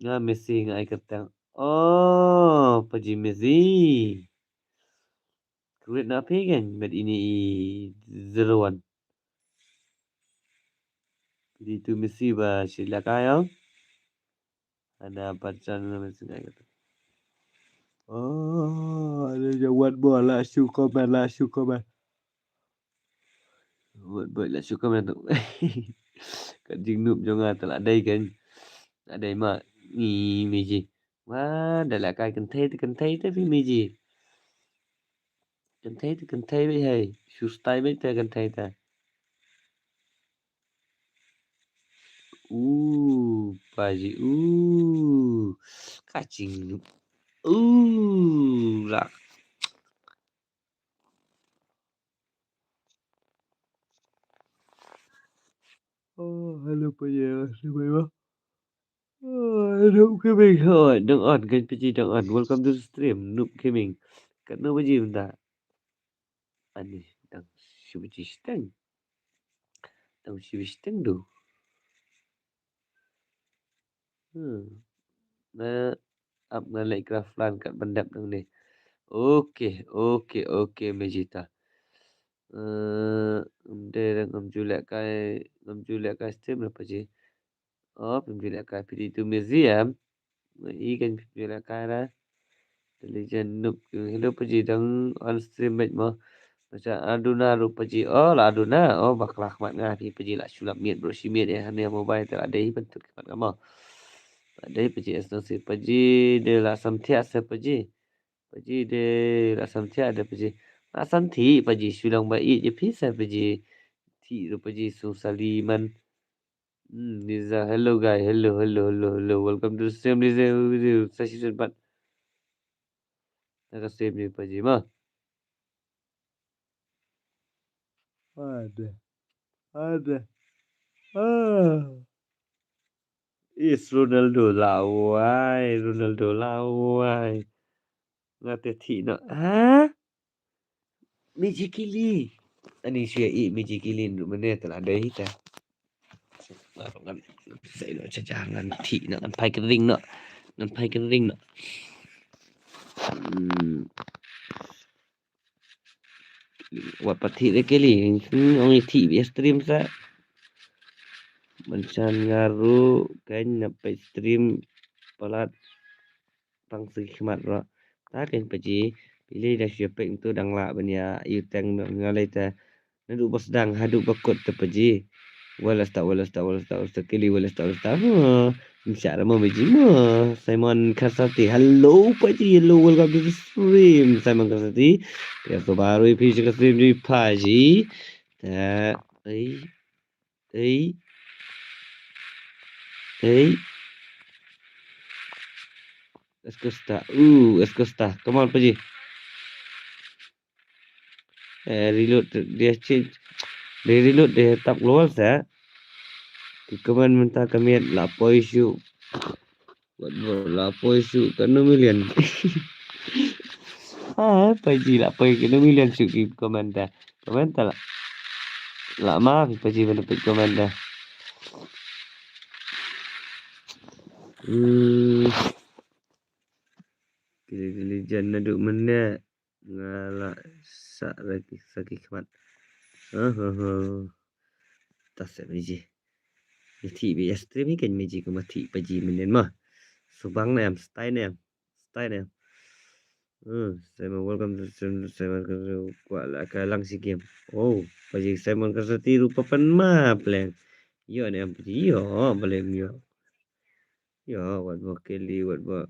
Nga Messi nga ai kyrteng. Oh, pa ji Messi. Create na phi kan, met ini i zero one. Di tu Messi ba sila kaya. Ana pachan na Messi ngai kata. Oh, ada jawat bo la shu comment, la shu comment. Wat bo la shu comment tu. Ka jingnoob jong nga te la dei kan. La dei ma. Ni Miji. Wa, da lehkai kynthei te, kynthei te phi Miji. Kynthei te, kynthei beit hei. Shu stai beit te kynthei te. Uh, pa ji, uh. Ka jing. Uh, la. Oh, hello pa ji, hello pa ji. Oh, Noob Gaming. Oh, dang on kan pa ji, dang on. Welcome to the stream, Noob Gaming. Katno baje mynta? Ani dang shi baje shiteng. Dang shi baje shiteng tu. Hmm. Nga ap, nga leh Craftland kat ban dep nangne. Okay, okay, okay, Mejita. Eh, ngam dei, ngam ju leh kai, ngam ju leh kai stream na paji. Oh, phi ju leh kai phi di tu museum. I kan phi ju leh kai ra. Intelligent Noob. Hello paji, dang on stream bad mo. Macam Aduna ruh paji. Oh, la Aduna. Oh, bakla khmat nga phi paji, la shu lap miet bro, shi miet ïa hangne mobile te la dei ban tut khmat nga mo. La dei paji, as nang si paji de la samthiah se paji. Paji de la samthiah de paji. La samthi paji, shu long ba i je phi se paji. Thi ruh paji, sung sali man. Hmm, Niza, hello guy, hello, hello, hello, hello. Welcome to the stream, Niza, Niza, sa shi pat. Na ka stream ni paji ma. Ada. Ada. Ah. Is Ronaldo lawai, Ronaldo lawai. Nga te thi noh. Ha? Magically. Ani shu ïa i Magically ruh mynne te la dei hi ta. Nga ruh ngan, sa ïa noh cha cha ngan thi noh, ngan phai kyrring noh. Ngan phai kyrring noh. Hmm. Wat pat thi re keli, hmm, ong i thi bad stream sa. Mynshem nga ruh kan nap peit stream palat tang sagi khmat ruh. Ta kan paji, pili da shu peit tu dang lah ban ïa ïu teng nga lei ta. Naduh ba sdang haduh ba kut te paji. Wala sta, wala sta, wala sta, wala sta, kili wala sta, wala sta. Huh. Msha rama paji mo. Simon Karsati. Hello paji. Hello, welcome to the stream. Simon Karsati. Phi ïa so baru phi sha ka stream ni paji. Ta, ei. Ei. Ei. Eskosta. Uh, Eskosta. Come on paji. Eh, reload dia change. Dia reload dia tap global sa. Ki comment mynta ka miet la poi shu. Wat bor la poi shu kano million. Ha, paji la poi kano million shu ki comment ta. Comment ta la. La ma phi paji ban poi comment ta. Hmm. Kili kili jan naduh mynne. Nga la sa lagi saki khmat. Ha ha ha. Ta se meji. Ni thi bi ya stream kan meji ko ma thi paji menen ma. Subang ne em, style ne em. Style ne em. Hmm, Simon, welcome to stream, Simon, welcome to kwa la ka lang si game. Oh, paji Simon ka sati rupa pan ma pleng. Yo ne em paji yo, balem yo. Yo, wat ba keli, wat ba,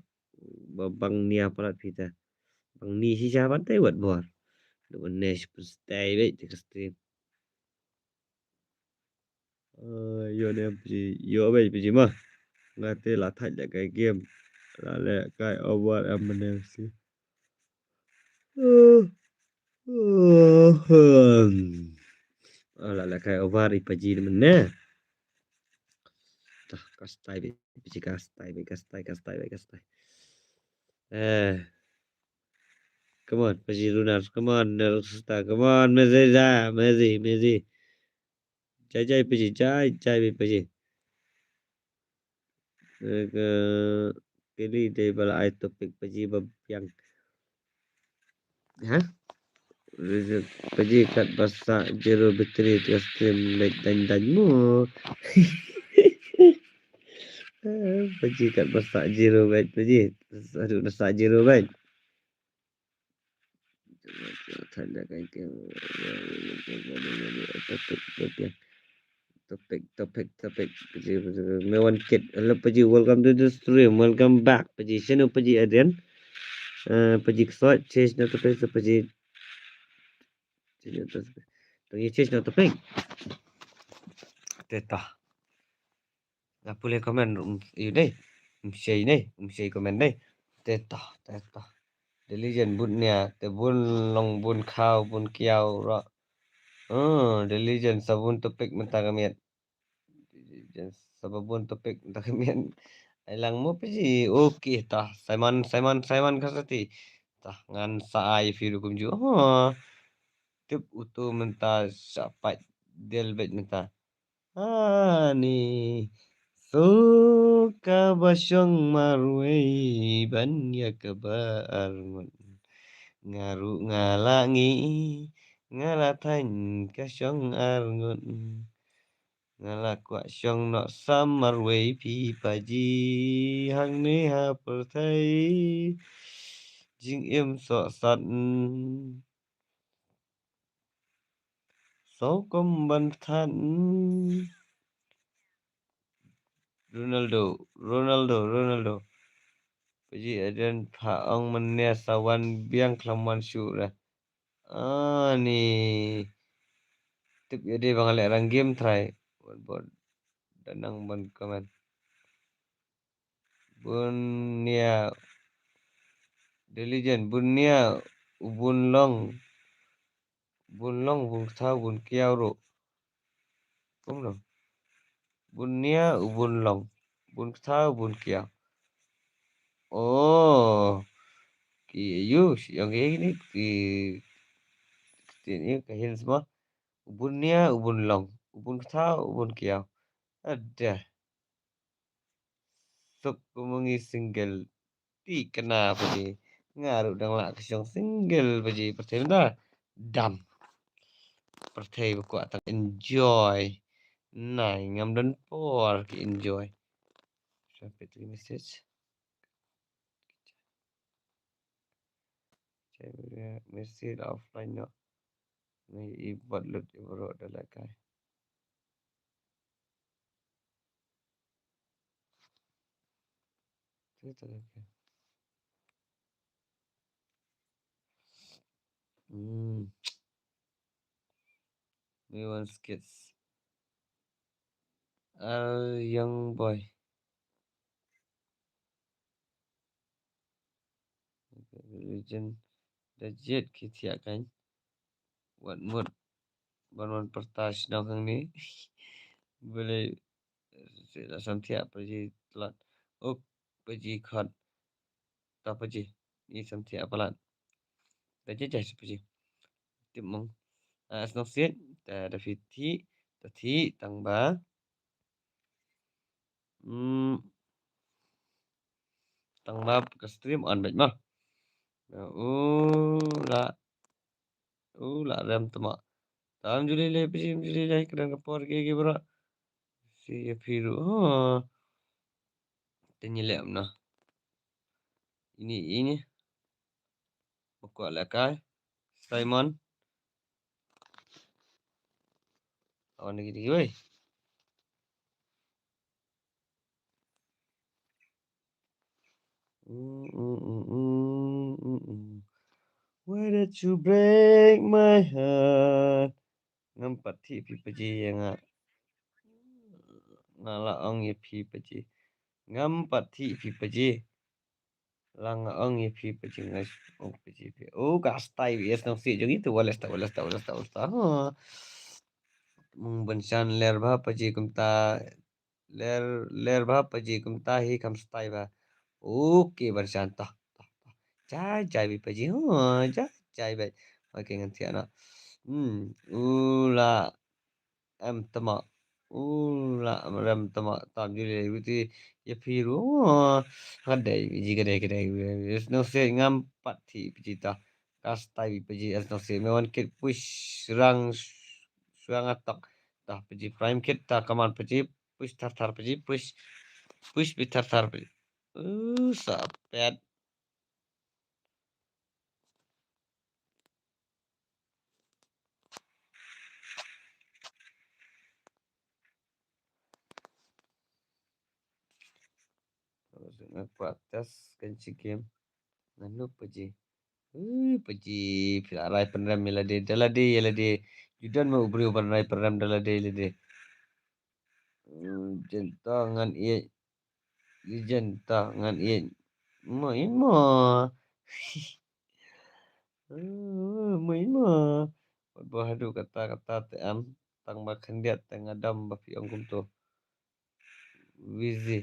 ba bang nia palat pita. Bang ni si jaban tai wat bor. Duk ne si pun stay bait ka stream. Eh, yo ne paji, yo bait paji ma. Nga te la thait da kai game. La le kai over em ne si. Ah, la la kai over i paji de mene. Tah, ka style bi, paji ka style bi, ka style, ka style bi, ka style. Eh. Come on, paji Runar, come on, Narustar, come on, Mezi da, Mezi, Mezi. Jai jai paji, jai jai paji. Ke keli dei ba la ai topic paji ba biang. Ha? Paji kat ba sah zero battery ka stream leh dan dan mo. Paji kat ba sah zero bait paji. Aduh, na sah zero bait. Topic, topic, topic. Me wan kit. Hello paji, welcome to the stream. Welcome back paji. Shano paji Adrian? Eh, paji ksot, change na topic sa paji. Change na topic. Tong change na topic. Teta. Nga pule comment, um, yu dei. Um shei nei, um shei comment nei. Teta, teta. Diligent bun nia, te bun long bun khaw bun kiaw ro. Oh, diligent sa bun topic mynta ka miet. Diligent sa ba bun topic mynta ka miet. Ai lang mo paji. Okay ta. Simon, Simon, Simon ka sati. Ta ngan sa ai fi rukum ju. Oh. Tip utu mynta sa pat del bet mynta. Ani so kaba shong marwei ban ïa kaba arngut. Nga ruh nga la ngi, nga la thaiñ ka shong arngut. Nga la kwah shong noh sa marwei phi paji, hangne ha pyrthei jingim sohsat. Sngewkham ban than. Ronaldo, Ronaldo, Ronaldo. Paji Adrian pha ong mynne sa wan biang khlem wan shuh re. Ani tip ïa dei ba nga leh rang game try. Wan bot da nang ban comment. Bun nia diligent, bun nia u bun long, bun long, bun kthaw, bun kiaw ruh. Kumno? Bun nia u bun long, bun kthaw, bun kiaw. Oh, ki ayu, shu ong ki ni, ki, ki ni ka hin sma. U bun nia, u bun long, u bun kthaw, u bun kiaw. Ada. Suk kum ngi single. Ti kena paji. Nga ruh dang lah ka shong single paji. Pyrthei mynta dam. Pyrthei ba kwah tang enjoy. Nai ngam don por ki enjoy. Sa pet ki message. Message offline noh. Ngi i bot lut i bro da la kai. Hmm. We want skits. Our young boy. Religion da jied ki thiah kan. Wat mut ban wan pyrta shnong hangne. Balei la sam thiah paji tlot. Uk paji khot. Ta paji i sam thiah palat. Da jied jied paji. Tip mong. Ah, shnong siej ta da phi thiah ta thiah tang ba. Hmm. Tang ba ka stream on bad ma. U la, u la rem tama. Tam juli le pijim juli le kren ka por ki ki bra. Si ya piru. Oh. Tanya le amna. Ini ini. Bakwa la kai. Simon. Awan lagi lagi wei. Why did you break my heart? Ngam pat thik phi paji ya nga. Nga la ong ya phi paji. Ngam pat thik phi paji. Lang ong ya phi paji ngai ong paji phi. Oh, ka stai yes nong si jong itu wala sta wala sta wala sta wala sta. Ha. Mung ban shan ler ba paji kumta ler ler ba paji kumta hi kam stai ba. Okay ban shan ta. Jai jai bi paji. Ha, jai jai ba. Okay ngan tiana. Hmm, ula. Em tama. U la rem tama tam juli witi ya piru. Kadai ji kadai kadai. No se ngam pat thi pijita. Kastai paji as no se me wan kit push rang suang atak. Ta paji prime kit ta kaman paji push thar thar paji push push bi thar thar paji. Uh, sapet. Nga kwah test kan chi game. Ngano paji. Ui paji phi la rai pynrem ïa lade da lade ïa lade. Judan ma u briew ban rai pynrem da lade ïa lade. Hmm, jenta ngan ïa Legend ta ngan ïeit. Mo imo. Mo imo. Ba haduh kata kata te am tang ba khyndiat te nga dam ba phi ong kumto. Busy.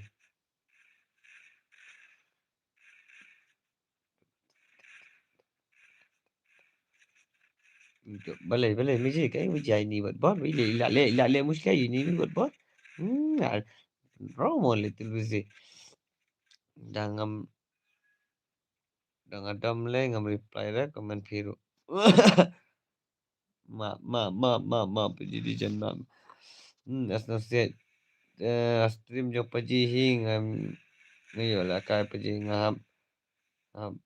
Balei balei miji kai miji ai ni wat bor ila ila le ila le mushkil ini ni wat bor. Hmm, romo little busy. Dang am Dang adam le ngam reply re comment phi ruh. Ma, ma, ma, ma, ma, Paji Legend ma. Hmm, as na siat. Eh, stream jong Paji hi ngam, nga ïoh lehkai Paji nga hap. Hap,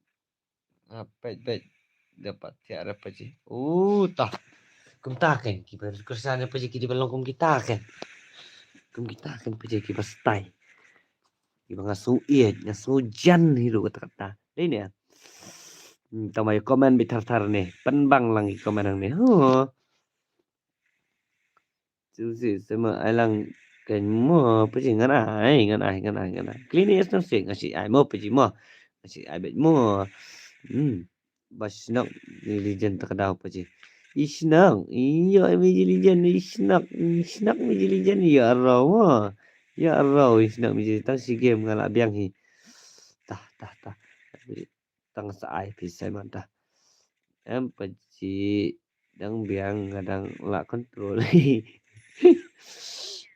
hap peit peit. Dapat thiah re Paji. Uh, tah. Kumta kan kiba kyrshan ïa Paji ki dei ban long kum kita kan. Kum kita kan Paji kiba style. Kiba nga sngew ïeit, nga sngew jan hi ruh kata kata. Dei ne. Hmm, tang ba ïa comment beit thar thar ne. Pynbang lang ïa comment hangne. Huh. Susi sama ai lang kan mo Paji ngan ai, ngan ai, ngan ai, ngan ai. Klinik es nang sik nga sik ai mo Paji mo. Nga sik ai beit mo. Hmm. Ba shnok ni Legend ta ka daw Paji. I shnok. Ïa, i Miji Legend, i shnok. I shnok Miji Legend, ïa raw mo. Ïa raw, i shnok Miji tang shi game nga la biang hi. Tah, tah, tah. Tang sa ai phi Simon tah. Em Paji dang biang nga dang la control.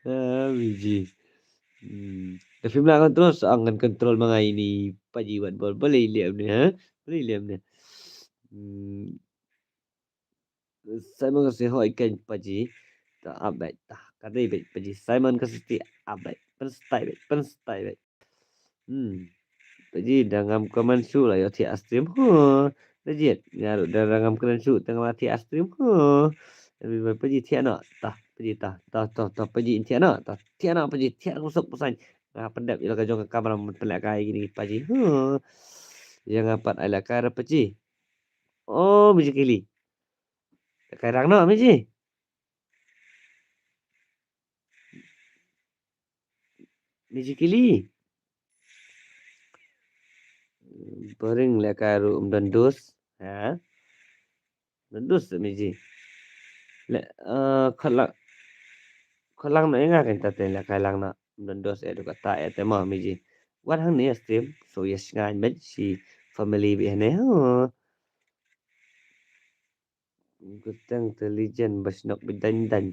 Ah, Miji. Hmm. Da phim la control sa ngan control ma nga ini Paji wat bol. Balei lem ne, ha? Balei lem ne. Hmm. Simon ka si hoi kan Paji. Ta ap beit ta. Ka dei beit Paji. Simon ka si ti ap beit. Pynstyle beit. Pynstyle beit. Hmm. Paji da ngam comment shuh la ïoh thiah stream. Huh. Da jied. Nga ruh da ngam comment shuh tang la thiah stream. Huh. Tapi Paji thiah noh. Ta Paji ta. Ta ta ta Paji thiah noh. Ta thiah noh Paji thiah kum suk pusain. Nga pyndep ïa la ka jong ka kamera pynlehkai kine Paji. Huh. Ïa nga pat ai lehkai ra Paji. Oh, Miji Kili. Lehkai rang noh Miji. Miji Kili. Boring lehkai ruh ym don dus. Ha? Ym don dus Miji. Le, eh, khot lang. Khot lang noh ïa nga kan ta te lehkai lang noh. Ym don dus eh duk ata eh te mo Miji. Wat hangne stream. So ïa sngain beit shi family beit hangne. Huh. Kyrteng te Legend ba shnok ba dang dang.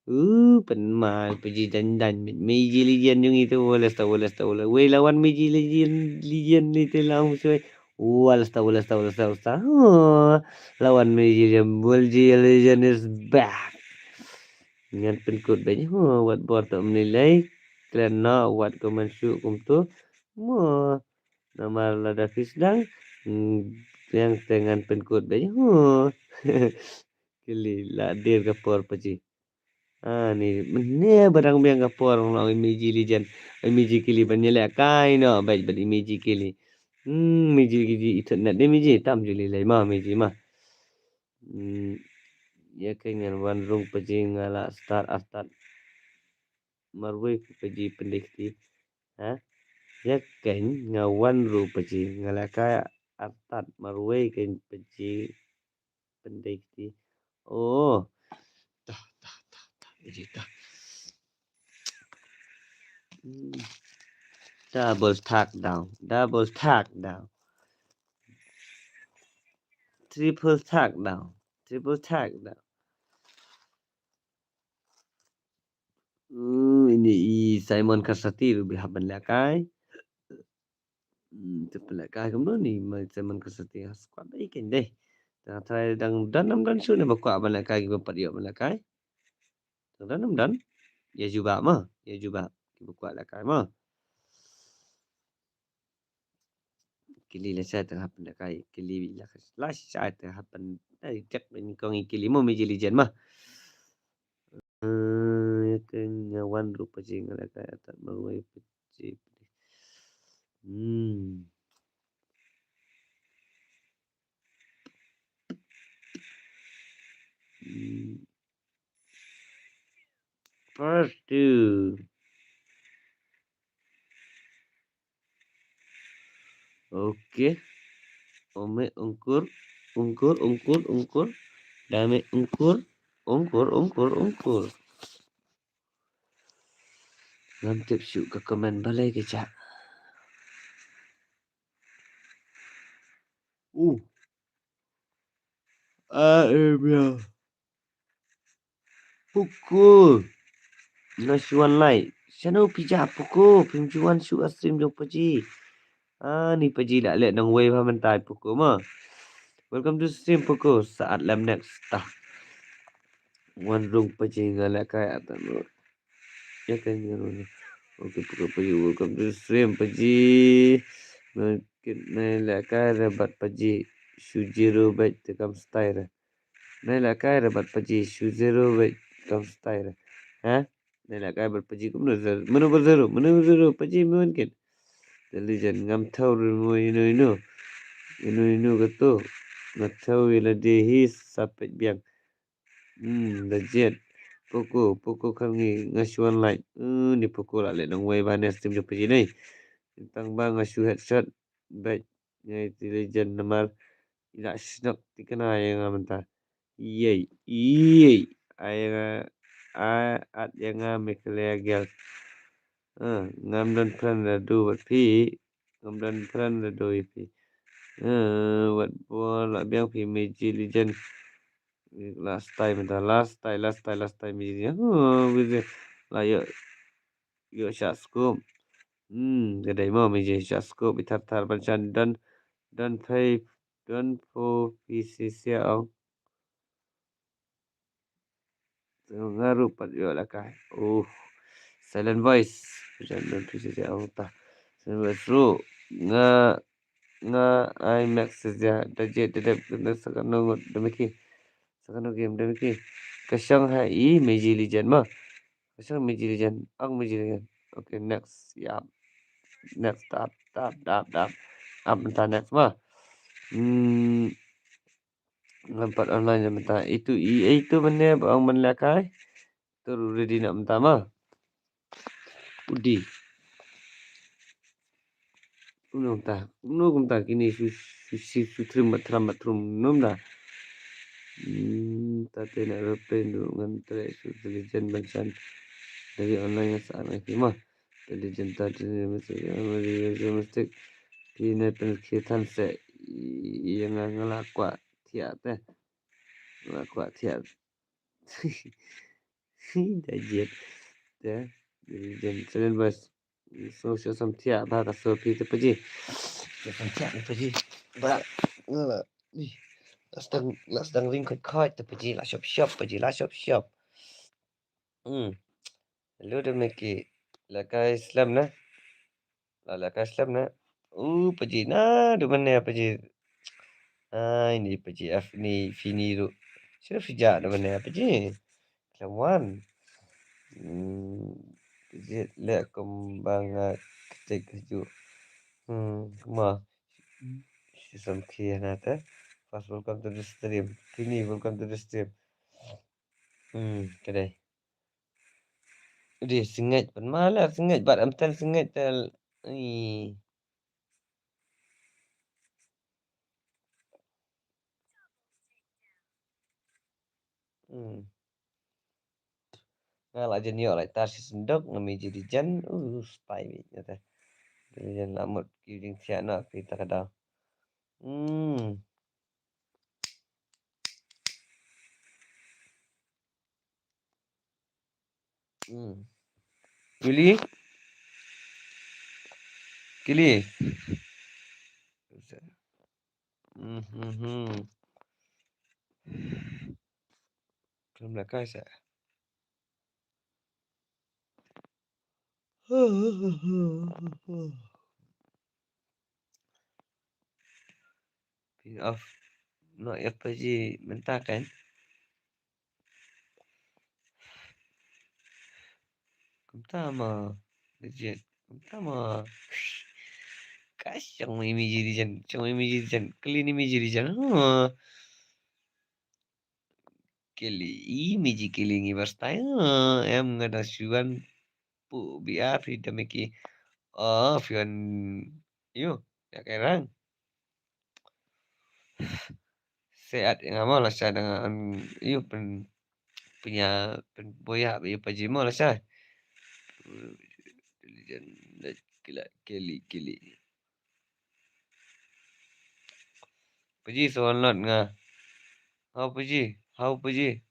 Uh, pynmal Paji dang dang. Miji Legend jong ngi te wales ta wales ta wales. Wei lawan Miji Legend Legend ni te lang shuh. Wales ta wales ta wales ta wales ta. Huh. Lawan Miji Legend, Miji Legend is back. Ngan pynkut beit. Huh, wat bor ta mni lei. Kren na wat comment shuh kumtu. Mo. Namar lada phi sdang, mm, biang te ngan pynkut beit. Huh. Kili la dir ka por Paji. Ah, ni mynne ba dang biang ka por long i Miji Legend. I Miji Kili ban ïalehkai noh beit bad i Miji Kili. Hmm, Miji Kili internet de Miji tam juli lei ma Miji ma. Hmm, ïa ka ngan wan rung Paji nga la start artat. Marwei Paji pyndei kti. Ha? Ïa kein nga wan ruh Paji nga la ka artat marwei kein Paji pyndei kti. Oh. Tah, tah, tah, tah. Paji tah. Hmm. Double tag down. Double tag down. Triple tag down. Triple tag down. Hmm, ini i Simon Kasati ruh bihap ban lehkai. Hmm, te pynlehkai kumno ni ma Simon Kasati ha squad dei kein dei. Tang trai dang don nam don shuh ne ba kwah ban lehkai kiba pat ïoh ban lehkai. Tang don nam don. Ïa jubab ma, ïa jubab kiba kwah lehkai ma. Kili lashai tang hap pynlehkai, kili lashai tang hap pyn, ai, jak nyngkong i kili mo Miji Legend ma. Eh, ïa ka nga wan ruh Paji nga lehkai artat marwei Paji. Hmm. Hmm. Part two. Okay. Ome ungkur, ungkur, ungkur, ungkur. Dame ungkur, ungkur, ungkur, ungkur. Ngam tip shuh ka comment balei ka jia. Uh. Ah, eh, bia. Puku. Nice one like. Shano phi jia Puku. Phim ju wan shuh ha stream jong Paji. Ani Paji la leh nongwei bha mynta Poco mo. Welcome to stream Poco, sa at lem next ta. Wan rung Paji nga lehkai atan ro. Ya kan nga rung. Okay Poco Paji, welcome to stream Paji. Mungkin nai lehkai re bad Paji. Shu zero bad te kam style re. Nai lehkai re bad Paji. Shu zero bad kam style re. Ha? Nai lehkai bad Paji kumno zero. Mano ba zero? Mano ba zero? Paji mungkin. Te Legend ngam thaw re mo ino ino. Ino ino kato. Nga thaw ila de hi sa peit biang. Hmm, da jied. Poco, Poco Kharngi nga shu wan like. Hmm, ni Poco la leh nongwei bha ne stream jong Paji nei. Tang ba nga shu headshot. Bad ngai te Legend namar ila shnok tikna ïa nga mynta. Iyei, iyei. Ai nga, ai at ïa nga Meghalaya girl. Ah, ngam don friend da du bad phi. Ngam don friend da du ïa phi. Ah, wat bor la biang phi Meji Legend. Last time da, last time, last time, last time Meji Legend. Oh, Meji la ïoh, ïoh shah scope. Hmm, ka dei mo Meji shah scope i thar thar ban shan don, don phi, don pho phi sisia ong. Nga ruh pat ïoh lehkai. Oh. Silent voice. Jan don phi sisia ong ta. Silent voice ruh. Nga, nga ai max sisia da jied da dep da sa kano ngut da miki. Sa kano game da miki. Ka shong ha i Meji Legend mo. Ka shong Meji Legend. Ang Meji Legend. Okay, next. Yap. Next, tap, tap, tap, tap. Ap mynta next mo. Hmm. Ngam pat online mynta. Itu i, itu mynne ba ong ban lehkai. Tu ready na mynta mo. Udi. Kumno mynta. Kumno kumta kine shu, shu, shu, shu trim bat tram bat trum. Kumno mynta. Hmm, ta te na aeroplane ruh ngan trei shu Legend ban shan. Dari online ngan sa ngan ki mo. Te Legend ta te ne mesti, mesti, mesti. Phi ne pynkhie than se. Ïa nga nga la kwah thiah te. Nga la kwah thiah. Da jied. Te Legend. Silent voice. So, so, sam thiah bha ka so phi te Paji. So, sam thiah te Paji. Ba, nga la, ni. La sdang, la sdang ring khot khot te Paji, la shop shop Paji, la shop shop. Hmm. Hello, da miki. Lehkai slem ne? La lehkai slem ne? U, Paji, na, du mynne Paji. Ai, ni Paji, af, ni, fini ruh. Shu fija, du mynne Paji. Khlem wan. Hmm, Paji leh kum ba nga ktik haju. Hmm, kumba. Shisam khie na te. First, welcome to the stream. Fini, welcome to the stream. Hmm, ka dei. Dei sngewbha pat ma la sngewbha bad am tan sngewbha te. Ih. Hmm. Nga la jan ïoh la tar shi synduk nga Meji Legend. Uh, spy bit nga te. Legend la mut ki jingthiah noh ki ta ka daw. Hmm. Hmm. Kili. Kili. Hmm, hmm, hmm. Khlem lehkai sa. Phi off noh ïa Paji mynta kan. Kumta ma, legit. Kumta ma. Ka shong ma i Meji Legend, shong ma i Meji Legend, clean i Meji Legend. Huh. Kili, i Meji kili ngi ba style. Em nga da shu wan pu bia phi da miki. Oh, phi wan. Yu, ya kai rang. Seat nga mo la sha da nga, yu pen, penya, pen boya yu Paji mo la sha. Kili, kili. Paji, so wan lot nga. How Paji? How Paji?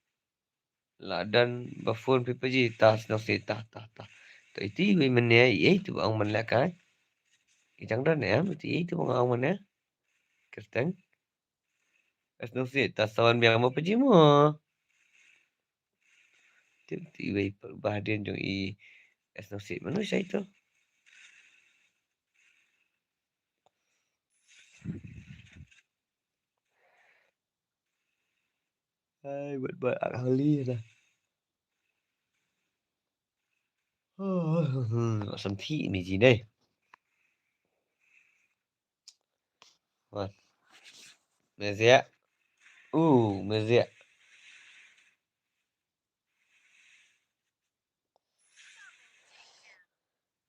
La done ba phone phi Paji. Ta snoh si ta, ta, ta. To iti wei mene, ei tu ba ong man lehkai. Ki jang don em, ti tu nga ong mane. Kyrteng. Esnong sit, ta sawan biang mo paji mo. Tip ti wei bah din jong i. Esnong sit, mano shai tu. Hai, buat buat ak hali dah. Sam thi mi ji dai. Wan. Mezia. Uh, mezia.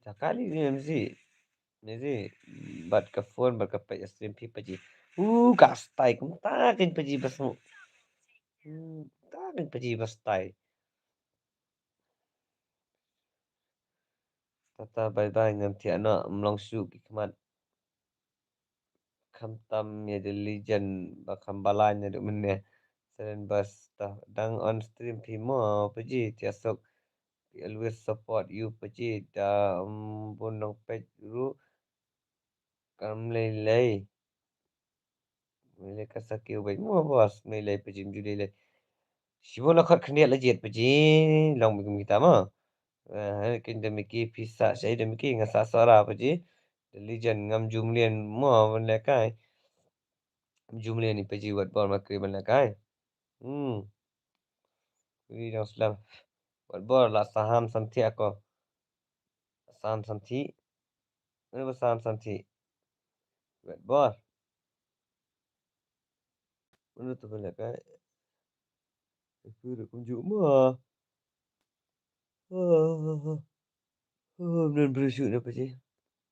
Jaka li ni mezi. Mezi. Bat ka phone, bat ka page stream phi paji. Uh, ka style kumta kin paji bas mu. Hmm, ta kin paji bas style. Tata bye bye ngam thiah noh, mlong shu ki khmat. Kham tam ïa the legend ba kham balan ïa duk mynne. Seren bas ta dang on stream phi mo paji thiah sok. We always support you paji da, um, bun nong page ruh. Kam lei lei. Mele ka sa kiew bai mo boss, mele paji mju lei lei. Shibun la khot khyndiat la jied paji, long bi kum kita mo. Eh, kin da miki pisa shai da miki nga sa sara paji. The legend ngam jumlien mo ban le kai. Jumlien ni paji wat bor ma kri ban le kai. Hmm. Wi dang slam. Wat bor la saham samthi ako. Saham samthi. Mano ba saham samthi? Wat bor. Mano tu ban le kai. Aku dah kumju ma. Ah, ah, ah. Ah, mnan bru shu na paji.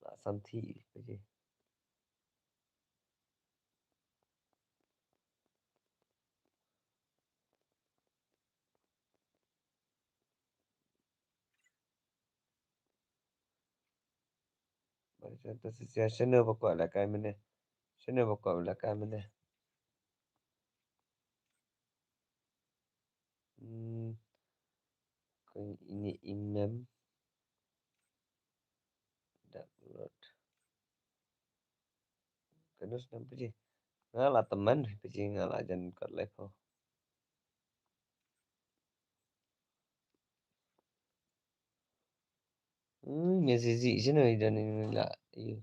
La samthi paji. Bai sa ta sisia shano ba kwah la kai mene. Shano ba kwah la kai mene. Hmm. Ko ini imem. Download. Kanus nam paji. Nga la teman paji nga la jan kot live ho. Hmm, message sino i dan ini la. Iyo.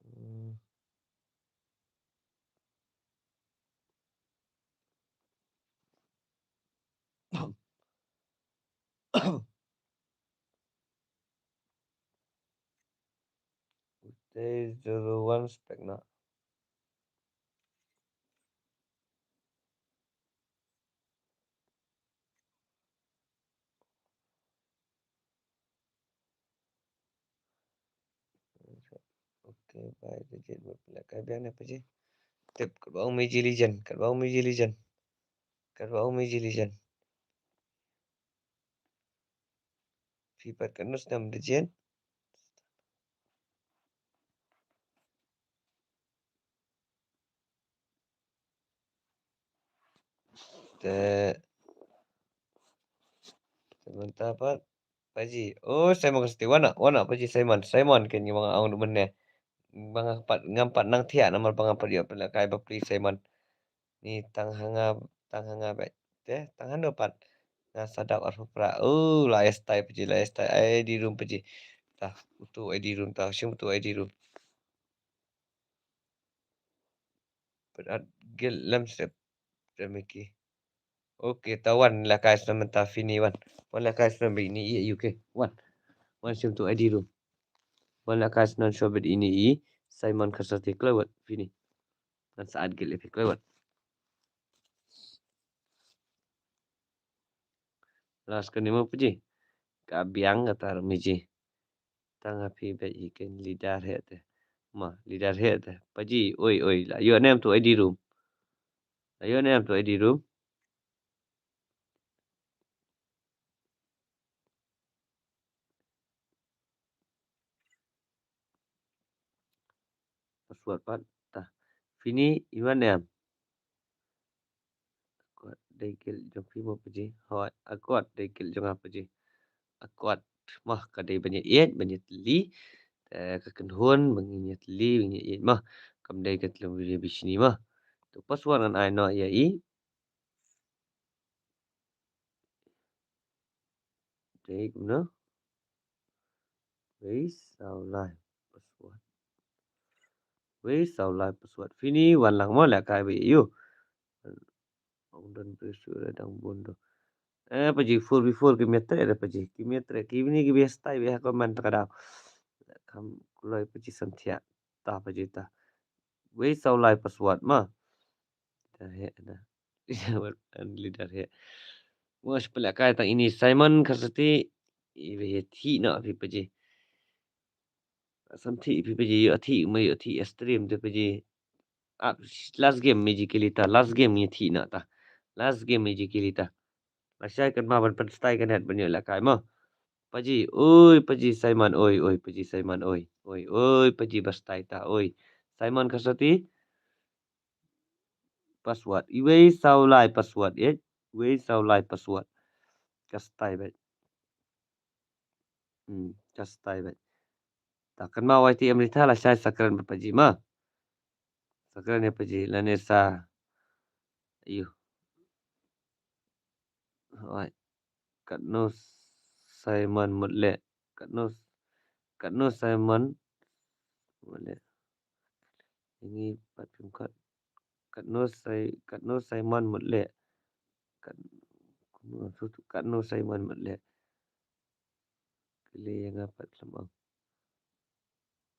Hmm. There is the one spec na. Okay, bai da jit mut pila kai biang ne paji. Tip kat ba ong meji lijan, kat ba ong meji lijan. Kat ba ong meji lijan. Phi pat ka nus nam da jit. Te, te mynta pat paji. Oh, Simon Kristi, wan na, wan na paji Simon. Simon ken ngi ba nga ong du mynne. Ba nga pat, ngam pat nang thiah namar ba ngam pat ïoh pynlehkai ba pli Simon. Ni tang hanga, tang hanga ba. Te, tang hano pat. Nga sa dap arphew phra. Oh, la estai paji, la estai. Ai di room paji. Ta, utu ai di room, ta, shim utu ai di room. Pat at gel lem step. Remeki. Okay, ta wan la kai snem ta fini wan. Wan la kai snem ba ini i U K. Wan. Wan shim tu I D room. Wan la kai snem shobit ini i Simon Kasati klewat fini. Ngan sa at gel epi klewat. Las kane mo paji. Ka biang kata meji. Tang ha phi bad hi ken leader he te. Ma, leader he te. Paji, oi, oi, la ïoh ne em tu I D room. La ïoh ne em tu I D room. Password pat ta. Fini iwan ne em. Kuat dei guild jong phi mo Paji. Hooid, a guard dei guild jong nga Paji. A guard mo ka dei ban ïa ïeit, ban ïa tylli. Te ka kynhun ban ïa tylli, ban ïa ïeit mo. Kam dei ka tlem ïa bishni mo. To password ngan ai noh ïa i. Dei kumno? Wei saw lai password. Wei saw lai password. Phi ni wan lang mo lehkai ba ïa u. Ong don Paji shu dang bun tu. Eh, Paji four v four ki mia treh re Paji. Ki mia treh. Ki ni ki bia stai bia ha comment ta ka daw. Kam kloi Paji Samthiah. Ta Paji ta. Wei saw lai password mo. Leader he na. Leader he. Mo shu pynlehkai tang ini Simon Kharsati. I ba ïa thik noh phi Paji. Sam thik phi Paji, ïoh thik ma ïoh thik ïa stream te Paji. Ap last game Magically ta, last game ngi thik noh ta. Last game Magically ta. Lashai kan ma ban pynstai ka net ban ïoh lehkai mo. Paji, oi Paji Simon, oi, oi Paji Simon, oi. Oi, oi Paji ba stai ta, oi. Simon Kharsati. Password. Iwei saw lai password, eh. Iwei saw lai password. Ka stai bad. Hmm, ka stai bad. Ta kan ma Y T M Ritha lashai sa kren bad Paji mo. Sa kren ïa Paji lane sa. Ayu. Hooid. Katno Simon mut leh. Katno, katno Simon mut leh. Ini pat phim kat. Katno Sai-, katno Simon mut leh. Kat-, katno Simon mut leh. Kylli ïa nga pat khlem ong.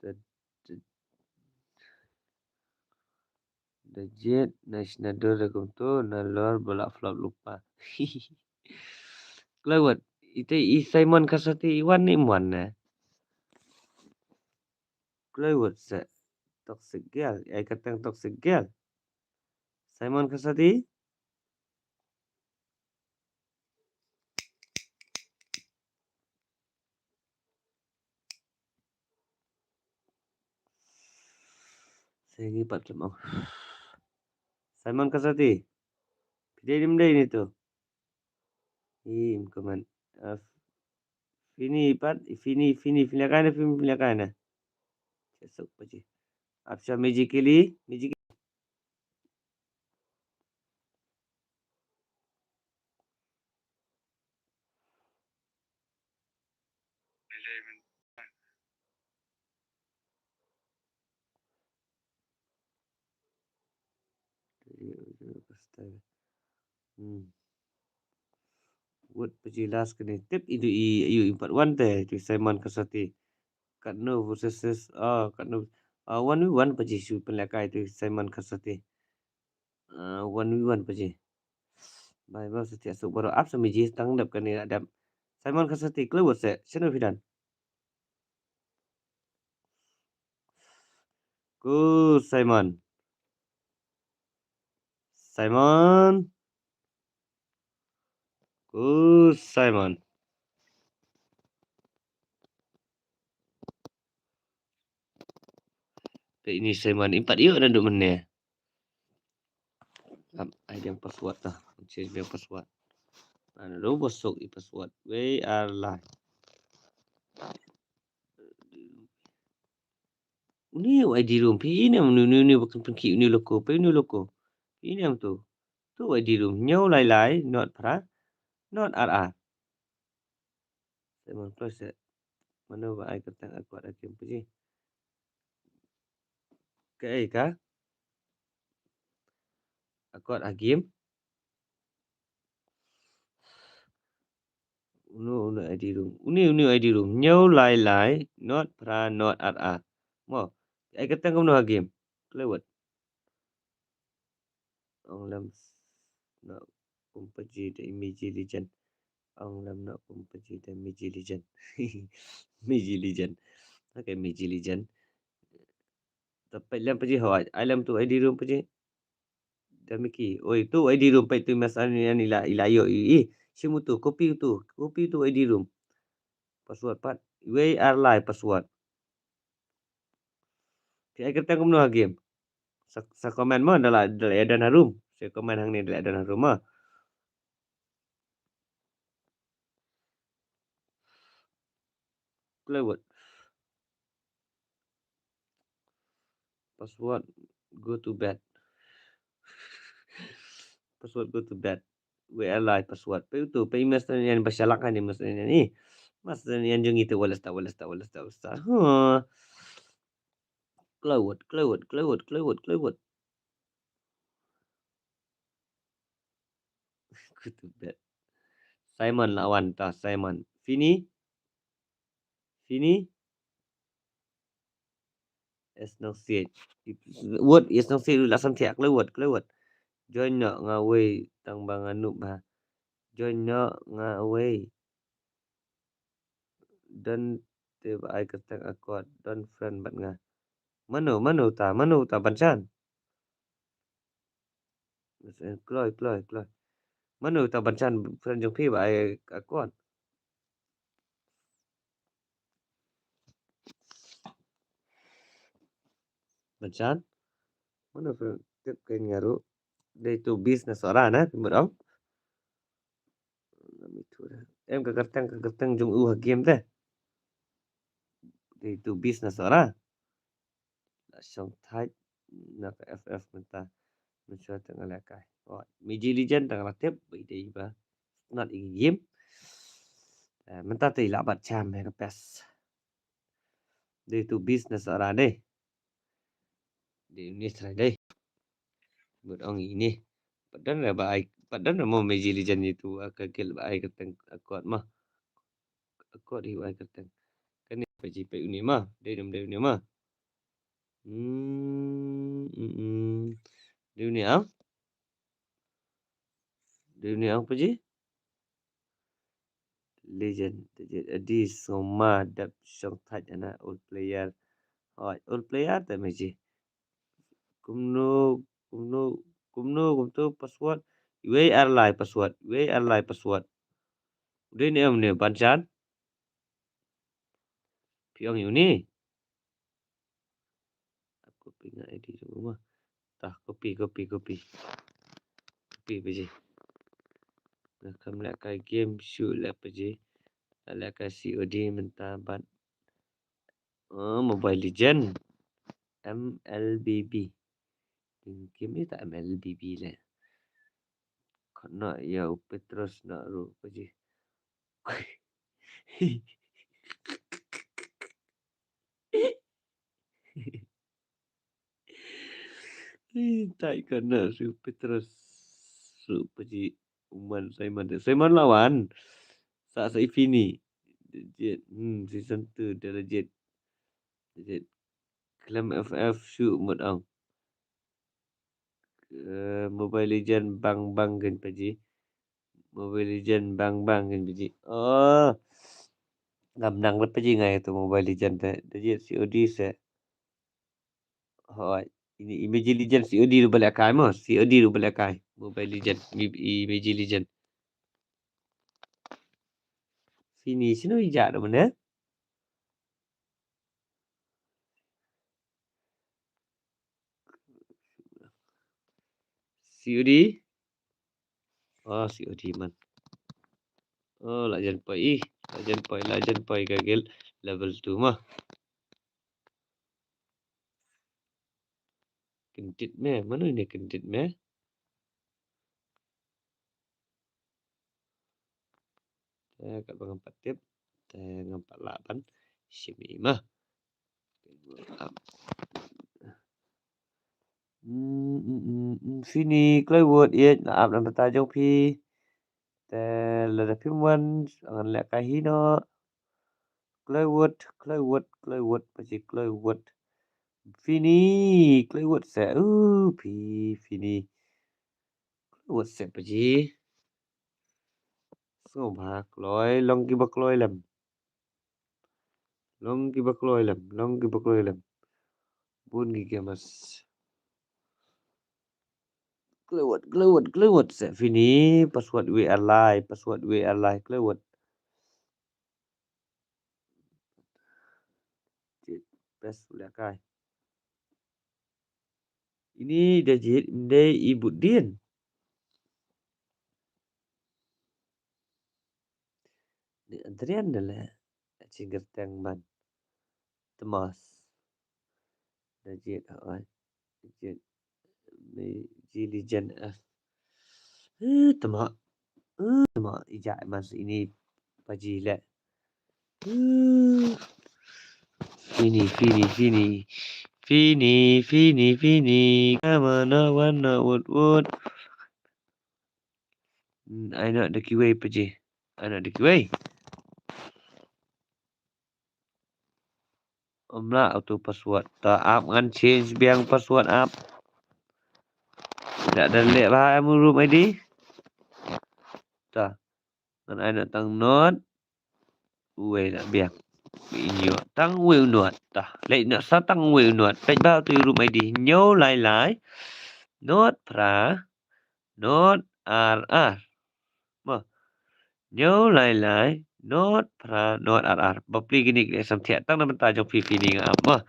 Da, da, da jied na shna dur da kumto nalor ba la flop lypa. Kloi wat ite i Simon Kharsati i wan ne im wan ne. Kloi wat se toxic girl, ai kyrteng toxic girl. Simon Kharsati. Sa ngi pat khlem ong. Simon Kharsati. Phi dei nim dei ni tu. Im comment. Ah, phi ni pat, phi ni, phi ni, phi lehkai na, phi lehkai na. Check sok Paji. Ap sha Magically, Magically. Hmm. Wat Paji last kane tip idu i ayu im pat wan te tu Simon Kharsati. Katno versus, ah, katno, ah, one v one Paji shu pynlehkai tu Simon Kharsati. Ah, one v one Paji. Bai ba sa thiah suk baroh ap sa Miji tang dep kane dep. Simon Kharsati kloi wat se shano phi don. Ku Simon. Simon. Ku Simon. Te ini Simon im pat ïoh naduh mynne. Ap ai dang password ta. Change dang password. Ana do bosok i password. Wei ar lai. Uni u I D room phi inem uni uni uni bakan pynki uni loko phi uni loko. Phi inem tu. Tu I D room hynñiew lai lai not phra not ar ar. Simon kloi se. Mano ba ai kyrteng a kwat a game Paji. Kaei ka? A kwat a game. Uni uni I D room. Uni uni I D room. Hynñiew lai lai not phra not ar ar. Mo. Ai kyrteng kumno ha game. Kloi wat. Ong lem na kum Paji da Miji Legend. Ong lem na kum Paji da Miji Legend. Miji Legend. Okay, Miji Legend. Tapi lem Paji ho ai lem tu I D room Paji. Da Miki. Oi tu I D room pa tu mas ani ani la ila yo i. Shimu tu copy tu. Copy tu I D room. Password pat. Wei ar lai password. Phi ai kyrteng kumno ha game. Sa, sa comment mo da la, da la ïa don harum. Sa comment hangne da la ïa don harum mo. Kloi wut. Password go to bed. Password go to bed. Wei ar lai password. Pei utu, pei must ne, ba shalak ne must ne ni. Must ne jong itu, wala sta, wala sta, wala sta, wala sta. Huh. Kloi wut, kloi wut, kloi wut, kloi wut, kloi wut. Go to bed. Simon la wan ta, Simon. Fini. Fini. Yes, no siej. Wut, yes, no siej, la san thiah, kloi wut, kloi wut. Join noh nga wei, tang ba nga nup ha. Join noh nga wei. Don te ba ai kyrteng Accord, don friend bad nga. Mano, mano ta, mano ta ban chan. Kloi, kloi, kloi. Mano ta ban chan friend jong phi ba ai Accord. Ban chan. Mano friend tip kein nga ruh. Dei tu business ora na, phi mut ong. Em ka kyrteng, ka kyrteng jong u ha game te. Dei tu business ora. La shong thait na ka F F mynta. Mynshwa te nga lehkai. Oh, Mobile Legend te nga la tip, ba i dei ba. Not i game. Eh, mynta te i la bat cham ha ka pes. Dei tu business ora dei. Dei une trai dei. Mut ong ine. Pat don re ba ai, pat don re mo Mobile Legend itu, ah, ka guild ba ai kyrteng Accord ma. Accord hi ba ai kyrteng. Kane pa ji peit une ma. Dei dum dei une ma. Hmm, hmm, hmm. Dei une ah. Dei une ah pa ji. Legend, Legend, Adis, Ngoma, Dap, Shong Thaj, ana, All Player. Hoi, All Player, te me ji. Kumno, kumno, kumno, kumto, password. Wei ar lai password, wei ar lai password. Udah ni em ni, ban chan. Phi ong ïa une. Copy nga I D jong u ma. Tah, copy, copy, copy. Copy pa ji. Nga kham lehkai game shuh leh pa ji. Nga lehkai C O D mynta bad, oh, Mobile Legend. M L B B. Game ita M L B B leh. Kane ïa u Petros na ruh pa ji. Ih, tai kane si Petros. Su pa ji uman Simon. Simon la wan. Sa sa i Fini. Dajit. Hmm, season two dajit. Dajit. Khlem F F shu mut ong. Eh, Mobile Legend bang bang kan pa ji. Mobile Legend bang bang kan pa ji. Oh. Ngam nang lut pa ji ngai tu Mobile Legend te. Dajit C O D se. Hoi. Ini Mobile Legend C O D ruh ba lehkai mo. C O D ruh ba lehkai. Mobile Legend. Mobile Legend. Fini sino ija da mana? C O D. Oh, C O D man. Oh, la jan poi ih. La jan poi, la jan poi ka guild level two ma. Kyndit me, mano ine kyndit me? Te katba ngam pat tip, te ngam pat lah ban shim i ma. Hmm, hmm, hmm, hmm, Fini, kloi wut, ïeit, nga ap na bynta jong phi. Te lada phim wan, ngan lehkai hi noh. Kloi wut, kloi wut, kloi wut, pa ji kloi wut. Fini, kloi wut se, uh, phi, Fini. Kloi wut se pa ji. Sngewbha kloi, long kiba kloi lem. Long kiba kloi lem, long kiba kloi lem. Bun ki gamers. Kloi wut, kloi wut, kloi wut se Fini, password wei ar lai, password wei ar lai, kloi wut. Best lehkai. Ini Dajit, ym dei i Budien. Ni Adrian da leh. Jingkyrteng ban. Thomas. Najib, ah, Najib. Mijillion, ah. Eh, Thomas. Eh, Thomas, ijak man sa ini paji le. Eh. Fini, Fini, Fini. Fini, Fini, Fini. Come on, no one, no wood, wood. Hmm, ai noh da kiwei paji. Ai noh da kiwei. Ym lah auto password. Ta ap ngan change biang password ap. Da da leh ba em room I D. Ta ngan ai noh tang not. Uwei lah biang. Ïoh tang uwei u not. Ta leh noh sa tang uwei u not. Peit ba auto room I D. Hynñiew lai lai. Not phra. Not ar ar. Mo. Hynñiew lai lai. Not phra. Not ar ar. Bapli kine ki leh sam thiah tang na bynta jong phi phi ni nga ap mo.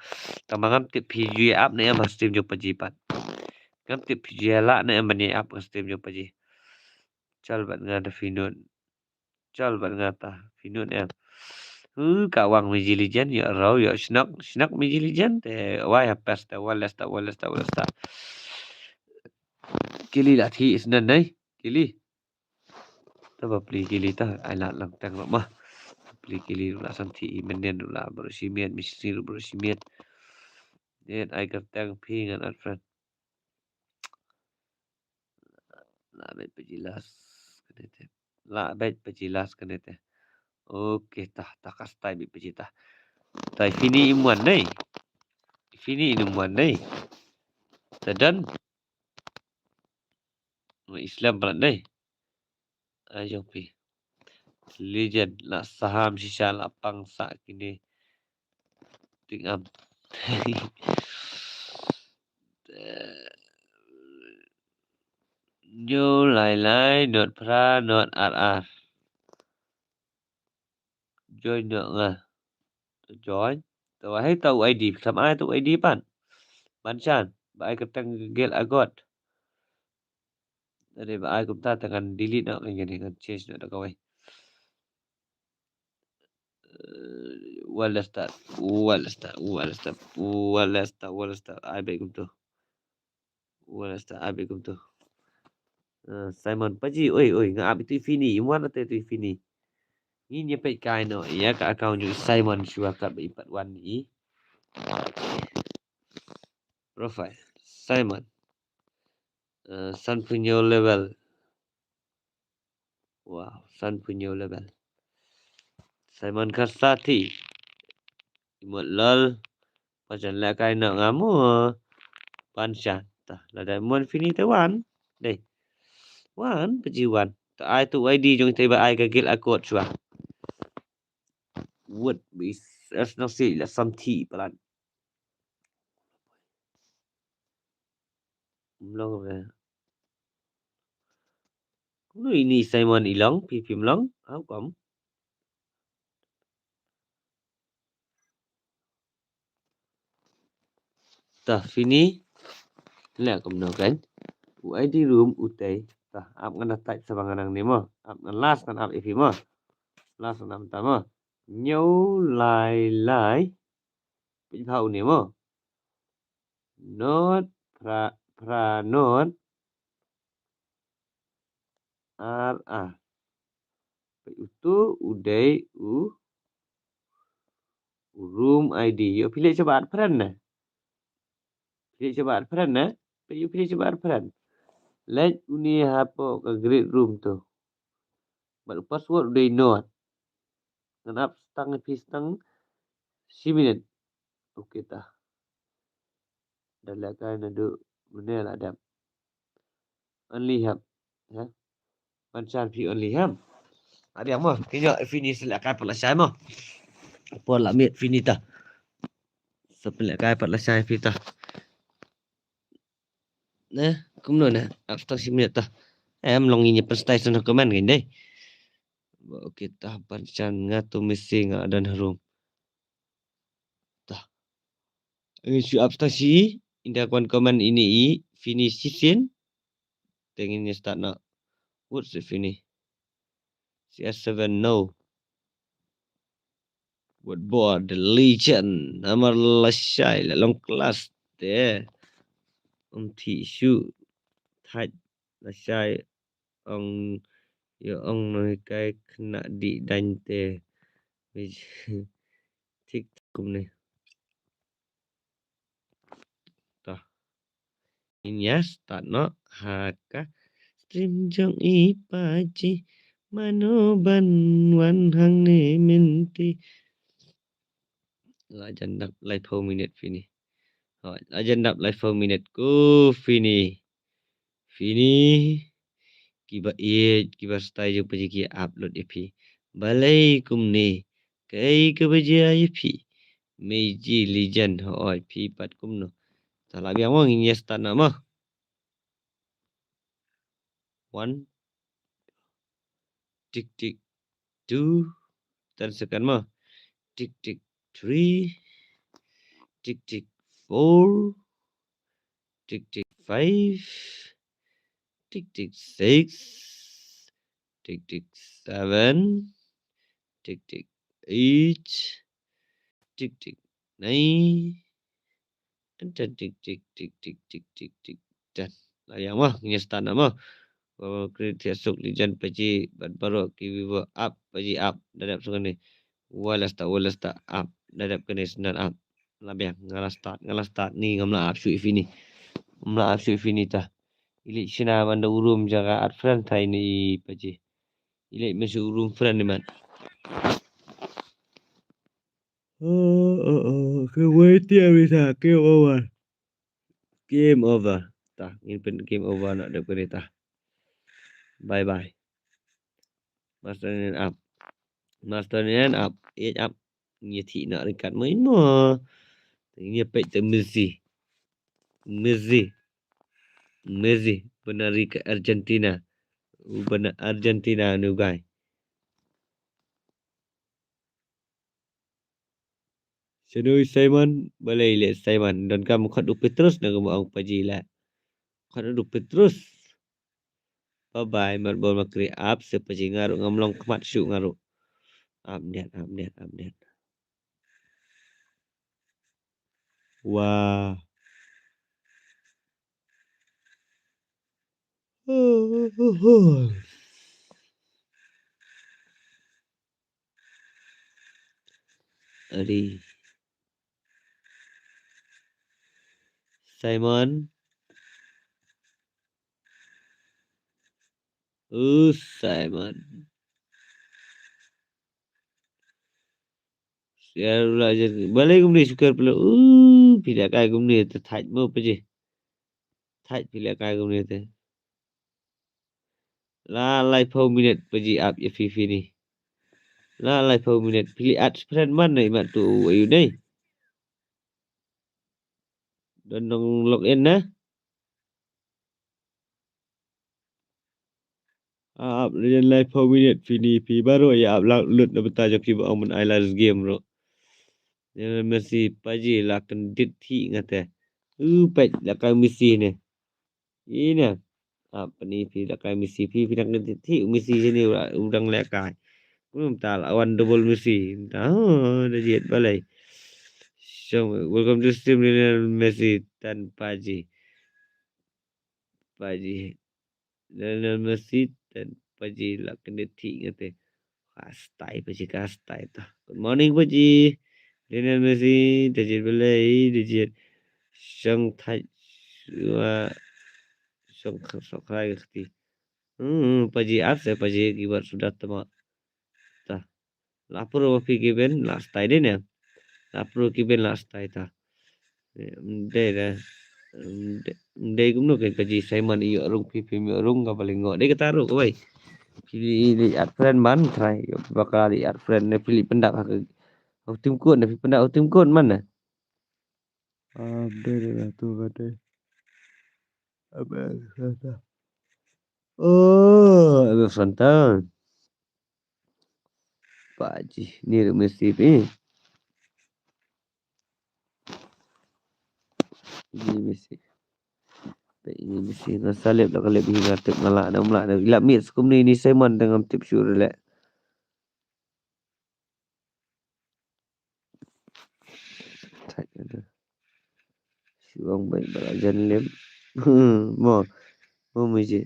Tang ba ngam tip phi ju ïa ap ne em ha stream jong paji pat. Ngam tip phi ju ïa lah ne em ban ïa ap ha stream jong paji. Chal bad nga da phi not. Chal bad nga ta phi not em. Hu ka wang Mijillion ïa raw ïa shnok shnok Mijillion te wai ha pes te wales ta wales ta wales ta. Kili la thi isnan nai. Kili. Ta bapli kili ta ai la lang tang ma. Bapli kili la san thi i menen la bro si miet misri bro si miet. Net ai kyrteng phi ngan add friend. La beit paji last kane te. La beit paji last kane te. Okay ta ta ka stai beit paji ta. Tai Fini im wan nei. Fini im wan nei. Ta dan. Islam prat nei. Ai jong phi. Legend la saham shisha la pang sa kine. Ting am. Hynñiew lai lai not phra not ar ar. Join noh nga. Join. To ai ta u I D. Kham ai ta u I D pan. Ban chan. Ba ai kyrteng gel agot. Tadi ba ai kumta ta ngan delete noh ngan ngan change noh da kawei. Wala start. Wala start. Wala start. Wala start. Wala start. Ai beit kumtu. Wala start. Ai beit kumtu. Simon paji oi oi nga ap itu Fini. Imwan ate itu Fini. Ngi nya peit kai noh ïa ka account jong Simon shuwa kat ba i pat wan i. Profile Simon. Sanphew hynñiew level. Wow, sanphew hynñiew level. Simon Kharsathi. Imut lol. Pajan leh kai noh nga mo. Ban shan. Ta lada mon Fini te wan. Dei. Wan paji wan. Ta ai tu I D jong te ba ai ka gel akot shuwa. Wut bis es nasi la sam thi palan. Mlong re. Kumno ini Simon ilong, phi phi mlong, au kom. Ta Fini. Leh kumno kan. U I D room u tei. Ta ap ngan type sa ba ngan nang ni mo. Ap ngan last ngan ap ifi mo. Last ngan ap ta mo. Hynñiew lai lai. Peit bha u ni mo. Not phra phra not. Ar ar. Peit utu u dei u u room I D. Ïoh phi leh shabar friend ne. Phi leh shabar friend ne. Peit ïoh phi leh shabar friend. Leh uni hapoh ka great room tu. Bad u password u dei not. Ngan ap stang phi stang shi minit. Okay ta. Da leh kai naduh mynne la dep. Only ham. Ha? Ban chan phi only ham. Adi mo. Ki ïoh Fini sa leh kai pat la shai mo. Por la miet Fini ta. Sa pynleh kai pat la shai phi ta. Ne, kumno ne? Ap stang shi minit ta. Em long ini pynstyle sa na comment kan dei. Okay ta ban chan nga tu missing nga don harum. Ta. Ngin shu ap stang shi, inda kwan comment ini i Fini shisien. Te ngin start na. Wut si Fini. C S seven no. Wat bor the legend. Namar lashai la long class te. Um thi shu. Thait lashai ong yo ong no kai khna di dain te. Thik kumne. Ta. Ngin ïa start noh ha ka stream jong i Paji. Mano ban wan hangne mynta. La jan dap laiphew minit phi ni. Hooid, la jan dap laiphew minit ko phi ni. Phi ni. Kiba ïeit, kiba stay jong Paji ki ap lut ïa phi. Balei kumne. Kaei kaba jia ïa phi. Meiji legend hooid phi pat kumno. Ta la biang mo ngin ïa start noh mo. One. Tick tick. Two. Ten second mo. Tick tick. Three. Tick tick. Four. Tick tick. Five. Tick tick. Six. Tick tick. Seven. Tick tick. Eight. Tick tick. Nine. Enter tick tick tick tick tick tick tick. Done. La ïa mo ngin start noh mo. Ba create thiah suk legend Paji bad baroh ki viewer ap Paji ap. Da dep suk ni. Wala start wala start ap. Da dep kane snan ap. La biang nga la start nga la start ni ngam la ap shu ïa phi ni. Ngam la ap shu ïa phi ni ta. Ili shina ban da urum jaka add friend thai ni Paji. Ili mesti urum friend ni man. Oh, oh, oh. Ke wait ya bisa game over. Game over. Ta ngin pyn game over na dep kane ta. Bye bye. Master Nyan ap. Master Nyan ap. Ïeit ap. Ngi thi na ringkat mo imo. Ngi peit te Messi. Messi. Messi. Bana ri ka Argentina. Bana Argentina nu gai. Shanui Simon, balei le Simon. Don kam khot u Petrus na ka mo ong Paji la. Khot u Petrus. Bye bye, mat bol makri ap se Paji ngaru ngam long khmat shu ngaru. Ap diat, ap diat, ap diat. Wah. Ari. Simon. Uh, Simon. Siar la jen. Balei kumne sukar pula. Uh, pila kai kumne te thait mo Paji. Thait pila kai kumne te. La laiphew minit Paji ap ïa phi phi ni. La laiphew minit phi li add friend man nei mat tu ayu nei. Don nong log in na. Ap laiphew minit phi ni phi baroh ïa ap lang lut na bynta jong phi ba ong ban ai last game ruh. Lionel Messi Paji la kyndit thik nga te. U peit la kai Messi ne. Ina. Ap ni phi la kai Messi phi phi dang kyndit thik Messi sini u dang leh kai. Kum ta la wan double Messi. Ta da jied balei. So welcome to stream Lionel Messi tan Paji. Paji. Lionel Messi tan Paji la kyndit thik nga te. Ka style Paji ka style ta. Good morning Paji. Lionel Messi da jied balei da jied. Shong thait wa shong khrai khti. Hmm Paji ap se Paji ki wat sudah tama. Ta. La pro phi ki ben la style de ne. La pro ki ben la style ta. Mdei da. Mdei kumno ke Paji Simon ïoh rung phi phi ïoh rung ka paling ngo. Dei kata ruh kawei. Phi li add friend man trai. Ïoh bakal li add friend ne phi li pyndak ha ka. Tim kun ne phi pyndak tim kun man ne. Mdei da tu ka dei. Abang kata. Oh, abang santan. Paji, ni ruh Messi phi. Ni Messi. Peit ni Messi na salib la kalib hi nga tip nga la na um la na ila mit skum ni ni Simon tang ngam tip sure leh. Thait ka dei. Shu ong beit ba la jan lip. Mo. Mo, mo ji.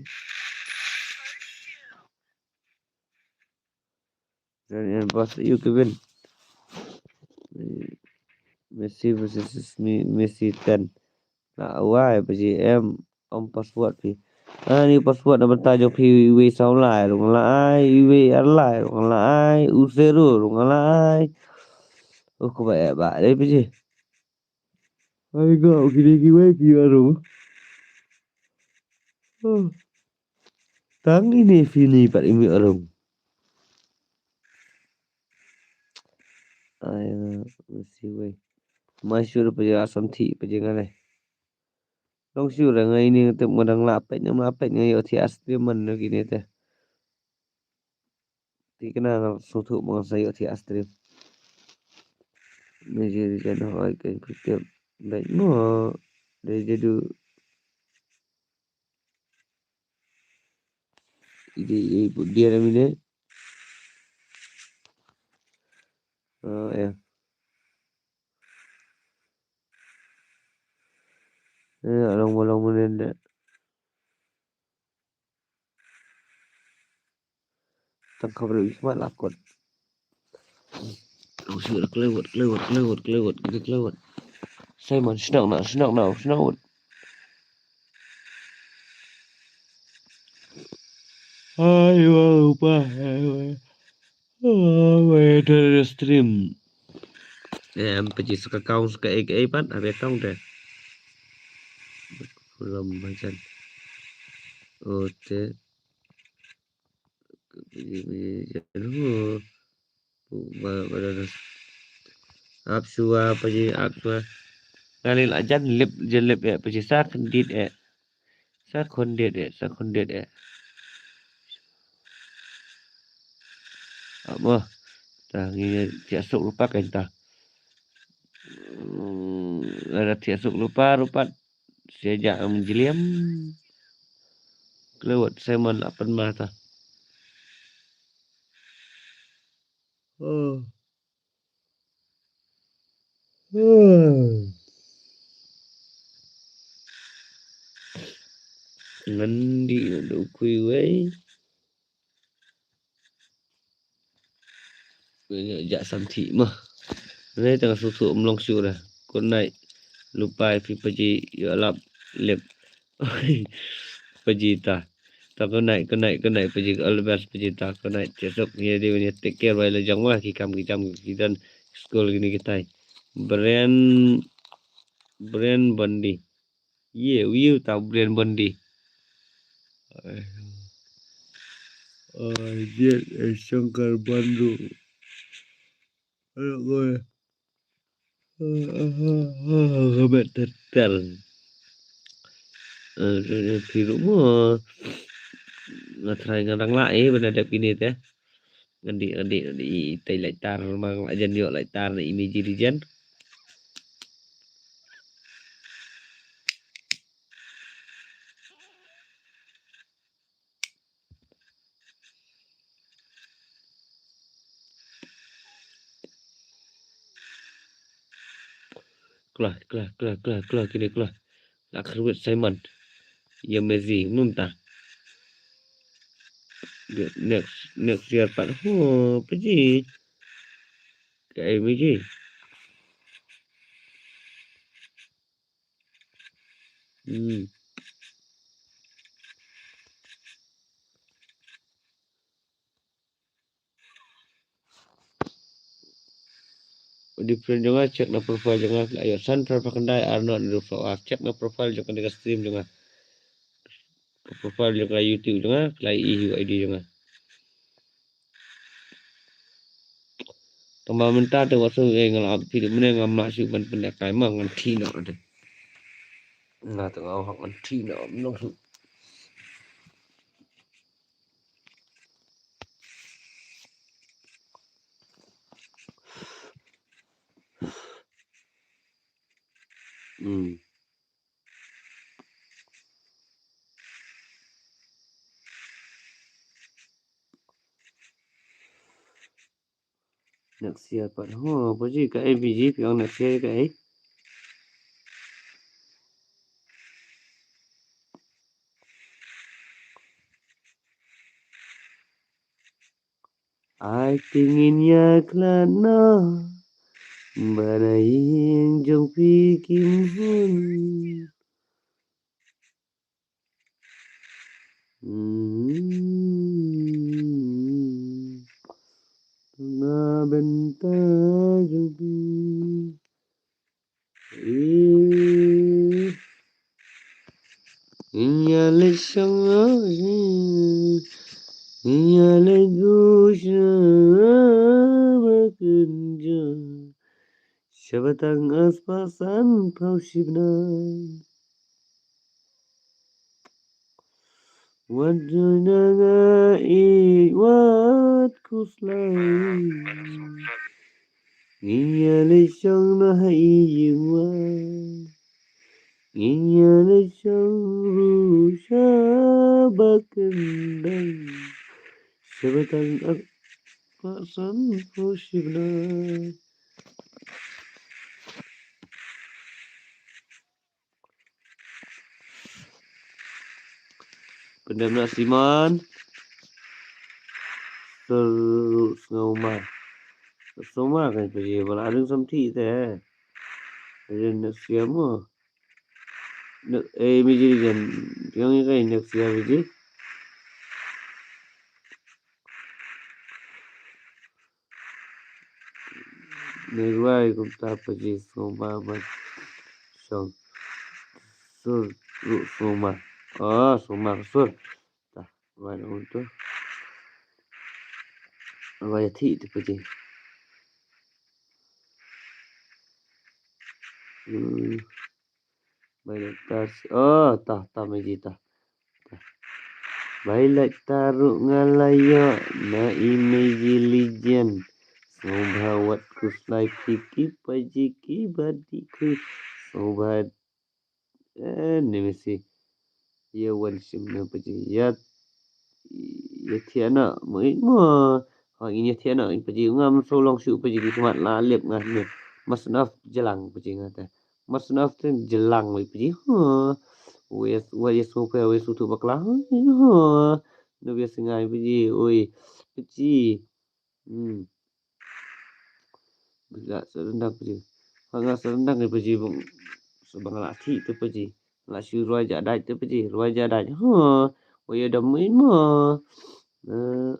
Jan yan pas yu Kevin. Messi versus Me-, Messi ten. La wai pa ji em, em password phi. Ani password na bynta jong phi, iwei saw lai ruh nga la ai, iwei ar lai ruh nga la ai, u zero ruh nga la ai. Uh, kaba eh ba dei pa ji. Ai ga, kine kiwei ki arung. Oh. Tang ine phi ni pat imi arung. Ai, Messi wei. Mai shu da pa ji asam thi pa ji nga lei. Long shu da nga ine nga tip nga dang lah peit, nga lah peit nga ïoh thi a stream man na kine te. Ti kena nga sngewthuh ba ngan sa ïoh thi a stream. Ni ji ri jan hoi ka cricket. Beit mo. Dei jadu. Idi, idi put dia da mine. Oh, ya. Eh, long mo, long mo ne de. Tang khabar wi smat la kot. Long shu da klewot, klewot, klewot, klewot, klewot, klewot. Simon, shnong na, shnong na, shnong. Ai wa pa, ai wa. Oh, wei, da stream. Em, pa ji sa ka kaung sa ka ei ka ei pat, ha ba tong te. Lom ma jan. Oh, te. Pa ji, pa ji, jan, oh. Ba, ba, da, da. Ap shuwa, pa ji, ap shuwa. Nga lei la jan lip, jan lip eh, pa ji sa khyndiat eh. Sa khyndiat eh, sa khyndiat eh. Amo. Ta ngi thiah suk lypa kan ta. Hmm, ada thiah suk lypa ruh pat. Sia ja am jliam. Klewot Simon la pynma ta. Oh. Ngan dih na da u kui wei. Wei, nga jah sam thih mo. Nai tang suk suk mlong suk dah. Good night. Lypa ïa phi pa ji, ïa lap lip. Pa ji ta. Ta good night, good night, good night, pa ji, all the best pa ji ta, good night. Thiah suk, ïa dei wan ïa take care, bye la jong wa, ki kam ki jam ki don skul kine kitai. Brian, Brian Bondi. Ye, u ïa u ta Brian Bondi. Ai, ai, Diet, eh, Shankar Bandu. Aduh, gue. Ka bet tetel. Eh, phi ruh mo. Nga try nga dang lah, eh, ban dep kine te. Ngan dih, ngan dih, ngan dih, i, i, tai lighter, ma nga lah jan ïoh lighter na i meji ri jan. Klah, klah, klah, klah, klah, kine klah. La kyrwit Simon. Ïa Messi, mynta. Next, next year pat. Ho, pa ji. Kaei Messi. Hmm. Udi friend jong nga, check na profile jong nga, la ïoh san phra phra khyndai ar not na ruh. Check na profile jong kane ka stream jong nga. Profile jong ka YouTube jong nga, la ïoh I D jong nga. Tang ba mynta te wat shu, eh, nga la ap phi mynne, ngam lah shuh ban pynlehkai ma ngan thih noh te. Nga te nga hok ngan thih noh, mynno shuh. Hmm. Next year pat. Ho, pa ji kaei, pa ji phi ong next year kaei. Ai te ngin ïa khlad noh ba na ïing jong phi kim hun. Hmm. Na bynta jong phi. Ïa leit shong, ïa leit buh sha ba kynja, shaba tang arspah sanphew shi bnai. Wat joi na nga ïeit wat khuslai. Ngin ïa leit shong noh ha ïing wai. Ngin ïa leit shong ruh shaba kyndang. Shaba tang arspah sanphew shi bnai. Pyndem na Simon. Sur ruh sngewma. Sngewma kan phi ba la dang sam thih te. Rin na siam mo. Nak, eh, miji jan. Piang ïa kai nak siam miji. Nirwai kumta paji sngewma ban shong. Sur ruh sngewma. Oh, sngewma sur. Tah, wan un tu. Wan ïa thih tu paji. Hmm. Bai lait ta, oh, tah, tah, miji tah. Tah. Bai lait ta ruh nga la ïoh na i miji legend. Sngewbha wat khuslai phi ki paji ki ba dih khuid. Sngewbha, eh, ni misi. Ïa wan shim na paji. Ïa Ïa thiah noh, mo, mo. Ha, ngin ïa thiah noh, paji, ngam shu long shuh, paji, ki khmat la lip nga ne. Must not jlang, paji, nga te. Must not jlang, wei, paji. Ha. Wei, wei, ïa su phe, wei, su tu bakla. Ha. No, biasa ngai, paji, oi. Paji. Hmm. Bila sa rendang paji. Ha, nga sa rendang ni paji bang. Sa bang la thi tu paji. La shu rwai ja dait tu paji. Rwai ja dait. Ha. Wa ya dam in mo. Eh,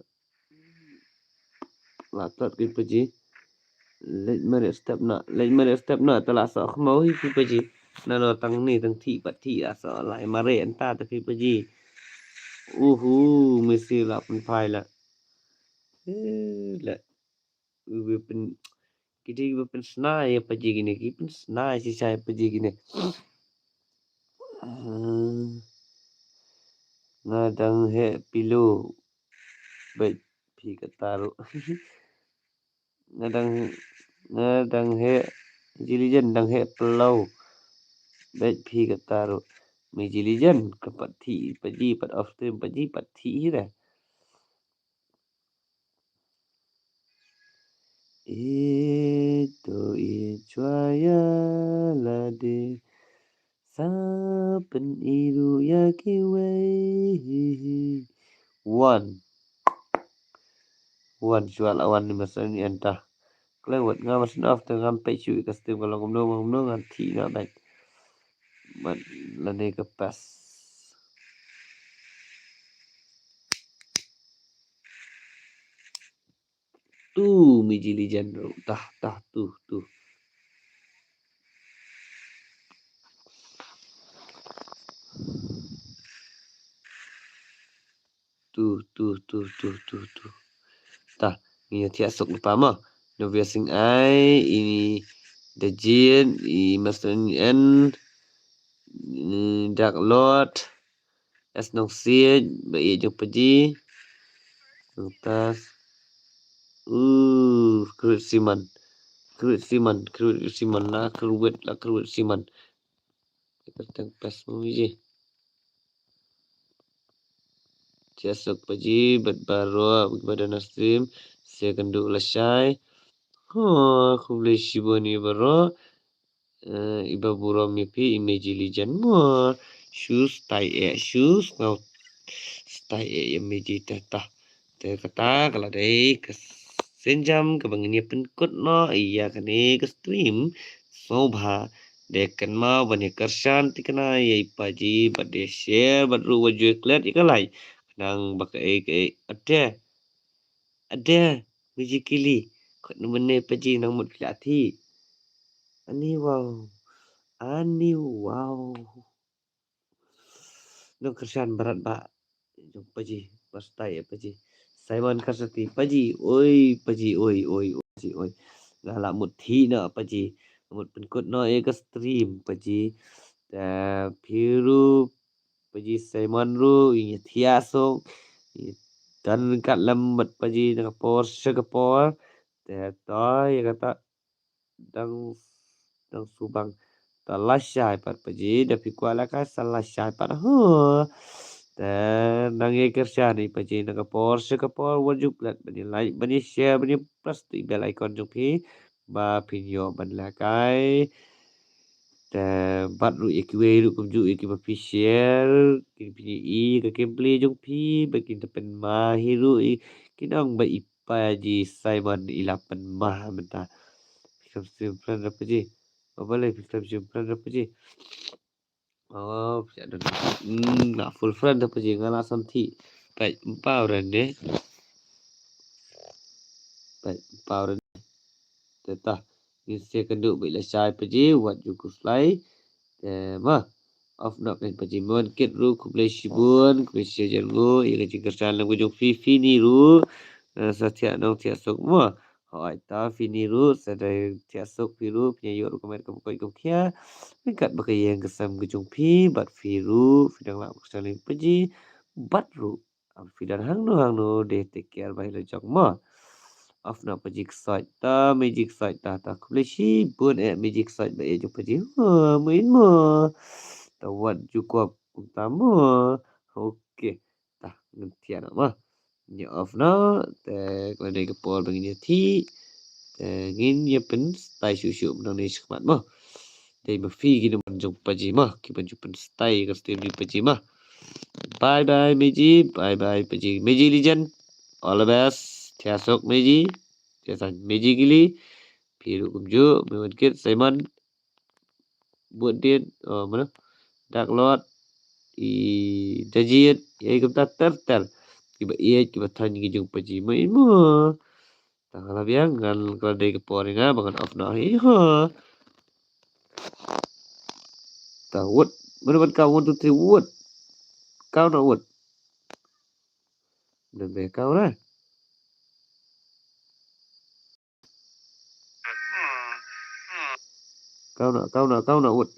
la tat ki paji. Leit mari step na. Leit mari step na. Ta la sa khmau hi ki paji. Na no tang ni tang thi pat thi la sa lai mari anta ta ki paji. Uhu, misi la pun phai la. Eh, la. Wi pyn, ki dei ba pynsnai ïa paji kine, ki pynsnai shisha ïa paji kine. Ah, nga dang heh pilo. Bad phi kata ruh. Nga dang, nga dang heh, Miji Legend dang heh pilo. Bad phi kata ruh. Miji Legend ka pat thi paji, pat off stream paji, pat thi hi re. Ito i chwa ïa lade sa pyn-i ruh ïa kiwei. Wan. Wan shuwa la wan ni masan ni anta. Klewat nga masan off te ngam peit shu i ka stream ka long kumno kumno ngan thi na bad. Bad lane ka pas. Tu Miji Legend ruh. Tah, tah, tu, tu. Tu, tu, tu, tu, tu, tu. Tah, ngi ïa thiah suk lypa mo. Novia Sing Ai, i Dajin, i Master N, i Dark Lord. Es Nongsiej, ba ïeit jong paji. Nongtas. Uh, Kruit Siman. Kruit Siman, Kruit Siman, la Kruit, la Kruit Siman. Kita tang pas mo ji. Chiasuk paji, bad baroh, bad na stream, second du lashai. Ho, khublei shibun ïa baroh. Eh, iba burom ïa phi, i Miji Legend mo. Shu stai eh, shu sngau stai eh, ïa Miji tata. Te kata ka la dei ka sienjam kaba ngin ïa pynkut noh ïa kane ka stream sngewbha. Dei kynmaw ban ïa kyrshan thikna ïa i Paji bad ïa share bad ruh wat ju klet ïa ka like. Nang ba kaei kaei ade. Ade, Mijikili. Kot ne mene Paji nang mut phi la thi. Ani wow. Ani wow. Nongkyrshan barat ba jong Paji, ba stai ïa Paji. Simon Karsati, Paji, oi, Paji, oi, oi, oi, Paji, oi. Nga la mut thi noh Paji, mut pynkut noh ïa ka stream Paji. Te phi ruh Paji Simon ruh, ïa thiah suk, ïa don ryngkat lem bad Paji na ka por sha ka por. Te to ïa kata dang, dang subang. Ta lashai pat Paji, da phi kwah lehkai sa lashai pat. Huh. Te nang ïa kyrshan ïa Paji na ka por sha ka por, wat ju klet ban ïa like, ban ïa share, ban ïa press ïa bell icon jong phi ba phin ïoh ban lehkai. Te bad ruh ïa kiwei ruh kumjuh ïa kiba phi share, kin phi ïa i ka gameplay jong phi ba kin da pynmah hi ruh ïa ki nong ba i Paji Simon i la pynmah mynta. Phi khlem shim friend da Paji. Ba balei phi khlem shim friend da Paji. Oh, phi don. Hmm, nga full friend da Paji, nga la san thi. Peit, ym pau ren de. Peit, ym pau ren de. Te ta. Ngin sa kynduh beit lashai Paji, wat ju khuslai. Te ma. Off noh kein Paji, Mynkit ruh khublei shibun, khublei shihajar nguh ïa ka jingkyrshan lem ka jong phi, Fini ruh. Eh, sa thiah nongthiah suk mo. Hooid ta Fini ruh, sa dei thiah suk phi ruh, phi ïa ïoh ruh ka met kaba koit kaba khiah. Ryngkat bad ka ïing ka sem ka jong phi, bad phi ruh, phi dang lah ban kyrshan lem Paji, bad ruh. Am phi don hangno hangno de take care bha ïa la jong mo. Off noh Paji Ksoit ta, Meji Ksoit ta, ta khublei shibun eh Meji Ksoit ba ïeit jong Paji. Ha, mo in mo. Ta wat ju kwah kumta mo. Okay. Ta ngin thiah noh mo. Ngin ïa off noh, te ka la dei ka por ba ngin ïa thiah. Te ngin ïa pynstai shuh shuh mynta ne shakhmat mo. Dei ma phi ki nongwan jong Paji mo, ki ban ju pynstai ka stream jong Paji mo. Bye bye Meji, bye bye Paji. Meji Legend, all the best. Thiah suk Meji. Thiah suk Meji Gili. Phi ruh kumjuh, Mynkit, Simon. Bud Dit, oh, mano? Dark Lord, i Dajit, ïa i kumta ter ter. Kiba ïeit, kiba thaiñ ki jong Paji mo in mo. Ta nga la biang, ngan ka la dei ka por ïa nga ba ngan off noh hi ho. Ta wut, mano ban count one, two, three, wut. Count noh wut. Mano ban count lah. Count noh, count noh, count noh wut.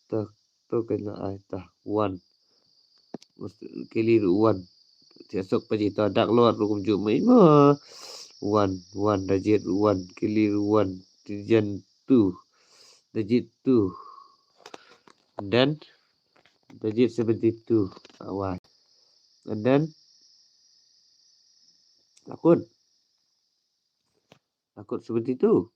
Ta, ta kane ai ta. One. Kili ruh one. Thiah suk Paji ta, Dark Lord ruh kumjuh mo in mo. One, one, Dajit ruh one, Kili ruh one, Tijan two, Dajit two. And then Dajit seventy-two. Awai. And then Akut. Akut seventy-two.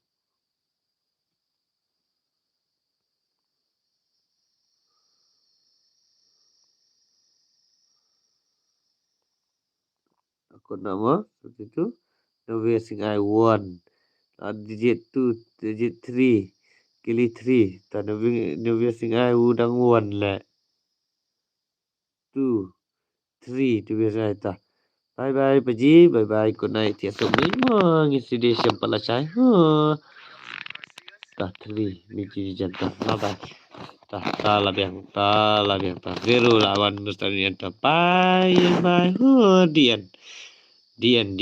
Akut noh mo, seventy-two. Novia Singai one. Ah, Dajit two, Dajit three. Kili three. Ta Novia, Novia Singai u dang one leh. Two, three, Novia Singai ta. Bye bye Paji, bye bye, good night. Thiah suk mo in mo, ngin sa ïa shem pat lashai. Huh. Ta three, Meji Legend ta. Bye bye. Ta, ta la biang, ta la biang ta. Zero la wan, Mister Ian ta. Bye, bye. Huh, the end. The end, the end.